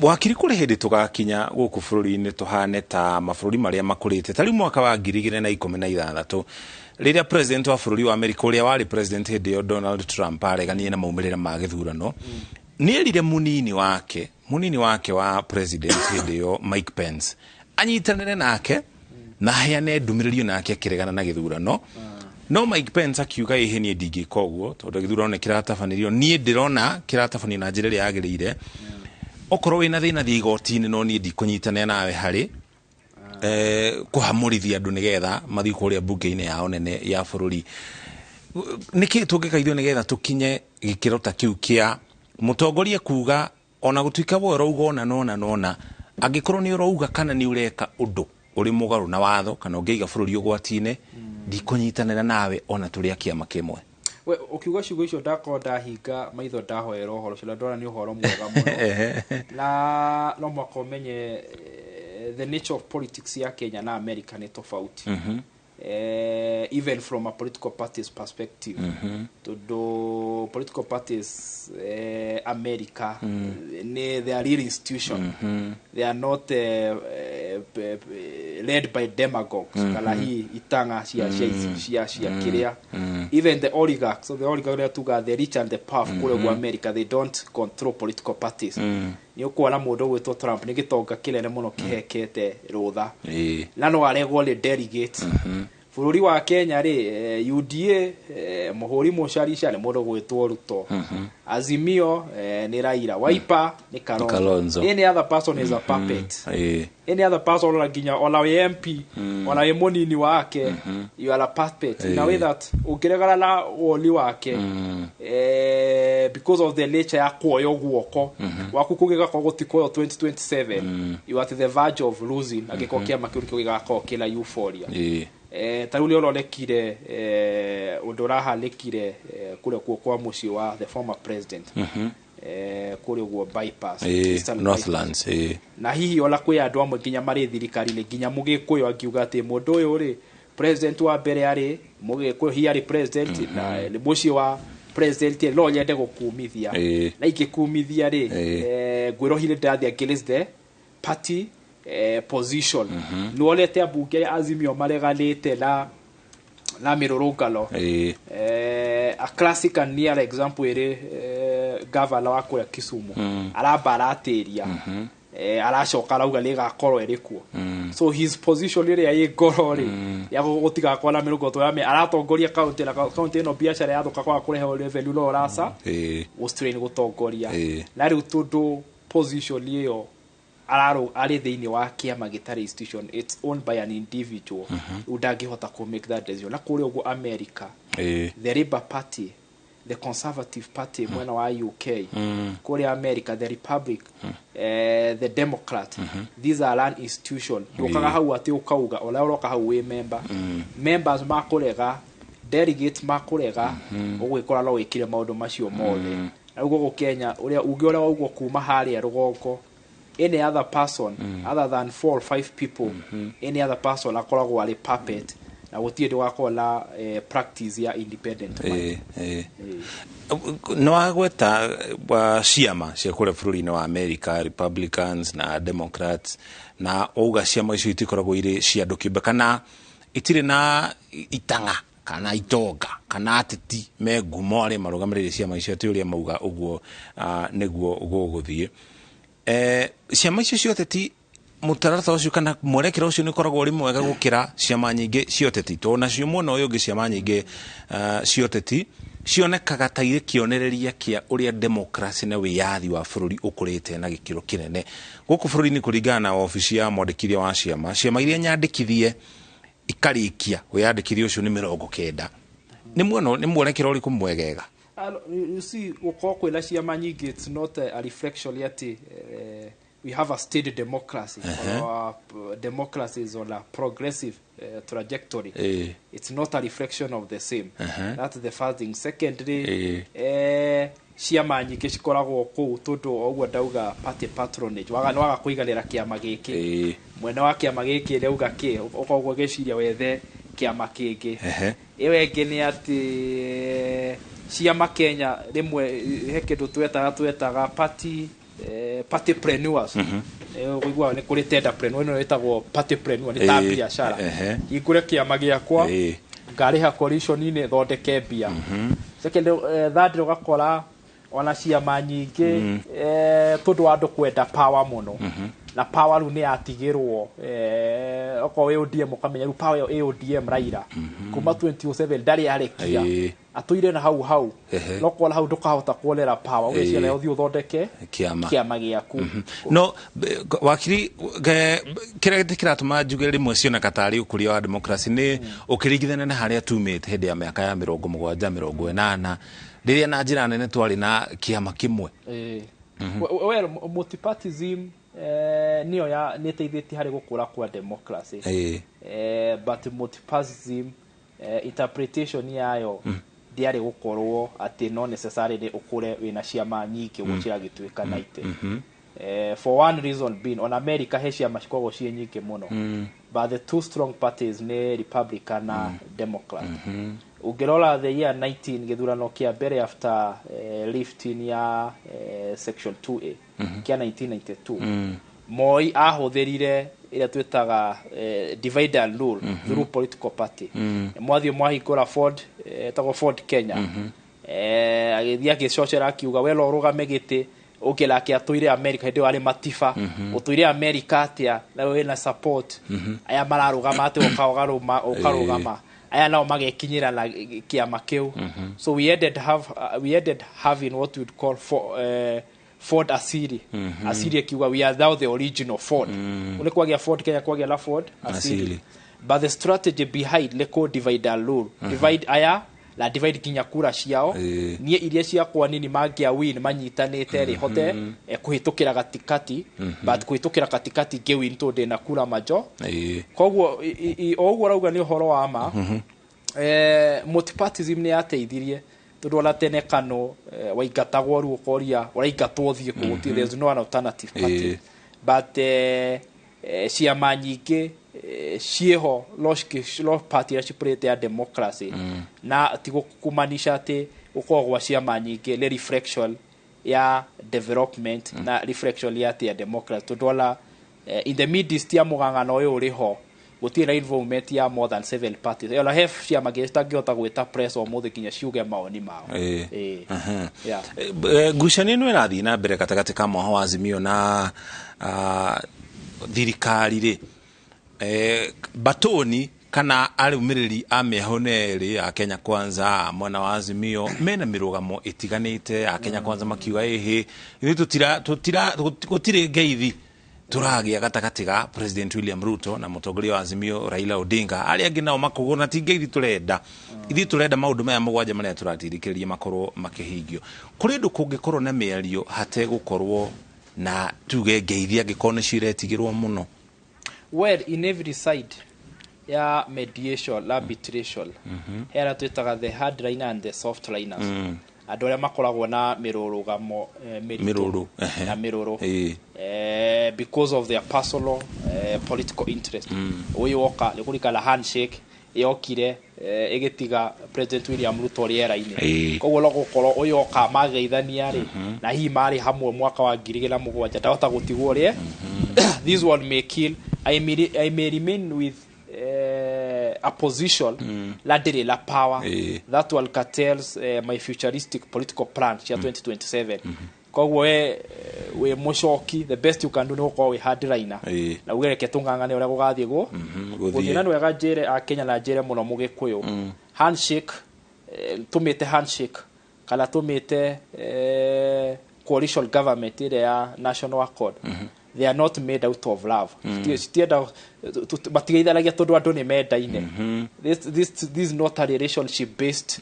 Wakiri, kũrĩ hĩndĩ tũgakinya gũkũ bũrũri-inĩ tũhane ta mabũrũri marĩa makũrĩte? Ta rĩu mwaka wa 2016 Rĩrĩa president wa bũrũri wa America, ũrĩa warĩ president hĩndĩ ĩyo, Donald Trump, areganire na maumĩrĩra ma gĩthurano, nĩ erire mũnini wake wa president hĩndĩ ĩyo, Mike Pence, anyitanĩre nake na aheane ndũmĩrĩri nake akĩregana na gĩthurano. No Mike Pence akiuga, "Ĩhĩ, niĩ ndingĩka ũguo, tondũ gĩthurano nĩ kĩratabanĩrio, niĩ ndĩrona kĩratabanio na njĩra ĩrĩa yagĩrĩire. Okorwo wĩna thĩna, thiĩ igoti-inĩ, no niĩ ndikũnyitanĩra nawe harĩ kũhamũrithia andũ nĩgetha mathiĩ kũrĩa mbunge-inĩ yao nene ya bũrũri." Nĩkĩ tũngĩka ithuĩ nĩgetha tũkinye gĩkĩro ta kĩu kĩa mũtongoria kuga, ona gũtuĩka we ũrauga ona nona nona, angĩkorwo nĩ ũrauga kana nĩ ũreka ũndũ ũrĩ mũgarũ na watho kana ũngĩiga bũrũri ũgwati-inĩ, ndikũnyitanĩra nawe ona tũrĩ a kĩama kĩmwe? We ũkiuga ciugo icio, ndakorwo ndahinga maitho ndahoera ũhoro ũcio, na ndona nĩ ũhoro mwega mũno, na no mwaka ũmenye the nature of politics ya Kenya na America nĩ tofauti, even from a political parties perspective, tondũ political parties America nĩ, they are real institution. They are not led by demagogues kana hi itanga cia kiria. Even the oligarchs, so the oligarchs ũrĩa tuga the rich and the powerful kũrĩa ũguo America, they don't control political parties. Nĩ ũkuona mũndũ ũgwĩtwo Trump nĩ gĩtonga kĩnene mũno kĩhekete rũtha na no aregwo nĩ delegate. Bũrũri wa Kenya rĩ, UDA, mũhũri mũcarica nĩ mũndũ gwĩtwo Ruto. Azimio nĩ Raila. Wiper nĩ Kalonzo. Kalonzo. Any other person is a puppet. Any other person, ona nginya ona wĩ MP, ona wĩ mũnini wake, you are a puppet in a way that ũngĩregana na woni wake, because of the nature ya kuoywo guoko waku kũngĩgakorwo gũtikuoywo 2027, you are at the verge of losing, angĩkorwo kĩama kĩu nĩkĩo gĩgakorwo kĩna euphoria. Ta rĩu nĩ ũronekire ũndũ ũrahanĩkire kũrĩa kuo kwa mũciĩ wa the former president, kũrĩa ũguo bypass, Eastern Bypass. Northlands. Na hihi ona kwĩ andũ amwe nginya marĩ thirikari-inĩ, nginya mũgĩkũyũ angiuga atĩ mũndũ ũyũ rĩ, president wa mbere arĩ mũgĩkũyũ, hihi arĩ president na nĩ mũciĩ wa president rĩ, no nyende gũkumithia na ingĩkumithia rĩ, ngwĩrwo hihi nĩ ndathiĩ against the party position. Nĩwonete ambunge arĩa Azimio mareganĩte na mĩrũrũngano. A classic and near example ĩrĩ governor wa kũrĩa Kisumu, aramba aratĩria, aracoka arauga nĩ ĩgakorwo ĩrĩ kuo. So his position ĩrĩa ĩ ngoro rĩ, ya gũtigakorwo na mĩrũngo ya aratongoria kaunti, na kaunti ĩno biacara yathũka kwaga kũrehe revenue, no ũraca gũstrain gũtongoria. Na rĩu tondũ position ĩyo ararũ arĩ thĩinĩ wa kĩama gĩtarĩ institution, it's owned by an individual, rĩu ndangĩhota kũ make that decision. Na kũrĩa ũguo America, the Labour Party, the Conservative Party mwena wa UK, kũrĩa America the Republic, the Democrat, these are run institution. Ndũkaga hau atĩ ũkauga ona ũroka hau wĩ member, members makũrega, delegates makũrega, ũgwĩkora no wĩkire maũndũ macio mothe. Na rĩu gũkũ Kenya, ũrĩa uge ũrĩa waugwo kuma harĩa rũgongo, any other person other than four or five people, any other person akoragwo arĩ puppet, na gũtirĩ ndũgakorwo na practice ya independent mind. Nĩ wagweta wa ciama cia kũrĩa bũrũri-inĩ wa America, Republicans na Democrats, na wauga ciama icio itikoragwo irĩ cia andũ kĩũmbe kana itirĩ na itang'a kana itonga kana ateti me ngumo arĩa marũgamĩrĩire ciama icio, atĩ ũrĩa mauga ũguo nĩguo gũgũthiĩ. Ciama icio cia ũteti, mũtaratara ũcio kana mwerekera ũcio nĩ ũkoragwo ũrĩ mwega gũkĩra ciama nyingĩ cia ũteti, tondũ nacio mwena ũyũ ũngĩ ciama nyingĩ cia ũteti cionekaga ta irĩ kĩonereria kĩa ũrĩa democracy na wĩyathi wa bũrũri ũkũrĩte na gĩkĩro kĩnene gũkũ bũrũri-inĩ. Kũringana na wabici ya mwandĩkithia wa ciama, ciama iria nyandĩkithie ikarĩkia wĩyandĩkithia ũcio nĩ 90. Nĩ mwena nĩ mwerekera ũrĩkũ mwegega? You see, gũkorwo kwĩna ciama nyingĩ, it's not a reflection atĩ we have a state democracy. Our democracy is on a progressive trajectory. It's not a reflection of the same. That's the first thing. Secondly, ciama nyingĩ cikoragwo kũu tondũ o ũguo ndauga party patronage, waga nĩ waga kũiganĩra kĩama gĩkĩ, mwene wa kĩama gĩkĩ rĩauga kĩ, ũkoragwo ũgĩciria wethe kĩama kĩngĩ. Ĩyo ĩngĩ nĩ atĩ ciama Kenya rĩmwe he kĩndũ twetaga partypreneurs. Ũiguaga nĩ kũrĩ tenderpreneur, ĩno ĩtagwo partypreneur, nĩ ta biacara, hingũre kĩama gĩakwa. Ngarĩha coalition-inĩ thondeke mbia. Second, third, ũgakora ona ciama nyingĩ, tondũ wa andũ kwenda power mũno, na power rĩu nĩ yatigĩrwo, okorwo wĩ ODM ũkamenya rĩu power ĩyo ĩ ODM. Raila kuma 2007 ndarĩ arekia, atũire na hau hau. No kora hau ndũkahota kuonera power, ũgeciria nayo ũthiĩ ũthondeke kĩama kĩama gĩaku. No wakiri, kĩrĩa kĩratũma njuge rĩmwe cioneka tarĩ ũkũria wa democracy nĩ ũkĩringithania na harĩa tumĩte hĩndĩ ya mĩaka ya 70, 80, rĩrĩa na njĩra nene twarĩ na kĩama kĩmwe. Well, multipartism nĩyo ya nĩ ĩteithĩtie harĩ gũkũra kwa democracy. But multipartism, interpretation yayo ndĩarĩ gũkorwo atĩ no necessarily ũkũre wĩna ciama nyingĩ ũguo ciragĩtuĩka 90. For one reason being, on America he ciama cikoragwo ciĩ nyingĩ mũno, but the two strong parties nĩ Republican na Democrat. Ũngĩrora the year 19, gĩthurano kĩa mbere after lifting ya section 2A kĩa 1992, Moi ahũthĩrire ĩrĩa twĩtaga divide and rule through political party. Mwathiĩ mwahingũra Ford, ĩtagwo Ford Kenya. Agĩthiĩ agĩcocera akiuga we no ũrũgame gĩtĩ ũngĩ atũire America hĩndĩ ĩyo arĩ Matiba. Ũtũire America atĩa na wĩna support aya mararũgama atĩ ũka ũkarũgama, aya nao magekinyĩra na kĩama kĩu. So we ended having what we would call Ford Asili. Asili akiuga we are now the original Ford. Nĩ kwagĩa Ford Kenya, kwagĩa na Ford Asili. Asili. But the strategy behind nĩ kũ divide and rule, divide aya na divide nginya kura ciao. Niĩ iria ciakwa nini mangĩa win manyitanĩte rĩ, hote kũhĩtũkĩra gatikati, but kũhĩtũkĩra katikati ngĩ win tondũ ndĩna kura majo. Koguo o ũguo ũrauga nĩ ũhoro wa ma. Multipartism nĩ yateithirie tondũ ona tene kano waingatagwo rĩu ũkoria ũraingatwo ũthiĩ kũ, gũtirĩ, there's no an alternative party. But ciama nyingĩ ciĩho no party iria cipurĩte ya democracy, na ti kũmanisha atĩ gũkorwo gwa ciama nyingĩ nĩ reflection ya development na reflection ya atĩ ya democracy, tondũ ona in the midst ya mũgang'ano ũyũ ũrĩ ho gũtirĩ na involvement ya more than seven parties. Ona he ciama ngĩ citangĩhota gwĩta press ũmũthĩ nginya ciuge mawoni mao. Yeah. Ngucanio ĩno ĩrathiĩ na mbere gatagatĩ ka mwaho wa Azimio na thirikari rĩ, batoni kana arũmĩrĩri a mĩahũ erĩ ya Kenya Kwanza mwena wa Azimio mena mĩrũgamo ĩtiganĩte. A Kenya Kwanza makiuga ĩhĩ ithuĩ tũtira tũtira gũtirĩ ngeithi tũragĩa gatagatĩ ga President William Ruto na mũtongoria wa Azimio Raila Odinga. Arĩa angĩ nao makũgũra ti ngeithi tũrenda, ithuĩ tũrenda maũndũ maya 7 marĩa tũratirikĩria makorwo makĩhingio. Kũrĩ ũndũ kũngĩkorwo na mĩario hategũkorwo na tuge ngeithi angĩkorwo nĩcio iretigĩrwo mũno? Well, in every side ya mediation, arbitration, he arĩa twĩtaga the hard liner and the soft liners, andũ arĩa makoragwo na mĩrũrũgamo mĩritũ mĩrũrũ na mĩrũrũ because of their personal political interest. Ũyũ woka nĩ kũrikana handshake yokire ĩgĩtiga President William Ruto rĩera-inĩ. Koguo no gũkorwo ũyũ oka mageithania rĩ, na hihi marĩ hamwe mwaka wa 2007, ndahota gũtigwo rĩe. This one may kill. I may remain with a position la ndĩrĩ la power that one curtails my futuristic political plan cia 2027. Koguo we wĩ mũcoki, the best you can do nĩ gũkorwo wĩ hardliner na uge reke tũng'ang'ane ũrĩa gũgathiĩ gũthiĩ. Gũthiĩ. Na nĩ wega njĩre akenya na njĩre mũno mũgĩkũyũ, handshake, tũmĩte handshake kana tũmĩte coalition government ĩrĩa ya national accord, they are not made out of love. Citienda matigeithanagia tondũ andũ nĩ mendaine. This is not a relationship based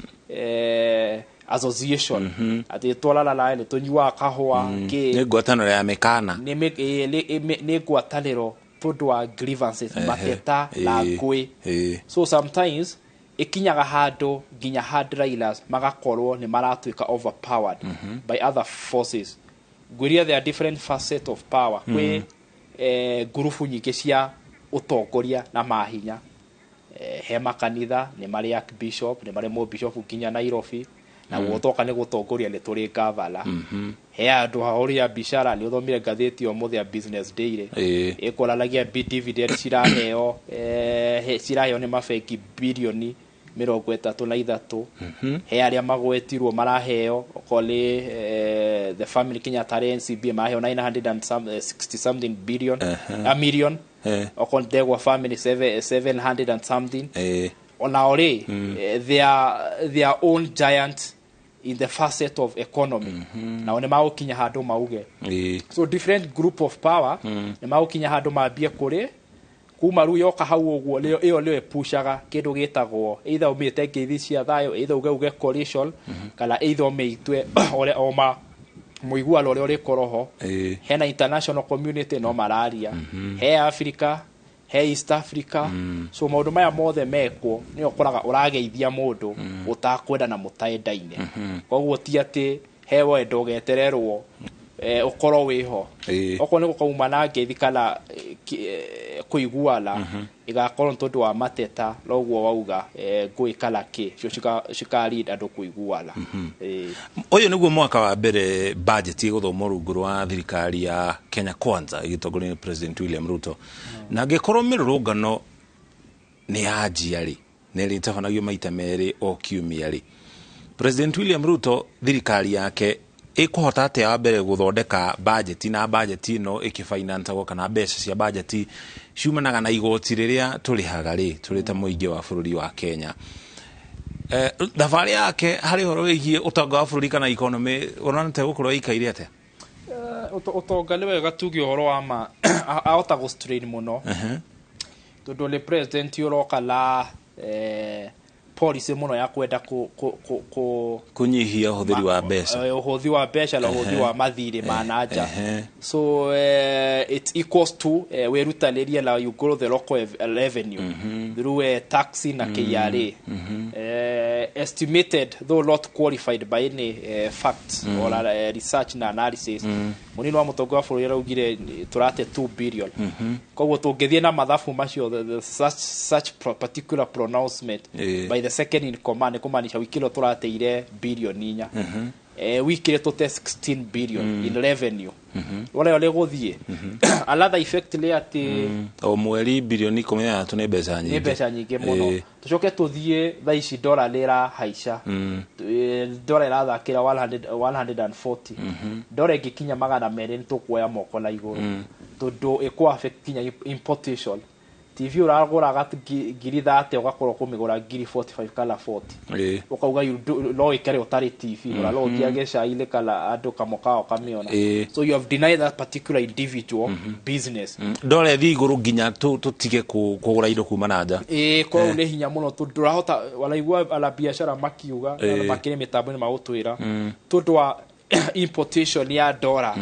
association atĩ twarara nawe nĩ tũnyuaga kahũa kĩ. Nĩ ngwatanĩro ya mĩkana. Nĩ ngwatanĩro tondũ wa grievances, mateta na ngũĩ. So sometimes ĩkinyaga handũ nginya hardliners magakorwo nĩ maratuĩka overpowered by other forces. Ngwĩria there are different facets of power. Kwĩ ngurubu nyingĩ cia ũtongoria na mahinya. He makanitha nĩ marĩ archbishop, nĩ marĩ mũbishop nginya Nairobi, na gũtoka nĩ gũtongoria nĩ tũrĩ gavana. He andũ ahũri a biacara, nĩ ũthomire ngathĩti ũmũthĩ ya Business Daily ĩkuonanagia dividend ciraheo, ciraheo nĩ mabengi bilioni 33. He arĩa magwetirwo maraheo okorwo nĩ the family Kenyatta arĩa NCB maraheo 900 and some, 60 something billion, a million. Okorwo nĩ Ndegwa family, 700 and something. Onao rĩ, they are their own giant in the facet of economy. Nao nĩ magũkinya handũ mauge. So different group of power nĩ magũkinya handũ mambie kũrĩ kuma rĩu yoka hau ũguo ĩyo nĩyo ĩpushaga kĩndũ gĩtagwo either ũmĩte ngeithi cia thayũ, either uge coalition, kana either ũmĩitue ũrĩa oma mũiguano ũrĩa ũrĩkorwo ho. Hena international community no mararia, he Africa, he East Africa. So maũndũ maya mothe mekwo nĩyo ũkoraga ũrageithia mũndũ ũtakwenda na mũtaendaine. Koguo ti atĩ he wendo ũgetererwo ũkorwo wĩho. Okorwo nĩ gũkauma na ngeithi kana kũiguana, ĩgakorwo nĩ tondũ wa mateta noguo wauga, ngũĩ kana kĩ cio cika lead andũ kũiguana. Ũyũ nĩguo mwaka wa mbere budget ĩgũthomwo rungu rwa thirikari ya Kenya Kwanza ĩgĩtongorio nĩ President William Ruto. Na angĩkorwo mĩrũrũngano nĩ yanjia rĩ, na ĩrĩa ĩtabanagio maita merĩ o kiumia rĩ, President William Ruto thirikari yake ĩkũhota atĩa wa mbere gũthondeka budget, na budget ĩno ĩkĩfinancagwo kana mbeca cia budget ciumanaga na igoti rĩrĩa tũrĩhaga rĩ tũrĩ ta mũingĩ wa bũrũri wa Kenya? Thabarĩ yake harĩ ũhoro wĩgiĩ ũtonga wa bũrũri kana economy ũrona ta ĩgũkorwo ĩikaire atĩa? Ũtonga nĩ wega tuge ũhoro wa ma ahota gũ strain mũno, tondũ nĩ president ũroka na policy mũno ya kwenda ku kũnyihia ũhũthĩri wa mbeca. Ũhũthi wa mbeca na ũhũthi wa mathirĩ ma na nja. So it equals to wĩrutanĩrie na you grow the local revenue through taxi na KRA. Estimated though not qualified by any fact or research na analysis, munini wa mũtongoria wa bũrũri araugire tũrate 2 billion. Koguo tũngĩthiĩ na mathabu macio, the such particular pronouncement by the second in command nĩ kũmaanisha wiki ĩno tũrateire bilioni 4, wiki ĩrĩ tũte 16 billion in revenue. Ũrĩa ũrĩ gũthiĩ another effect nĩ atĩ o mweri bilioni 16 nĩ mbeca nyingĩ. Nĩ mbeca nyingĩ mũno. Tũcoke tũthiĩ thaa ici dola nĩ ĩrahaica. Dola ĩrathakĩra 100 140. Dola ĩngĩkinya 200 nĩ tũkuoya moko na igũrũ, tondũ ĩkũ affect nginya importation. TV ũragũraga 30,000 ũgakorwo kũmĩgũra 45,000 kana 40. Ũkauga no ĩkare ũtarĩ TV, ona no ũthiage cai-inĩ kana andũ kamũkawa ũkamĩona. So you have denied that particular individual business. Dola ĩthiĩ igũrũ nginya tũtige kũgũra indo kuma na nja. Ĩĩ, korwo nĩ hinya mũno tondũ ndũrahota waraigua ala biacara makiuga na makĩrĩ mĩtambo-inĩ magũtwĩra tondũ wa importation ya dola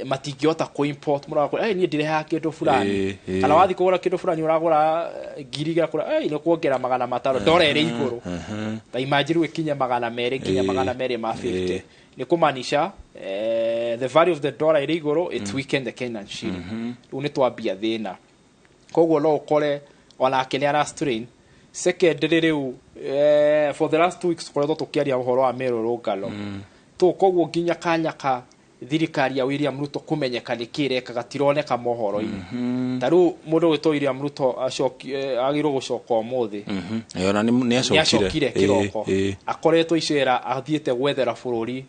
matingĩhota kũ import. Mũragũra, "Hey, niĩ ndirehaga kĩndũ fulani." Kana wathiĩ kũgũra kĩndũ fulani ũragũra 2,000 kũra, "Hey, nĩ kuongera 500." Dola ĩrĩ igũrũ. Ta imagine ĩkinye 200 nginya 250, nĩ kũmaanisha the value of the dollar ĩrĩ igũrũ, it weaken the Kenyan shilling. Rĩu nĩ twambia thĩna. Koguo no ũkore onake nĩ ara strain. Secondly, rĩu for the last 2 weeks tũkoretwo tũkĩaria ũhoro wa mĩrũrũngano tu. Koguo nginya kanya ka thirikari ya William Ruto kũmenyeka nĩ kĩ ĩreka gatironeka mohoro-inĩ. Ta rĩu mũndũ gwĩtwo William Ruto agĩrĩirwo gũcoka ũmũthĩ. Ona nĩ nĩ acokire. Acokire kĩroko. Akoretwo icera athiĩte gwethera bũrũri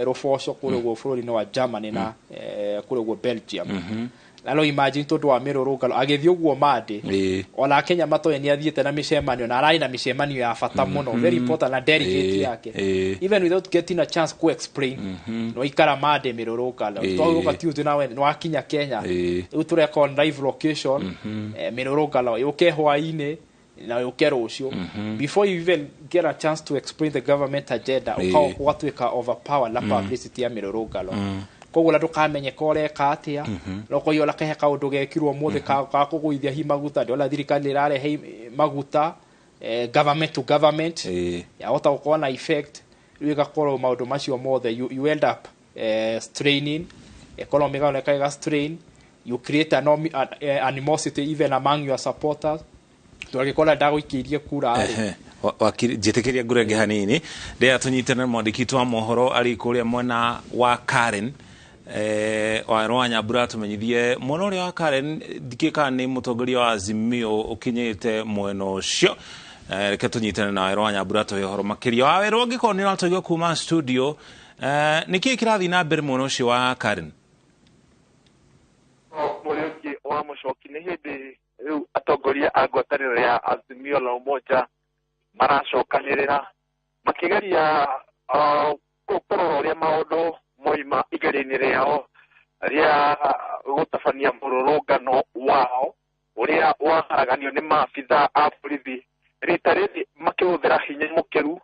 rũboco kũrĩa ũguo bũrũri-inĩ wa Germany na kũrĩa ũguo Belgium. Na no imagine tondũ wa mĩrũrũngano agĩthiĩ ũguo Monday, ona Kenya matoĩ nĩ athiĩte na mĩcemanio na ararĩ na mĩcemanio ya bata mũno, very important, na delegate yake, even without getting a chance ku explain no ikara Monday mĩrũrũngano. Twagũka Tuesday nawe nĩ wakinya Kenya. Rĩu tũreka on live location, mĩrũrũngano yũke hwaĩ-inĩ na yũke rũciũ. Before you even get a chance to explain the government agenda, ũgatuĩka overpower na publicity ya mĩrũrũngano. Koguo na ndũkamenyeka ũreka atĩa. No koguo ona kehe kaũndũ gekirwo ũmũthĩ ka kũgũithia hi maguta, ndĩrona thirikari nĩ ĩrarehe maguta, government to government, yahota gũkorwo na effect. Rĩu ĩgakorwo maũndũ macio mothe you end up straining economy, ĩgaoneka ĩga strain. You create an animosity even among your supporters, tũragĩkora ndagũikĩirie kura rĩ. Ehe. Wakiri, njĩtĩkĩria ngũrenge hanini rĩrĩa tũnyitane na mwandĩki witũ wa mohoro arĩ kũrĩa mwena wa Karen, wa Rwa Nyambura, atũmenyithie mwena ũrĩa wa Karen. Ndikĩ kana nĩ mũtongoria wa Azimio ũkinyĩte mwena ũcio. Reke tũnyitane na Wawerũ wa Nyambura tũhe ũhoro makĩria. Wawerũ, angĩkorwo nĩ ũratũigua kuma studio, nĩ kĩĩ kĩrathiĩ na mbere mwena ũcio wa Karen? Mũrĩũki wa Mũcoki, nĩ hĩndĩ rĩu atongoria a ngwatanĩro ya Azimio la Umoja maracokanĩrĩra makĩgeria kũrora ũrĩa maũndũ moima igeria-inĩ rĩao rĩa gũtabania mũrũrũngano wao ũrĩa waharaganio nĩ maabitha a borithi rita rĩrĩ makĩhũthĩra hinya mũkĩru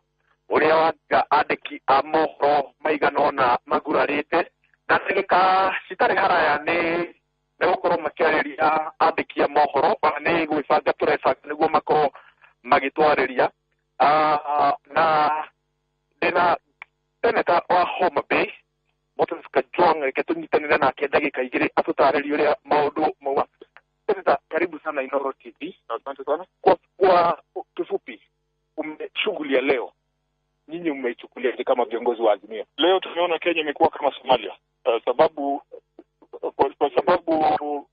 ũrĩa watiga andĩki a mohoro maigana ũna magurarĩte. Na ndagĩka citarĩ haraya nĩ gũkorwo makĩarĩria andĩki a mohoro, ona nĩ gwĩbanga tũrebanga nĩguo makorwo magĩtwarĩria. Na ndĩna seneta wa Homa Bay Moses Kajwang', reke tũnyitanĩre nake ndagĩka 2 atũtarĩrie ũrĩa maũndũ mauma. Seneta, karibu sana Inooro TV. Asante sana. Kwa kifupi, shughuli ya leo nyinyi mmeichukuliaje kama viongozi wa Azimio? Leo tumeona Kenya imekuwa kama Somalia, sababu kwa sababu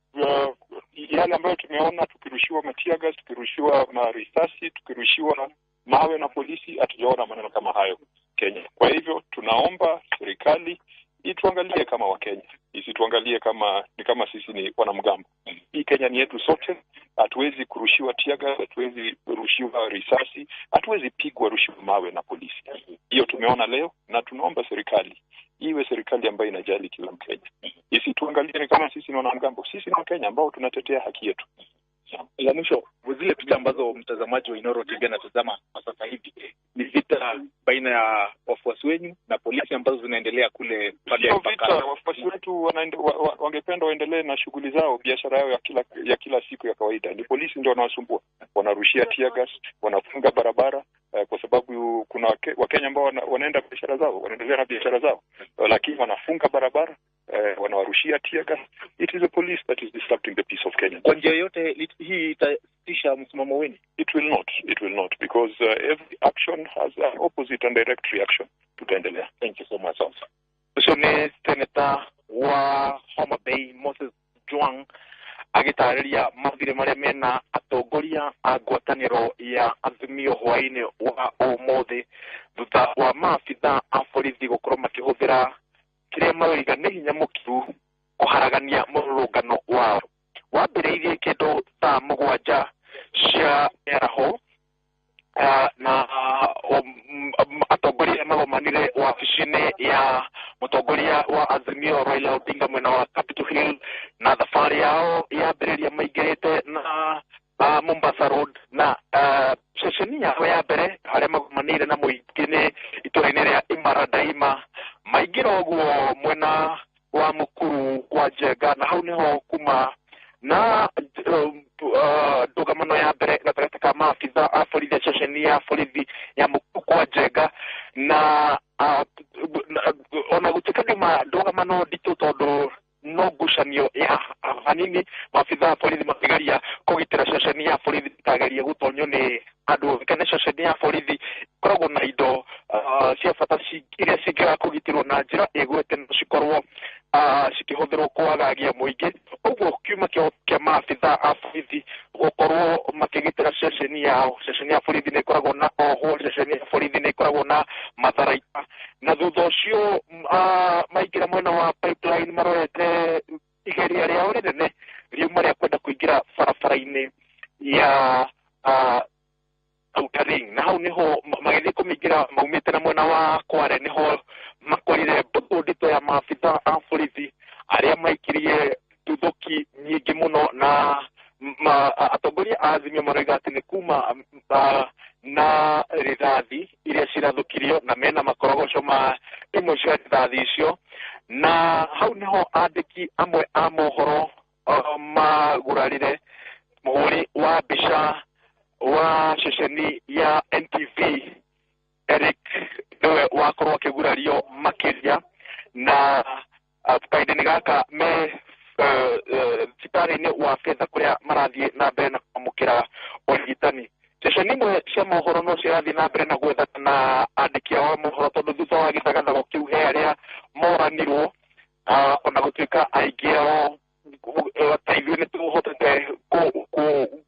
yale ambayo tumeona tukirushiwa tear gas, tukirushiwa marisasi, tukirushiwa mawe na polisi, hatujaona maneno kama hayo Kenya. Kwa hivyo tunaomba serikali ituangalie kama Wakenya, isituangalie kama ni kama sisi ni wanamgambo. Hii Kenya ni yetu sote. Hatuwezi kurushiwa tear gas, hatuwezi kurushiwa risasi, hatuwezi pigwa rushiwa mawe na polisi. Hiyo tumeona leo, na tunaomba serikali iwe serikali ambayo inajali kila Mkenya. Isituangalie ni kama sisi ni wanamgambo. Sisi ni Wakenya ambao tunatetea haki yetu. La mwisho, zile picha ambazo mtazamaji wa Inooro TV anatazama kwa sasa hivi ni vita baina ya wafuasi wenyu na polisi ambazo zinaendelea kule pande ya mpakani. Wafuasi wetu wangependa waendelee na shughuli zao, biashara yao ya kila siku ya kawaida. Ni polisi ndio wanawasumbua, wanarushia tear gas, wanafunga barabara, kwa sababu kuna Wakenya ambao wanaenda biashara zao, wanaendelea na biashara zao, lakini wanafunga barabara, wanawarushia tear gas. It is the police that is disrupting the peace of Kenya. Kwa njia yote hii itasitisha msimamo wenu? It will not. It will not, because every action has an opposite and direct reaction. Tutaendelea. Thank you so much. Ũcio nĩ Senator wa Homa Bay Moses Juang agĩtarĩria mathirĩ marĩa mena atongoria a ngwatanĩro ya Azimio hwaĩ-inĩ wa ũmũthĩ thutha wa maabitha a borithi gũkorwo makĩhũthĩra kĩrĩa maroiga nĩ hinya mũkiru kũharagania mũrũrũngano wao. Wambĩrĩirie kĩndũ thaa 7 cia mĩaraho, na atongoria magomanire wabici-inĩ ya mũtongoria wa Azimio Raila Odinga mwena wa Capitol Hill, na thabarĩ yao yambĩrĩria maingĩrĩte na Mombasa Road, na ceceni yao ya mbere harĩa magomanĩire na mũingĩ nĩ itũũra-inĩ rĩa Imara Daima. Maingĩra ũguo mwena wa Mukuru kwa Njenga, na hau nĩho kuma na ndũgamano ya mbere gatagatĩ ka maabitha a borithi ceceni ya borithi ya Mukuru kwa Njenga, na ona gũtuĩka ndĩma ndũgamano nditũ tondũ no ngucanio ya hanini, maabitha a borithi makĩgeria kũgitĩra ceceni ya borithi ndĩkagerie gũtonywo nĩ andũ, kana ceceni ya borithi ĩkoragwo na indo cia bata iria cingĩaga kũgitĩrwo na njĩra ĩgwete no cikorwo cikĩhũthĩrwo kwagagia mũingĩ. Ũguo kiuma kĩa maabitha a borithi gũkorwo makĩgitĩra ceceni yao. Ceceni ya borithi nĩ ĩkoragwo na ohwo, ceceni ya borithi nĩ ĩkoragwo na matharaita, na thutha ũcio maingĩra mwena wa Pipeline marorete igeria rĩao rĩnene riuma rĩa kwenda kũingĩra barabara-inĩ ya Outer Ring, na hau nĩho magĩthiĩ kũmĩingĩra maumĩte na mwena wa Kware, nĩho makorire mbũtũ nditũ ya maabitha a borithi arĩa maikirie nduthũki nyingĩ mũno, na atongoria a Azimio maroiga atĩ nĩ kuma na rithathi iria cirathũkirio, na mena makorogoco ma imwe cia rithathi icio. Na hau nĩho andĩki amwe a mohoro magurarire. Mũhũri wa mbica wa ceceni ya NTV Eric nĩwe wakorwo akĩgurario makĩria, na kahinda-inĩ gaka me thibitarĩ-inĩ wa Fedha kũrĩa marathiĩ na mbere na kwamũkĩra ũrigitani. Ceceni imwe cia mohoro no cirathiĩ na mbere na gwethana na andĩki ao a mohoro, tondũ thutha wa gĩthagathago kĩu he arĩa moranirwo, ona gũtuĩka aingĩ ao ta ithuĩ nĩ tũhotete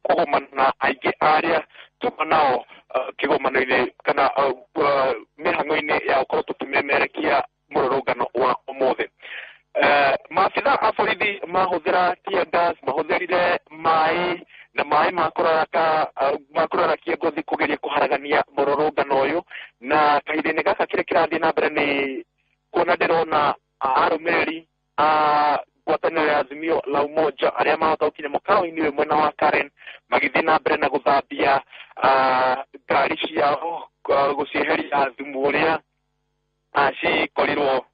kũgomana na aingĩ arĩa tuma nao. mĩhang'o-inĩ ya gũkorwo tũkĩmemerekia mũrũrũngano wa ũmũthĩ. Maabitha a borithi mahũthĩra tear gas, mahũthĩrire maĩ na maĩ ma kũrarakia ngothi kũgeria kũharagania mũrũrũngano ũyũ. Na kahinda-inĩ gaka kĩrĩa kĩrathiĩ na mbere nĩ kuona ndĩrona arũmĩrĩri a ngwatanĩro ya Azimio la Umoja arĩa mahota gũkinya mũkawa-inĩ ũyũ mwena wa Karen magĩthiĩ na mbere na gũthambia ngari ciao, gũcieheria thumu ũrĩa cikorirwo,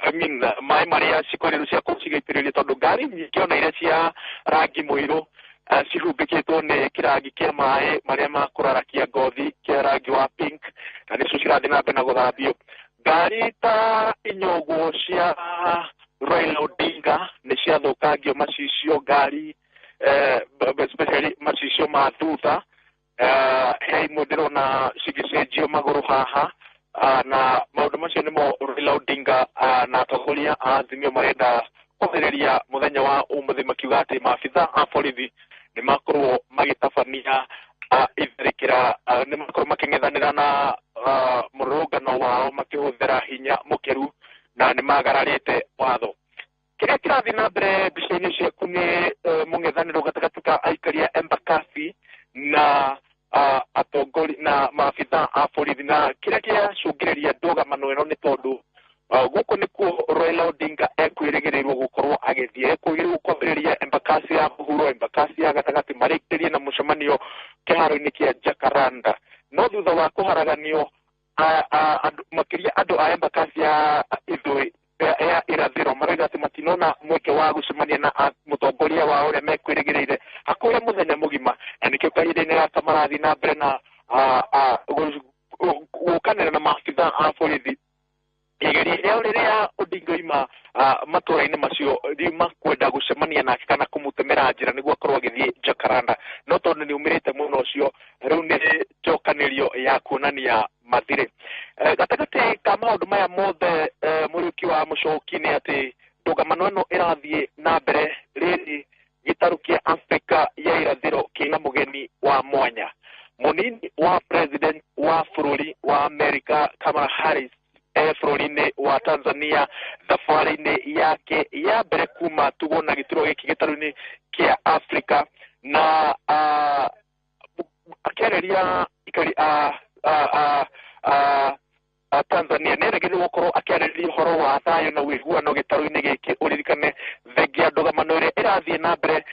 I mean, maĩ marĩa cikorirwo ciakorwo cigĩitĩrĩrio, tondũ ngari nyingĩ ona iria cia rangi mũirũ cihumbĩkĩtwo nĩ kĩrangi kĩa maĩ marĩa ma kũrarakia ngothi kĩa rangi wa pink, na nĩcio cirathiĩ na mbere na gũthambio. Ngari ta inya ũguo cia Raila Odinga nĩ ciathũkangio macicio ngari, especially macicio ma thutha. He imwe ndĩrona cigĩcenjio magũrũ haha, na maũndũ macio nĩmo Raila Odinga na atongoria a Azimio marenda kwarĩrĩria mũthenya wa ũmũthĩ, makiuga atĩ maabitha a borithi nĩ makorwo magĩtabania itharĩkĩra, nĩ makorwo makĩng'ethanĩra na mũrũrũngano wao makĩhũthĩra hinya mũkĩru na nĩ magararĩte watho. Kĩrĩa kĩrathiĩ na mbere mbica-inĩ ciaku nĩ mũng'ethanĩro gatagatĩ ka aikari a Embakasi na atongori na maabitha a borithi, na kĩrĩa kĩracũngĩrĩria ndũgamano ĩno nĩ tondũ gũkũ nĩkuo Raila Odinga ekwĩrĩgĩrĩirwo gũkorwo agĩthiĩ, ekwĩrĩgĩrĩirwo kwambĩrĩria Embakasi ya mũhuro, Embakasi ya gatagatĩ, marĩkĩrĩrie na mũcemanio kĩharo-inĩ kĩa Jacaranda. No thutha wa kũharaganio makĩria andũ a Embakasi ya ya irathĩro marauga atĩ matinona mweke wa gũcemania na mũtongoria wao ũrĩa mekwĩrĩgĩrĩire hakuhĩ mũthenya mũgima, na nĩkĩo kahinda-inĩ gaka marathiĩ na mbere na gũkanĩra na maabitha a borithi. Igeria rĩao rĩrĩa Odinga oima matũra-inĩ macio riuma kwenda gũcemania nake kana kũmũtemera njĩra nĩguo akorwo agĩthiĩ Jacaranda, no tondũ nĩ umĩrĩte mwena ũcio rĩu nĩ njokanĩrio ya kuonania mathirĩ. Gatagatĩ ka maũndũ maya mothe, Mũriũki wa Mũcoki, nĩ atĩ ndũgamano ĩno ĩrathiĩ na mbere rĩrĩ gĩtarũ kĩa Afrika ya irathĩro kĩna mũgeni wa mwanya, mũnini wa president wa bũrũri wa Amerika Kamala Harris bũrũri-inĩ wa Tanzania thabarĩ-inĩ yake ya mbere kuma tugwo na gĩturwa gĩkĩ gĩtarũ-inĩ kĩa Afrika, na akĩarĩria aikari a Tanzania nĩ erĩgĩrĩirwo gũkorwo akĩarĩrĩria ũhoro wa thayũ na ũiguano gĩtarũ-inĩ gĩkĩ. Ũririkane thengia ndũgamano ĩrĩa ĩrathiĩ na mbere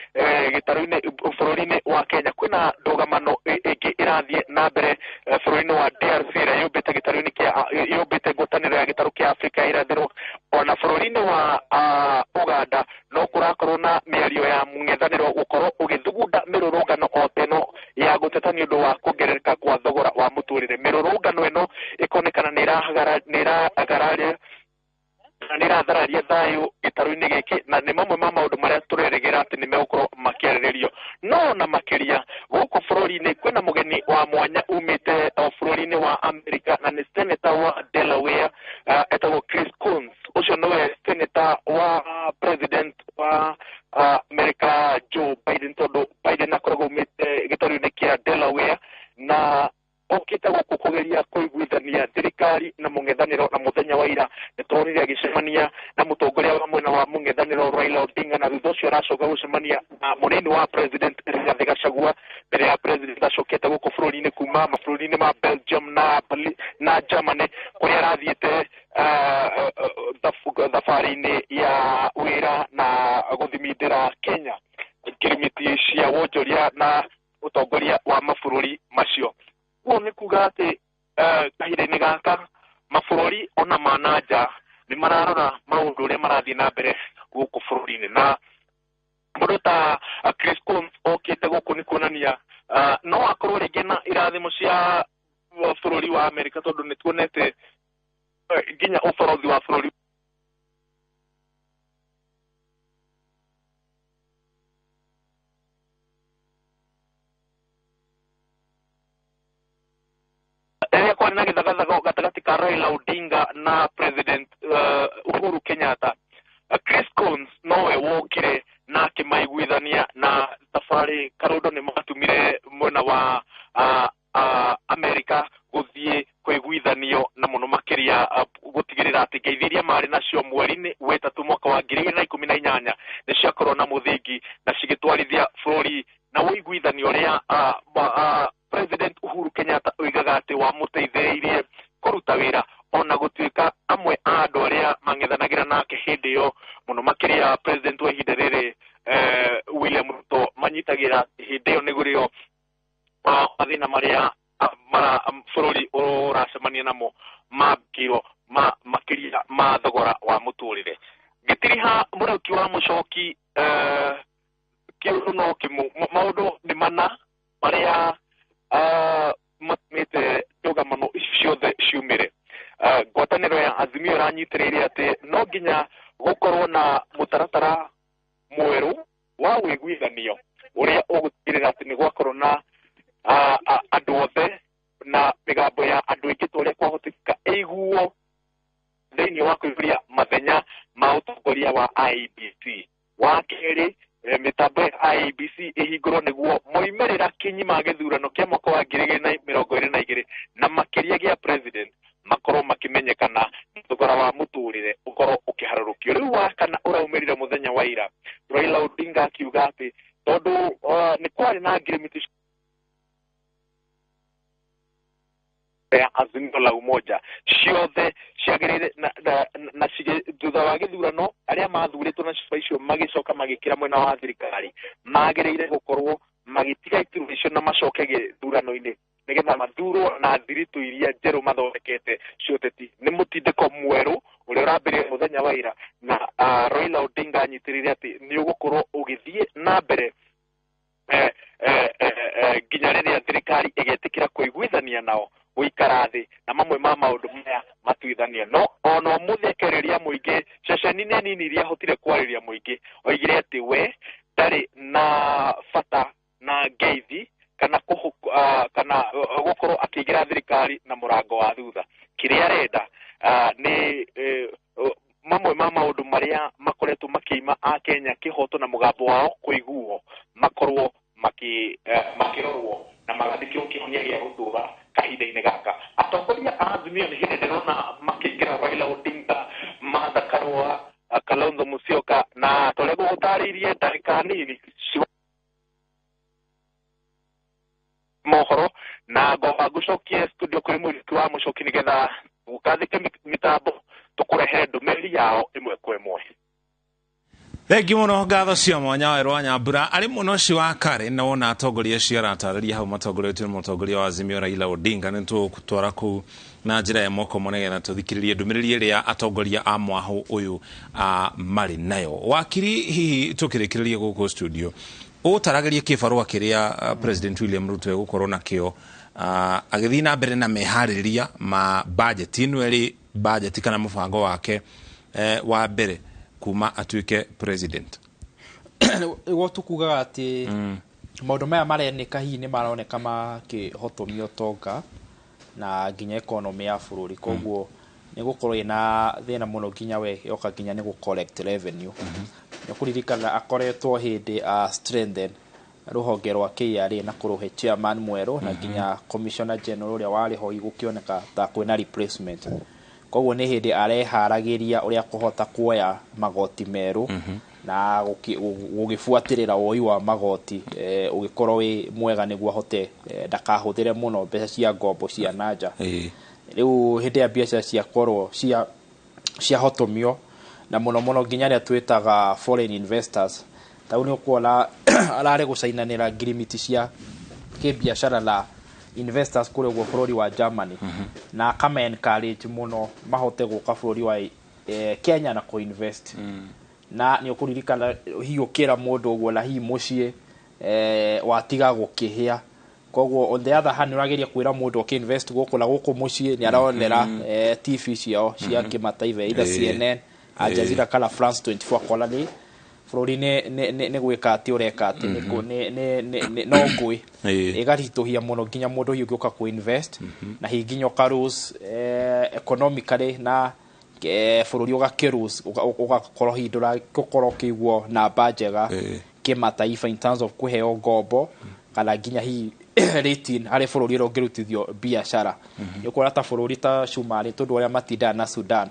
gĩtarũ-inĩ bũrũri-inĩ wa Kenya, kwĩna ndũgamano ĩngĩ ĩrathiĩ na mbere bũrũri-inĩ wa DRC ĩrĩa yũmbĩte gĩtarũ-inĩ kĩa yũmbĩte ngwatanĩro ya gĩtarũ kĩa Afrika ya irathĩro. Ona bũrũri-inĩ wa Uganda no kũrakorwo na mĩario ya mũng'ethanĩro gũkorwo ũgĩthugunda mĩrũrũngano o ta ĩno ya gũteta nĩ ũndũ wa kuongerereka kwa thogora wa mũtũrĩre. Mĩrũrũngano ĩno ĩkonekana nĩ ĩrathararia thayũ gĩtarũ-inĩ gĩkĩ, na nĩ mamwe ma maũndũ marĩa tũrerĩgĩra atĩ nĩ megũkorwo makĩarĩrĩrio. No na makĩria gũkũ bũrũri-inĩ kwĩna mũgeni wa mwanya umĩte bũrũri-inĩ wa Amerika, na nĩ senator wa Delaware etagwo Chris Coons. Ũcio nĩwe senator wa president wa Amerika Joe Biden, tondũ Biden akoragwo umĩte gĩtarũ-inĩ kĩa Delaware na okĩte gũkũ kũgeria kũiguithania thirikari na mũng'ethanĩro. Na mũthenya wa ira nĩ tuonire agĩcemania na mũtongoria wa mwena wa mũng'ethanĩro Raila Odinga, na thutha ũcio aracoka gũcemania na mũnini wa president Rigathi Gachagua mbere ya president acokete gũkũ bũrũri-inĩ kuma mabũrũri-inĩ ma Belgium na Germany kũrĩa arathiĩte thabarĩ-inĩ ya wĩra na gũthimindĩra Kenya ngirimiti cia wonjoria na ũtongoria wa mabũrũri macio. Ũguo nĩ kuga atĩ kahinda-inĩ gaka mabũrũri ona ma na nja nĩ mararora maũndũ ũrĩa marathiĩ na mbere gũkũ bũrũri-inĩ, na mũndũ ta Chris Coons okĩte gũkũ nĩ kuonania no akorwo rĩngĩ na irathimo cia bũrũri wa Amerika, tondũ nĩ tuonete nginya ũborothi wa bũrũri rĩrĩa kwarĩ na gĩthagathago gatagatĩ ka Raila Odinga na President Uhuru Kenyatta. Chris Coons nowe wokire na akĩmaiguithania, na thabarĩ karũndo nĩ matumire mwena wa Amerika gũthiĩ kũiguithanio na mũno makĩria gũtigĩrĩra atĩ ngeithi iria marĩ nacio mweri-inĩ wetatũ mwaka wa 2018 nĩ ciakorwo na mũthingi na cigĩtwarithia bũrũri na ũiguithanio ũrĩa President Uhuru Kenyatta oigaga atĩ wamũteithĩrĩirie kũruta wĩra ona gũtuĩka amwe a andũ arĩa mang'ethanagĩra nake hĩndĩ ĩyo mũno makĩria President wa ihinda rĩrĩ William Ruto manyitagĩra hĩndĩ ĩyo nĩguo mathĩna marĩa bũrũri ũracemania namo mambĩkirwo makĩria ma thogora wa mũtũrĩre. Ngĩtiriha mũrauki wa mũcoki kĩũndũ no kĩmwe, maũndũ nĩ mana marĩa matũmĩte ndũgamano ici ciothe ciumĩre. Ngwatanĩro ya Azimio ĩranyitĩrĩire atĩ no nginya gũkorwo na mũtaratara mwerũ wa ũiguithanio ũrĩa ũgũtigĩrĩra atĩ nĩ gwakorwo na andũ othe na mĩgambo ya andũ aingĩ ta ũrĩa kwahoteka ĩiguo thĩinĩ wa kũihũria mathenya ma ũtongoria wa IEBC. Wa kerĩ, mĩtambo ya IEBC ĩhingũrwo nĩguo moimĩrĩra kinyi ma gĩthurano kĩa mwaka wa 2022 na makĩria gĩa president makorwo makĩmenyekana thogora wa mũtũrĩre ũkorwo ũkĩharũrũkio. Rĩu wa kana ũraumĩrire mũthenya wa ira, Raila Odinga akiuga atĩ tondũ nĩ kwarĩ na ngirimiti ya Azimio la Umoja ciothe ciagĩrĩire na thutha wa gĩthurano arĩa mathurĩtwo na ciba icio magĩcoka magĩkĩra mwena wa thirikari magĩrĩire gũkorwo magĩtiga iturwa icio na macoke gĩthurano-inĩ nĩgetha mathurwo na thiritũ iria njerũ mathondekete cia ũteti. Nĩ mũtindĩko mwerũ ũrĩa ũrambĩrĩria mũthenya wa ira na Raila Odinga anyitĩrĩire atĩ nĩ ũgũkorwo ũgĩthiĩ na mbere nginya rĩrĩa thirikari ĩgetĩkĩra kũiguithania nao gũikara thĩ na mamwe ma maũndũ maya matuithanie. No ona ũmũthĩ akĩarĩria mũingĩ ceceni-inĩ nini iria ahotire kwarĩria mũingĩ oigire atĩ we ndarĩ na bata na ngeithi kana kana gũkorwo akĩingĩra thirikari na mũrango wa thutha. Kĩrĩa arenda nĩ mamwe ma maũndũ marĩa makoretwo makĩima Akenya kĩhoto na mũgambo wao kũiguo makorwo makĩrorwo na magathikĩrwo kĩhonia gĩa gũtũra kahinda-inĩ gaka. Atongoria a Azimio nĩ hĩndĩ ndĩrona makĩingĩra Raila Odinga, Martha Karua, Kalonzo Musyoka na torĩa gũgũtarĩirie ndagĩka nini mohoro na ngomba ngũcokie studio kũrĩ mũriki wa mũcoki nĩgetha gũkathĩke mĩtambo tũkũrehe ndũmĩrĩri yao ĩmwe kwa ĩmwe. Thengi mũno ngatho cia mwanya wa Werũ wa Nyambura arĩ mũno ũcio wa kare na wona atongoria acio aratarĩria hau matongoretio nĩ mũtongoria wa Azimio Raila Odinga. Nĩ tũgũtwara kũu na njĩra ya moko mo nĩgetha tũthikĩrĩrie ndũmĩrĩri ĩrĩa atongoria a mwahũ ũyũ marĩ nayo. Wakiri, hihi tũkĩrĩkĩrĩria gũkũ studio ũtaragĩrie kĩbarũa kĩrĩa President William Ruto egũkorwo nakĩo agĩthiĩ na mbere na meharĩrĩria ma budget ĩno ĩrĩ budget kana mũbango wake wa mbere kuma atuĩke president. Nĩguo tukugaga atĩ maũndũ maya marenĩka hihi nĩ maroneka makĩhotomia ũtonga na nginya economy ya bũrũri, koguo nĩ gũkorwo ĩna thĩna mũno nginya we yoka nginya nĩ gũ collect revenue. Nĩ kũririkana akoretwo hĩndĩ strengthen rũhonge rwa KRA na kũrũhe chairman mwerũ na nginya commissioner general ũrĩa warĩ ho gũkĩoneka ta kwĩna replacement. Koguo nĩ hĩndĩ areharagĩria ũrĩa kũhota kuoya magoti merũ na gũgĩbuatĩrĩra woi wa magoti ũgĩkorwo wĩ mwega nĩguo ahote ndakahũthĩre mũno mbeca cia ngombo cia nanja. Rĩu hĩndĩ ya biacara ciakorwo ciahotomio na mũno mũno nginya arĩa twĩtaga foreign investors, tau nĩ ũkuona ararĩ gũcainanĩra ngirimiti cia kĩbiacara na investors kũrĩa ũguo bũrũri wa Germany na akama encourage mũno mahote gũka bũrũri wa Kenya na kũ-invest. Na nĩ ũkũririkana hihi ũkĩra mũndũ ũguo na hihi mũciĩ watiga gũkĩhĩa. Koguo on the other hand ũrageria kwĩra mũndũ ũkĩ invest gũkũ na gũkũ mũciĩ nĩ aronera TV ciao cia kĩmataifa either CNN, Al Jazeera kana France 24 akona nĩ bũrũri nĩ gwĩka atĩ ũreka atĩ no ngũĩ ĩgaritũhia mũno nginya mũndũ hihi ũngĩũka kũ-invest na hihi nginya ũka lose economically na bũrũri ũgakĩ-lose ũgakorwo hihi ndũrakorwo ũkĩiguo namba njega kĩmataifa in terms of kũheo ngombo kana nginya hihi rating harĩ bũrũri ũrĩa ũngĩrutithio biacara. Nĩ ũkuona ta bũrũri ta Somalia, tondũ arĩa matindaga na Sudan,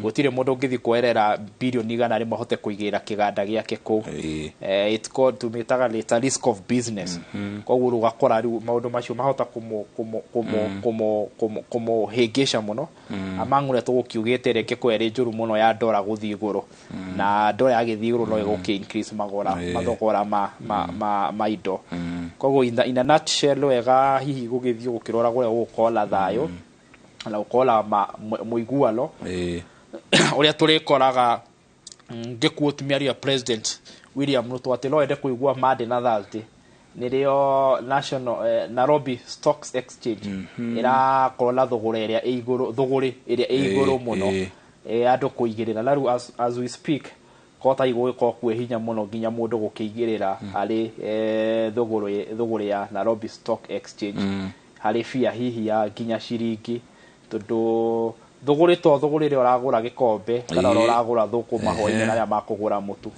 gũtirĩ mũndũ ũngĩthiĩ kuoerera bilioni 100 ahote kũigĩra kĩganda gĩake kũu. It's called, tũmĩtaga later risk of business. Koguo rĩu ũgakora rĩu maũndũ macio mahota kũmũhĩngĩca mũno. Among ũrĩa tũgũkiugĩte ĩrĩa ĩngĩkorwo ĩrĩ njũru mũno ya ndora gũthiĩ igũrũ, na ndora yagĩthiĩ igũrũ no ĩgũkĩ increase magora mathogora ma indo. Koguo in a nutshell, wega hihi gũgĩthiĩ gũkĩrora ũrĩa gũgũkorwo na thayũ na gũkorwo na mũiguano ũrĩa tũrĩkoraga. Ngĩquote mĩario ya President William Ruto atĩ no ende kũigua Monday na Thursday nĩrĩo National Nairobi Stocks Exchange ĩrakorwo na thogora ĩrĩa ĩ igũrũ, thũgũrĩ ĩrĩa ĩ igũrũ mũno andũ kũigĩrĩra. Na rĩu as we speak, kota igũgĩkorwo kwĩ hinya mũno nginya mũndũ gũkĩigĩrĩra harĩ thũgũrĩ ya Nairobi Stock Exchange harĩ bia hihi ya nginya ciringi, tondũ thũgũrĩ to thũgũrĩ ĩrĩa ũragũra gĩkombe kana ũrĩa ũragũra thũkũma hwaĩ-inĩ na arĩa makũgũra mũtu.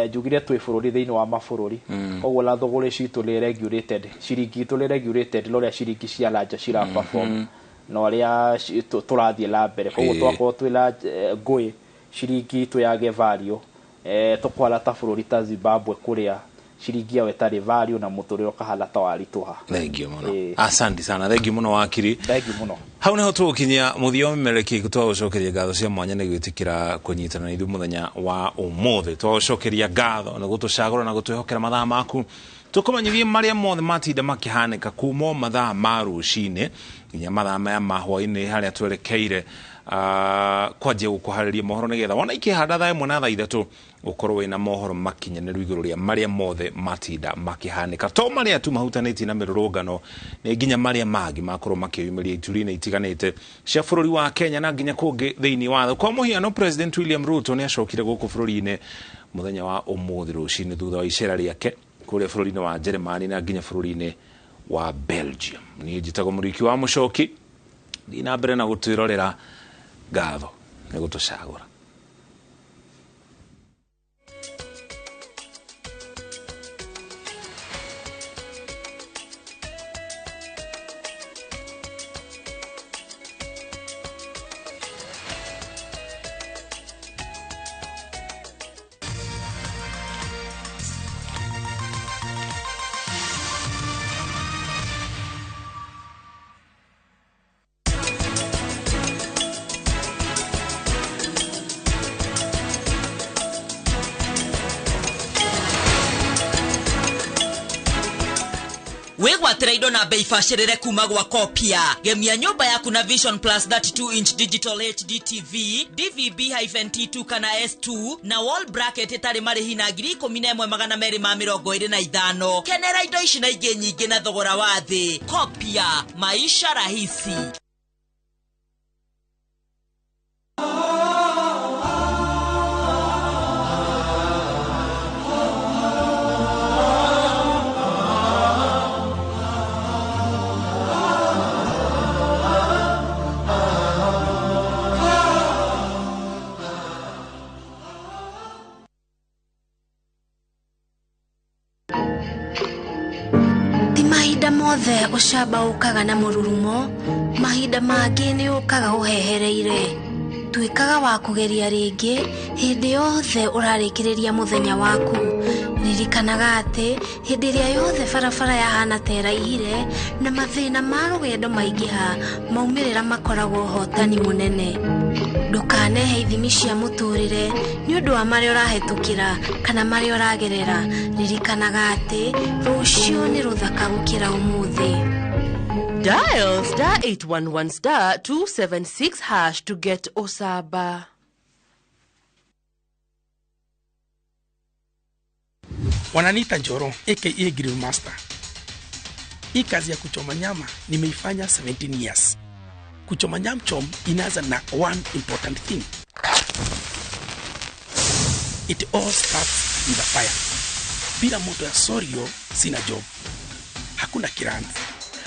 Njugire twĩ bũrũri thĩinĩ wa mabũrũri, koguo na thũgũrĩ citũ nĩ regulated, ciringi itũ nĩ regulated na ũrĩa ciringi cia nanja cira perform na ũrĩa tũrathiĩ na mbere. Koguo twakorwo twĩna ngũĩ ciringi itũ yage value, tũkũhana ta bũrũri ta Zimbabwe kũrĩa ciringi yao ĩtarĩ value na mũtũrĩre ũkahana ta waritũha. Thengiũ mũno, asante sana, thengiũ mũno wakiri. Thengiũ mũno. Hau niho tũgũkinyia mũthia wa mĩmereki. Twagũcokeria ngatho cia mwanya nĩ gwĩtĩkĩra kũnyitana na ithuĩ mũthenya wa ũmũthĩ. Twagũcokeria ngatho nĩ gũtũcagũra na gũtwĩhokera mathaa maku tũkũmenyithie marĩa mothe matinda makĩhanĩka kuma o mathaa ma rũcinĩ nginya mathaa maya ma hwaĩ-inĩ harĩa twerekeire kwanjia gũkũharĩria mohoro, nĩgetha wona ikĩhanda thaa 1 na thaa 3 ũkorwo wĩna mohoro makinyanĩru igũrũ rĩa marĩa mothe matinda makĩhanĩka, to marĩa tu mahutanĩtie na mĩrũrũngano, nĩ nginya marĩa mangĩ makorwo makĩyumĩria ituri-inĩ itiganĩte cia bũrũri wa Kenya na nginya kũngĩ thĩinĩ wa thĩ. Kwa mũhiano, President William Ruto nĩ acokire gũkũ bũrũri-inĩ mũthenya wa ũmũthĩ rũcinĩ thutha wa icera rĩake kũrĩa bũrũri-inĩ wa Jeremani na nginya bũrũri-inĩ wa Belgium. Niĩ njĩtagwo Mũriki wa Mũcoki, thiĩ na mbere na gũtwĩrorera. Ngatho nĩ gũtũcagũra. Wĩgwatĩra indo na bei bacĩrĩre kuma gwa Kopia. Gemia nyũmba yaku na Vision Plus 32 inch digital HD TV DVB-T2 kana S2 na wall bracket ĩtarĩ marĩhi na 11,225. Kenera indo ici na ingĩ nyingĩ na thogora wa thĩ. Kopia, maisha rahisi. Ti mahinda mothe ũcamba ũkaga na mũrurumo, mahinda mangĩ nĩ ũkaga ũhehereire. Tuĩkaga wa kũgeria rĩngĩ hĩndĩ yothe ũrarĩkĩrĩria mũthenya waku. Ririkanaga atĩ hĩndĩ ĩrĩa yothe barabara yahana ta ĩraihire na mathĩna ma rũgendo maingĩha, maumĩrĩra makoragwo ũhotani mũnene. Ndũkanehe ithimi cia mũtũrĩre nĩ ũndũ wa marĩa ũrahĩtũkĩra kana marĩa ũragerera. Ririkanaga atĩ rũciũ nĩ rũthaka gũkĩra ũmũthĩ. Dial star 811 star 276 hash to get Osaba. Wananiita Njoro aka Grill Master. Hii kazi ya kuchoma nyama nimeifanya 17 years. Kuchoma nyam chom inaanza na one important thing. It all starts with a fire. Bila moto ya Sorio sina job. Hakuna kiranzi.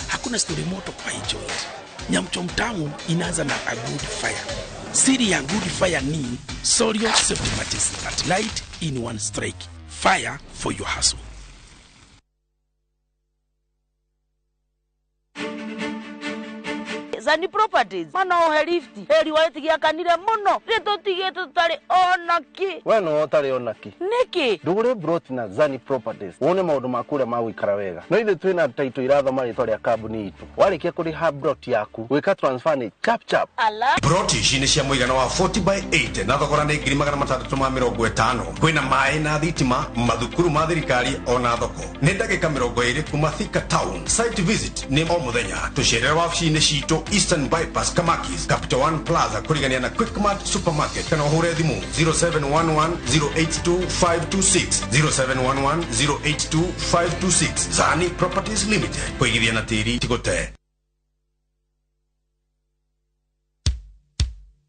Hakuna story moto kwa hii joint. Nyam chom tamu inaanza na a good fire. Siri ya good fire ni Sorio safety matches that light in one strike. Fire for your hustle. Zani Properties manohe lift heri waetigiakanire muno ritutigite tutari onaki. We no utari onaki niki ndugure broti na Zani Properties wone maundu maku uria magũikara wega. No ithuĩ twĩna taito irathoma rĩtwa rĩa kambuni itũ. Warĩkia kũrĩha broti yaku gwĩka transfer nĩ chap chap. Broti ici nĩ cia mũigana wa 40 by 8 na thogora nĩ 650,000. Kwĩna maĩ na thitima, mathukuru ma thirikari ona thoko. Nĩ ndagĩka 20 kuma Thika Town. Site visit nĩ o mũthenya. Tũcerere wabici-inĩ citũ Eastern Bypass Kamakis, Capital One Plaza kũrigania na Quickmart Supermarket, kana ũhũre thimũ 0711082526 0711082526. Zani Properties Limited, kũigithia na tĩri ti gũte.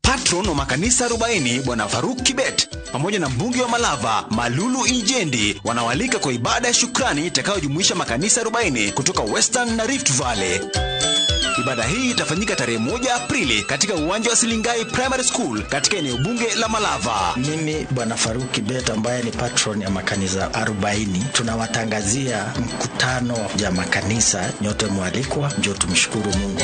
Patron wa makanisa 40 Bwana Faruk Kibet pamoja na mbunge wa Malava Malulu Injendi wanawalika kwa ibada ya shukrani itakayojumuisha makanisa 40 kutoka Western na Rift Valley. Ibada hii itafanyika tarehe 1 Aprili katika uwanja wa Silingai Primary School katika eneo bunge la Malava. Mimi Bwana Faruk Kibet ambaye ni patron ya makanisa 40, tunawatangazia mkutano ya makanisa. Nyote mwalikwa, njoo tumshukuru Mungu.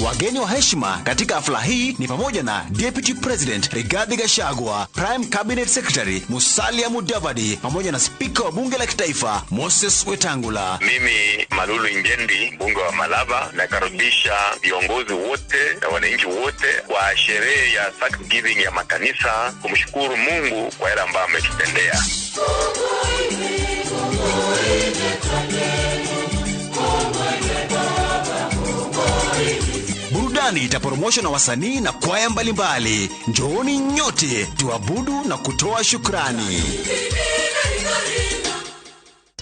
Wageni wa heshima katika hafla hii ni pamoja na Deputy President Rigathi Gachagua, Prime Cabinet Secretary Musalia Mudavadi pamoja na Spika wa Bunge la Kitaifa Moses Wetangula. Mimi Malulu Injendi, mbunge wa Malava, nakaribisha viongozi wote na wananchi wote kwa sherehe ya Thanksgiving ya makanisa, kumshukuru Mungu kwa yale ambayo ametutendea. Burudani itaporomoshwa na wasanii na kwaya mbalimbali. Njooni nyote tuabudu na kutoa shukrani.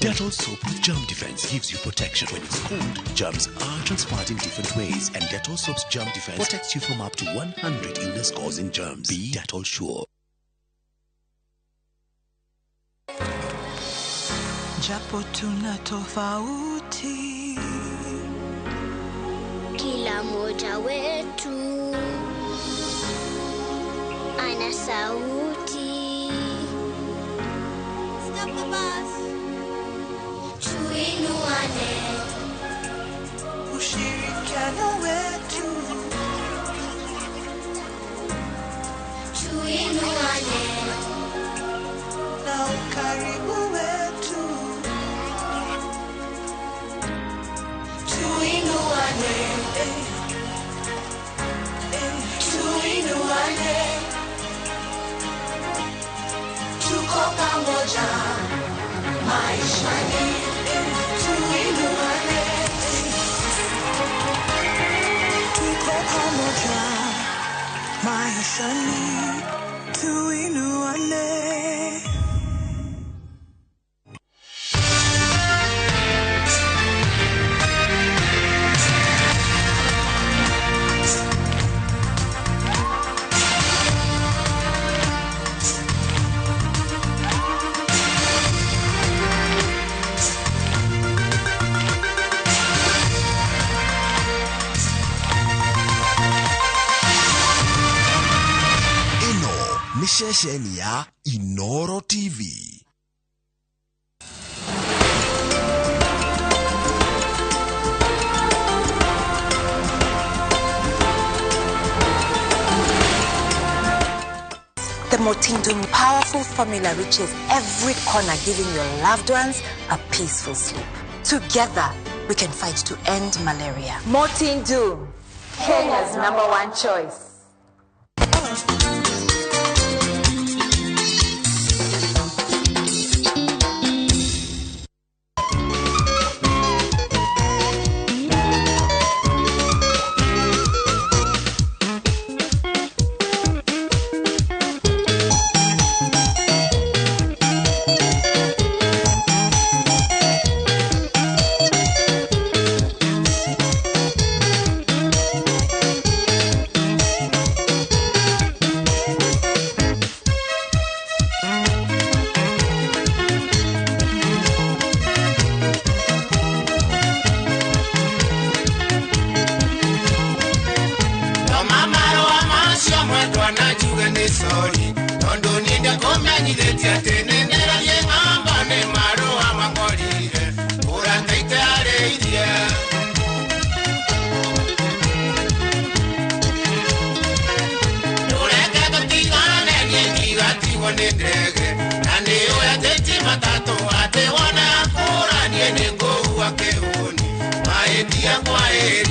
Dettol soap with germ defense gives you protection when it's cold. Germs are transferred in different ways, and Dettol soap's germ defense protects you from up to 100 illness-causing germs. Be Dettol sure. Japo tuna tofauti, kila mmoja wetu ana sauti. Stop the bus. Tuinuane, ushirikiano wetu. Tuinuane na ukaribu wetu. Tuinuane, tuinuane, tuko pamoja maishani. Tuinuane, tuko pamoja maishani. Tuinuane. Ceceni ya Inoro TV. The Mortindum powerful formula reaches every corner, giving your loved ones a peaceful sleep. Together, we can fight to end malaria. Mortindum, Kenya's #1 choice. Kwake uoni, maetia kwa heri.